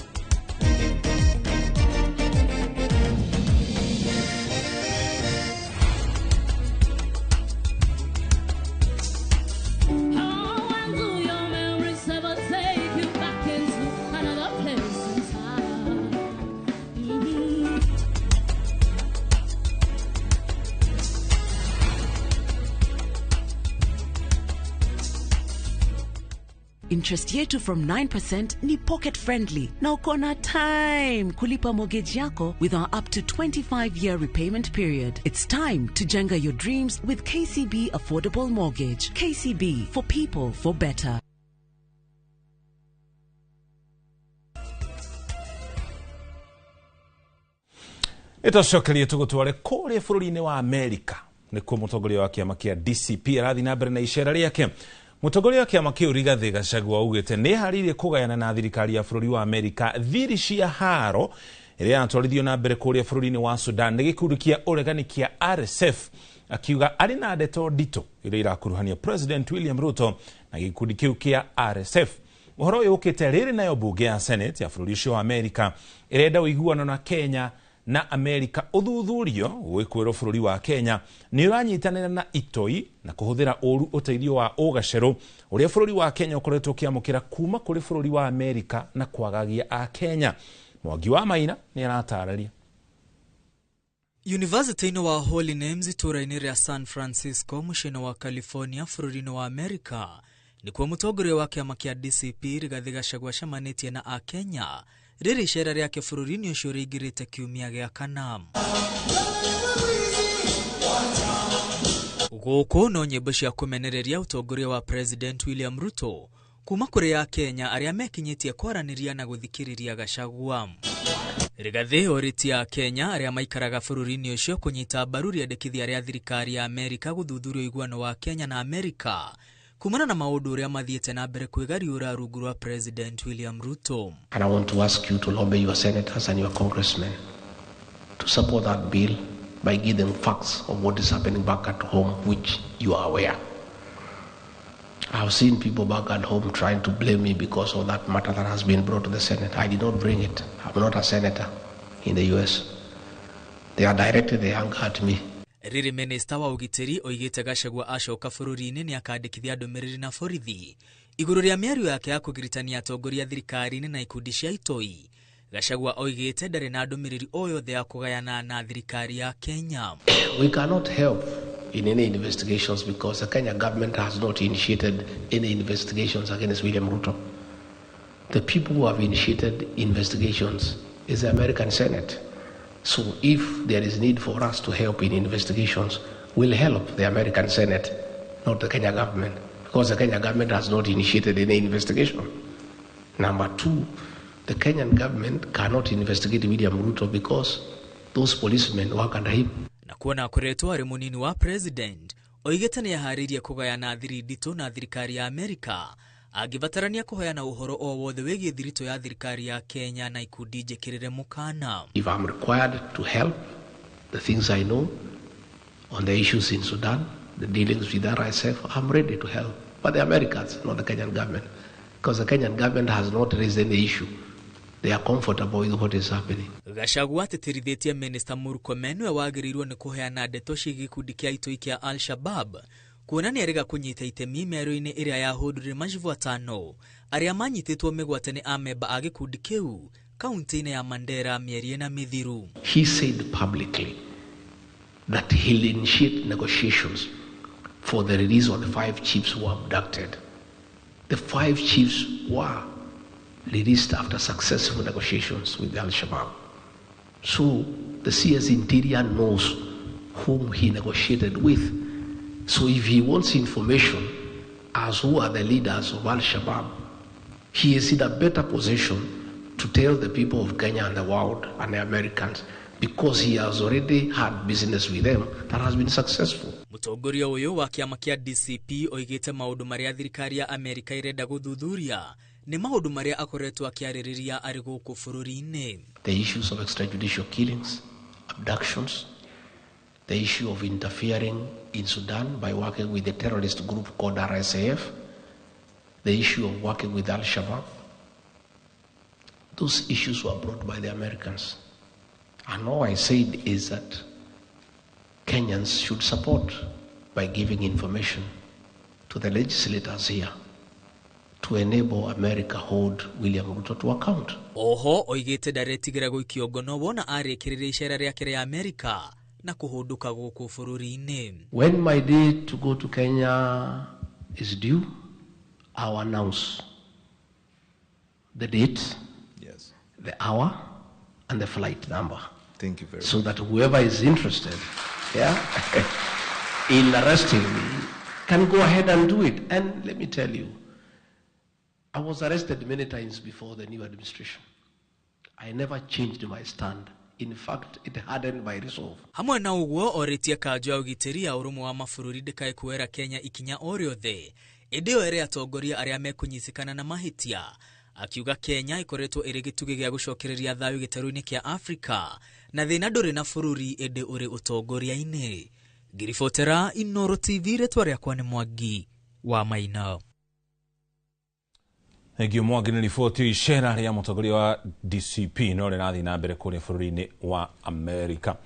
Interest yetu from 9% ni pocket friendly na uko na time kulipa mortgage yako with our up to 25-year repayment period. It's time to jenga your dreams with KCB Affordable Mortgage. KCB, for people, for better. Itocokerie tugutware kuria bururi-ini wa Amerika nikuo mutongoria wa kiama kia DCP arathi na mbere na icera riake. Mutongoria wa kiama kiu Rigathi Gachagua augite ni harĩirie kũgayana na thirikari ya bũrũri wa Amerika thiri cia haro ĩrĩa yatwarithio na mbere kũrĩa bũrũri-inĩ wa Sudan nĩ gĩkundi kĩa ũregani kĩa RSF, akiuga arĩ na ndeto nditũ iria irakuruhania President William Ruto na gĩkundi kĩu kĩa RSF. Ũhoro ũyũ ũkĩte rĩrĩ nayo mbunge ya Senate ya bũrũri ũcio wa Amerika ĩrenda ũiguano na Kenya na Amerika ũthuthurio gwĩkwĩrwo bũrũri wa Kenya nĩ ũranyitanĩra na itoi na kũhũthĩra ũru ũteithio wa ũgacerũ ũrĩa bũrũri wa Kenya ũkoretwo ũkĩamũkĩra kuma kũrĩ bũrũri wa Amerika na kwagagia a Kenya. Mwangi wa Maina nĩ aratarĩria. University-inĩ wa Holy Names itũũra-inĩ rĩa San Francisco mũciĩ-inĩ wa California bũrũri-inĩ wa Amerika nĩkuo mũtongoria wa kĩama kĩa DCP Rigathi Gachagua acemanĩtie na a Kenya rĩrĩ icera rĩake bũrũri-inĩ ũcio rĩingĩrĩte kiumia gĩa kana. Gũkũ no nyĩmbo cia kũmenereria ũtongoria wa President William Ruto kuma kũrĩ a Kenya arĩa mekinyĩtie kwaranĩria na gũthikĩrĩria Gachagua. Rigathi orĩtie a Kenya arĩa maikaraga bũrũri-inĩ ũcio kũnyita mbaru rĩendekithia rĩa thirikari ya Amerika gũthuthuria ũiguano wa Kenya na Amerika kumana na maũndũ ũrĩa mathiĩte na mbere kwĩgariũra rungu rwa President William Ruto. And I want to ask you to lobby your senators and your congressmen to support that bill by giving them facts of what is happening back at home, which you are aware. I have seen people back at home trying to blame me because of that matter that has been brought to the Senate. I did not bring it. I'm not a senator in the US. They are directed their anger at me. Rĩrĩ minista wa ũgitĩri oigĩte Gachagua acoka bũrũri-inĩ nĩ akandĩkithia ndũmĩrĩri na borithi igũrũ rĩa mĩario yake ya kũgiritania atongoria thirikari-inĩ na ikundi cia itoi. Gachagua oigĩte ndarĩ na ndũmĩrĩri o yothe ya kũgayana na thirikari ya Kenya. We cannot help in any investigations because the Kenya government has not initiated any investigations against William Ruto. The people who have initiated investigations is the American Senate. So if there is need for us to help in investigations, we'll help the American Senate, not the Kenya government, because the Kenya government has not initiated any investigation. Number two, the Kenyan government cannot investigate William Ruto because those policemen work under him. Na kuona akoretwo arĩ mũnini wa president oigĩte nĩ aharĩirie kũgayana thiri nditũ na thirikari ya Amerika Angĩbatarania kũheana ũhoro o wothe wĩgiĩ thiritũ ya thirikari ya Kenya na ikundi njĩkĩrĩre mũkana. If I'm required to help the things I know on the issues in Sudan, the dealings with RSF, I'm ready to help. But the Americans, not the Kenyan government, because the Kenyan government has not raised any issue. They are comfortable with what is happening. Gachagua atĩtĩrithĩtie Minister Murkomen nĩwe wagĩrĩirwo nĩ kũheana ndeto ciĩgiĩ gĩkundi kĩa itoi kĩa Al-Shabab kuona nĩerĩga kũnyita itemi mĩario-inĩ ĩrĩa yahũndũrire macibu atano arĩa manyitĩtwo mĩgwate nĩ amemba a gĩkundi kĩu kaunti-inĩ ya Mandera mĩeri ĩna mĩthiru. He said publicly that he'll initiate negotiations for the release of the 5 chiefs who were abducted. The 5 chiefs were released after successful negotiations with Al-Shabaab. So the CS Interior knows whom he negotiated with. So if he wants information as who are the leaders of Al-Shabaab, he is in a better position to tell the people of Kenya and the world and the Americans, because he has already had business with them that has been successful. Mũtongoria ũyũ wa kĩama kĩa DCP oigĩte maũndũ marĩa thirikari ya Amerika ĩrenda gũthuthuria nĩ maũndũ marĩa akoretwo akĩarĩrĩria arĩ gũkũ bũrũri-inĩ. The issues of extrajudicial killings, abductions, the issue of interfering in Sudan by working with the terrorist group called RSAF, the issue of working with Al-Shabaab. Those issues were brought by the Americans. And all I said is that Kenyans should support by giving information to the legislators here to enable America hold William Ruto to account. Oho oigĩte ndaretigĩra gũikio ngono wona arĩkĩrĩria icera rĩake rĩa Amerika na kũhũndũka gũkũ bũrũri-inĩ. When my day to go to Kenya is due, I'll announce the date, yes, the hour, and the flight number. Thank you very much. So that whoever is interested, yeah, in arresting me can go ahead and do it. And let me tell you, I was arrested many times before the new administration. I never changed my stand. In fact, it hardened my resolve. Hamwe na ũguo orĩtie kanjũ ya ũgitĩri ya ũrũmwe wa mabũrũri ndĩkae kuoera Kenya ikinya o rĩothe ĩndĩ ĩyo ĩrĩ atongoria arĩa mekũnyitĩkana na mahĩtia, akiuga Kenya ĩkoretwo ĩrĩ gĩtugĩ gĩa gũcokereria thayũ gĩtarũ-inĩ kĩa Afrika na thĩna ndũrĩ na bũrũri ĩndĩ ũrĩ ũtongoria-inĩ. Ngiribotera Inoro TV, rĩtwa rĩakwa nĩ Mwangi wa Maina. Thank you Mwangi nĩ riboti icera rĩa mũtongoria wa DCP no rĩrathiĩ na mbere kũrĩa bũrũri-inĩ wa Amerika.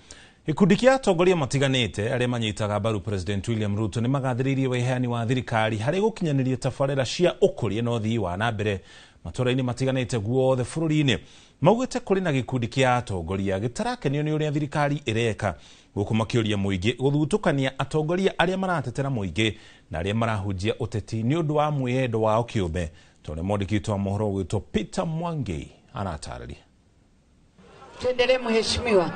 Gĩkundi kĩa atongoria matiganĩte arĩa manyitaga mbaru President William Ruto nĩ magathĩrĩirie wĩheani wa thirikari harĩ gũkinyanĩria tabarĩra cia ũkũria na ũthii wa na mbere matũũra-inĩ matiganĩte guothe bũrũri-inĩ. Maugĩte kũrĩ na gĩkundi kĩa atongoria gĩtarakenio nĩ ũrĩa thirikari ĩreka gũkũ makĩũria mũingĩ gũthutũkania atongoria arĩa maratetera mũingĩ na arĩa marahunjia ũteti nĩ ũndũ wa mwĩyendo wao kĩũmbe. Tondũ mwandĩki witũ wa mohoro witũ Peter Mwangi aratarĩria. Tuendelee mheshimiwa.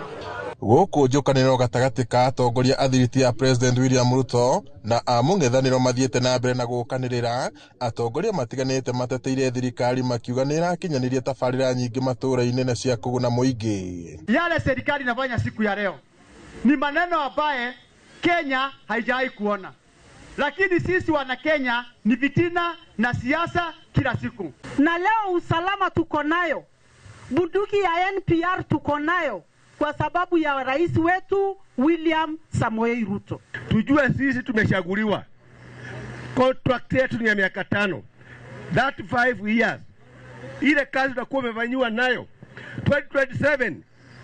Gũkũ njũkanĩrĩro gatagatĩ ka atongoria athiriti ya President William Ruto na a mũng'ethanĩro mathiĩte na mbere na gũkanĩrĩra, atongoria matiganĩte mateteire thirikari makiuga nĩ ĩrakinyanĩria tabarĩra nyingĩ matũũra-inĩ na cia kũguna mũingĩ. Yale serikali inafanya siku ya leo ni maneno ambaye Kenya haijawahi kuona, lakini sisi wana Kenya ni vitina na siasa kila siku. Na leo usalama tuko nayo, bunduki ya NPR tuko nayo kwa sababu ya rais wetu William Samoei Ruto. Tujue sisi tumeshaguliwa, contract yetu ni ya miaka 5. That 5 years ile kazi tutakuwa tumefanyiwa nayo 2027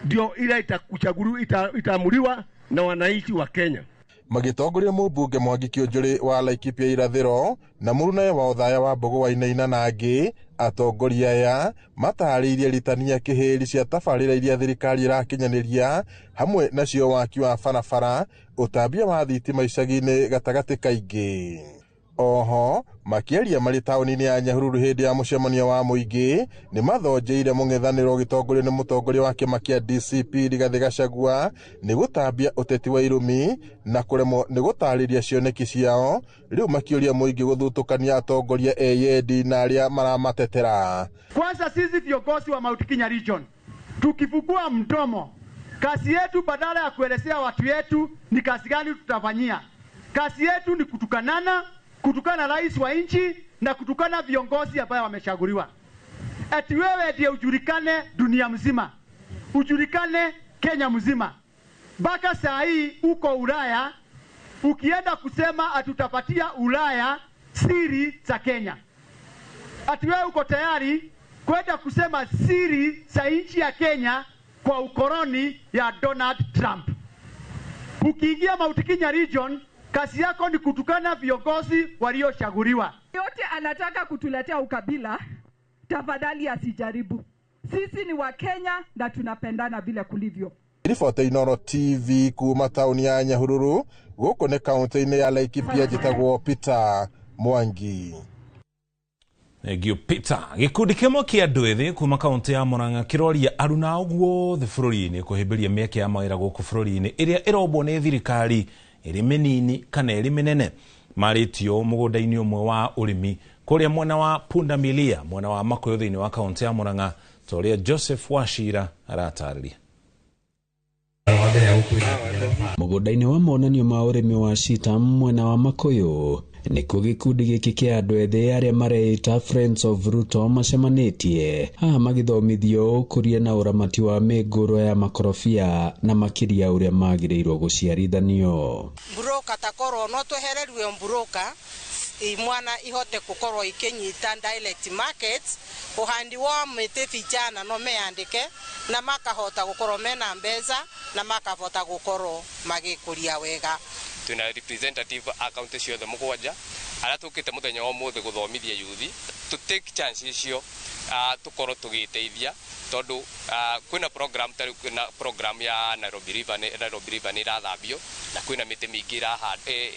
ndio ile itakuchaguliwa, itaamuliwa na wananchi wa Kenya. Magĩtongoria mũmbunge Mwangi Kĩũnjũrĩ wa Laikipia irathĩro na mũrunawe wa Othaya wa Mbũgũ wa Inaina na angĩ, atongoria aya matarĩirie ritania kĩhĩri cia tabarĩra iria thirikari ĩrakinyanĩria hamwe nacio waki wa barabara, ũtambia wa thitima icagi-inĩ gatagatĩ kaingĩ. Oho makĩaria marĩ taũni-inĩ ya Nyahururu hĩndĩ ya mũcemanio wa mũingĩ nĩ mathonjeire mũng'ethanĩro ũgĩtongorio nĩ mũtongoria wa kĩama kĩa DCP Rigathĩ Gachagua nĩ gũtambia ũteti wa irũmi na kũremwo nĩ gũtarĩria cioneki ciao, rĩu makĩũria mũingĩ gũthutũkania atongoria eyendi na arĩa maramatetera. Kwanza sisi viongozi wa Mount Kenya Region tukifungua mdomo, kazi yetu badala ya kuelezea watu yetu ni kazi gani tutafanyia, kazi yetu ni kutukanana, kutukana rais wa nchi na kutukana viongozi ambayo wamechaguliwa. Ati wewe ndiye ujulikane dunia mzima, ujulikane Kenya mzima. Mpaka saa hii uko Ulaya, ukienda kusema atutapatia Ulaya siri za Kenya. Ati wewe uko tayari kwenda kusema siri za nchi ya Kenya kwa ukoloni ya Donald Trump. Ukiingia Mount Kenya region, kazi yako ni kutukana viongozi waliochaguliwa. Yote anataka kutuletea ukabila, tafadhali asijaribu. Sisi ni Wakenya na tunapendana vile kulivyo. Riboti Inooro TV kuma tauni ya Nyahururu gũkũ nĩ kaunti-inĩ ya Laikipia njĩtagwo Peter Mwangi. Thengio Peter. Gĩkundi kĩmwe kĩa andũ ethĩ kuma kaunti ya Murang'a kĩroria aruna guothe bũrũri-inĩ kũhĩmbĩria mĩeke ya mawĩra gũkũ bũrũri-inĩ ĩrĩa ĩrombwo nĩ thirikari ĩrĩ mĩnini kana ĩrĩ mĩnene. Marĩtio mũgũnda-inĩ ũmwe wa ũrĩmi kũrĩa mwena wa Pundamilia mwena wa Makuyu thĩinĩ wa kaunti ya Murang'a ta ũrĩa Joseph Wachira aratarĩria. Mũgũnda-inĩ wa monanio ma ũrĩmi wa Shitam mwena wa Makuyu nĩkuo gĩkundi gĩkĩ kĩa andũ ethĩ arĩa mareĩta Friends of Ruto macemanĩtie haha magĩthomithio ũkũria na ũramati wa mĩngũrwa ya makorobia na makĩria ũrĩa magĩrĩirwo gũciarithanio. Mburoka takorwo no twehereriwe mburoka imwana ihote gukorwo ikinyita direct market uhandi wa miti vijana no meandike na makahota gukorwo mena mbeca na makahota gukorwo magikuria wega. Twina representative a county ciothe mugwanja aria tukite muthenya wa umuthi guthomithia yuthi to take chance icio tukorwo tugiteithia tondu kwina program ta kwina program ya Nairobi River ni irathambio na kwina miti mingi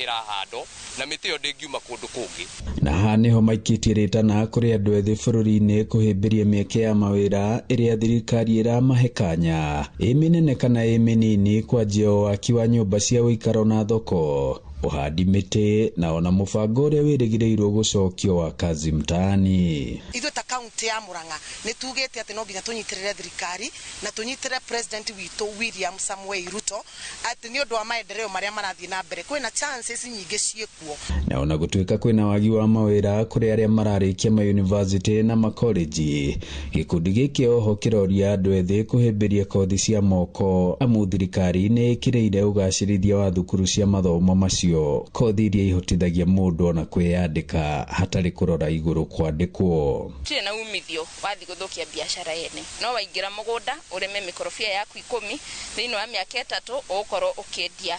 irahandwo na miti iyo ndingiuma kundu kungi. Na haha niho maikĩtie rĩtana kũrĩ andũ ethĩ bũrũri-inĩ kũhĩmbĩria mĩeke ya mawĩra ĩrĩa thirikari ĩramahe kanya ĩ mĩnene kana ĩ mĩnini kwanjia waki wa nyũmba cia ũikaro na thoko, ũhandi mĩtĩ na ona mũbango ũrĩa wĩrĩgĩrĩirwo gũcokio wa kazi mtaani. Ithuĩ ta kaunti ya Murang'a nĩ tugĩte atĩ no nginya tũnyitĩrĩre thirikari na tũnyitĩrĩre president witũ William Samoei Ruto atĩ nĩ ũndũ wa maendeleo marĩa marathiĩ na mbere kwĩna chances nyingĩ ciĩkuo. Na ona gũtuĩka kwĩna wagi wa mawĩra kũrĩ arĩa mararĩkia mayunivasĩtĩ na makoleji, gĩkundi gĩkĩ oho kĩroria andũ ethĩ kũhĩmbĩria kothi cia moko amu thirikari nĩ ĩkĩrĩire ũgacĩrithia wa thukuru cia mathomo macio, kothi iria ihotithagia mũndũ ona kwĩyandĩka hatarĩ kũrora igũrũ kwandĩkwo. Gũtirĩ na umithio wathi gũthũkia biacara yene, no waingĩra mũgũnda ũrĩme mĩkorobia yaku 10 thĩinĩ wa mĩaka 3 ũgũkorwo ũkĩendia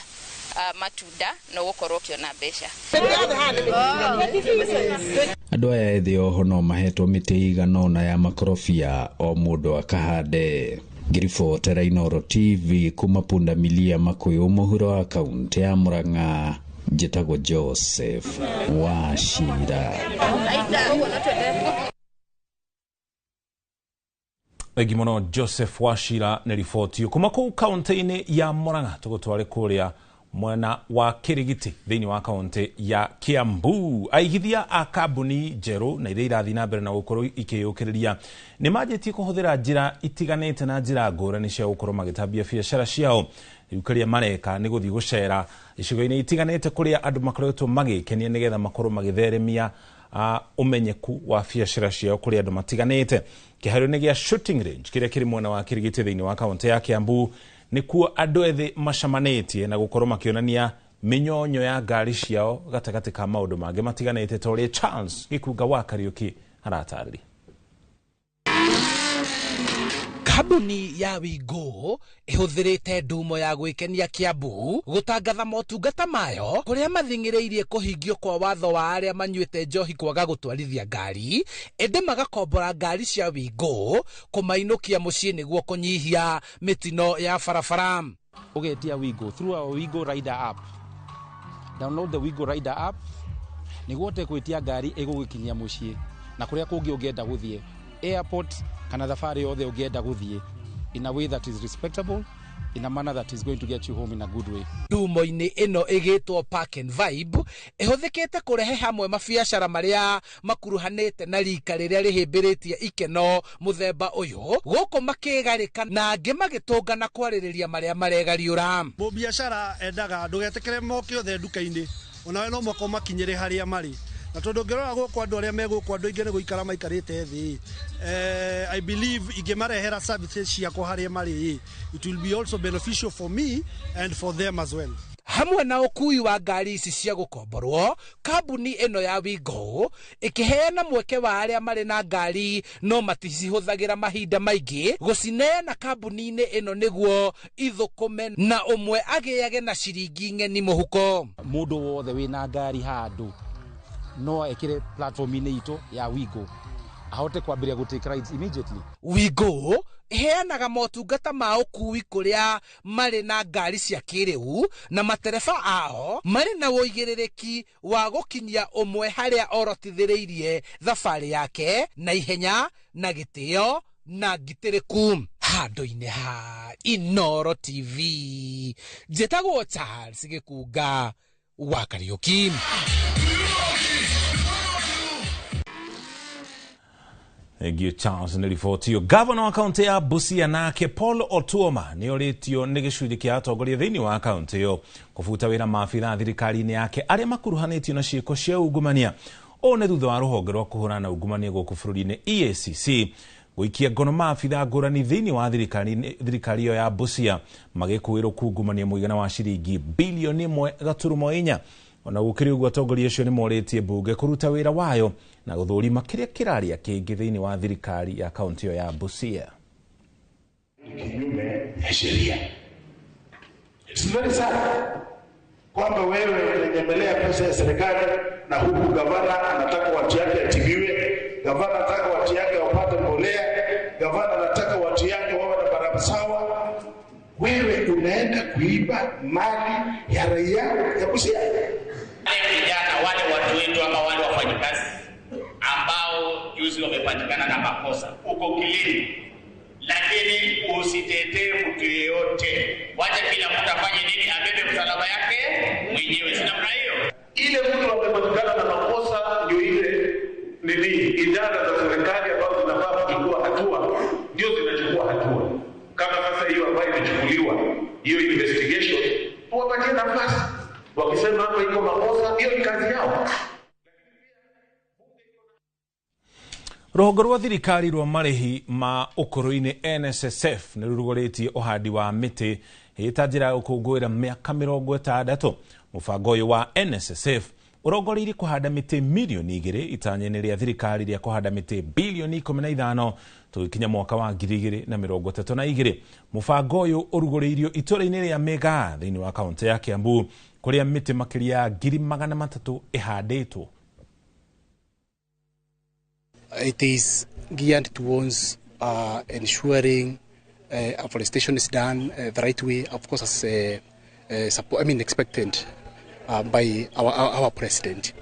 matunda na ũgũkorwo ũkĩona mbeca. Andũ aya ethĩ oho no mahetwo mĩtĩ ĩigana ũna ya makorobia o mũndũ akahande. Ngiribotera Inooro TV kuma Pundamilia Makuyu mũhuro wa kaunti ya Murang'a, njĩtagwo Joseph Wachira. Thengi mũno Joseph Wachira nĩ riboti kuma kũu kaunti-inĩ ya Murang'a. Tũgũtware kũrĩa mwena wa Kirigiti thĩinĩ wa kaunti ya Kiambu. Aigithia a kambuni njerũ na iria irathiĩ na mbere na gũkorwo ikĩyũkĩrĩria nĩ manjĩtie kũhũthĩra njĩra itiganĩte na njĩra ngũrani cia gũkorwo magĩtambia biacara ciao. Rĩu kĩrĩa mareka nĩ gũthiĩ gũcera icigo-inĩ itiganĩte kũrĩa andũ makoretwo magĩkenia nĩgetha makorwo magĩtheremia ũmenyeku wa biacara ciao kũrĩ andũ matiganĩte. Kĩharo-inĩ gĩa shooting range kĩrĩa kĩrĩ mwena wa Kirigiti thĩinĩ wa kaunti ya Kiambu nĩkuo andũ ethĩ macamanĩtie na gũkorwo makĩonania mĩnyonyo ya ngari ciao gatagatĩ ka maũndũ mangĩ matiganĩte ta ũrĩa Charles Gĩkunga wa Kariũki aratarĩria. Kambuni ya Wigo ĩhũthĩrĩte ndumo ya gwĩkenia Kiambu gũtangatha motungata mayo kũrĩa mathing'ĩrĩirie kũhingio kwa watho wa arĩa manyuĩte njohi kwaga gũtwarithia ngari, ĩndĩ magakombora ngari cia Wigo kũmainũkia mũciĩ nĩguo kũnyihia mĩtino ya barabara. Ũgetia Wigo through our Wigo Rider app. Download the Wigo Rider app nĩguo ũhote gwĩtia ngari ĩgũgũkinyia mũciĩ na kũrĩa kũngĩ ũngĩenda gũthiĩ, airport kana thabarĩ yothe ũngĩenda gũthiĩ, in a way that is respectable, in a manner that is going to get you home in a good way. Ndumo-inĩ ĩno ĩgĩtwo Park and Vibe ĩhũthĩkĩte kũrehe hamwe mabiacara marĩa makuruhanĩte na rika rĩrĩa rĩhĩmbĩrĩtie ikeno mũthemba ũyũ gũkũ makĩgarĩka na angĩ magĩtũngana kwarĩrĩria marĩa maregariũra. Mũbiacara endaga ndũgetĩkĩre moke othe nduka-inĩ, Onawe no mwaka ũmakinyĩre harĩa marĩ. Na tondũ ũngĩrora gũkũ andũ arĩa me gũkũ andũ aingĩ nĩ gũikara maikarĩte thĩ, I believe ingĩmarehera services ciakwa harĩa marĩ, it will be also beneficial for me and for them as well. Hamwe na ũkui wa ngari ici cia gũkomborwo, kambuni ĩno ya Wingo ĩkĩheana mweke wa arĩa marĩ na ngari no maticihũthagĩra mahinda maingĩ gũcineana kambuni-inĩ ĩno nĩguo ithũkũme na ũmwe agĩage na ciringi ng'eni mũhuko. Mũndũ wothe wĩna ngari handũ no ekĩre platform-inĩ itũ ya Wingo ahote kwambĩrĩria gũ take rides immediately. Wingo ĩheanaga motungata ma ũkui kũrĩa marĩ na ngari cia kĩrĩu na matereba ao marĩ na ũigĩrĩrĩki wa gũkinyia ũmwe harĩa orotithĩrĩirie thabarĩ yake na ihenya na gĩtĩo na ngitĩrĩku. Handũ-inĩ ha Inooro TV, njĩtagwo Charles Gĩkunga wa Kariũki. Thank you Charles nĩ riboti ĩyo. Gavana wa kaunti ya Busia nake Paul Otuoma nĩ orĩtio nĩ gĩcunjĩ kĩa atongoria thĩinĩ wa kaunti ĩyo kũbuta wĩra maabithaa thirikari-inĩ yake arĩa makuruhanĩtio na ciĩko cia ungumania. Ũũ nĩ thutha wa rũhonge rwa kũhũrana na ungumania gũkũ bũrũri-inĩ EACC gũikia ngono maabithaa ngũrani thĩinĩ wa thirikari ĩyo ya Busia magĩkũĩrwo kungumania mũigana wa ciringi bilioni 1.4. Ona gũkĩrĩ ũguo atongoria acio nĩ morĩtie mbunge kũruta wĩra wayo na gũthũrima kĩrĩa kĩraria kĩngĩ thĩinĩ wa thirikari ya kaunti ĩyo ya Busia. Kinyume ya sheria. It's very sad kwamba wewe unanyemelea pesa ya serikali na huku gavana anataka watu yake atibiwe, gavana anataka watu yake wapate mbolea, gavana anataka watu yake wawe na barabara sawa. Wewe unaenda kuiba mali ya raia ya Busia. Vijana wale watu wetu ama wale wafanyikazi ambao juzi wamepatikana na makosa huko kilini, lakini usitetee mtu yeyote, wacha kila mtu afanye nini, abebe msalaba yake mwenyewe. Si namna hiyo? Ile mtu amepatikana na makosa ndio ile nini, idara za serikali ambazo zinafaa kuchukua hatua ndio zinachukua hatua. Kama sasa hiyo ambayo imechukuliwa hiyo investigation, tuwapatie nafasi. Wakisema hapa iko makosa, hiyo ni kazi yao. Rũhonge rwa thirikari rwa marĩhi ma ũkũrũ-inĩ NSSF nĩ rũrugũrĩtie ũhandi wa mĩtĩ ĩta njĩra ya gũkũngũĩra mĩaka 60. Mũbango ũyũ wa NSSF ũrongoreirie kũhanda mĩtĩ milioni 2 itanya-inĩ rĩa thirikari rĩa kũhanda mĩtĩ bilioni 15 tũgĩkinya mwaka wa 2032. Mũbango ũyũ ũrugũrĩirio itũra-inĩ rĩa Mĩgaa thĩinĩ wa kaunti ya Kiambu kũrĩa mĩtĩ makĩria ya 300,000 ĩhandĩtwo. It is geared towards ensuring afforestation is done the right way, of course, as expected by our president.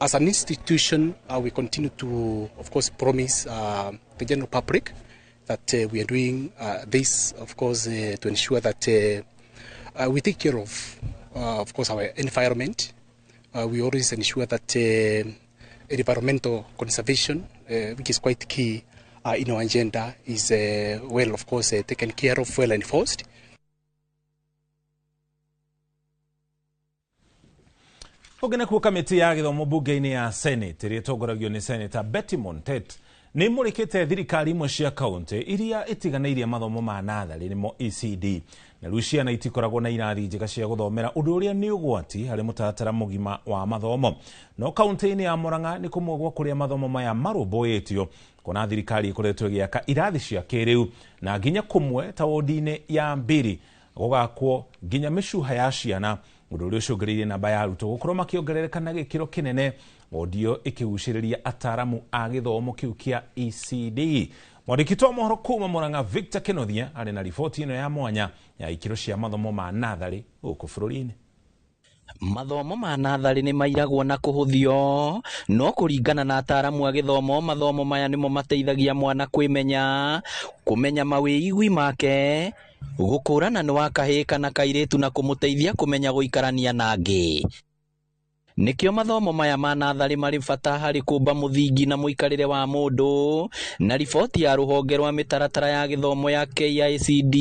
As an institution, we continue to, of course, promise the general public that we are doing this, of course, to ensure that we take care of course, our environment. We always ensure that environmental conservation, which is quite key in our agenda, is well, of course, taken care of, well enforced. Ũngĩ kuo kamĩtĩ ya gĩthomo mbunge-inĩ ya Senate ĩrĩa ĩtongoragio nĩ Senator Betty Montet nĩ ĩmũrĩkĩte thirikari imwe cia kaunti iria itiganĩirie mathomo ma natharĩ nĩmo ECD na rĩu ciana itikoragwo na irathi njega cia gũthomera, ũndũ ũrĩa nĩ ũgwati harĩ mũtaratara mũgima wa mathomo. No kaunti-inĩ ya Murang'a nĩ kũmwe gwa kũrĩa mathomo maya marũmbũĩtio, kuona thirikari ĩkoretwo ĩgĩaka irathi cia kĩrĩu na nginya kũmwe ta wodi-inĩ ya Mbiri gũgakwo nginya mĩcuha ya ciana, ũndũ ũrĩa ũcũngĩrĩirie namba ya arutwo gũkorwo makĩongerereka na gĩkĩro kĩnene, wodi ĩyo ĩkĩgucĩrĩria ataaramu a gĩthomo kĩu kĩa ECD. Mwandĩki wa mohoro kuma Murang'a Victor Kenothia arĩ na riboti ĩno ya mwanya ya ikĩro cia mathomo ma natharĩ gũkũ bũrũri-inĩ. Mathomo ma natharĩ nĩ mairagwo na kũhũthio, no kũringana na ataaramu a gĩthomo, mathomo maya nĩmo mateithagia mwana kwĩmenya, kũmenya mawĩigwi make, gũkũrana nĩ wa kahĩĩ kana kairĩtu na kũmũteithia kũmenya gũikarania na angĩ. Nĩkĩo mathomo maya ma natharĩ marĩ bata harĩ kũmba mũthingi na mũikarĩre wa mũndũ. Na riboti ya rũhonge rwa mĩtaratara ya gĩthomo ya KICD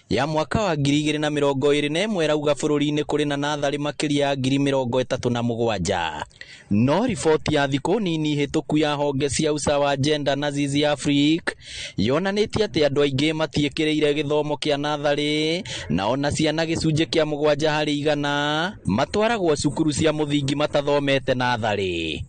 ya mwaka wa 2021 ĩrauga bũrũri-inĩ kũrĩ na natharĩ makĩria ya 37,000. No riboti ya thikũ nini hĩtũku ya honge cia Usawa Gender na Zizi Afrique yonanĩtie atĩ andũ aingĩ matiĩkĩrĩire gĩthomo kĩa natharĩ, na ona ciana gĩcunjĩ kĩa 7 harĩ 100 matwaragwo cukuru cia mũthingi matathomete natharĩ.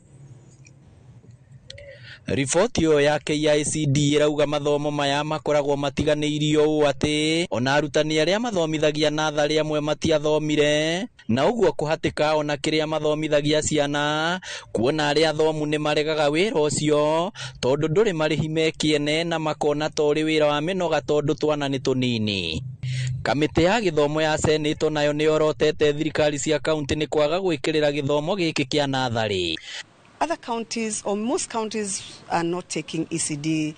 Riboti ĩyo ya KICD ĩrauga mathomo maya makoragwo matiganĩirio ũũ atĩ ona arutani arĩa mathomithagia natharĩ amwe matiathomire, na ũguo kũhatĩka ona kĩrĩa mathomithagia ciana, kuona arĩa athomu nĩ maregaga wĩra ũcio tondũ ndũrĩ marĩhi me kĩene na makona ta ũrĩ wĩra wa mĩnoga tondũ twana nĩ tũnini. Kamĩtĩ ya gĩthomo ya Senate nayo nĩ yorotete thirikari cia kaunti nĩ kwaga gwĩkĩrĩra gĩthomo gĩkĩ kĩa natharĩ. Other counties, or most counties, are not taking ECD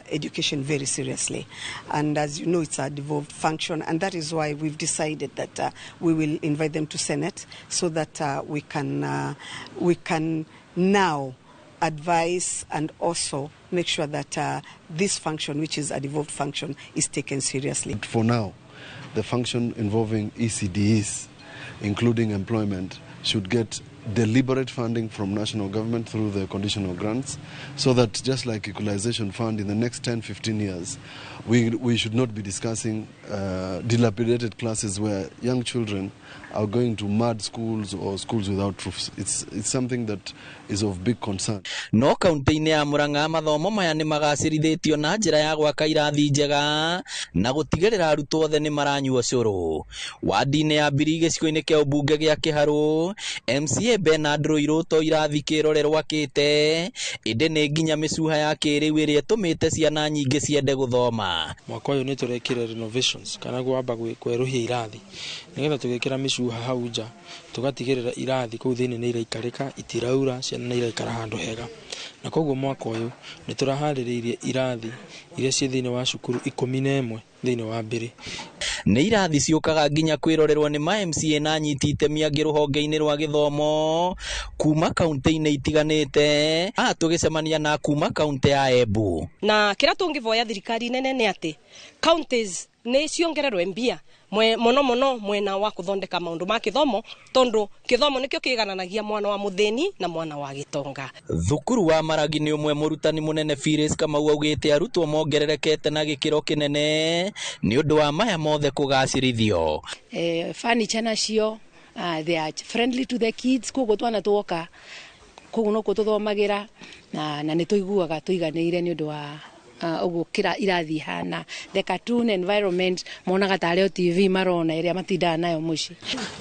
education very seriously. And as you know, it's a devolved function, and that is why we've decided that we will invite them to Senate so that we can now advise and also make sure that this function, which is a devolved function, is taken seriously. For now, the function involving ECDs, including employment, should get deliberate funding from national government through the conditional grants, so that just like equalization fund, in the next 10-15 years we should not be discussing dilapidated classes where young children are going to mad schools or schools without roofs. It's something that is of big concern. No kaunti-inĩ ya Murang'a mathomo maya nĩ magacĩrithĩtio na njĩra ya gwaka irathi njega na gũtigĩrĩra arutwo othe nĩ maranyua cũrũ. Wadi-inĩ ya Mbiri gĩcigo-inĩ kĩa ũmbunge gĩa Kĩharũ, MCA Bernard Ruiru to irathi kĩrorerwo akĩte, ĩndĩ nĩ nginya mĩcuha ya kĩrĩu ĩrĩa ĩtũmĩte ciana nyingĩ ciende gũthoma. Mwaka ũyũ nĩ tũrekire renovations kana kwamba kwerũhia irathi nĩgetha tũgĩkĩra mĩcuha hau nja tũgatigĩrĩra irathi kũu thĩinĩ nĩ iraikarĩka, itiraura, ciana nĩ iraikara handũ hega. Na koguo mwaka ũyũ nĩ tũraharĩrĩirie irathi iria ciĩ thĩinĩ wa cukuru 11 thĩinĩ wa Mbiri. Nĩ irathi ciũkaga nginya kwĩrorerwo nĩ ma MCA na anyiti itemi angĩ rũhonge-inĩ rwa gĩthomo kuma kaunti-inĩ itiganĩte. Haha tũgĩcemania na kuma kaunti ya Embu. Na kĩrĩa tũngĩvoya thirikari nene nĩ atĩ counties nĩ ciongererwe mbia mũno mũno mwena wa kuthondeka maundu ma kithomo, tondu kithomo nikio kigananagia mwana wa muthini na mwana wa gitonga. Thukuru wa Maragi ni umwe murutani munene Phyllis Kamau augite arutwo mongererekete na gikiro kinene ni undu wa maya mothe kugacirithio. Furniture nacio they are friendly to the kids, koguo twana tuoka koguo no kututhomagira na nĩ tuiguaga tuiganĩire nĩ ũndũ wa uguo kira irathi hana the cartoon environment monaga tarĩ o TV marona ĩrĩa matindaga nayo mũciĩ.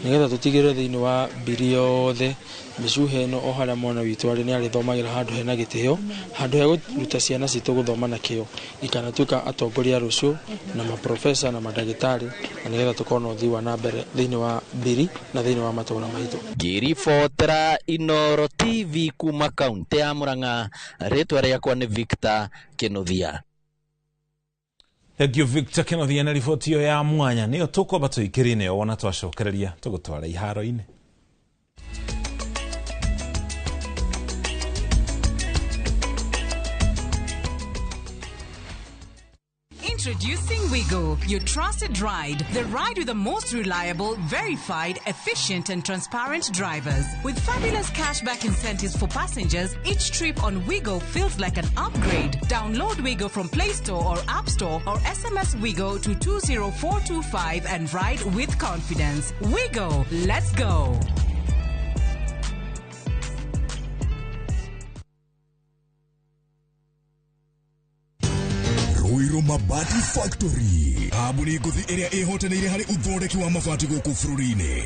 Nigetha tũtigĩrĩre thĩinĩ wa mbiri yothe mĩcuha ĩno o harĩa mwana witũ arĩ nĩ arĩthomagĩra handũ hena gĩtĩo, handũ he kũruta ciana citũ gũthoma na kĩo ikanatuĩka atongoria rũciũ na maprofesa na mandagĩtarĩ, na nĩgetha tũkorwo na ũthii wa na mbere thĩinĩ wa mbiri na thĩinĩ wa matũũra maitũ. Ngĩribotera Inooro TV kuma kaunti ya Murang'a, rĩtwa rĩakwa nĩ Victor Kinuthia. Thank you Victor Kinuthia na riboti ĩyo ya mwanya nĩyo tũkwamba tũikĩrie nayo wona twacokereria tũgũtwara iharo-inĩ. Introducing Wigo, your trusted ride. The ride with the most reliable, verified, efficient and transparent drivers. With fabulous cashback incentives for passengers, each trip on Wigo feels like an upgrade. Download Wigo from Play Store or App Store or SMS Wigo to 20425 and ride with confidence. Wigo, let's go. Ruiru Mabati Factory kambuni ngũthi ĩrĩa ĩhotanĩire harĩ ũthondeki wa mabati gũkũ bũrũri-inĩ.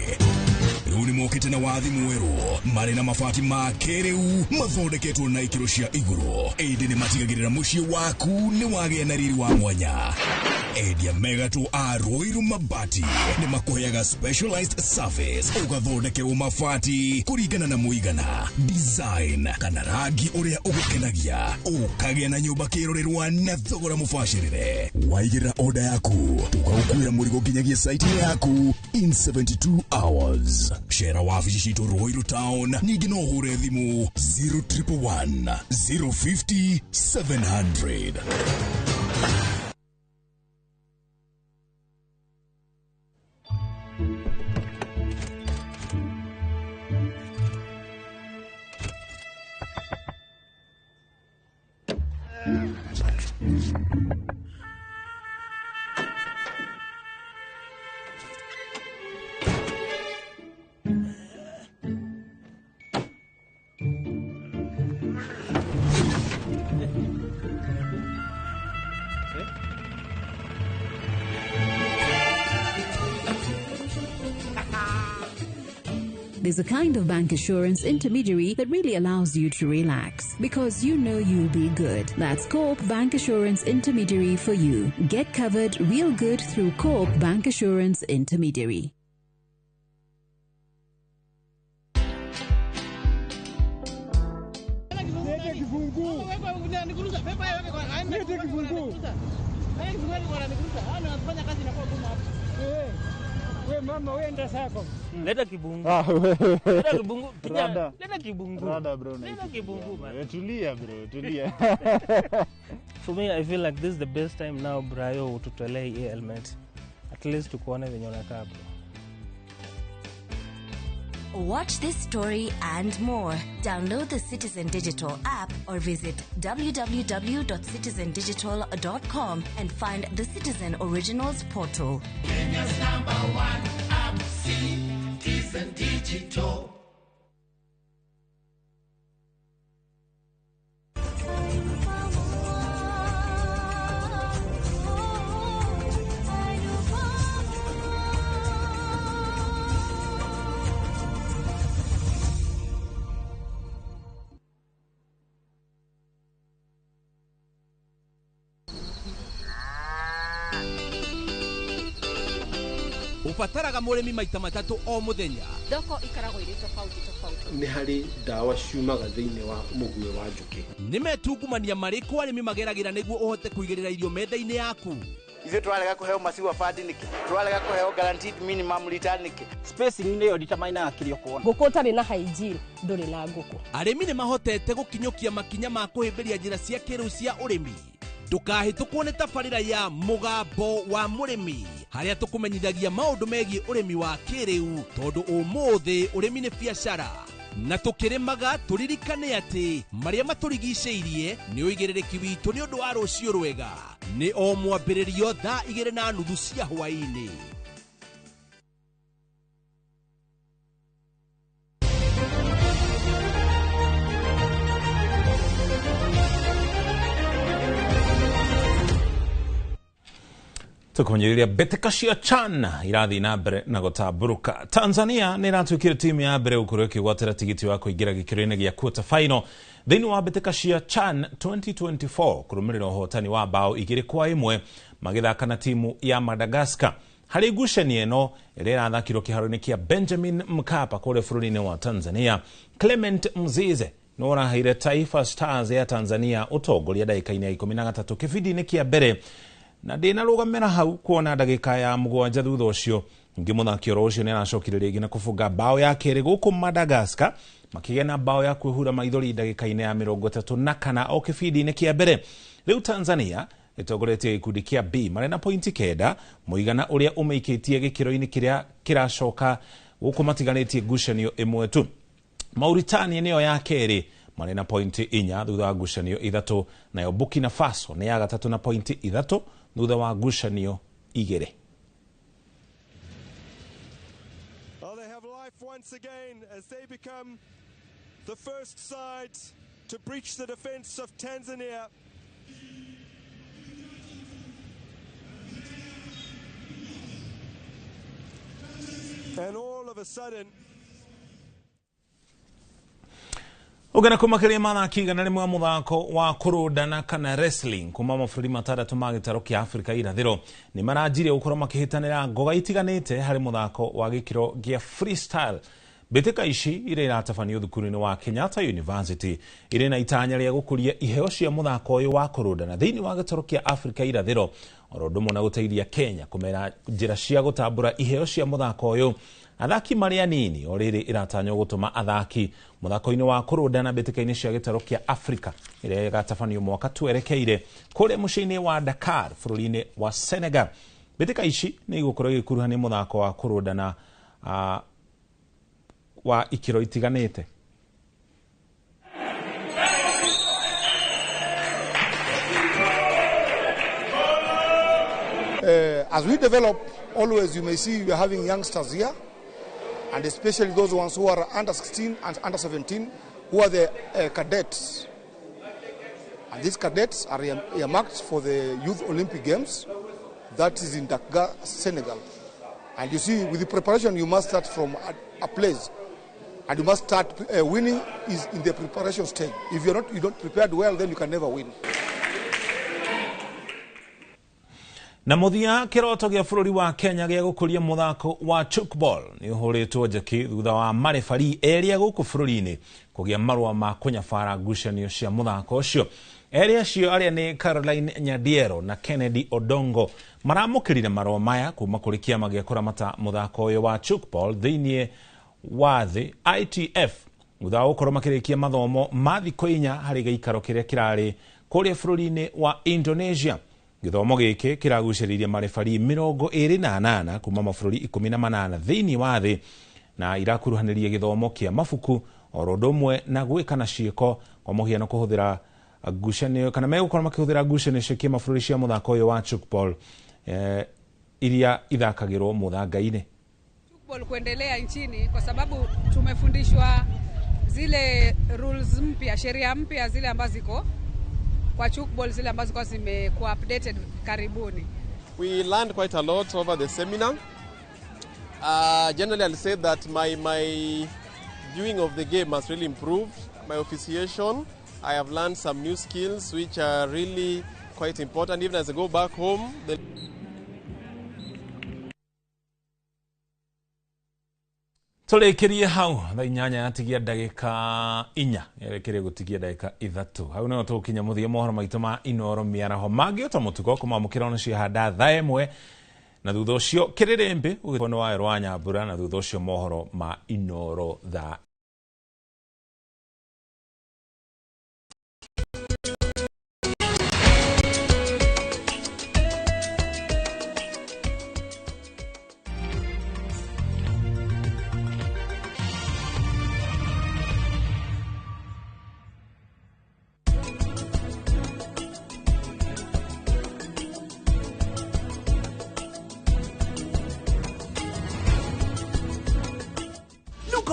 Rĩu nĩmokĩte na wathi mwerũ marĩ na mabati ma kĩrĩu mathondeketwo na ikĩro cia igũrũ, ĩndĩ nĩmatigagĩrĩra mũciĩ waku nĩ wagĩa na riri wa mwanya. Endia megatũ a Ruiru Mabati nĩmakũheaga specialized service ũgathondekerwo mabati kũringana na mũigana, design kana rangi ũrĩa ũgũkenagia, ũkagĩa na nyũmba kĩrorerwa na thogora mũbacĩrĩre. Waigĩrĩra order yaku tũkaũkuĩra mũrigo nginyagia site yaku in 72 hours. Cera wabici citũ Ruiru Town, ningĩ no ũhũre thimũ 0111 050 700. There's a kind of bank assurance intermediary that really allows you to relax because you know you'll be good. That's Co-op Bank Assurance Intermediary for you. Get covered real good through Co-op Bank Assurance Intermediary. Leta kibungu. Leta kibungu. Kijana, leta kibungu. Rada bro. Leta kibungu man. Tulia bro, tulia. For me I feel like this is the best time now Brayo ututolee hii helmet. At least tukuone venye unakaa bro. Watch this story and more. Download the Citizen Digital app or visit www.citizendigital.com and find the Citizen Originals portal. Kenya's number one app, Citizen Digital. Ubataraga mũrĩmi maita matatũ o mũthenya. Thoko ikaragwo irĩ tofauti tofauti. Nĩ harĩ ndawa ciumaga thĩinĩ wa mũguĩ wa njũkĩ. Nĩ metungumania marĩkũ arĩmi mageragĩra nĩguo ũhote kũigĩrĩra irio metha-inĩ yaku? Ithuĩ tũrarega kũheo maciwa bandi nĩkĩ? Tũrarega kũheo guaranteed minimum return nĩkĩ? Spacing nĩyo determinaga kĩrĩa ũkuona. Ngũkũ ũtarĩ na hygiene ndũrĩ na ngũkũ. Arĩmi nĩ mahotete gũkinyũkia makinya ma kũhĩmbĩria njĩra cia kĩrĩu cia ũrĩmi. Ndũkahĩtũkwo nĩ tabarĩra ya Mũgambo wa Mũrĩmi harĩa tũkũmenyithagia maũndũ megiĩ ũrĩmi wa kĩrĩu tondũ ũmũthĩ ũrĩmi nĩ biacara na tũkĩrĩmaga tũririkane atĩ marĩa matũrigicĩirie nĩ ũigĩrĩrĩki witũ nĩ ũndũ wa rũciũ rwega. Nĩ o mwambĩrĩrio thaa 2:30 cia hwaĩ-inĩ. Tukumenyeriria mbĩtĩka cia CHAN irathiĩ na mbere na gũtambũrũka. Tanzania nĩ ĩratuĩkire timu ya mbere gũkorwo ĩkĩgwatĩra tigiti wa kũingĩra gĩkĩro-inĩ gĩa quarter final thĩinĩ wa mbĩtĩka cia CHAN 2024 kũrũmĩrĩra ũhotani wa bao 2-1 magĩthaka na timu ya Madagascar. Harĩ ngucanio ĩno ĩrĩa ĩrathakirwo kĩharo-inĩ kĩa Benjamin Mkapa kũrĩa bũrũri-inĩ wa Tanzania, Clement Mzize nĩ ũraheire Taifa Stars ya Tanzania ũtongoria ndagĩka-inĩ ya 13 kĩbindi-inĩ kĩa mbere na ndĩnarũgamĩra hau kuona ndagĩka ya 7 thutha ũcio ngĩ mũthaki oro ũcio nĩaracokire rĩngĩ na kũbunga bao ya kerĩ gũkũ Madagascar makĩgĩa na bao ya kwĩhura maithori ndagĩka-inĩ ya 34 o kĩbindi-inĩ kĩa mbere. Rĩu Tanzania ĩtongoretie gĩkundi kĩa B marĩ na pointi 9 mũigana ũrĩa ũmĩikĩtie gĩkĩro-inĩ kĩrĩa kĩracoka gũkũ matiganĩtie ngucanio ĩmwe tu. Mauritania nĩyo ya kerĩ marĩ na pointi 4 thutha wa ngucanio 3, nayo Burkina Faso nĩ ya gatatũ na pointi 3 thutha wa ngucanio 2. Well, they have life once again as they become the first side to breach the defense of Tanzania. And all of a sudden Ugana kumakiria mathaki 100 wa muthako wa kurundana kana wrestling kuma mabũrũri matandatũ ma gĩtarũ kĩa Afrika irathĩro nĩ maranjirie gũkorwo makĩhĩtanĩra ngoga itiganĩte harĩ muthako wa gĩkĩro gĩa freestyle. Mbĩtĩka ici iria iratabanio thukuru-inĩ wa Kenyatta University irĩ na itanya rĩa gũkũria iheo cia muthako ũyũ wa kũrũndana thĩinĩ wa gĩtarũ kĩa Afrika irathĩro oro ũndũ ũmwe na gũteithia Kenya kũmera njĩra cia gũtambũra iheo cia muthako ũyũ Athaki marĩ anini o rĩrĩ ĩratanywo gũtũma athaki mũthako-inĩ wa kũrũndana mbĩtĩka-inĩ cia gĩtarũ kĩa Afrika ĩrĩa ĩgatabanio mwaka twerekeire kũrĩa mũciĩ-inĩ wa Dakar bũrũri-inĩ wa Senegal. Mbĩtĩka ici nĩ igũkorwo igĩkuruhania mũthako wa kũrũndana wa ikĩro itiganĩte. As we develop, always you may see we are having youngsters here, and especially those ones who are under 16 and under 17, who are the cadets. And these cadets are earmarked for the Youth Olympic Games, that is in Dakar, Senegal. And you see, with the preparation, you must start from a place. And you must start, winning is in the preparation stage. If you're not, you don't prepared well, then you can never win. Na muthia kiroto gia bururi wa Kenya gia gukuria muthako wa tchoukball ni uhuritwo njeki thutha wa marefari eri guku bururi-ini kugia marua ma kunyabara ngucanio cia muthako ucio. Eri acio aria ni Caroline Nyadiero na Kennedy Odongo maramukirire marua maya kuma kuri kiama gia kuramata muthako uyu wa tchoukball thiini wa thi ITF thutha wa gukorwo makirikia mathomo ma thikũ inya hari giikaro kiria kirari kuria bururi-ini wa Indonesia. Githomo giki kiragucĩrĩirie marefari 28 kuma mabũrũri 18 thĩinĩ wa thĩ na irakuruhanĩria gĩthomo kĩa mabuku oro ũndũ ũmwe na gwĩka na ciĩko kwa mũhiano kũhũthĩra ngucanio kana megũkorwo makĩhũthĩra ngucanio cia kĩmabũrũri cia mũthako ũyũ wa tchoukball iria ithakagĩrwo mũthanga-inĩ. Tchoukball kuendelea nchini kwa sababu tumefundishwa zile rules mpya, sheria mpya zile ambazo ziko kwa tchoukball, zile ambazo kwa zimekuwa updated karibuni. We learned quite a lot over the seminar. Generally, I'll say that my viewing of the game has really improved. My officiation, I have learned some new skills which are really quite important. Even as I go back home. Tũrĩkĩrie hau thaa inyanya yatigia ndagĩka inya yerekeire gũtigia ndagĩka ithatũ hau nĩho tũgũkinya mũthia mohoro maitũ ma Inooro mĩaraho mangĩ ota mũtugo kũmamũkĩra ona ciahanda thaa ĩmwe na thutha ũcio kĩrĩrĩmbĩ ũgĩtwo nĩ wayo rwa Nyambura na thutha ũcio mohoro ma Inooro thaa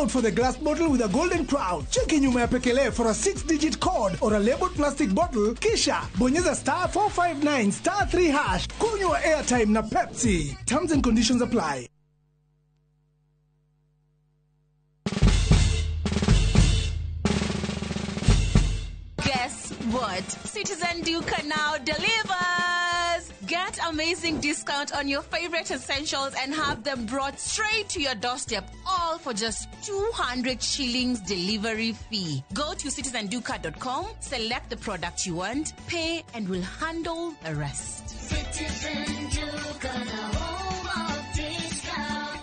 Out for the glass bottle with a golden crown. Cheki nyuma ya pekele for a 6-digit code or a labeled plastic bottle. Kisha bonyeza star 459 star 3 hash. Kunywa airtime na Pepsi. Terms and conditions apply. Guess what? Citizen Duka now delivers! Get amazing discount on your favorite essentials and have them brought straight to your doorstep, all for just 200 shillings delivery fee. Go to citizenduka.com, select the product you want, pay, and we'll handle the rest. Citizen Duka, the home of discount.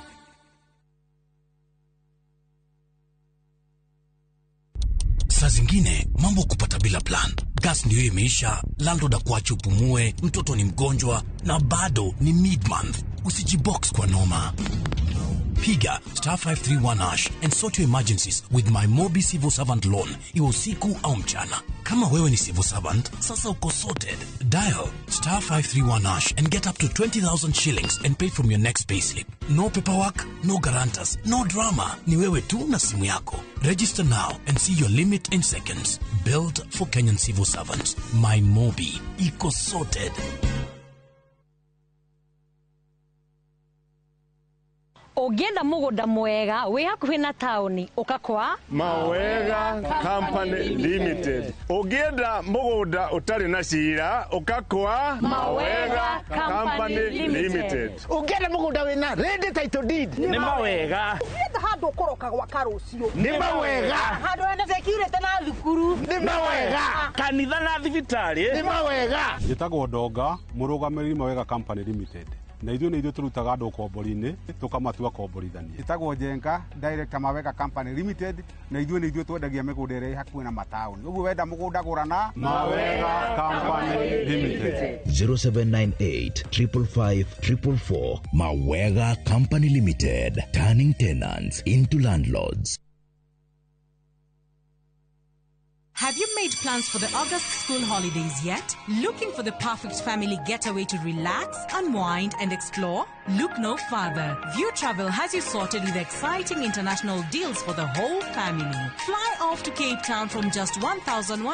Saa zingine mambo kupata bila plan. Gas ndio imeisha, landlord akuache upumue, mtoto ni mgonjwa na bado ni mid-month. Usijibox kwa noma. Piga star 531 hash and sort your emergencies with my Mobi Civil Servant Loan. Iwe usiku au mchana. Kama wewe ni civil servant, sasa uko sorted. Dial star 531 hash and get up to 20,000 shillings and pay from your next payslip. No paperwork, no guarantors, no drama. Ni wewe tu na simu yako. Register now and see your limit in seconds. Built for Kenyan civil servants. My Mobi. Iko sorted. Ũngĩenda mũgũnda mwega wĩ hakuhĩ na taũni ũka kwa Mawega Company Limited. Ũngĩenda mũgũnda ũtarĩ na cira ũka kwa Mawega Company Limited. Ũngĩenda mũgũnda wĩna ready title deed nĩ Mawega. Ũngĩenda handũ ũkũroka gwaka rũciũ nĩ Mawega. Handũ hena security na thukuru nĩ Mawega. Kanitha na thibitarĩ nĩ Mawega. Njĩtagwo Ndonga, mũrũgamĩrĩri Mawega Company Limited. Na ithuĩ nĩ ithuĩ tũrutaga andũ ũkombori-inĩ tũkamatua komborithania. Ĩtagwo Njenga, Director Mawega Company Limited, na ithuĩ nĩ ithuĩ twendagia mĩgũnda ĩrĩa ĩ hakuhĩ na mataũni. Ũguo wenda mũgũnda gũra na Mawega Company Limited. 0798 555 444. Mawega Company Limited, turning tenants into landlords. Have you made plans for the August school holidays yet? Looking for the perfect family getaway to relax, unwind, and explore? Look no further. View Travel has you sorted with exciting international deals for the whole family. Fly off to Cape Town from just 1,100.